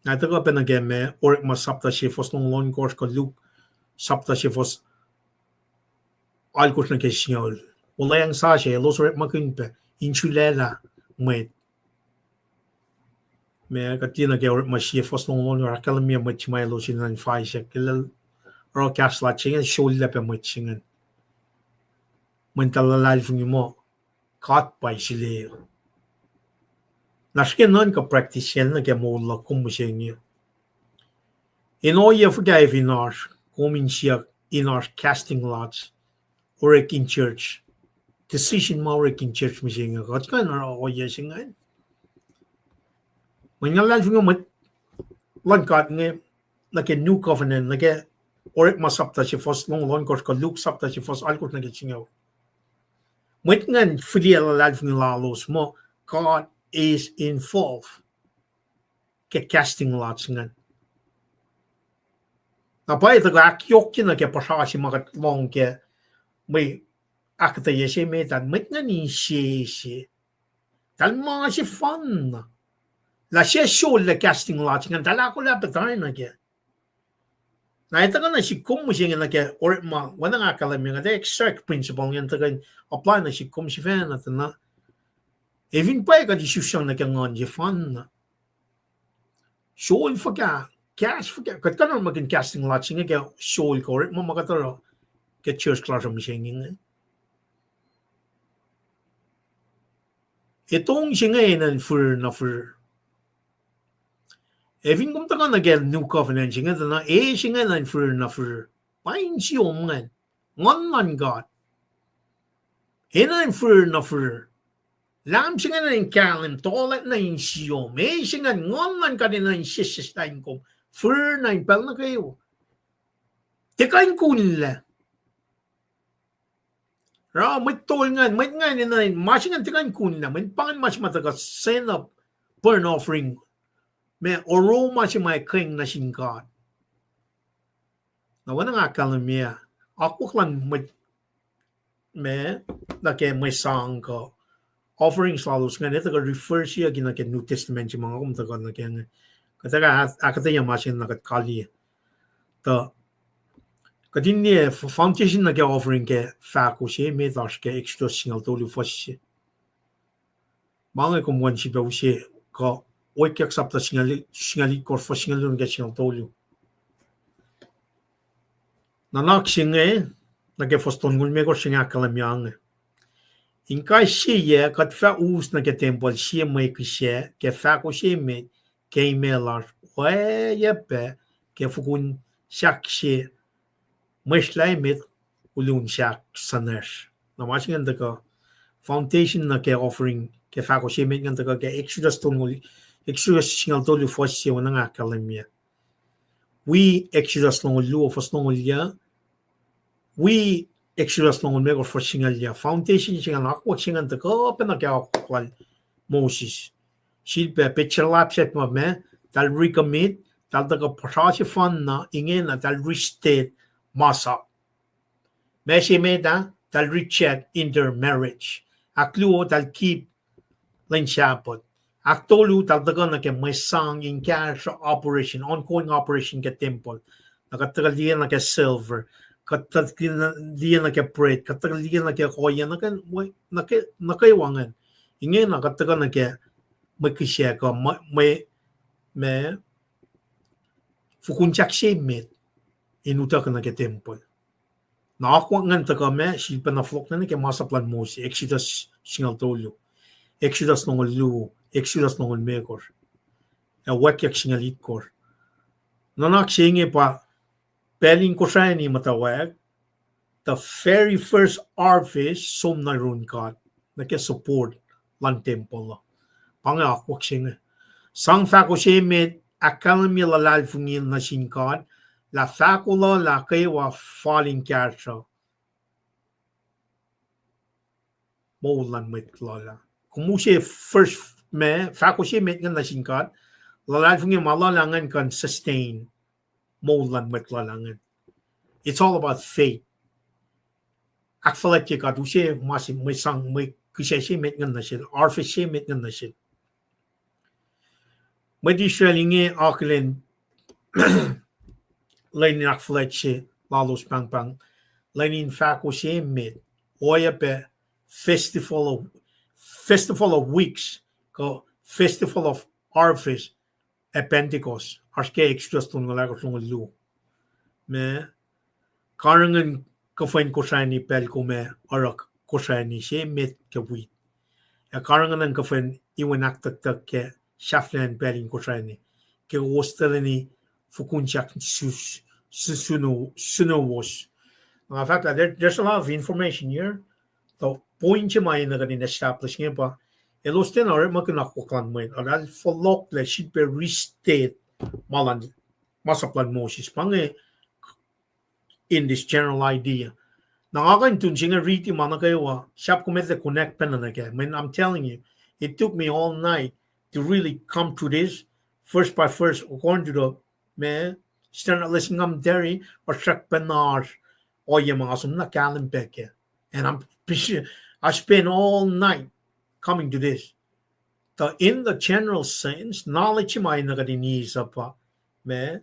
Na tuhkuh pac nuh ke ma Orekma sapta se fuhs longoul ohnkohsr kuh Luke sapta se fuhs alkosr nuh ke singucul. Wuhlweacng sasuc elos orekmakihn pac in sulaclah mwet. Ma kuht tiac nuh ke Orekma sie fuhs longoul ohnkohsr ahkkahlwemye mwet se ma elos in nuhnfaisek, el oruh cast lots se inge, sollac pac mwet se ingacn. Mweyen tahl luhlahlfongi muh God pa sule. Na srihke nuhnkuh practice-yacl nuh ke moul luhk kom mihsenge. In ohiyac fuhkah fin oasr kom in siyuck in oasr casting lots, orek in church, decision ma orek in church mihsenge, kuht kuh in oruh ohiyac se ingacn. Mweyen nga luhlahlfongi mwet luhn God inge nuh ke New Covenant, nuh ke Orekma sapta se fuhs longoul ohnkohsr kuh Luke sapta se fuhs alkohsr nuh ke singucul. Mwet ingacn fihliyac luhlahlfongi lalos muh God is involved ke casting lots ingacn. Na pwacye tuhkuh ahkyohkye nuh ke puhsra se ma kuht lohng ke mwe ahkuhtweyac se met ah, mwet ingacn insese. Tahl ma sefanna. Lah sie sollah casting lots ingacn, tahl ahkolah pac tari nuh kac. Na etuh kuh nuh sihk kom mihsenge nuh ke Orekma, oacna nga ahkkahlwemye, kuht extract principle ingacn tuhkuh in apply nuh sihk kom sifacna tuh na. Efin pwacye kuht isusrang nuh ke nguhn sefanna. Sol fuhkah, kahs fuhkah, kuht kuh in orekmakihn casting lots inge ke sol kuh Orekma ma kuht oruh ke church lasr uh mihsenge inge. Etong se inge enenuh in firir nuh firir. Efin kom tuhkuh nuh ke New Covenant se inge tuh na, e se inge enenuh in firir nuh firir. Pa insiyom ingacn. Nguhn luhn God enenuh in firir nuh firir. Lahm se inge enenuh in kahlwem, tohlacna insiyom. E se ingacn, nguhn luhn God enenuh in sesseslah in kom firir nuh in pacl nuh kwewa. Tiac kuh in kunlac. Ra mwet tol ingacn, mwet ingacn enenuh in, ma se ingacn tiac kuh in kunlac, mweyen pa ingacn ma se ma tuhkuh send up burnt offering, ma aroma se ma ekuh nuh sin God. Na oacna nga ahkkahlwemye, akwuck luhn mwet, ma, nuh ke mwe sang kuh offerings lalos ingacn, e tuhkuh refer siyuck nuh ke New Testament se ma nga kom tuhkuh nuh ke inge. Kuht ac ahkuhtweyac ma se inge na kuht kaliyac. Tuh kuht in liye foundation nuh ke offering ke fahko se met oasr ke Exodus singucul tolu fuhs se. Ma inge kom kuh in sifilpac use, kuh Wakeyak sapta singucul itkohsr fuhs singucul luo nuh ke singucul tolu. Nuhnak se inge, nuh ke fuhs tolngoul limekohsr se inge ahkkahlwemye inge. In kais sie yac kuht fah us nuh ke tempuhl sie mwe kihsac ke fahko se met ke imac lasr oacyacpac ke fokun sahk se mwe srlac met ulun sahk suhnacsr. Na ma se ingacn tuhkuh foundation nuh ke offering ke fahko se met ingacn tuhkuh ke Exodus tolngoul, Exodus singucul tolu fuhs se oacna nga ahkkahlwemye. Wi Exodus longoul luo fuhs longoul yac, wi Exodus longoul limekohsr fuhs singucul yac. Foundation se ingacn, akwuck se ingacn tuhkuh pac nuh ke akwuck lal Moses. Sifilpac petsac luhlahp se ma, ma, tahl recommit, tahl tuhkuh puhsra sefanna, ingena tahl restate masap. Ma se met ah, tahl reject intermarriage. Ahkluo, tahl keep lwen Sabbath. Ahktolu, tahl tuhkuh nuh ke mwe sang in kahsruh operation, ongoing operation ke tempuhl. Na kuht tuhkuh liye nuh ke silver, kuht tuhkuh liye nuh ke bread, kuht tuhkuh liye nuh ke oil, nuh ke, nuh ke, nuh kwewa ingacn. Ingena kuht tuhkuh nuh ke mwe kihsac kuh mwe, mwe, ma, fokun sahk se met in utuckuh nuh ke tempuhl. Na akwuck ingacn tuhkuh ma sifilpac na fohlohk nuh ke masap luhn Moses, Exodus singucul tolu, Exodus longoul luo, Exodus longoul limekohsr, ac Wakeyak singucul itkohsr. Nuhnak se inge pa pacl in Kosrae muhtwacwacack, the very first harvest, som nuh yurin God nuh ke support luhn tempuhl uh. Pa inge akwuck se inge. Sang fahko se met, ahkkahlwemye luhlahlfongi nuh sin God lah fahko lal ah kwewa fal in kahsruh moul luhn mwet lal ah. Kom use first, ma, fahko se met ingacn nuh sin God, luhlahlfongi ma lal ah ingacn kuh in sustain moul luhn mwet lal ah ingacn. It's all about faith. Ahkfuhlwactye God, use ma se, mwe sang, mwe kihsac se met ingacn nuh sel, harvest se met ingacn nuh sel. Mwet Israel inge akihlen lwen in ahkfuhlwact se lalos pahngpahng lwen in fahko se met, oacyacpac festival of, festival of weeks, kuh festival of harvest, ac Pentecost, oasr ke Exodus tolngoul ahkosr, longoul luo. Ma, karihngihn kuhfwen Kosrae pacl kom ac oruh Kosrae se met ke wheat. Ac karihngihn kuhfwen iwen ahktucktuck ke sahflahiyacn pacl in Kosrae inge, ke kowos tuhkweni fokun sahk su-, su-, suno-, suno wos. Nga fahk lah there, there's a lot of information here. Tuh point se ma enenuh kuht in establish inge pa, elos tiacna orekmakihn akwuck luhn mwet, eltahl fohlohklac sifilpac restate ma luhn, masap luhn Moses. Pa inge in this general idea. Na nga kuh in tun se inge riti ma nuh kwewa, sahp kom etuh connect pacna nuh kac. Mweyen I'm telling you, it took me all night to really come to this, verse by verse, according to the, ma, standard lesson commentary, oasr srackpacna oasr ohiyac ma nga som na kahlwem pac kac. And I'm, I spend all night coming to this. Tuh in the general sense, knowledge ma enenuh kuht in eis uh pa, ma,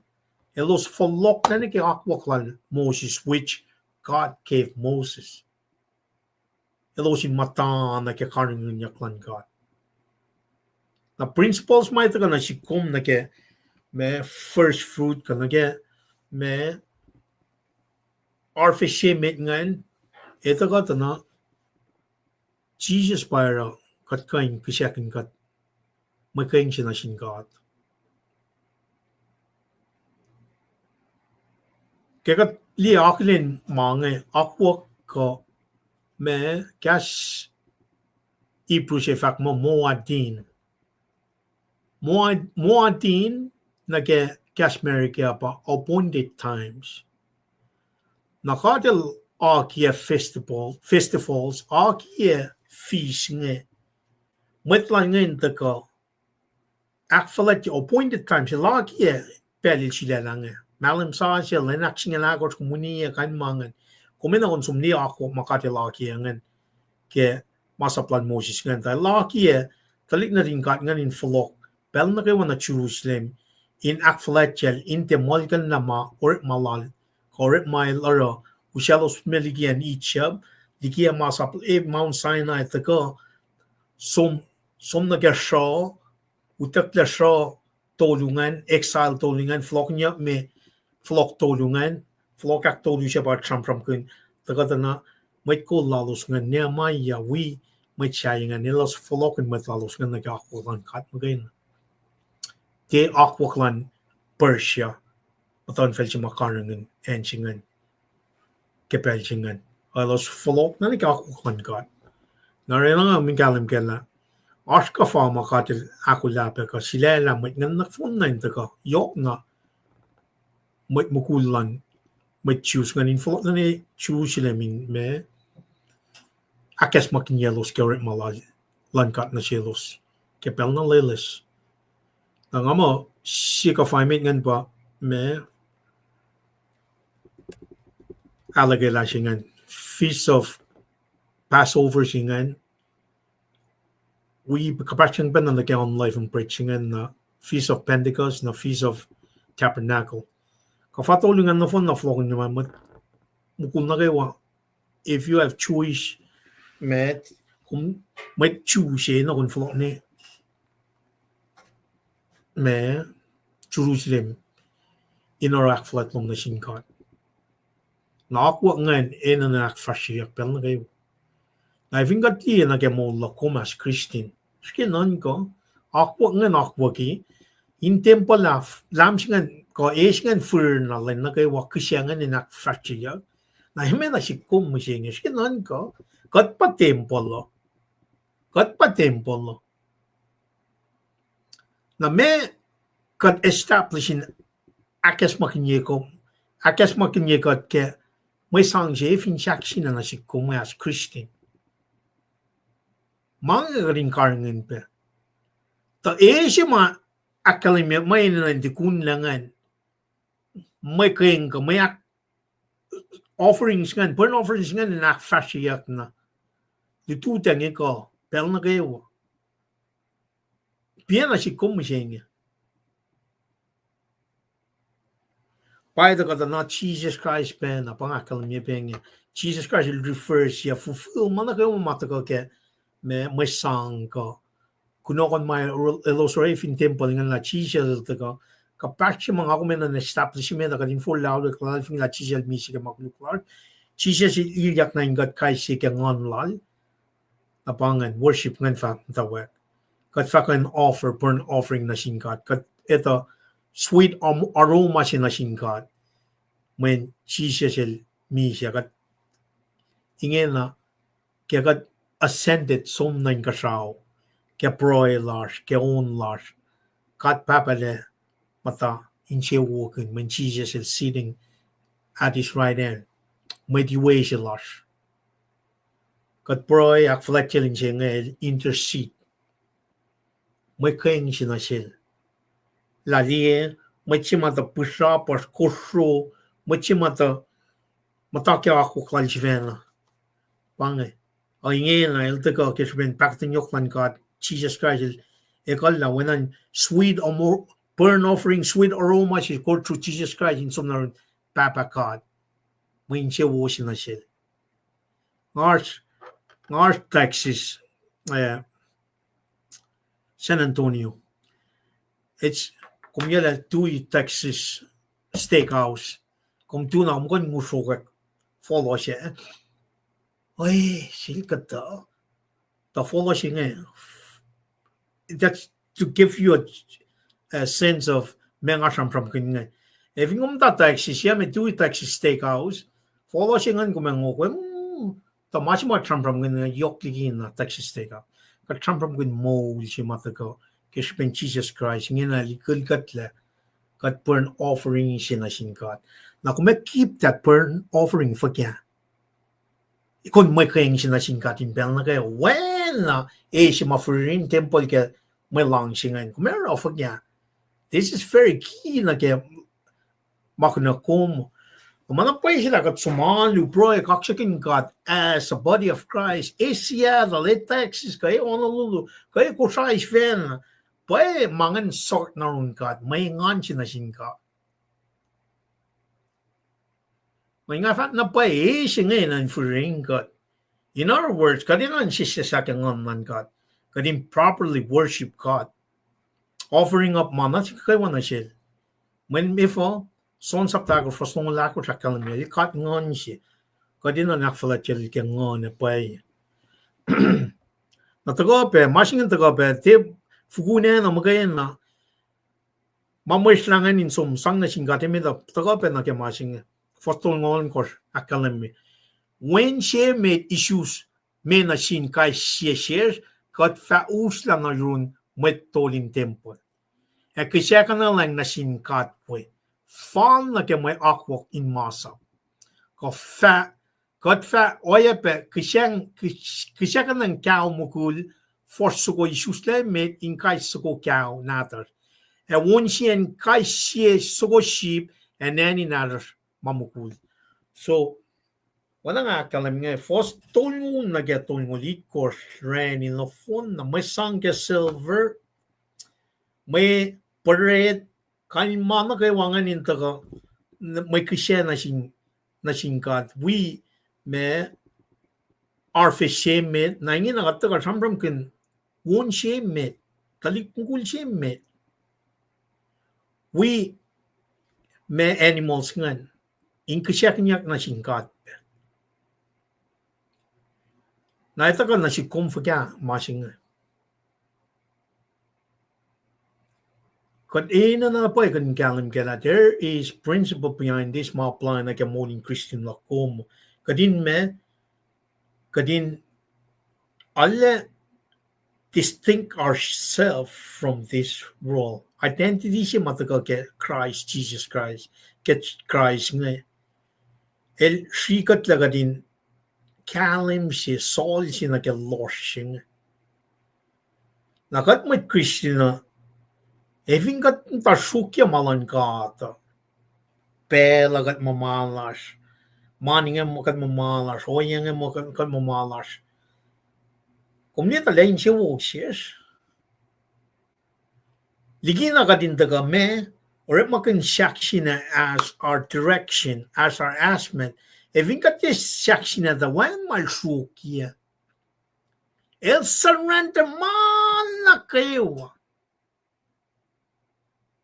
elos fohlohklac nuh ke akwuck lal Moses, which God gave Moses. Elos in muhta nuh ke karihngihnyuck luhn God. Na principles ma tuhkuh nuh sihk kom nuh ke, ma, first fruit kuh nuh ke, ma, harvest se met ingacn, etuh kuht na, Jisus pa oruh kuht kuh in kihsackuhn kuht mwe keng se nuh sin God. Ke kuht liye akihlen ma inge, akwuck kuh, ma, kahs Hebrew se fahk muh moadin. Moa-, moadin nuh ke kahs America pa appointed times. Na God El akiyac festival, festivals, akiyac fis inge. Mwet lal inge in tuhkuh ahkfuhlwactye appointed times, El akiyac pacl El sulaclah inge. Mahlwem sasuc, lwen ahksingucul ahkosr, kom uniyac, kain ma ingacn. Kom enenuh in som liye akwuck ma God El akiyac ingacn ke masap lal Moses ingacn. Tuh El akiyac tuhlihk nuhtin God ingacn in fohlohk pacl nuh kwewa nuh Jerusalem in ahkfuhlwactyacl in tiac muhlkuhnlah ma orekma lal, kuh orekma El oruh, usaclos me liki acn Egypt, liki acn masap, eh, Mount Sinai tuhkuh, som, som nuh ke sruh, utucklac sruh tolu ingacn, exile tolu ingacn, fohlohkihnyuck me, fohlohk tolu ingacn, fohlohk ahktolu se pa sramsramkihn, tuhkuh tuh na mwet kol lalos ingacn, Nehemiah, wi mwet sahyac ingacn, elos fohlohkihn mwet lalos ingacn nuh ke akwuck luhn God muhkwena. Tiac akwuck luhn Persia, muhtuhnfacl se ma karihngihn acn se ingacn ke pacl se ingacn. Elos fohlohk nuh ke akwuck luhn God. Na oraclah nga min kahlwem kac lah oasr kuhfa ma God El ahkolah pac kuh sulaclah mwet ingacn nohfohn na in tuhkuh yohk na mwet mukul luhn mwet Jews ingacn in fohlohk nuh Jerusalem in ma ahkacsmakihnyaclos ke orekma lal, luhn God nuh selos ke pacl na loeloes. Na nga muh sie kuhfa emet ingacn pa ma ahluhkwelah se ingacn, Feast of Passover se ingacn, wi kuhpahsryang pacna nuh ke unleavened bread se ingacn, na Feast of Pentecost, na Feast of Tabernacle. Kuhfa tolu ingacn nohfohn na fohlohkihn ma mwet mukul nuh kwewa, if you have Jewish, ma, kom mwet Jew se na kom fohlohk nuh, ma, Jerusalem in oruh ahkfuhlwact lom nuh sin God. Na akwuck ingacn enenuh in ahkfahsryeyuck pacl nuh kwewa. Na fin kuht liye nuh ke moul luhk kom as Christian, srihke nuhnkuh, akwuck ingacn akwucki in tempuhl ah, lahm se ingacn kuh eis ingacn fihrihr na lwen nuh kwewa, kihsac ingacn in ahkfahsryeyuck. Na emet na sihk kom mihsenge, srihke nuhnkuh, kuht pa tempuhl uh. Kuht pa tempuhl uh. Na ma kuht establish in ahkacsmakihnye kuht, ahkacsmakihnye kuht ke mwe sang se fin sahk sina nuh sihk kom as Christian. Ma inge kuht in karihngihn pac. Tuh e se ma ahkkahlwemye mwe enenuh in tikunlah ingacn, mwe keng kuh mwe ahk-, offerings ingacn, burnt offerings ingacn in ahkfahsryeyuck na lututacng kuh pacl nuh kwewa. Piacna sihk kom mihsenge. Pa etuh kuhtuh na Jisus Kraist pacna, pa nga ahkkahlwemye pac inge. Jisus Kraist el refer siya fulfill ma nuh kwewa ma tuhkuh ke ma mwe sang kuh kunohkohn ma elos oruh fin tempuhl ingacn lah Jisus el tuhkuh. Kuhpahsr se ma nga kom enenuh in establish met uh, kuht in forlah alu kuh luhlahlfongi lah Jisus el misac ke ma koluk lal. Jisus el ilyak nuh in kuht kais sie ke nguhn lal. Na pa ingacn, worship ingacn fah muhtwacwacack. Kuht fah kuh in offer burnt offering nuh sin God. Kuht etuh sweet aroma se nuh sin God mweyen Jisus el misac. Kuht ingena, ke kuht ascended som nuh inkuhsrao, ke pruhe lasr, ke on lasr, God Pahpah el muhta insewowokihn mweyen Jisus el sitting at his right hand, mwet iwese lasr. Kuht pruhe, ahkfuhlwactyel inse inge el intercede. Mwe keng se nuh sel. Lah liye, mwet se ma tuh pihsrapasr, kosro, mwet se ma tuh muhta ke akwuck lal sifacna. Pa inge. Ac ingena el tuhkuh ke srihpen pahkotwen yohk luhn God, Jisus Kraist el ekuhllah, weacng sweet aroma, burnt offering, sweet aroma se go through Jesus Christ in som nuh yurin Pahpah God. Mwe insewowo se nuh sel. Nga oasr, nga oasr Texas, eh, San Antonio. Kom yac lah tui Texas Steakhouse. Kom tu na kom kuh in ngosrokwack fohlohsr ah. Oi, sel kuhtuh. Tuh fohlohsr inge, that's to give you a, a sense of ma nga sramsramkihn inge. Ac fin kom muhta Texas, yac me tui Texas Steakhouse, fohlohsr se ingacn kom ac ngokwe, mm, tuh ma se ma sramsramkihn inge yohk liki na Texas Steakhouse. Kuht sramsramkihn moul se ma tuhkuh ke srihpen Jisus Kraist, ingena el ikihn kuht lah kuht burnt offering se nuh sin God. Na kom ac keep that burnt offering fuhkah? Kom mwe keng se nuh sin God in pacl nuh kwewa, oacna e se ma firin tempuhl ke mwe luhngse ingacn. Kom ac oruh fuhkah? This is very key nuh ke ma kunac kom. Ma na pwacye lah kuht som alu, pruhe, kaksakihn God as a body of Christ, e Seattle, e Texas, kuh e Honolulu, kuh e Kosrae sifacna, pwacye ma ingacn sort na yurin God, mwe engan se nuh sin God. Mwe nga fahk na pwacye e se inge na in firin God. In other words, kuht enenuh in sesseslah ke nguhn luhn God. Kuht in properly worship God. Offering up ma nuh sin kwewa nuh sel. Mweyen efuh, John sapta ahkosr fuhs longoul ahkosr ahkkahlwemye, el God nguhn se. Kuht enenuh in ahkfuhlwactyacl ke nguhn ac pwacye. Na tuhkuh pac, ma se ingacn tuhkuh pac, tiac fukun acn uh muhkwena, ma mwe srihke ingacn in som sang nuh sin God emet uh, tuhkuh pac nuh ke ma se inge. Fuhs tolngoul ohnkohsr ahkkahlwemye, wen se emet isus me nuh sin kais sie sesr, kuht fah uslah nuh yurin mwet tol in tempuhl ac kihsackuhnahlang nuh sin God we, fal nuh ke mwe akwuck in masap. Kuht fah, kuht fah oacyacpac kihsac, kihsackuhnahlang kao mukul, fuhs soko isuslac met in kais soko kao nahtuhsr, ac on sie in kais sie soko sip, ac nacni nahtuhsr ma mukul. So, oacna nga ahkkahlwem inge, fuhs tolngoul nuh ke tolngoul itkohsr, ran in nohfohn na mwe sang ke silver, mwe pret, kain ma nuh kwewa ingacn in tuhkuh, mwe kihsac nuh sin, nuh sin God, wi ma arfe se met, na ingena kuht tuhkuh sramsramkihn on se met, tuhlihk mukul se met, wi ma animals ingacn, in kihsackuhnyak nuh sin God pac. Na etuh kuh nuh sihk kom fuhkah ma se inge. Kuht enenuh na pwacye kuht in kahlwem kac lah there is principle behind this ma apply nuh ke moul in Christian luhk kom. Kuht in ma, kuht in arlac distinct ourselves from this world. Identity se ma tuhkuh ke Christ, Jesus Christ, ke Christ inge. El srihkuhtlac kuht in kahlwem se, sol se nuh ke lohsr se inge. Na kuht mwet Christian uh, ac fin kuht muhta sruokyac ma luhn God uh, pacl uh kuht muh ma lasr, ma inge muh kuht muh ma lasr, ohiyac inge muh kuht muh ma lasr, kom liye tuh lah insewowo sesr. Likina kuht in tuhkuh ma, orekmakihn sahkseng as our direction, as our assignment. Ac fin kuht tiac sahkseng tuh wacngihn ma el sruokyac. El surrender ma nuh kwewa.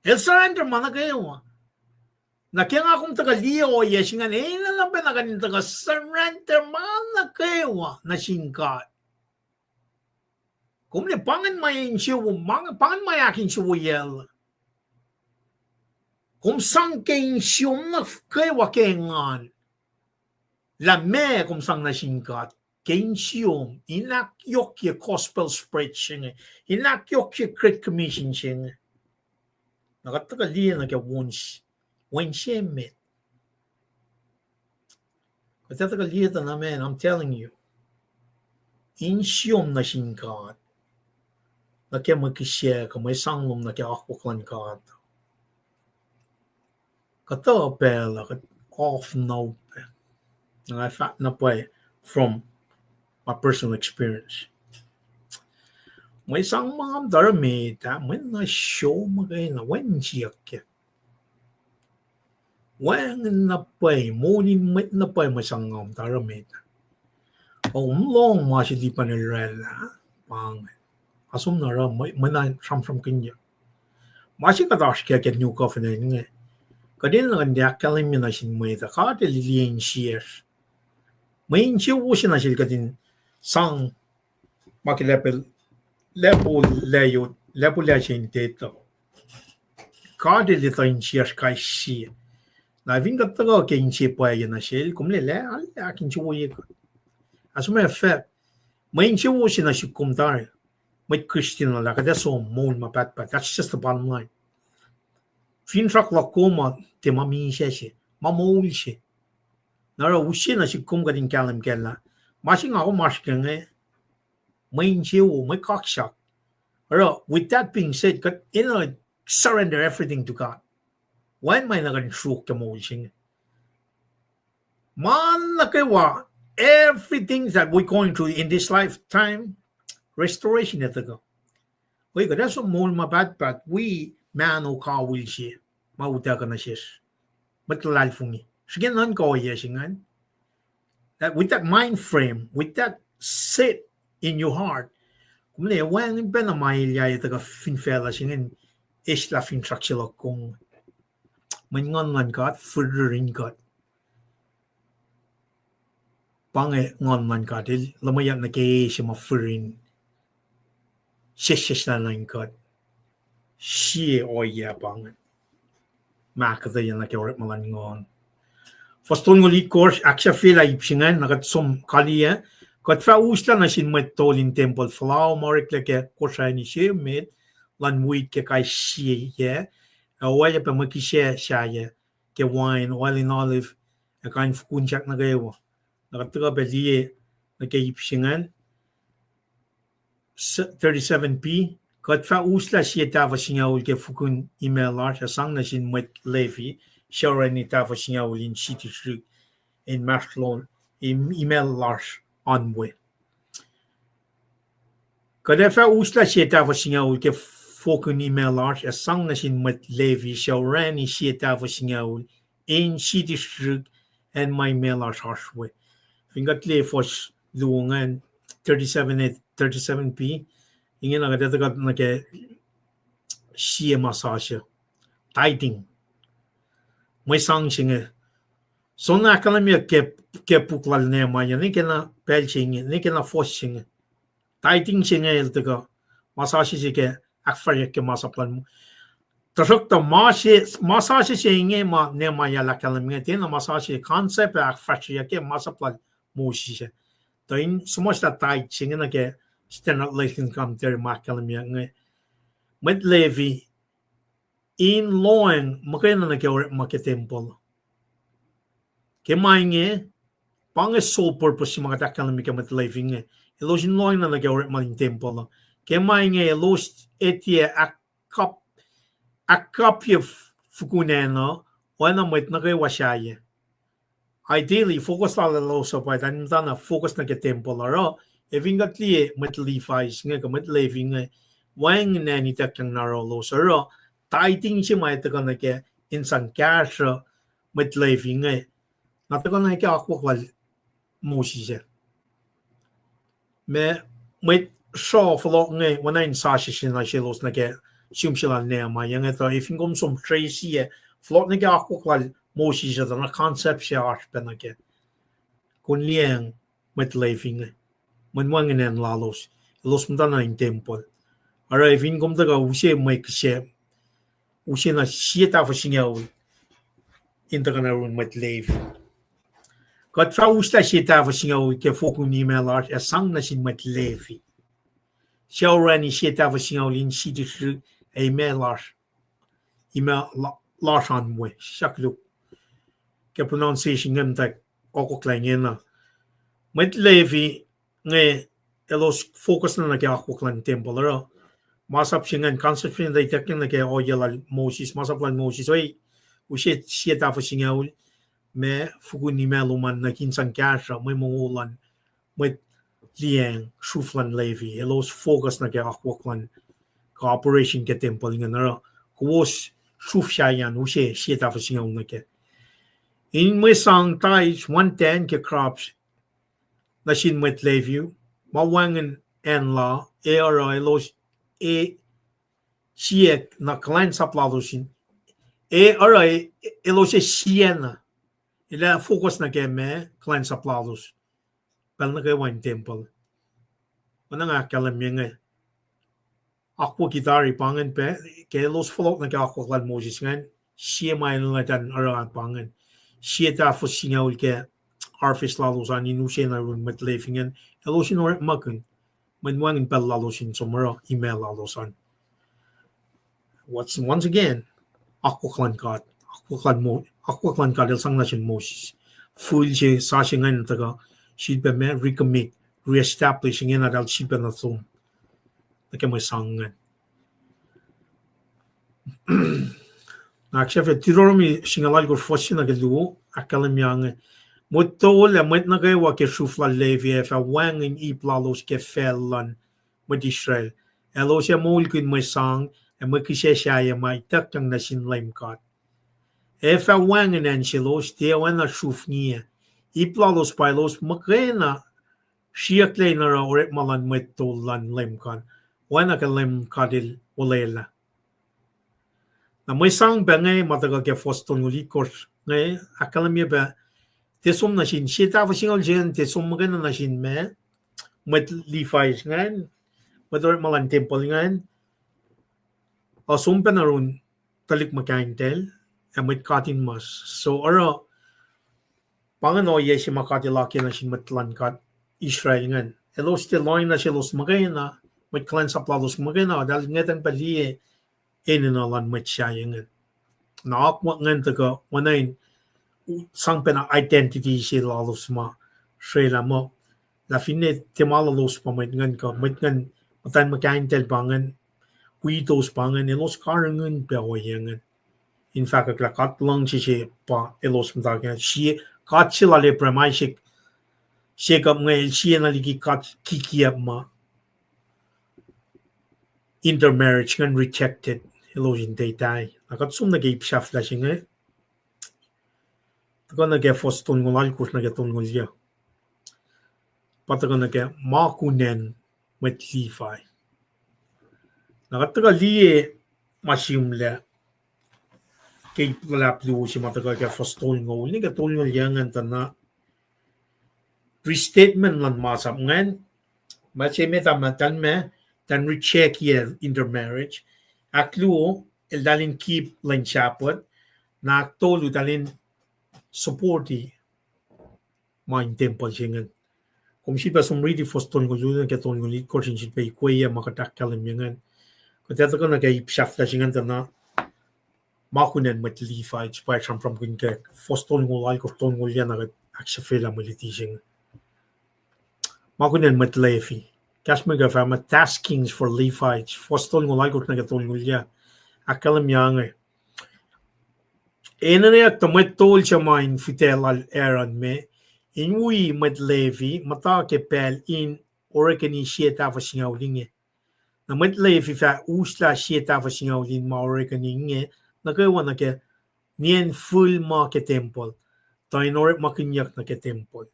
El surrender ma nuh kwewa. Na ke nga kom tuhkuh liye ohiyac se ingacn, enenuh pacna kuht in tuhkuh surrender ma nuh kwewa nuh sin God. Kom liye, pa ingacn ma insewowo, pa ingacn ma ahkinsewowoyacl. Kom sang ke insiom nuh kwewa ke engan lah meac kom sang nuh sin God ke insiom, in ahkyohkye gospel spread se inge, in ahkyohkye Great Commission se inge. Na kuht tuhkuh liye nuh ke wen s-, wen se met. Kuht ac tuhkuh liye tuh na, man, I'm telling you, insiom nuh sin God, nuh ke mwe kihsac kuh mwe sang lom nuh ke akwuck luhn God, kuhtuh pacl uh kuht off na upac. Na nga fahk na pwacye from my personal experience. Mwe sang ma nga muhta oruh met ah, mwe na sum muhkwena, wen siyuck kac. Wacngihn na pwacye, moul in mwet na pwacye mwe sang nga muhta oruh met ah. Kom lohng ma se Lipan el oraclah, pa inge. Nga som na oruh mwe, mwe na sramsramkihnyuck. Ma se kuht oasr kac ke New Covenant inge, kuht enenuh in tiac ahkkahlwemye nuh sin mwet uh, God el liye insiyacsr. Mwe insewowo se nuh sel kuht in sang ma ke level, level lac, level lac se in tiac etuh. God el etuh insiyacsr kais sie. Na fin kuht tuhkuh ke inse pwacye nuh sel, kom liye lah, lah ahkinsewowoye kuht. As a matter of fact, mwe insewowo se nuh sihk kom tari, mwet Christian uh, lah kuht ac som moul ma pahtpaht. That's just the bottom line. Finsrak luhk kom uh tiac ma misac se, ma moul se. Na oruh use nuh sihk kom kuht in kahlwem kac lah ma se nga kom oasr kac inge, mwe insewowo, mwe kaksak. Oruh, with that being said, kuht enenuh surrender everything to God. Wacngihn ma enenuh kuh in sruok ke moul se inge. Ma nuh kwewa, everything that we're going through in this lifetime, restoration ac tuhkuh. Wi kuht ac som moul ma pahtpaht wi mahno kawihl se ma utuckuh nuh sesr, mwet luhlahlfongi. Srihke nuhnkuh ohiyac se ingacn. That, with that mind frame, with that set in your heart, kom liye wacngihn pacna ma elyah ac tuhkuh fin facluh se ingacn, eslah finsrak se luhk kom. Mweyen Nguhn luhn God firir in kuht. Pa inge Nguhn luhn God el luhmweyuck nuh ke e se ma firir in sesseslah nuh in kuht. Sie ohiyac pa inge. Ma kuhtuh ye nuh ke orekma luhn Nguhn. Fuhs tolngoul itkohsr, ahksahfyelah ip se ingacn, na kuht som kaliyac. Kuht fah uslah nuh sin mwet tol in tempuhl fuhlao ma oreklac ke Kosrae, se met, luhn wit ke kais sie yac, ac oacyac pac mwe kihsac sahyac ke wain, oil in olive, ac kain fukun sahk nuh kwewa. Na kuht tuhkuh pac liye nuh ke ip se ingacn, thirty-seven B, kuht fah uslah sie tahfuh singucul ke fukun imac lasr ac sang nuh sin mwet Levi, suc orani tahfuh singucul in siti srihk, in mahsrlon, im-, imac lasr oan we. Kuht ac fah uslah sie tahfuh singucul ke fukun imac lasr ac sang nuh sin mwet Levi suc orani sie tahfuh singucul in siti srihk acn ma imac lasr oasr we. Fin kuht liye fuhs luo ingacn, thirty-seven A, thirty-seven B, ingena kuht etuh kuht nuh ke sie ma sasuc. Tithing. Mwe sang se inge. Soenna ahkkahlwemyeyuck ke, ke puk lal Nehemiah, ne kena pacl se inge, ne kena fuhs se inge. Tithing se inge el tuhkuh ma sasuc se ke ahkfahsryeyuck ke masap lal. Tuhsruhktuh ma se, ma sasuc se inge ma Nehemiah el ahkkahlwem inge, tiacna ma sasuc, concept ac ahkfahsryeyuck ke masap lal Moses. Tuh in suhmuhslah tithe se inge nuh ke Standard Lesson Commentary ma ahkkahlwemyeyuck inge. Mwet Levi in lohacng muhkwena nuh ke orekma ke tempuhl. Ke ma inge, pa inge sole purpose se ma kuht ahkkahlwemye ke mwet Levi inge. Elos in lohacng na nuh ke orekma in tempuhl. Ke ma inge elos ac tiac ahkkap-, ahkkapye f-, fukun acn uh, oacna mwet nuh kwewa sahyac. Ideally, focus lal elos uh pa eltahl muhtana focus nuh ke tempuhl uh, oruh, ac fin kuht liye mwet Levites inge kuh mwet Levi inge, wacngihn acn ituckyang na yohrohlos uh, oruh, tithing se ma ac tuhkuh nuh ke in sang kahsruh mwet Levi inge, na tuhkuh nuh ke akwuck lal Moses ah. Ma mwet sruoh fohlohk inge oacna in sasuc se na selos nuh ke sihm se lal Nehemiah inge, tuh ac fin kom som trace ac fohlohk nuh ke akwuck lal Moses ah, tuh na concept se oasr pac nuh ke. Kom liyacacng mwet Levi inge, mweyen wacngihn acn lalos. elos muhtana in tempuhl. Oruh fin kom tuhkuh use mwe kihsac, use na sie tahfuh singucul in tuhkuh nuh yurin mwet Levi. Kuht fah uslah sie tahfuh singucul ke fokun imac lasr ac sang nuh sin mwet Levi. Suc orani sie tahfuh singucul in siti srihsrihk ac imac lasr, imac la-, lasr an we, sisakluhk ke pronunciation inge muhta oakwuck lah ingena. Mwet Levi inge elos focus na nuh ke akwuck luhn tempuhl oruh. Masap se ingacn concentrate ituckyang nuh ke ohiyac lal Moses, masap lal Moses, oi, use sie tahfuh singucul, ma fokun imac lom an nuh ke in sang kahsruh mwe mongo luhn mwet liyacacng sruf luhn Levi, elos focus nuh ke akwuck luhn ke operation ke tempuhl ingacn oruh. Kowos sruf sahyacn use sie tahfuh singucul nuh kac. In mwe sang tithes, one tenth ke crops nuh sin mwet Levi, ma wacngihn acn la, ac oruh elos ac siyuck na kuhlwacnsap lalos in, ac oruh elos ac siena, elos focus nuh ke ma kuhlwacnsap lalos pacl nuh kwewa in tempuhl. Oacna nga ahkkahlwemye inge, akwuck tari pa ingacn pac, ke elos fohlohk nuh ke akwuck lal Moses ingacn, sie ma enenuh in oruh pa ingacn, sie tahfuh singucul ke harvest lalos an in use nuh yurin mwet Levi ingacn, elos in orekmakihn mwe wacngihn pacl lalos in som oruh imac lalos an. Once, once again, akwuck luhn God, akwuck luhn Mo-, akwuck luhn God el sang nuh sin Moses. Fihl se, sa se ingacn tuhkuh, sifilpac ma recommit, reestablish ingena eltahl sifilpac nuh som nuh ke mwe sang ingacn. Na ahksahfye Deuteronomy singucul alkosr fuhs se nuh ke luo, ahkkahlwemye inge, mwet tol ac mwet nuh kwewa ke sruf lal Levi ac fah wacngihn ip lalos ke facl luhn mwet Israel. Elos ac moulkihn mwe sang ac mwe kihsac sahyac ma ituckyang nuh sin Leum God. Ac fah wacngihn acn selos tiac oacna sruf ngiac. Ip lalos pa elos muhkwena sriyucklac in oruh orekma luhn mwet tol luhn Leum God, oacna ke Leum God el olwelah. Na mwe sang pac inge ma tuhkuh ke fuhs tolngoul itkohsr inge, ahkkahlwemye pac, tiac som nuh sin sie tahfuh singucul se ingacn, tiac som muhkwena nuh sin ma, mwet Levi ingacn, mwet orekma luhn tempuhl ingacn, a som pac nuh yurin tuhlihk muhkaintahl ac mwet katinmas. So oruh pa ingacn ohiyac se ma God el akiyac nuh sin mwet luhn God Israel ingacn. Elos tiac lohacng nuh selos muhkwena, mwet kuhlwacnsap lalos muhkwena, eltahl ngwetacng pac liye enenuh luhn mwet sahyac ingacn. Na akwuck ingacn tuhkuh oacna in sang pacna identity se lalos ma srwaclah muh, lah finne tiac ma lalos pa mwet ingacn kuh mwet ingacn, muhtwacn muhkaintahl pa ingacn, widows pa ingacn, elos karihngihn pac ohiyac ingacn. In fahkwack lah God luhngse se pa elos muhta ke sie, God se lal Abraham, Isaac, Jacob inge el siena liki God kikiacp ma intermarriage ingacn rejected, elos in tetahi. Na kuht som nuh ke ip sahflah se inge, tuhkuh nuh ke fuhs tolngoul alkosr nuh ke tolngoul yuc. Pa tuhkuh nuh ke ma kunacn mwet Levi. Na kuht tuhkuh liye ma sihmlac ke ip luhlahp luo se ma tuhkuh ke fuhs tolngoul nuh ke tolngoul yuc ingacn tuh na restatement luhn masap ingacn, ma se met ah ma eltahl ma, eltahl in reject intermarriage. Ahkluo, eltahl in keep lwen Sabbath. Na ahktolu, eltahl in support ma in tempuhl se ingacn. Kom sifilpac som riti fuhs tolngoul luo nuh ke tolngoul itkohsr in sifilpac ikweyac ma kuht ahkkahlwemye ingacn. Kuht ac tuhkuh nuh ke ip sahflah se ingacn tuh na ma kunacn mwet Levi, pa sramsramkihn ke fuhs tolngoul alkosr, tolngoul yuc, na kuht ahksahfyelah mwe luti se inge. Ma kunacn mwet Levi. Kahs Micah fahk muh taskings for Levites, fuhs tolngoul alkosr nuh ke tolngoul yuc. Ahkkahlwemye inge, enenweyuck tuh mwet tol suc ma in fihtac lal Aaron me, in wi mwet Levi muhta ke pacl in orekeni sie tahfuh singucul inge. Na mwet Levi fah uslah sie tahfuh singucul in ma orekeni inge nuh kwewa nuh ke nien fihl ma ke tempuhl, tuh in orekmakihnyuck nuh ke tempuhl.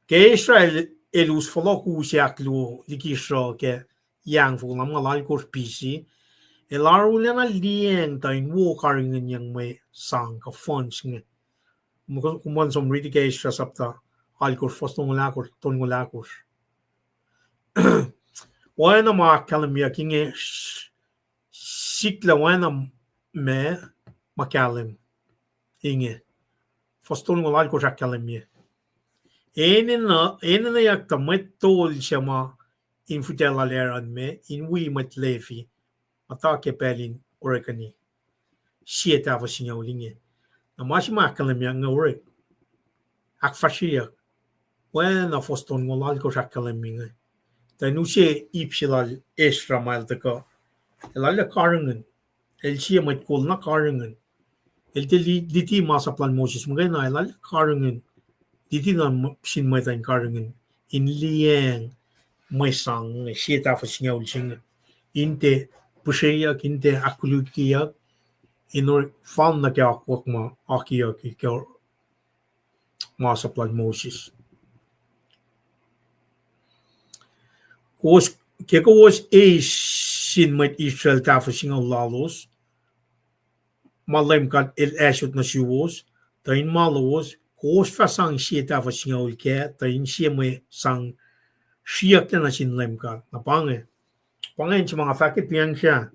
Ke Israel el us fohlohk u se ahkluo liki sruh ke yac angfoko lumngaul alkosr B C, el arulacna liyacacng tuh in wo karihngihnyacng mwe sang kuh funds inge. Kom an som riti ke Ezra sapta alkosr, fuhs tolngoul ahkosr, tolngoul ahkosr. Oacna ma ahkkahlwemyeyuck inge, sikla oacna ma, ma kahlwem inge. Fuhs tolngoul alkosr ahkkahlwemye, enenuh, enenweyuck tuh mwet tol suc ma in fihtac lal Aaron me in wi mwet Levi muhta ke pacl in orekweni sie tahfuh singucul inge. Na ma se ma ahkkahlwemyeyuck inge orek ahkfahsryeyuck. Oacna fuhs tolngoul alkosr ahkkahlwemye inge, tuh in use ip se lal Ezra ma el tuhkuh, el arlac karihngihn. El sie mwet kol na karihngihn. El tiac li-, luti masap lal Moses muhkwena, el arlac karihngihn. Luti na m-, sin mwet uh in karihngihn, in liyacacng mwe sang inge, sie tahfuh singucul se inge, in tiac pihsreyuck, in tiac ahkkolukyeyuck, in oruh fal nuh ke akwuck ma akiyucki ke masap lal Moses. Kowos, ke kowos eis sin mwet Israel tahfuh singucul lalos, ma Leum God El asot nuh suwos, tuh in ma lowos, kowos fah sang sie tahfuh singucul kac, tuh in sie mwe sang sriyucklac nuh sin Leum God. Na pa inge, pa inge in se ma nga fahk ke piyacng srah.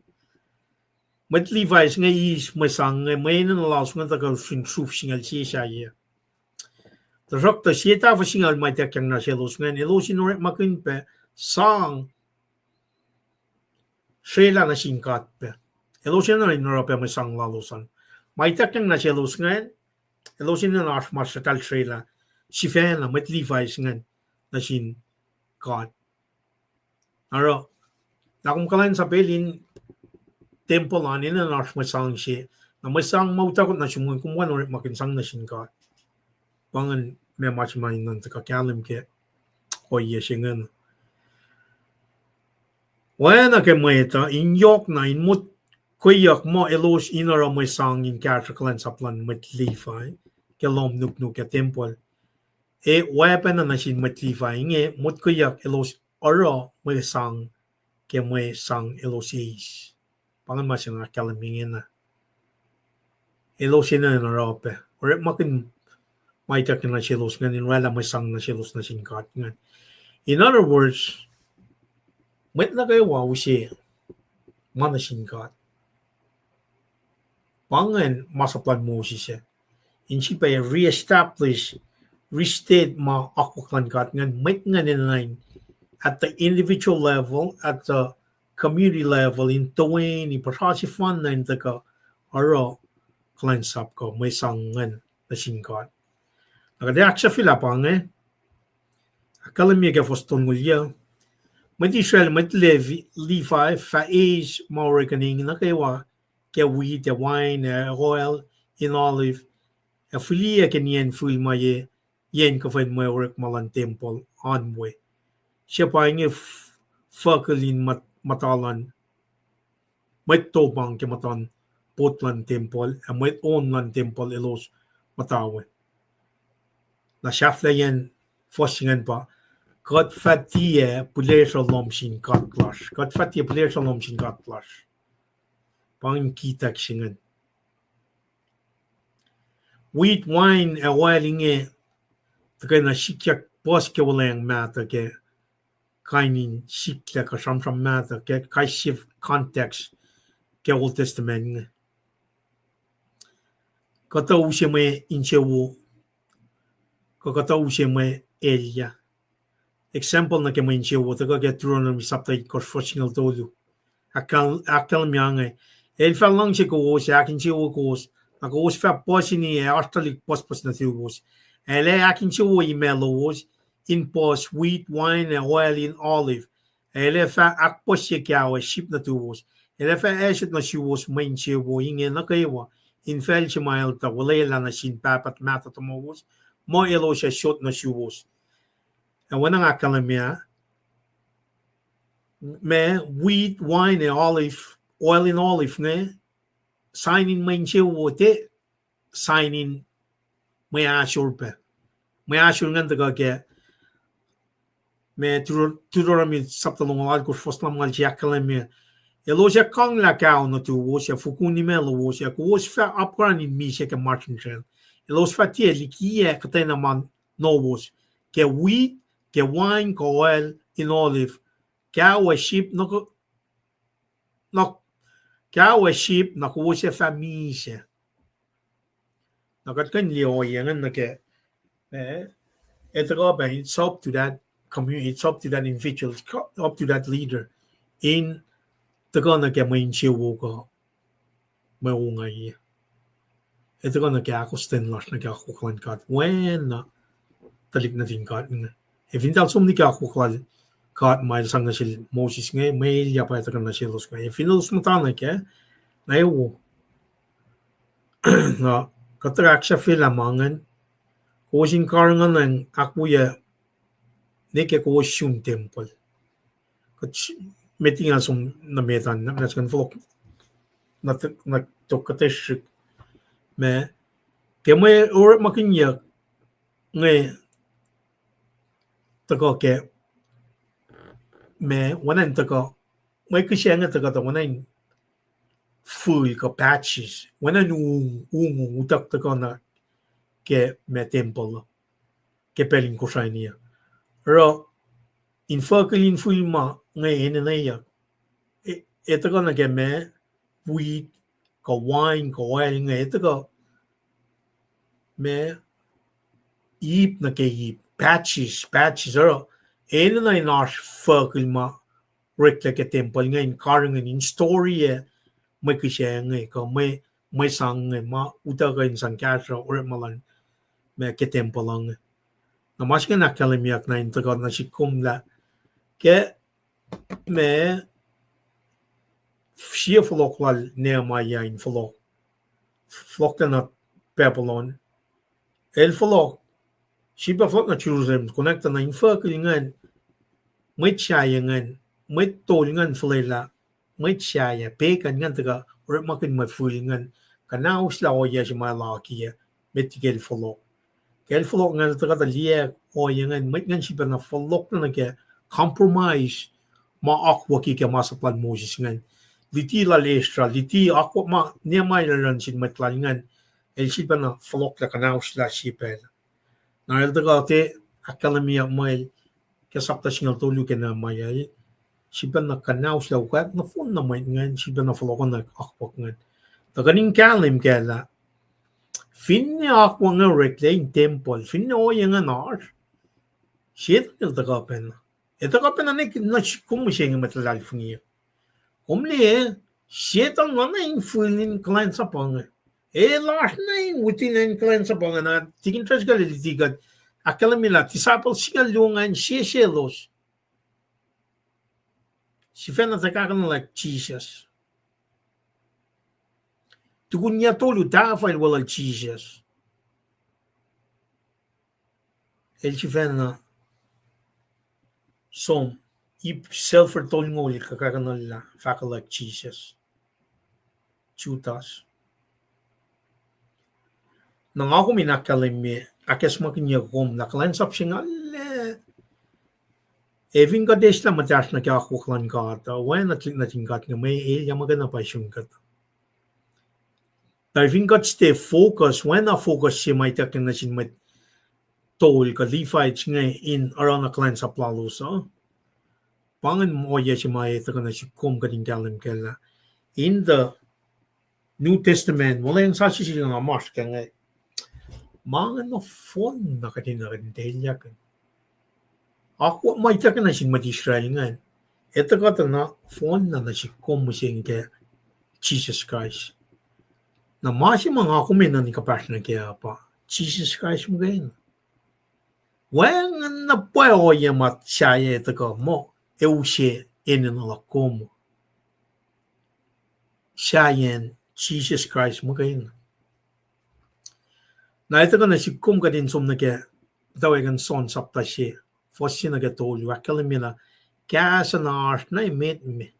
Mwet Levites inge eis mwe sang inge, mwe enenuh lalos inge tuhkuh sin sruf singucul sie sahyac. Tuhsruhktuh sie tahfuh singucul ma ituckyang nuh selos ingacn, elos in orekmakihn pac sang srwaclah nuh sin God pac. Elos enenuh in oruh pac mwe sang lalos an. Ma ituckyang nuh selos ingacn, elos enenuh oasr ma suhtahl srwaclah, sifacna mwet Levites ingacn, nuh sin God. Oruh, lah kom kuhlwacnsapacl in tempuhl an enenuh oasr mwe sang se, na mwe sang ma utuckoht nuh sum an kom kuh in orekmakihn sang nuh sin God. Pa ingacn ma ma se ma in nuhnkuh kahlwem ke ohiyac se ingacn. Oacna ke mwet uh in yohkna in motkweyuck muh elos in oruh mwe sang in kahsruh kuhlwacnsap luhn mwet Levi ke lohm nuknuk ke tempuhl, ac oacpacna nuh sin mwet Levi inge motkweyuck elos oruh mwe sang ke mwe sang elos eis. Pa ingacn ma se nga kahlwem ingena. Elos enenuh in oruh pac, orekmakihn ma ituckyang nuh selos ingacn in oraclah mwe sang nuh selos nuh sin God ingacn. In other words, mwet nuh kwewa use ma nuh sin God. Pa ingacn masap luhn Moses ah, in sifilpac re-establish, restate ma akwuck luhn God ingacn, mwet ingacn enenuh in, at the individual level, at the community level, in toeni puhsra sefanna in tuhkuh oruh kuhlwacnsap kuh mwe sang ingacn nuh sin God. Na kuht ac ahksahfyelah pa inge, ahkkahlwemye ke fuhs tolngoul yuc, mwet Israel, mwet Levi, Levi fah eis ma orekweni inge nuh kwewa, ke wheat ac wine ac oil in olive, ac fihliyac ke nien fihl ma ye yen kuhfwen mwe orekma luhn tempuhl an we. Se pa inge f-, fuhkihl in muhta luhn mwet topang ke muhtuhn pot luhn tempuhl, ac mwet on luhn tempuhl elos muhta we. Na sahflahiyacn fuhs se ingacn pa, kuht fah tiac pihlesruh lohm sin God lasr. Kuht fah tiac pihlesruh lohm sin God lasr. Pa ingacn key text se ingacn. Wheat, wine, ac oil inge tuhkweni sikyak puhs ke wuhlweacng mahtuh ke kain in sikyak kuh sramsram mahtuh ke kais sie context ke Old Testament inge. Kuhtuh use mwe insewowo, kuh kuhtuh use mwe elyah. Example nuh ke mwe insewowo tuhkuh ke Deuteronomy sapta itkohsr fuhs singucul tolu. Ahkkahl-, ahkkahlwemye inge, El fah luhngse kowos ac ahkinsewowo kowos, na kowos fah puhsini ac oasr tuhlihk pucspucs nuh suwos. Ac El ac ahkinsewowo imac lowos in puhs wheat, wine, ac oil in olive. Ac El ac fah ahkpuhsye kaho ac sip nuh suwos. El ac fah asot nuh suwos mwe insewowo inge nuh kwewa, infacl se ma El tuh olwelah nuh sin pahpah mahtuh tomowos, muh elos ac sot nuh suwos. Ac oacna nga ahkkahlwemye ah, ma wheat, wine, ac olive, oil in olive inge, sign in mwe insewowo, tiac sign in mwe ahsor pac. Mwe ahsor ingacn tuhkuh ke, ma Deuter-, Deuteronomy sapta longoul alkosr fuhs lumngaul se ahkkahlwemye, elos ac kanglah kaho nuh suwos ac fokoko imac lowos, ac kowos fah apkuhran in misac ke masrinsral. Elos fah tiac likiyac kuhtwena ma nowos, ke wheat, ke wine, kuh oil in olive, Kawe sip na, na, kawe sip na kowos ac fah misac. Na kuht kuh in liye ohiyac ingacn nuh ke, eh, etuh kuh pac, it's up to that community, it's up to that individual, it's up to that leader in tuhkuh nuh ke mwe insewowo kuh mwe ongaiyac. Etuh kuh nuh ke ahkostwen lasr nuh ke akwuck luhn God, oacna tuhlihk nuhtin God inge. Ac fin eltahl som liki akwuck lal God ma el sang nuh sel Moses inge, mwe elyah pa etuh kuh nuh selos inge. Ac fin elos muhta nuh kac, na ewo. Na kuht tuhkuh ahksahfyelah ma ingacn, kowos in karihngihn ahkwoyac nwe ke kowos sun tempuhl. Kuht met inge som nuh met an, na, na skan fohlohk, na, na tok kuht ac srihk. Ma, ke mwe orekmakihnyuck inge tuhkuh ke, ma, oacna in tuhkuh, mwe kihsac inge tuhkuh tuh oacna in fihl kuh patches, oacna in ung, ung, ung, utuck tuhkuh nuh ke ma tempuhl uh ke pacl in Kosrae uh. Oruh infuckihl, infihl ma inge enenweyuck, e, e tuhkuh nuh ke ma wheat kuh wine kuh oil inge, e tuhkuh ma ip nuh ke ip, patches, patches, oruh enenuh in oasr fuckihl ma oreklac ke tempuhl inge in karihngihn, in story-ye mwe kihsac inge kuh mwe, mwe sang inge ma utuckuh in sang kahsruh orekma luhn ma ke tempuhl inge. Na ma se ingacn ahkkahlwemyeyuck na in tuhkuh nuh sihk kom lah ke ma sie fohlohk lal Nehemiah in fohlohk, fohlohklac nuh Babylon. El fohlohk, srihpac fohlohk nuh Jerusalem, konwacack tuh na infuckihl ingacn, mwet sahyac ingacn, mwet tol ingacn fuhlwelah, mwet sahyac, pagan ingacn tuhkuh orekmakihn mwe fihl ingacn, kuhnauslah ohiyac se ma el akiyac, met liki el fohlohk. Ke el fohlohk ingacn, el tuhkuh tuh liye ohiyac ingacn, mwet ingacn sifacna fohlohk nuh ke compromise ma akwucki ke masap lal Moses ingacn. Luti lal Ezra, luti akwuck ma Nehemiah el oruh nuh sin mwet lal ingacn, el sifacna fohlohklah kuhnauslah sie pacl. Na el tuhkuh tiac ahkkahlwemye mwet ke sapta singucul tolu ke Nehemiah, sifacna kuhnauslah ukwacl nohfohn na mwet ingacn, sifacna fohlohkohnwack akwuck ingacn. Tuh kuht in kahlwem kac lah finne akwuck inge oreklac in tempuhl, finne ohiyac ingacn oasr, Setuhn el tuhkuh pacna. El tuhkuh pacna nuh sihk kom mihsenge mwet luhlahlfongi. Kom liye, Setuhn oacna in fihl in kuhlwacnsapuh inge. El oasr na in within in kuhlwacnsapuh inge, na tikin traskuhl el luti kuht, ahkkahlwemye lah disciple singucul luo ingacn sesr elos sifacna tuhkahkuhnuhlak Jisus. Tukun yac tolu tahfuh el weluhl Jisus, el sifacna som ip self tolngoul el kuhkahkuhnuhllah fahkwelihk Jisus. Judas. Na nga kom in ahkkahlwemye, ahkacsmakihnye kom lah kuhlwacnsap se nga lah, ac fin kuht eslah muhtahsr nuh ke akwuck luhn God uh, oacna tuhlihk nuhtin God inge, mwe elyah muhkwena pa sun kuht. Tuh fin kuht stay focus, oacna focus se ma ituckyang nuh sin mwet tol kuh Levites inge in oruh na kuhlwacnsap lalos uh, pa ingacn ohiyac se ma etuh kuh nuh sihk kom kuht in kahlwem kac lah in the New Testament, Molwelah Sasuc se nga masr kac inge, ma inge nohfohn na kuht in, kuht in telyakihn. Akwuck ma ituckyang nuh sin mwet Israel ingacn, etuh kuht na nohfohn na nuh sihk kom mihsenge ke Jisus Kraist. Na ma se ma nga kom enenuh in kuhpahsr nuh kac uh pa Jisus Kraist muhkwena. Wacngihn na pwacye ohiyac ma sahyac tuhkuh muh, ac use enenuh luhk kom, sahyacn Jisus Kraist muhkwena. Na etuh kuh nuh sihk kom kuht in som nuh ke, muhtwacwacack in John sapta se, fuhs se nuh ke tolu, ahkkahlwemye lah kahs uh na oasr na emet me,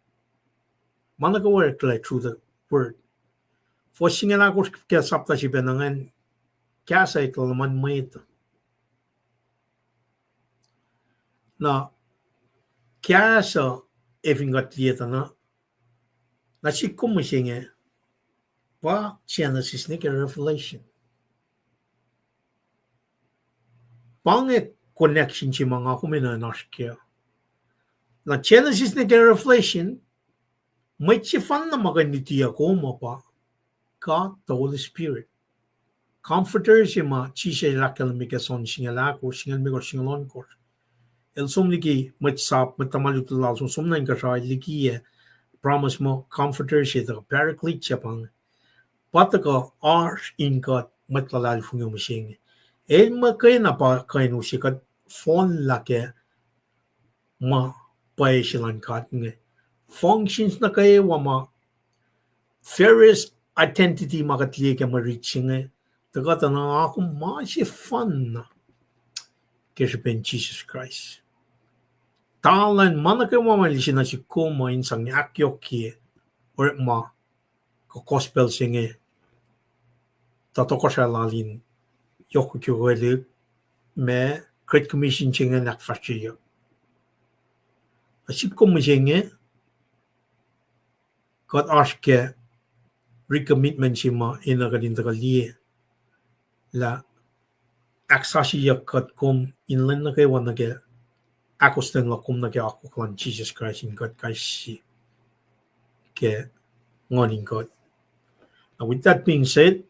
ma nuh kwewa oreklac through the word. Fuhs singucul ahkosr ke sapta se pacna ingacn, kahs uh eklac luhman mwet. Na kahs uh, ac fin kuht liye tuh na, nuh sihk kom mihsenge, pa Genesis nuh ke Revelation. Pa inge connection se ma nga kom enenuh in oasr kac. Na Genesis nuh ke Revelation, mwet sefanna ma kuh in lutiyuck kom uh pa God the Holy Spirit. Comforter se ma Jisus el ahkkahlwemye ke John singucul ahkosr, singucul limekohsr, singucul ohnkohsr. El som liki mwet sap, mwet tuhma lutlut lal som, som nuh inkuhsrao, el likiyac promise muh Comforter se, the Paraclete se pa inge. Pa tuhkuh oasr in kuht mwet luhlahlfongi mihsenge. El muhkwena pa kuh in use kuht fohnlah ke ma pwacye se luhn God inge. Functions nuh kwewa ma, various identity ma kuht liye ke mwe rit se inge, tuhkuh tuh na nga kom ma sefanna ke srihpen Jisus Kraist. Talan ma nuh kwewa ma lise nuh sihk kom uh in sang ahkyohkye orekma kuh gospel se inge, tuh tohkohsrahi lal in yohk ukwe lihk, ma Great Commission se inge in ahkfahsryeyuck. Na sihk kom mihsenge, kuht oasr ke recommitment se ma enenuh kuht in tuhkuh liye lah ahksasucyeyuck kuht kom in lwen nuh kwewa nuh ke ahkostwen luhk kom nuh ke akwuck luhn Jisus Kraist in kuht kais sie ke nguhn in kuht. Now, with that being said,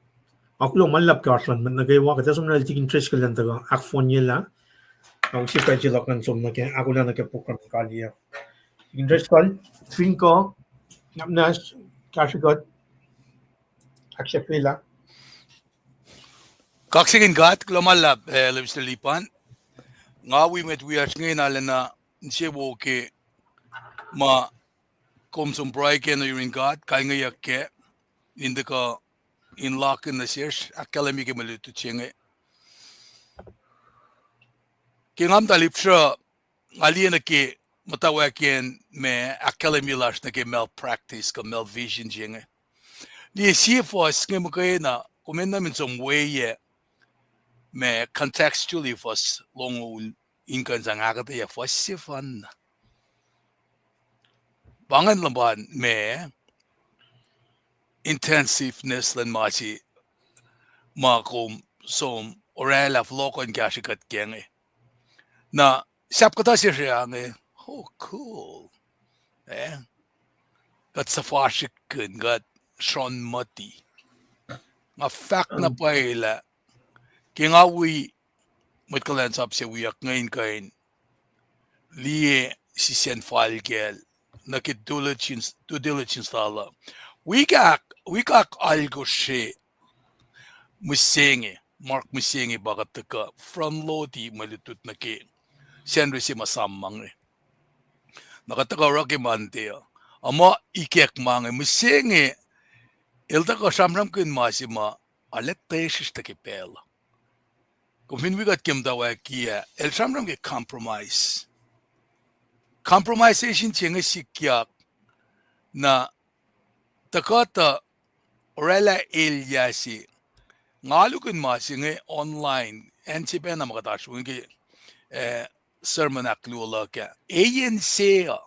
nga kuloh ma luhlahp ke oasr luhn mwet nuh kwewa, kuht ac som nuh sel Tikin Driscoll in tuhkuh ahkfohnyelah. Na use pacl se luhk ngan som nuh ke ahkolah nuh ke program kaliyac. Tikin Driscoll, fin kuh, nap na kahsrwe kuht ahksahfyelah. Kaksakihn God, kuloh ma luhlahp, eh, Lemister Lipan. Nga wi mwet wiyacsr inge na lacna insewowo ke ma kom som pruhe kac nuh yurin God, kalngeyuck kac, in tuhkuh in lakihn nuh sesr ahkkahlwemye ke mwe lutlut se inge. Ke nga muhta lipsruh, nga liye nuh ke muhtwacwacackiyacn ma ahkkahlwemye lasr nuh ke malpractice kuh malvision se inge. Liye sie fuhs inge muhkwena, kom enenuh in som weyac ma contextually fuhs longoul in kuh in sang ahkuhtweyac fuhs sefanna. Pa ingacn luhpan ma intensiveness luhn ma se ma kom som oraclah fohlohkohn kahsrwe kuht kac inge. Na sahp kuhtuh sesr ah inge, oh, cool. Eh? Kuht suhfasrihkkihn, kuht sronmati. Nga fahk na pwacye lah ke nga wi mwet kuhlwacnsap se wiyuck inge in kuh in liye sisacn fal kacl nuh ke due diligence, due diligence lal uh. Wi kak, wi kak alkosr se mihsenge, Mark mihsenge pa kuht tuhkuh front loadi mwe lutlut nuh ke Sacnri se ma sam ma inge. Na kuht tuhkuh oruh ke Monday uh. Ac muh ikack ma inge mihsenge, el tuhkuh sramsramkihn ma se ma arlac tesrihsr tuh ke pacl uh. Kom fin wi kuht ke muhtwacwacack ah, el sramsram ke compromise. Compromisation se inge sikyak na tuhkuh tuh oraclah elyah se. Nga lukihn ma se inge online, acn se pacna ma kuht oasr we ke, eh, sermon ahkluo luhk ah. Eyen se uh,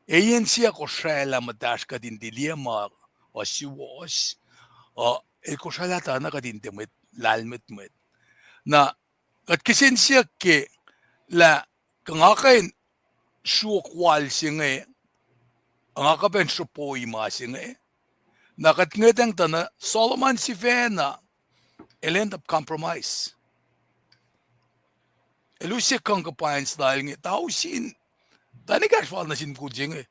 eyen se uh kosraclah muhtahsr kuht in tiac liye ma uh suwohs, uh, el kosraclah tuh na kuht in tiac mwet lahlmwetmwet. Na kuht kihsen siyuck ke lah kuh nga kuh in sruok wal se inge, nga kuh pacna sruhpoi ma se inge. Na kuht ngwetacng tuh na Solomon sifacna, el end up compromise. El use concubines lal inge, tausin, tuh na kahsruh fal nuh sin mukul se inge.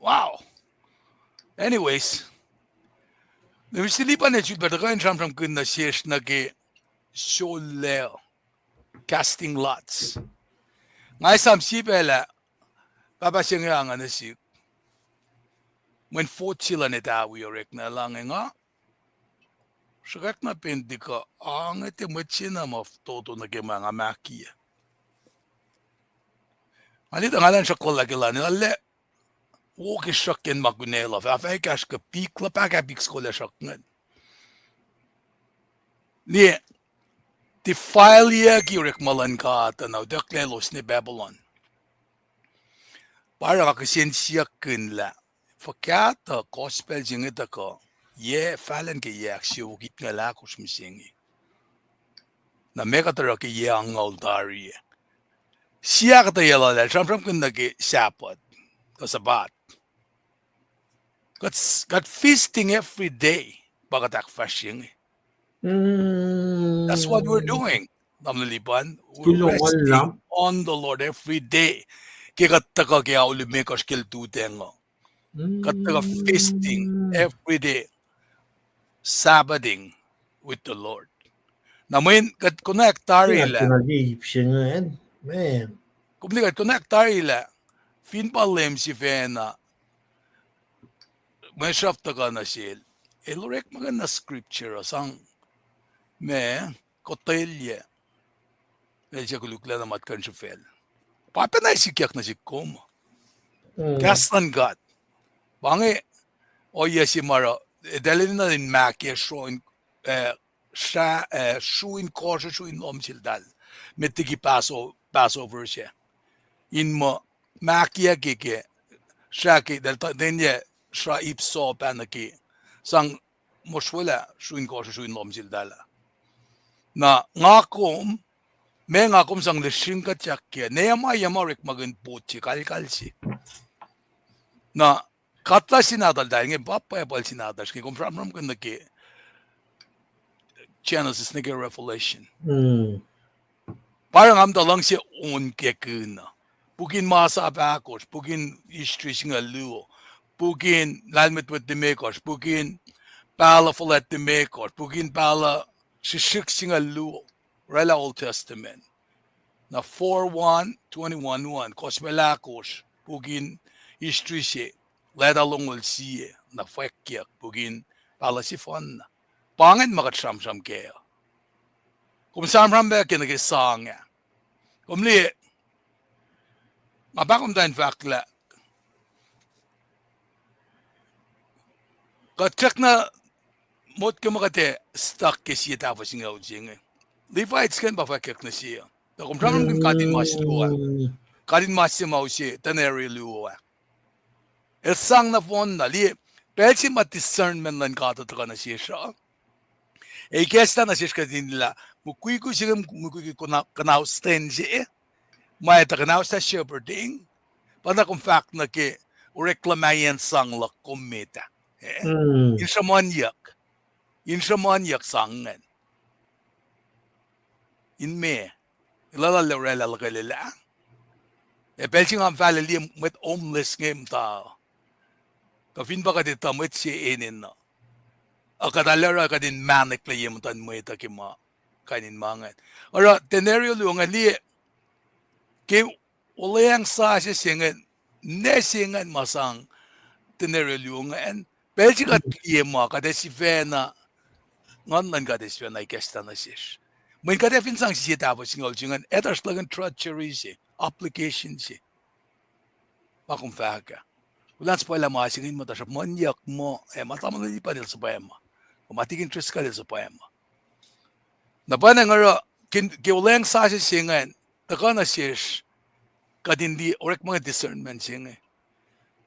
Wow. Anyways, Mister Lipan, sulpac tuh kuh in sramsramkihn nuh sesr nuh ke sulaclah, casting lots. Nga esam sie pacl ah, pahpah se inge ah nga nuh sihk, mweyen vote se luhn etawi orekma lah inge nga sruhkwack na Pentecost, ah, inge tiac mwet se na ma fototo nuh ke ma nga mahki ah. Nga liye tuh nga elan sruhk luhlahp ke lana, arlac wo ke sruhk in ma kunacl uh, fah fah ekahsr ke pik, luhpah kahpik soko lah sruhk ingacn. Liye, defile-yucki orekma luhn God uh, na utucklac elos nuh Babylon. Pa oruh nga kihsen siyuck kihn lah fuhkah tuh gospel se inge tuhkuh yac, fahlan ke yac ahksewowo itngucul ahkosr mihsenge. Na meac kuht oruh ke yac angngaul tari ah. Siakuhtayac lal ah, sramsramkihn nuh ke Sabbath, kuh Sabbath. Kuht, kuht feasting every day, pa kuht ahkfahsrye inge. That's what we're doing. Tamuhlwel Lipan, we're resting on the Lord every day. Ke kuht tuhkuh ke ao limekohsr ke lututacng uh. Kuht tuhkuh feasting every day, Sabbathing with the Lord. Na mweyen kuht konwacack tari lah, kom liye kuht konwacack tari lah, fin pa Leum sifacna, mwe sruhf tuhkuh nuh sel, el orekmakihn na scripture uh sang ma kotwelyac, el se koluklacna matkuhn srihfacl. Pa pacna sikyak nuh sihk kom. Kahs luhn God. Pa inge ohiyac se ma oruh, eltahl enenuh in mahkiyac sruin, eh, sra-, eh, sruin kosr, sruin lohm seltahl. Met liki Passo-, Passover se. In muh mahkiyac ke, ke srah ke, eltahl t-, tiacna sra ip sopa nuh ke. Sang mosrwelah sruin kosr, sruin lohm seltahl ah. Na nga kom, ma nga kom sang lihsrihk kuhtyak ke, Nehemiah ma orekmakihn pot se, kalkal se. Na kuht lah se nahtuhltahl inge, pa Bible se nahtuhsr inge, kom sramsramkihn nuh ke Genesis nuh ke Revelation. Pa oruh nga muhta luhngse on ke kihn uh. Puk in masap ahkosr, puk in history singucul luo, puk in lahlmwetmwet limekohsr, puk in pahluh fuhlwact limekohsr, puk in pahluh srihsrihk singucul luo, oraclah Old Testament. Na four one, twenty-one one, kosmacl ahkosr, puk in history se, leta longoul sie, na fwackyuck, puk in pahluh sefanna. Pa ingacn ma kuht sramsram kac uh. Kom sramsram pac ke nuh ke sang ah. Kom liye, nga pahkomuhta in fahk lah kuht srackna motko muh kuht ac stuck ke sie tahfuh singucul se inge. Levites ingacn pa fwackyuck nuh se uh. Tuh kom sramsramkihn katinmas luo ah. Katinmas se ma use denarii luo ah. El sang nohfohnna, liye, pacl se ma discernment luhn God uh tuhkuh nuh sesr uh, ac ikacslah nuh sesr kuht in lah mukwikwi se inge, mukwikwi kuhna-, kuhnausten se, ma etuh kuhnausta shepherding, pa na kom fahk nuh ke orekla mahiacn sang luhk kom met ah. Eh? In sruhmuhnyuck. In sruhmuhnyuck sang ingacn. In me, ilala loraclah luhkwelah. Ac pacl se nga fahlac liye mwet homeless inge muhta. Kuh fin pa kuht etuh mwet se enenuh, a kuht arlac oruh kuht in mahneklac ye muhtuhn mwet uh ke ma kain in ma ingacn. Oruh denarii luo ingacn liye, ke olweacng sasuc se ingacn, ne se ingacn ma sang denarii luo ingacn, pacl se kuht liye ma kuht ac sifacna, Nguhn luhn God ac sifacna ikacslah nuh sesr. Mweyen kuht ac fin sang sie tahfuh singucul se ingacn, etuh srlakihn drudgery se, obligation se. Ma kom fahk ah. Kuhlahs pwacye lah ma se inge in muhta sruhmuhnyuck muh, ac ma tamuhlwel Lipan el suhpwacma, kuh ma tikin Driscoll el suhpwacma. Na pa na nga oruh, ke olweacng sasuc se ingacn, tuhkuh nuh sesr, kuht in liye orekma nge discernment se inge.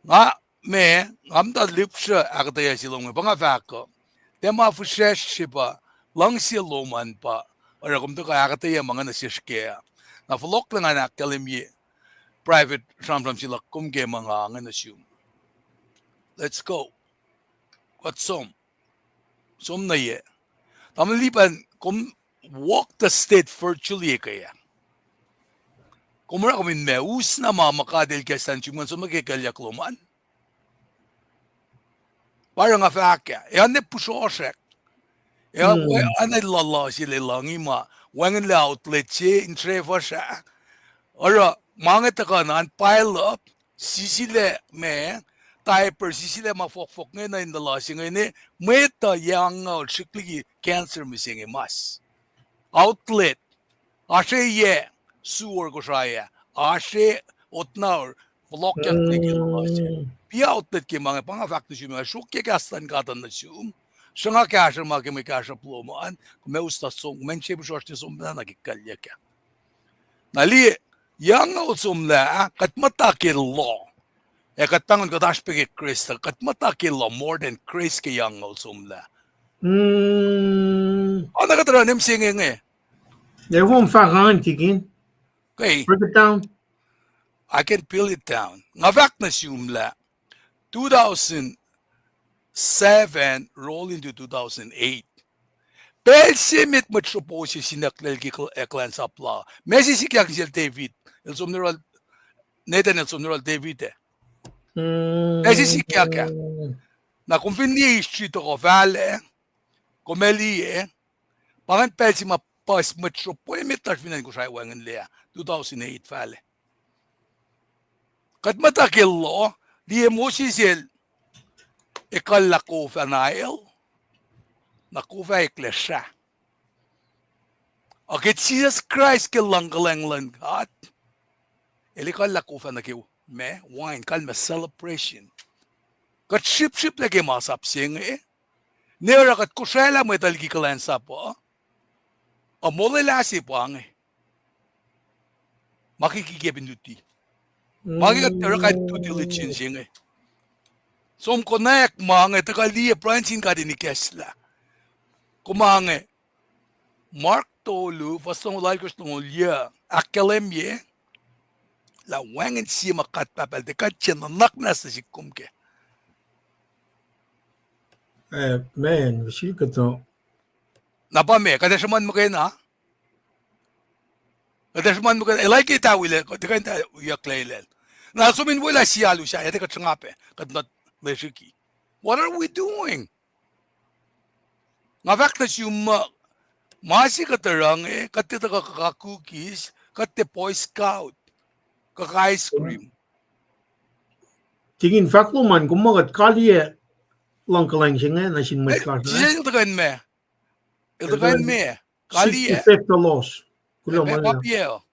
Nga, me, nga muhta lihpsruh ahkuhtweyac se lom inge, pa nga fahk uh, tiac ma fihsracsr se pa, luhngse lom an pa, oruh kom tuhkuh ahkuhtweyac ma inge nuh sesr kac. Na fohlohklac ngan ahkkahlwemye private sramsram se luhk kom ke ma nga inge nuh sum. Let's go. Kuht som. Som nuh ye. Tamuhlwel Lipan, kom walk the state virtually ekuh ah. Kom oruh kom in ma us na ma ma God el ikacslah nuh sum ingacn, som nuh ke kuclyuck lom an. Pa oruh nga fahk ah, ac oan ne pihsrosrack. Ac oan ne luhluh sel luhngi ma wacngihnlac outlet se in srefasr ah. Oruh ma inge tuhkuh na an pile up, sisilac ma, diaper, sisilac ma fohkfohk inge nuh in luhluh se inge, mwet uh yac angngaul srihk liki cancer mihsenge mas. Outlet. Oasr yac sewer Kosrae ah, oasr otnaur, fohlohkyak nuh ke luhluh se. Pi outlet ke ma inge, pa nga fahk nuh sum, sruokyac kahs luhn God uh nuh sum. Sruhnga kahsruh ma ke mwe kahsruhp lom an, kom ac us na som, kom ac insepuhsrasr ne som pacna ke kuclyuck ah. Na liye, yac angngaul somlah, kuht muhta ke law. Ac kuht pahngon kuht oasr pac ke Kraist, tuh kuht muhta ke law more than Kraist ke yac angngaul somlah. Oacna kuht oruh ne mihsenge inge. Ac kom fahk an tikin. Break it down. I can peel it down. Nga fahk nuh sum lah two thousand seven roll into two thousand eight. Pacl se met mwet sropo se sinucklacl ke kuhl-, eh, kuhlwacnsap la. Ma se sikyak sel David, el som nuh yohrohl, Nathan el som nuh yohrohl David ah. Ma se sikyak ah. Na kom fin liye history tohkoh fahlac, kom ac liye, pa ingacn pacl se ma puhs mwet sropo emet lasr fin acn Kosrae wacngihnlac ah, two thousand eight fahlac. Kuht muhta ke law, liye Moses el ekuhllah kof ah na el, na kof ah eklac srah. Ac ke Jisus Kraist ke luhngkuhlwacng luhn God, el ekuhllah kof ah nuh ke ma, wine, kalmac celebration. Kuht srihpsrihplac ke masap se inge, ne oruh kuht kosraclah mwet uh liki kuhlwacnsap uh, ac molwelah se pa inge. Ma ke kikiacp in luti. Ma ke kuht oruh kain due diligence se inge. Som konwacack ma inge tuhkuh liye pruhe sin God in ikacslah. Kom inge, Mark tolu, fuhs longoul alkosr longoul yuh, ahkkahlwemye lah wacngihn sie ma God Pahpah El tuh kuht se nuhnak muhnahs nuh sihk kom kac. Amen. Srihke kuhtuh. Na pa meac, kuht ac sruhmuhn muhkwena? Kuht ac sruhmuhn muhkwena, el ac ke tawilac, kuht ac kuh in tawiucklac lal. Na som in welah sie alu sahyac, tiac kuht sruhnga pac, kuht not lesriki. What are we doing? Nga fahk nuh sum muh, ma se kuht oruh inge, kuht tiac tuhkuh kuh cookies, kuht tiac Boy Scout, kuh ice cream. Tingin fahk lom an, kom muh kuht kaliyac luhngkuhlwacng se inge nuh sin mwet lasr ah? Jisus El tuhkuh in ma, El tuhkuh in ma, kaliyac. Save the lost. Kuloh ma, pa piac uh.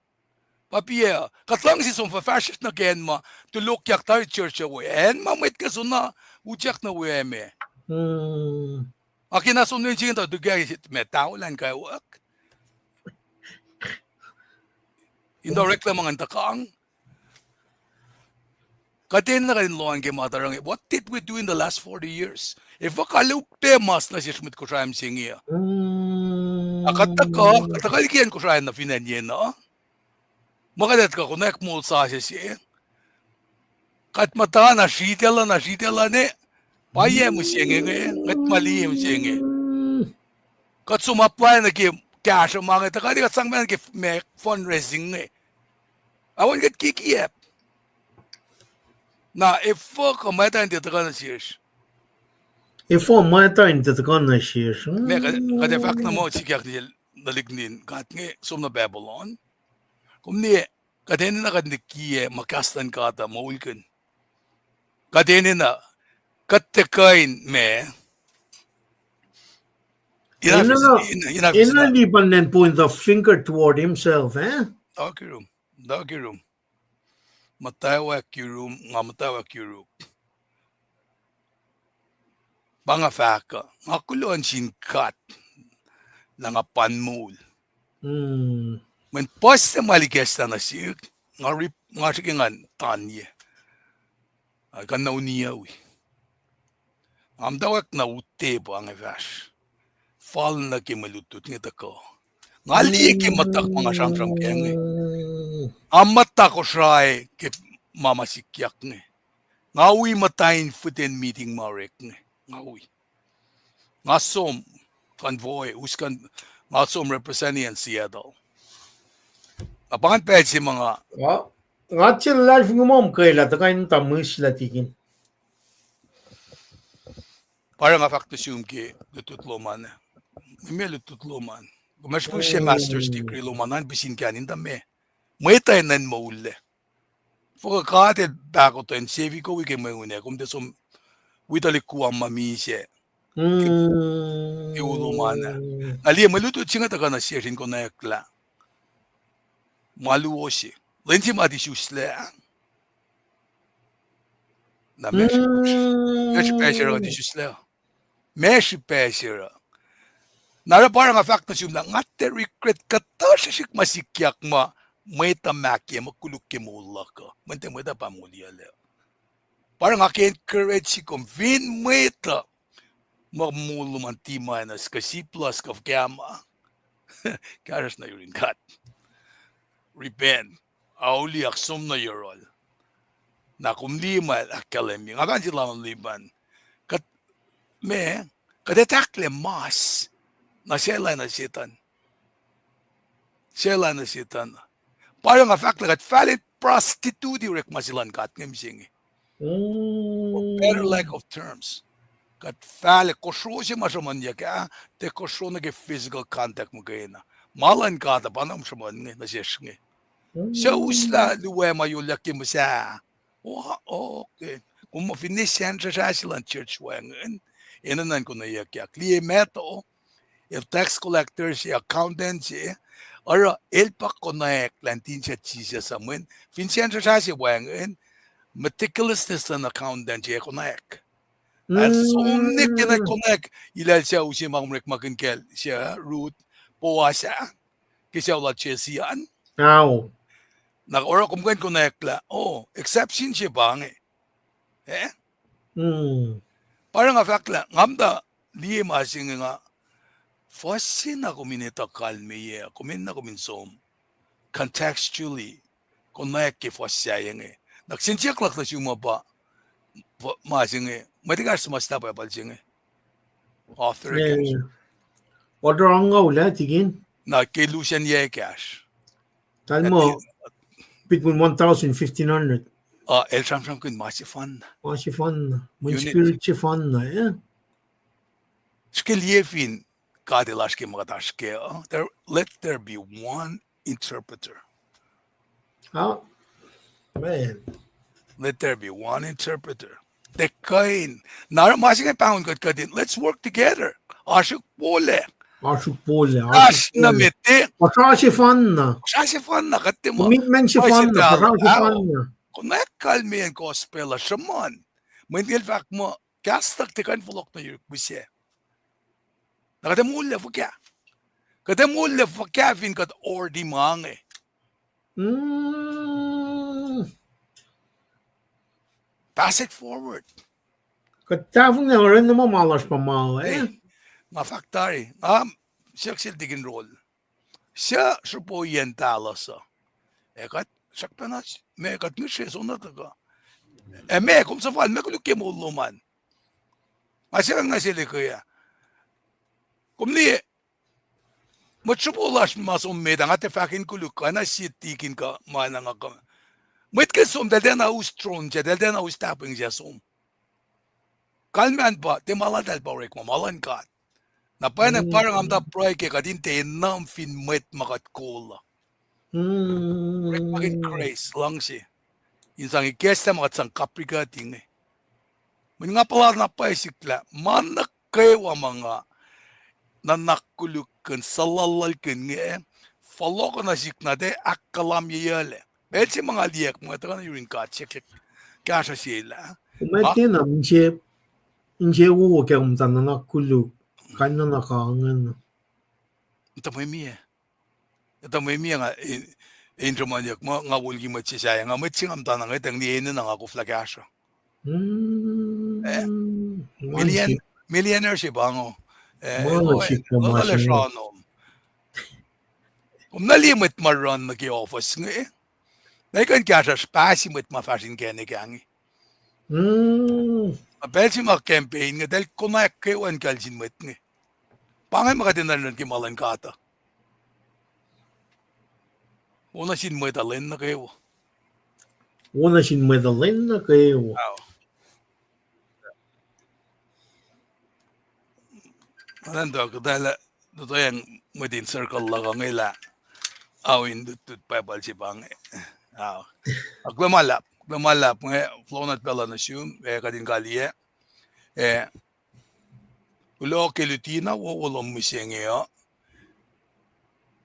Pa piac uh. Kuht luhngse som fuhfahsryucsr nuh ke acn ma tulokyak tari church uh we. Acn ma mwet ke soenna utyak nuh we me. Ac ke na som nuh in se inge tuh ke ma towel an kawuck in oreklac ma ngan tuhkang. Kuht enenuh kuht in lohacng ke ma tuh oruh inge. What did we do in the last forty years? Efuh kuh upac mas nuh sesr mwet Kosrae mihsenge uh? Na kuht tuhkuh, kuht tuhkuh liki acn Kosrae na fin acn yen uh. Ma kuht etuh kuh konwacack moul sasuc se. Kuht muhta na sritacl uh, na sritacl uh ne. Pa yac mihsenge inge, ngwet ma liye mihsenge. Kuht som apply nuh ke kahsruh ma inge, tuhkuh kuht sang ma nuh ke ma fundraising inge. Awen kuht kikiacp. Na efuh kuh mwet uh in tiac tuhkuh nuh sesr? Efuh mwet uh in tiac tuhkuh nuh sesr? Meac, kuht ac fahk na muh sikyak nuh lihk nin God inge som nuh Babylon. Kom liye, kuht enenuh kuht in liye ma kahs luhn God uh moulkihn. Kuht enenuh, kuht tiac kuh in ma. Enough is, en-, enough is enough. Lipan then point the finger toward himself, eh? Tuh kirum, tuh kirum. Muhtwacwacack yurum, nga muhtwacwacack yuruk. Pa nga fahk uh, nga kuloh nuh sin God lah nga pan moul. Mweyen puhslac ma El ikacslah nuh sihk, nga rip, nga srihke ngan tanye. Ac kuh na uniyac wi. Nga muhtwacwacack na utepa inge fahsr. Fal nuh ke mwe lutlut inge tuhkuh. Nga liye ke muhtuhk ma nga sramsram kac inge. Nga muhta Kosrae ke ma ma sikyak inge. Nga wi muhta in fihten meeting ma orek inge. Nga wi. Nga som convoy, us con-, nga som represent in Seattle. Na pa ingacn pacl se ma nga. Nga tiac luhlahlfongi muh kom kwelah, tuh kuh in muhta mihslac tikin. Pa oruh nga fahk nuh sum ke lutlut lom an. Meac lutlut lom an? Kom ac srihke pihsrye master's degree lom an, an pihsin kain in tuh meac? Mwet uh enenuh in moullac. Fuhkah God El pahkotwen sefi kom wi ke mweun ac kom tiac som wi tuhlihk Guam ma misac ke u lom an. Na liye mwe lutlut se inge tuhkuh nuh sesr in konwacack lah ma luo se. Lwen se ma isuslac. Na meac srihpac se oruh isuslac? Meac srihpac se oruh? Na oruh pa oruh nga fahk nuh sum lah nga tiac regret kuhtuh srihsrihk ma sikyak ma mwet uh mahkiyac ma koluk ke moul luhk uh. Mweyen tiac mwet uh pa moliyuclac. Pa oruh nga ke encourage kom fin mwet uh muh moul lom an D minus kuh C plus kuh fuhkah ma, kahsruhsr nuh yurin God. repent, auliyak, som nuh yohrohl. Na kom liye ma ahkkahlwemye, nga fahk se lah lipan. Kuht, me, kuht ac tahklac mas, na saclah nuh Setuhn. Saclah nuh Setuhn. Pa nga fahk lah kuht fahlen prostitute orekma se luhn God nge mihsenge. For better lack of terms. Kuht fahlen kosro se ma sruhmuhnyuck ah, tiac kosro nuh ke physical contact muhkwena. Ma luhn God uh pa na sruhmuhn nge, nuh sesr nge. Suc uslah luo ma yohkyak ke muhsah. Okay. Kom fin ne sacn srasrah se luhn church wacngihn, enenuh in konweyuckyak. Liye Matthew, el tax collector se, accountant se, oruh el pa konwacack lah in tin sac Jisus uh mweyen fin sacn srasrah se wacngihn, meticulousness luhn accountant se konwacack. Ac som ne ke na konwacack, ilal sucu se ma kom orekmakihn kacl se, Ruth, Boaz ah, ke sucu lal Jesse an. Na oruh kom kuh in konwacack lah, oh, exception se pa inge. Eh? Pa nga fahk lah nga muhta liye ma se inge nga, fuhs se na kom in etuh kalmeyac, kom in na kom in som contextually, konwacack ke fuhs sahyac inge. Na kihsen siyuck luhk nuh sum uh pa, pa ma se inge, mwet ekahsr suhmuhslah Bible se inge. Author ekahsr. Author angngaul ah, tikin? Na ke lusen yac ekahsr. Talma, between one thousand, fifteen hundred. Ah, el sramsramkihn ma sefanna. Ma sefanna. Mwe spirit sefanna, eh? Srihke liye fin God el oasr ke ma kuht oasr kac, uh, there, let there be one interpreter. Ah, man. Let there be one interpreter. Tiac kuh in. Na oruh ma se inge pahngon kuht kuht in, let's work together. Oasr ukwe lac. Oasr ukwe lac. Oasr nuh met. Oasr sefanna. Oasr sefanna, kuht tiac ma. Commitment sefanna, oasr sefanna. Konwacack kalmeyacn gospel uh sruhmuhn. Mweyen el fahk muh, kahs luhk tiac kuh in fohlohk nuh yuruk mihs ah. Na kuht ac moul lac fuhkah? Kuht ac moul lac fuhkah fin kuht ordi ma inge? Pass it forward. Kuht tahfonglac oraclah ma ma lasr pa ma, eh? Nga fahk tari, nga siyuck sel tikin roll. Suc sruhpuhiyacn talos uh? Ac kuht srackpacna, ma kuht ngihsre soenna tuhkuh. Ac ma kom suhfal ma koluk ke moul lom an. Nga siyuck nga sel ke ah. Kom liye, mwet sruhpuh lasr ma som met ah, nga tiac fahk in koluk kuh na sie tikin kuh ma na nga kuh. Mwet ke som, tahl tiacna us tron sac, tahl tiacna us tahpweng sac som. Kalmac an pa, tiac ma laltahl pa orekma, ma luhn God. Na pwacnwacng pa nga muhta pruhe ke kuht in tiac enam fin mwet ma kuht kol uh. Orekmakihn grace, luhngse. In sang ikacslah ma kuht sang kaprikuhti inge. Mweyen nga puhla na pwacye sikyak lah ma nuh kwewa ma nga nuhnak koluk kihn, suhlallal kihn inge, fohlohkoh nuh sihk na tiac ahkkahlwemyeyuclac. Pacl se ma nga liyacack muh tuhkuh nuh yurin God se ke kahsruh se lah. Met tiacna, inse, inse wo ke muhta nuhnak koluk, kain nuhnak ingacn. Tuh mwe mie. Tuh mwe mie nga, in, in sruhmuhnyuck muh nga wo liki mwet se sahyac, nga mwet se nga muhtana ngetang liye enenuh nga koflah kahsruh. Millionaire se pa ngo. Kom na liye mwet ma run nuh ke office inge. Na kuh in kahsruhsr pahsi mwet ma fahsr inkacnek inge. Na pacl se ma campaign inge, tahl konwacack kwewa in kacl sin mwet inge. Pa inge ma kuht enenuh ke ma luhn God uh. Wo nuh sin mwet uh lwen nuh kwewa. Wo nuh sin mwet uh lwen nuh kwewa. Anan tuh kuhtala, tutoyang mwet in circle luhk uh inge lah, ao in lutlut Bible se pa inge. Ao. Kuloh ma luhlahp, kuloh ma luhlahp inge, floor na pacl uh nuh sum, eh, kuht in kaliyac. Eh, kuloh ke luti na wowo lom mihsenge uh.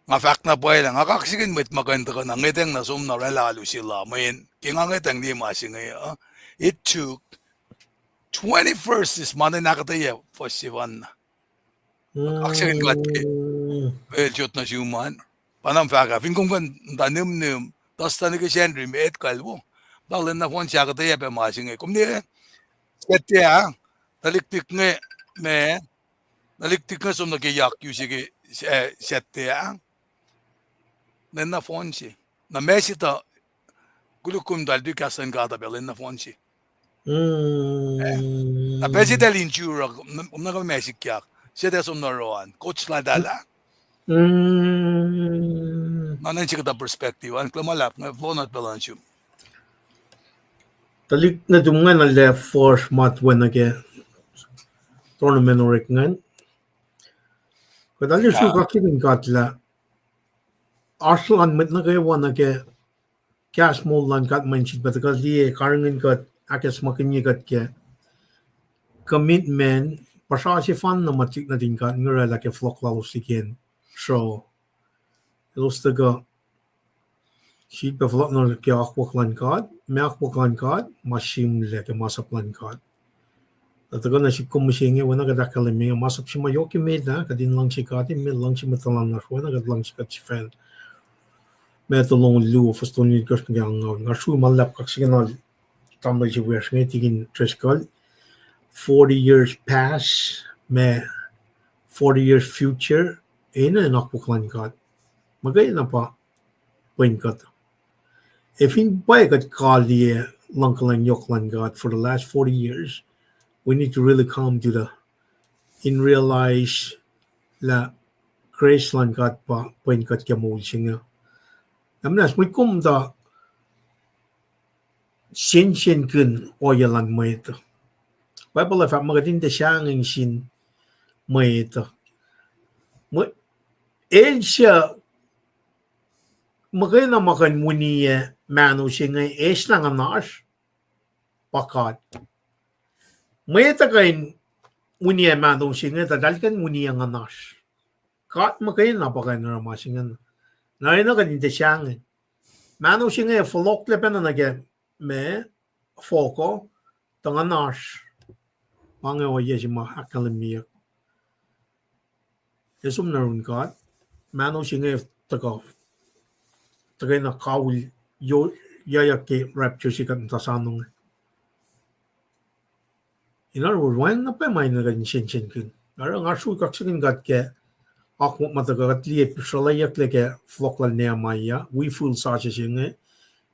Nga fahk na pwacye lah nga kaksakihn mwet ma kuh in tuhkuh na ngetang na som na oraclah alu se la, mweyen ke nga ngetang liye ma se inge uh, it took twenty verses ma na in ahkuhtweyac fuhs sefanna. Kaksakihn God ke el jot nuh sum an. Pa na fahk ah, fin kom kuh in muhta nihmnihm, tuh study ke Sacnri met kalwo. Tuh lwen na fohn se ahkuhtweyac pac ma se inge. Kom liye, Saturday ah, tuhlihk tik inge, ma, tuhlihk tik inge som nuh ke yak use ke, eh, Saturday ah. Lwen na fohn se. Na ma se tuh, koluk kom tuh el tuh kahs luhn God uh pacl in nohfohn se. Na pacl se tuh el endure, na kom nuh ke ma sikyak, se tuh som nuh roan, coach lah tala. Na nuh se kuhtuh perspective an, kuloh ma luhlahp, nga flonat pacl an sum. Tuhlihk nuhtum ingacn na lah fuhsr matwac nuh ke tournament orek ingacn. Kuht arlac suk kaksakihn God lah oasr luhn mwet nuh kwewa nuh ke kahs moul luhn God, mwe sritpatuh kuht liye, karihngihn kuht, ahkacsmakihnye kuht ke commitment, puhsra sefanna ma tuhlihk nuhtin God inge oraclah ke fohlohk lalos liki acn sruoh. Elos tuhkuh sifilpac fohlohk nuh ke akwuck luhn God, ma akwuck luhn God, ma sihmlac ke masap luhn God. Na tuhkuh nuh sihk kom mihsenge, oacna kuht ahkkahlwemye, masap se ma yohk emet ah, kuht in luhngse God, emet luhngse mwet tuhlan lasr, oacna kuht luhngse kuht sifacna. Matthew longoul luo, fuhs tolngoul itkohsr nuh ke angngaul. Nga sruhmuhn ma luhlahp kaksakihn tamuhlwel se wiyacsr inge, Tikin Driscoll. Forty years past, ma forty years future, enenuh in akwuck luhn God. Muhkwena pa pwen kuht. Ac fin pwacye kuht kaliyac luhngkuhlwacng yohk luhn God for the last forty years, we need to really come to the, in realize lah grace luhn God pa pwen kuht ke moul se inge. Na muhnahs mwet kom tuh sensenkihn ohiyac luhn mwet. Bible uh fahk muh kuht in tiac sahngweng sin mwet. Mwe-, el suc muhkwena ma kuh in winiyac mahno se inge, eslah nguhnasr, pa God. Mwet uh kuh in winiyac mahno se inge, tuh eltahl kuh in winiyac nguhnasr. God muhkwena pa kuh in oruh ma se inge. Na enenuh kuht in tiac sahngweng. Mahno se inge fohlohklac pacna nuh ke ma, fohk uh, tuh nguhnasr. Pa inge ohiyac se ma ahkkahlwemyeyuck. Ac som nuh yurin God, mahno se inge tuhkuh, tuhkweni kawihl, yohk, yohk ke rapture se kuht muhta soano inge. In other words, wacngihn na pwacye ma enenuh kuht in sensenkihn. Oruh nga sruhmuhn kaksakihn God ke akwuck ma tuhkuh kuht liye sruhlahyucklac ke fohlohk lal Nehemiah, wi fihl sasuc se inge,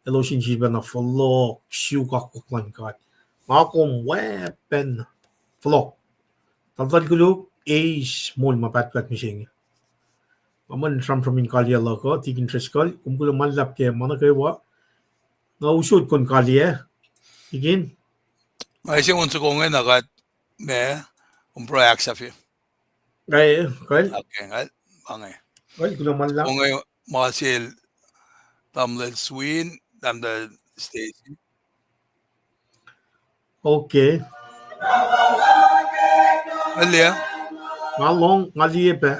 elos in sifilpacna fohlohk suk akwuck luhn God. Nga kom weapon fohlohk. Tahltahl koluk, eis moul ma pahtpaht mihsenge. Nga muh sramsram in kaliyac luhk uh, Tikin Driscoll, kom kuloh ma luhlahp ke ma nuh kwewa. Nga usot kom kaliyac, Tikin. Nga ise on soko inge na kuht, ma, kom pruhe ahksahfye. Nga, kal. Okay, nga, pa inge. Kal, kuloh ma luhlahp. Kom inge ma sel tamuhlwel Swin, tamuhlwel Stacy. Okay. Nga liye. Nga lohng, nga liye pac.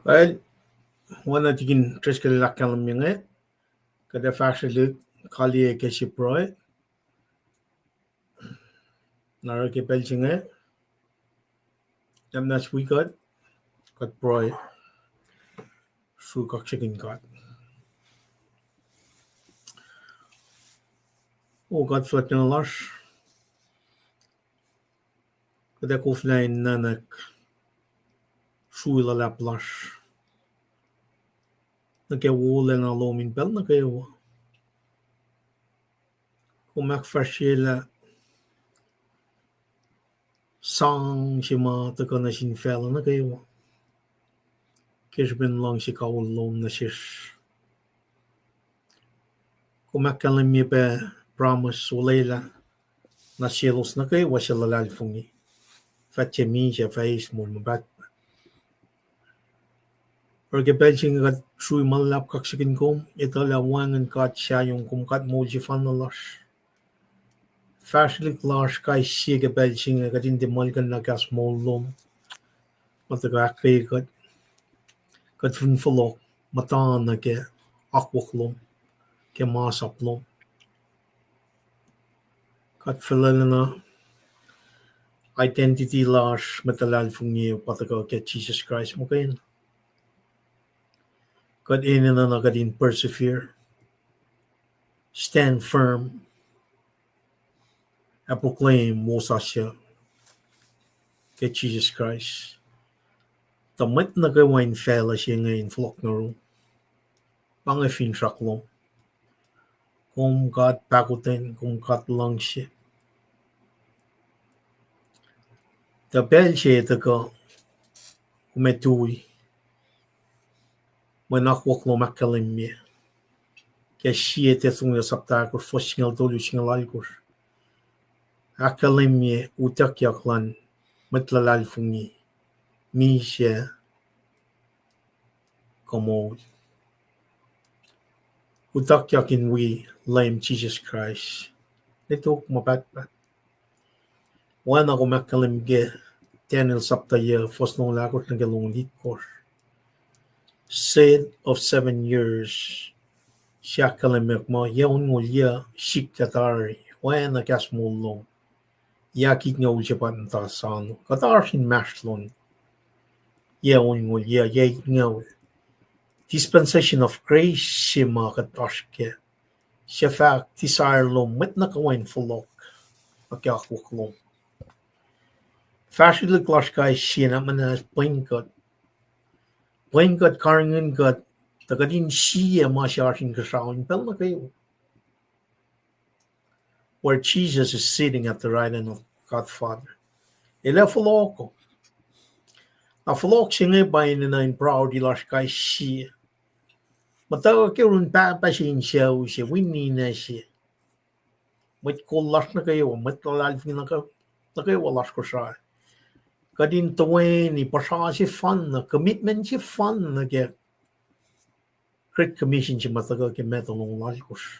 Well, oacna tikin Driscoll el ahkkahlwemye inge, kuht ac fahsrwelihk kaliyac ke sie pruhe. Na oruh ke pacl se inge, nahtuhsr wi kuht, kuht pruhe, sru kaksakihn God. O God fuhlwactlacna lasr, kuht ac koflah in nuhnak srui luhlahp lasr nuh ke wolacna lom in pacl nuh kwewa. Kom ahkfahsryelah sang se ma tuhkuh nuh sin facluh nuh kwewa ke srihpen luhngse kawihl lom nuh sesr. Kom ahkkahlwemye pac promise olwelah nuh selos nuh kwewa suc luhlahlfongi, fah tiac misac, fah eis moul ma pahtpaht. Oruh ke pacl se inge kuht srui ma luhlahp kaksakihn kom, etuh lah wacngihn God sahyom, kom God moul sefanna lasr. Fahsrwelihk lasr kais sie ke pacl se inge, kuht in tiac muhlkuhnlah kahs moul lom ma tuhkuh ahkkweye kuht, kuht fin fohlohk muhta nuh ke akwuck lom, ke masap lom. Kuht fuhlwactlacna, identity lasr mwet luhlahlfongi pa tuhkuh ke Jisus Kraist muhkwena. Kuht enenuh na kuht in persevere, stand firm, ac proclaim wosasuc ke Jisus Kraist, tuh mwet nuh kwewa in facluh se inge in fohlohk nuh yurum. Pa inge finsrak lom. Kom God pahkotwen, kom God luhngse. Tuh pacl se tuhkuh, kom ac tui, mweyen akwuck lom ahkkahlwemye ke Sie Thessalonians sapta ahkosr, fuhs singucul tolu, singucul alkosr. Ahkkahlwemye utuckyak luhn mwet luhlahlfongi, misac kuh moul. Utuckyak in wi Leum Jisus Kraist ne tok ma pahtpaht. Oacna kom ahkkahlwem ke Daniel sapta yuc, fuhs longoul ahkosr nuh ke longoul itkohsr. Set of seven years. Sie ahkkahlwemyak muh yac onngoul yuc sikyak tari, oacna kahs moul lom. Yac itngoul se pa muhta sano. Kuht oasr inmahsrlon yac onngoul, yac, yac itngoul. Dispensation of grace se ma kuht oasr kac. Suc fahk desire lom mwet nuh kwewa in fohlohk nuh ke akwuck lom. Fahsrwelihk lasr kais sie na muhnahs pweng kuht. Pweng kuht, karihngihn kuht, tuh kuht in sie ma se oasr inkuhsrao in pacl nuh kwewa. Where Jesus is sitting at the right hand of God Father. El ac fohlohk. Na fohlohk se inge pa enenuh in priority lasr kais sie. Muhta ke yurin pahpah se in sucu se, wi ninac se, mwet kol lasr nuh kwewa, mwet luhlahlfongi nuh ke, nuh kwewa lasr Kosrae. Kuht in toeni puhsra sefanna, commitment sefanna ke Great Commission se ma tuhkuh ke Matthew longoul alkosr,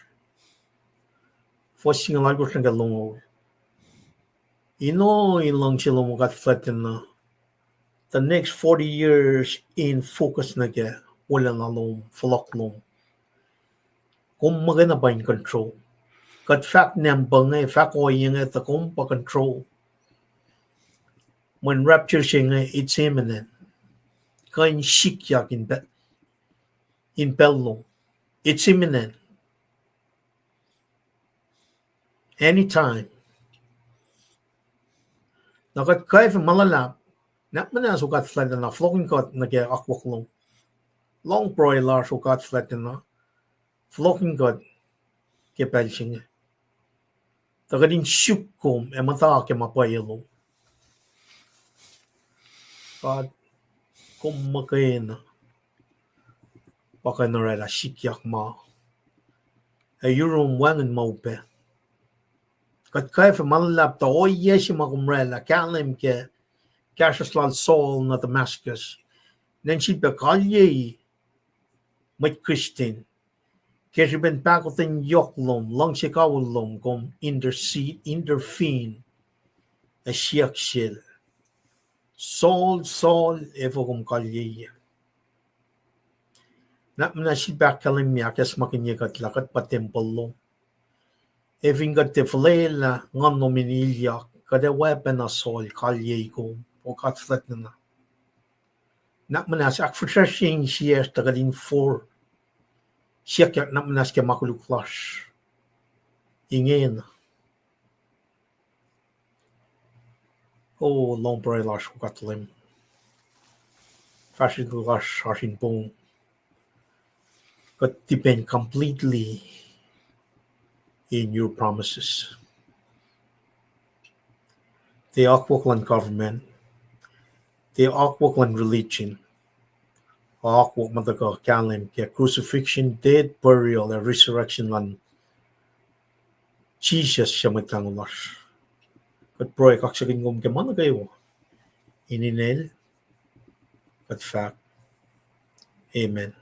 fuhs singucul alkosr nuh ke longoul. Ino in luhngse lom, O God fuhlwactlacna, the next forty years in focus nuh ke wolacna lom, fohlohk lom. Kom muhkwena pa in control. Kuht fahk nampuh inge, fahk ohiyac inge, tuh kom pa control. Mweyen rapture se inge, it's imminent. Kuh in sikyak in pa-, in pacl lom. It's imminent. Anytime. Na kuht kwacfe ma luhlahp, na muhnahs O God fuhlwactlacna, fohlohkihn kuht nuh ke akwuck lom. Lohng pruhe lasr O God fuhlwactlacna, fohlohkihn kuht ke pacl se inge. tuh kuht in suk kom ac muhta ke ma pwacye lom. God, kom muhkwena pa kuh in oraclah sikyak ma, ac yurum wacngihn ma upac. Kuht kwacfe ma luhlahp tuh ohiyac se ma kom oraclah kahlwem ke kahsruhsr lal Saul nuh Damascus, nwe sifilpac kalyei mwet Christian, ke srihpen pahkotwen yohk lom, luhngse kawihl lom, kom intercede, intervene, ac siyuck sel, Saul, Saul, efuh kom kalyei? Nuhnak muhnahs sifilpac ahkkahlwemye, ahkacsmakihnye kuht lah kuht pa tempuhl lom. Ac fin kuht tiac fuhlwelah nguhn lom in ilyak, kuht ac oacpacna Saul, kalyei kom, O God fuhlwact nuhna. Nuhnak muhnahs ahkfihsracsrye insiyacsr tuh kuht in for siyuckyak nuhnak muhnahs ke ma koluk lasr ingena. O, lohng pruhe lasr, O God Leum. Fahsrwelihk lasr oasr in poum. Kuht depend completely in your promises. Tiac akwuck luhn government, tiac akwuck luhn religion, akwuck ma tuhkuh kahlwem ke crucifixion, death, burial, ac resurrection luhn Jisus suc Mwet Lahngo lasr. Kuht pruhe kaksakihn kom ke ma nuh kwewa. In inel kuht fahk, amen.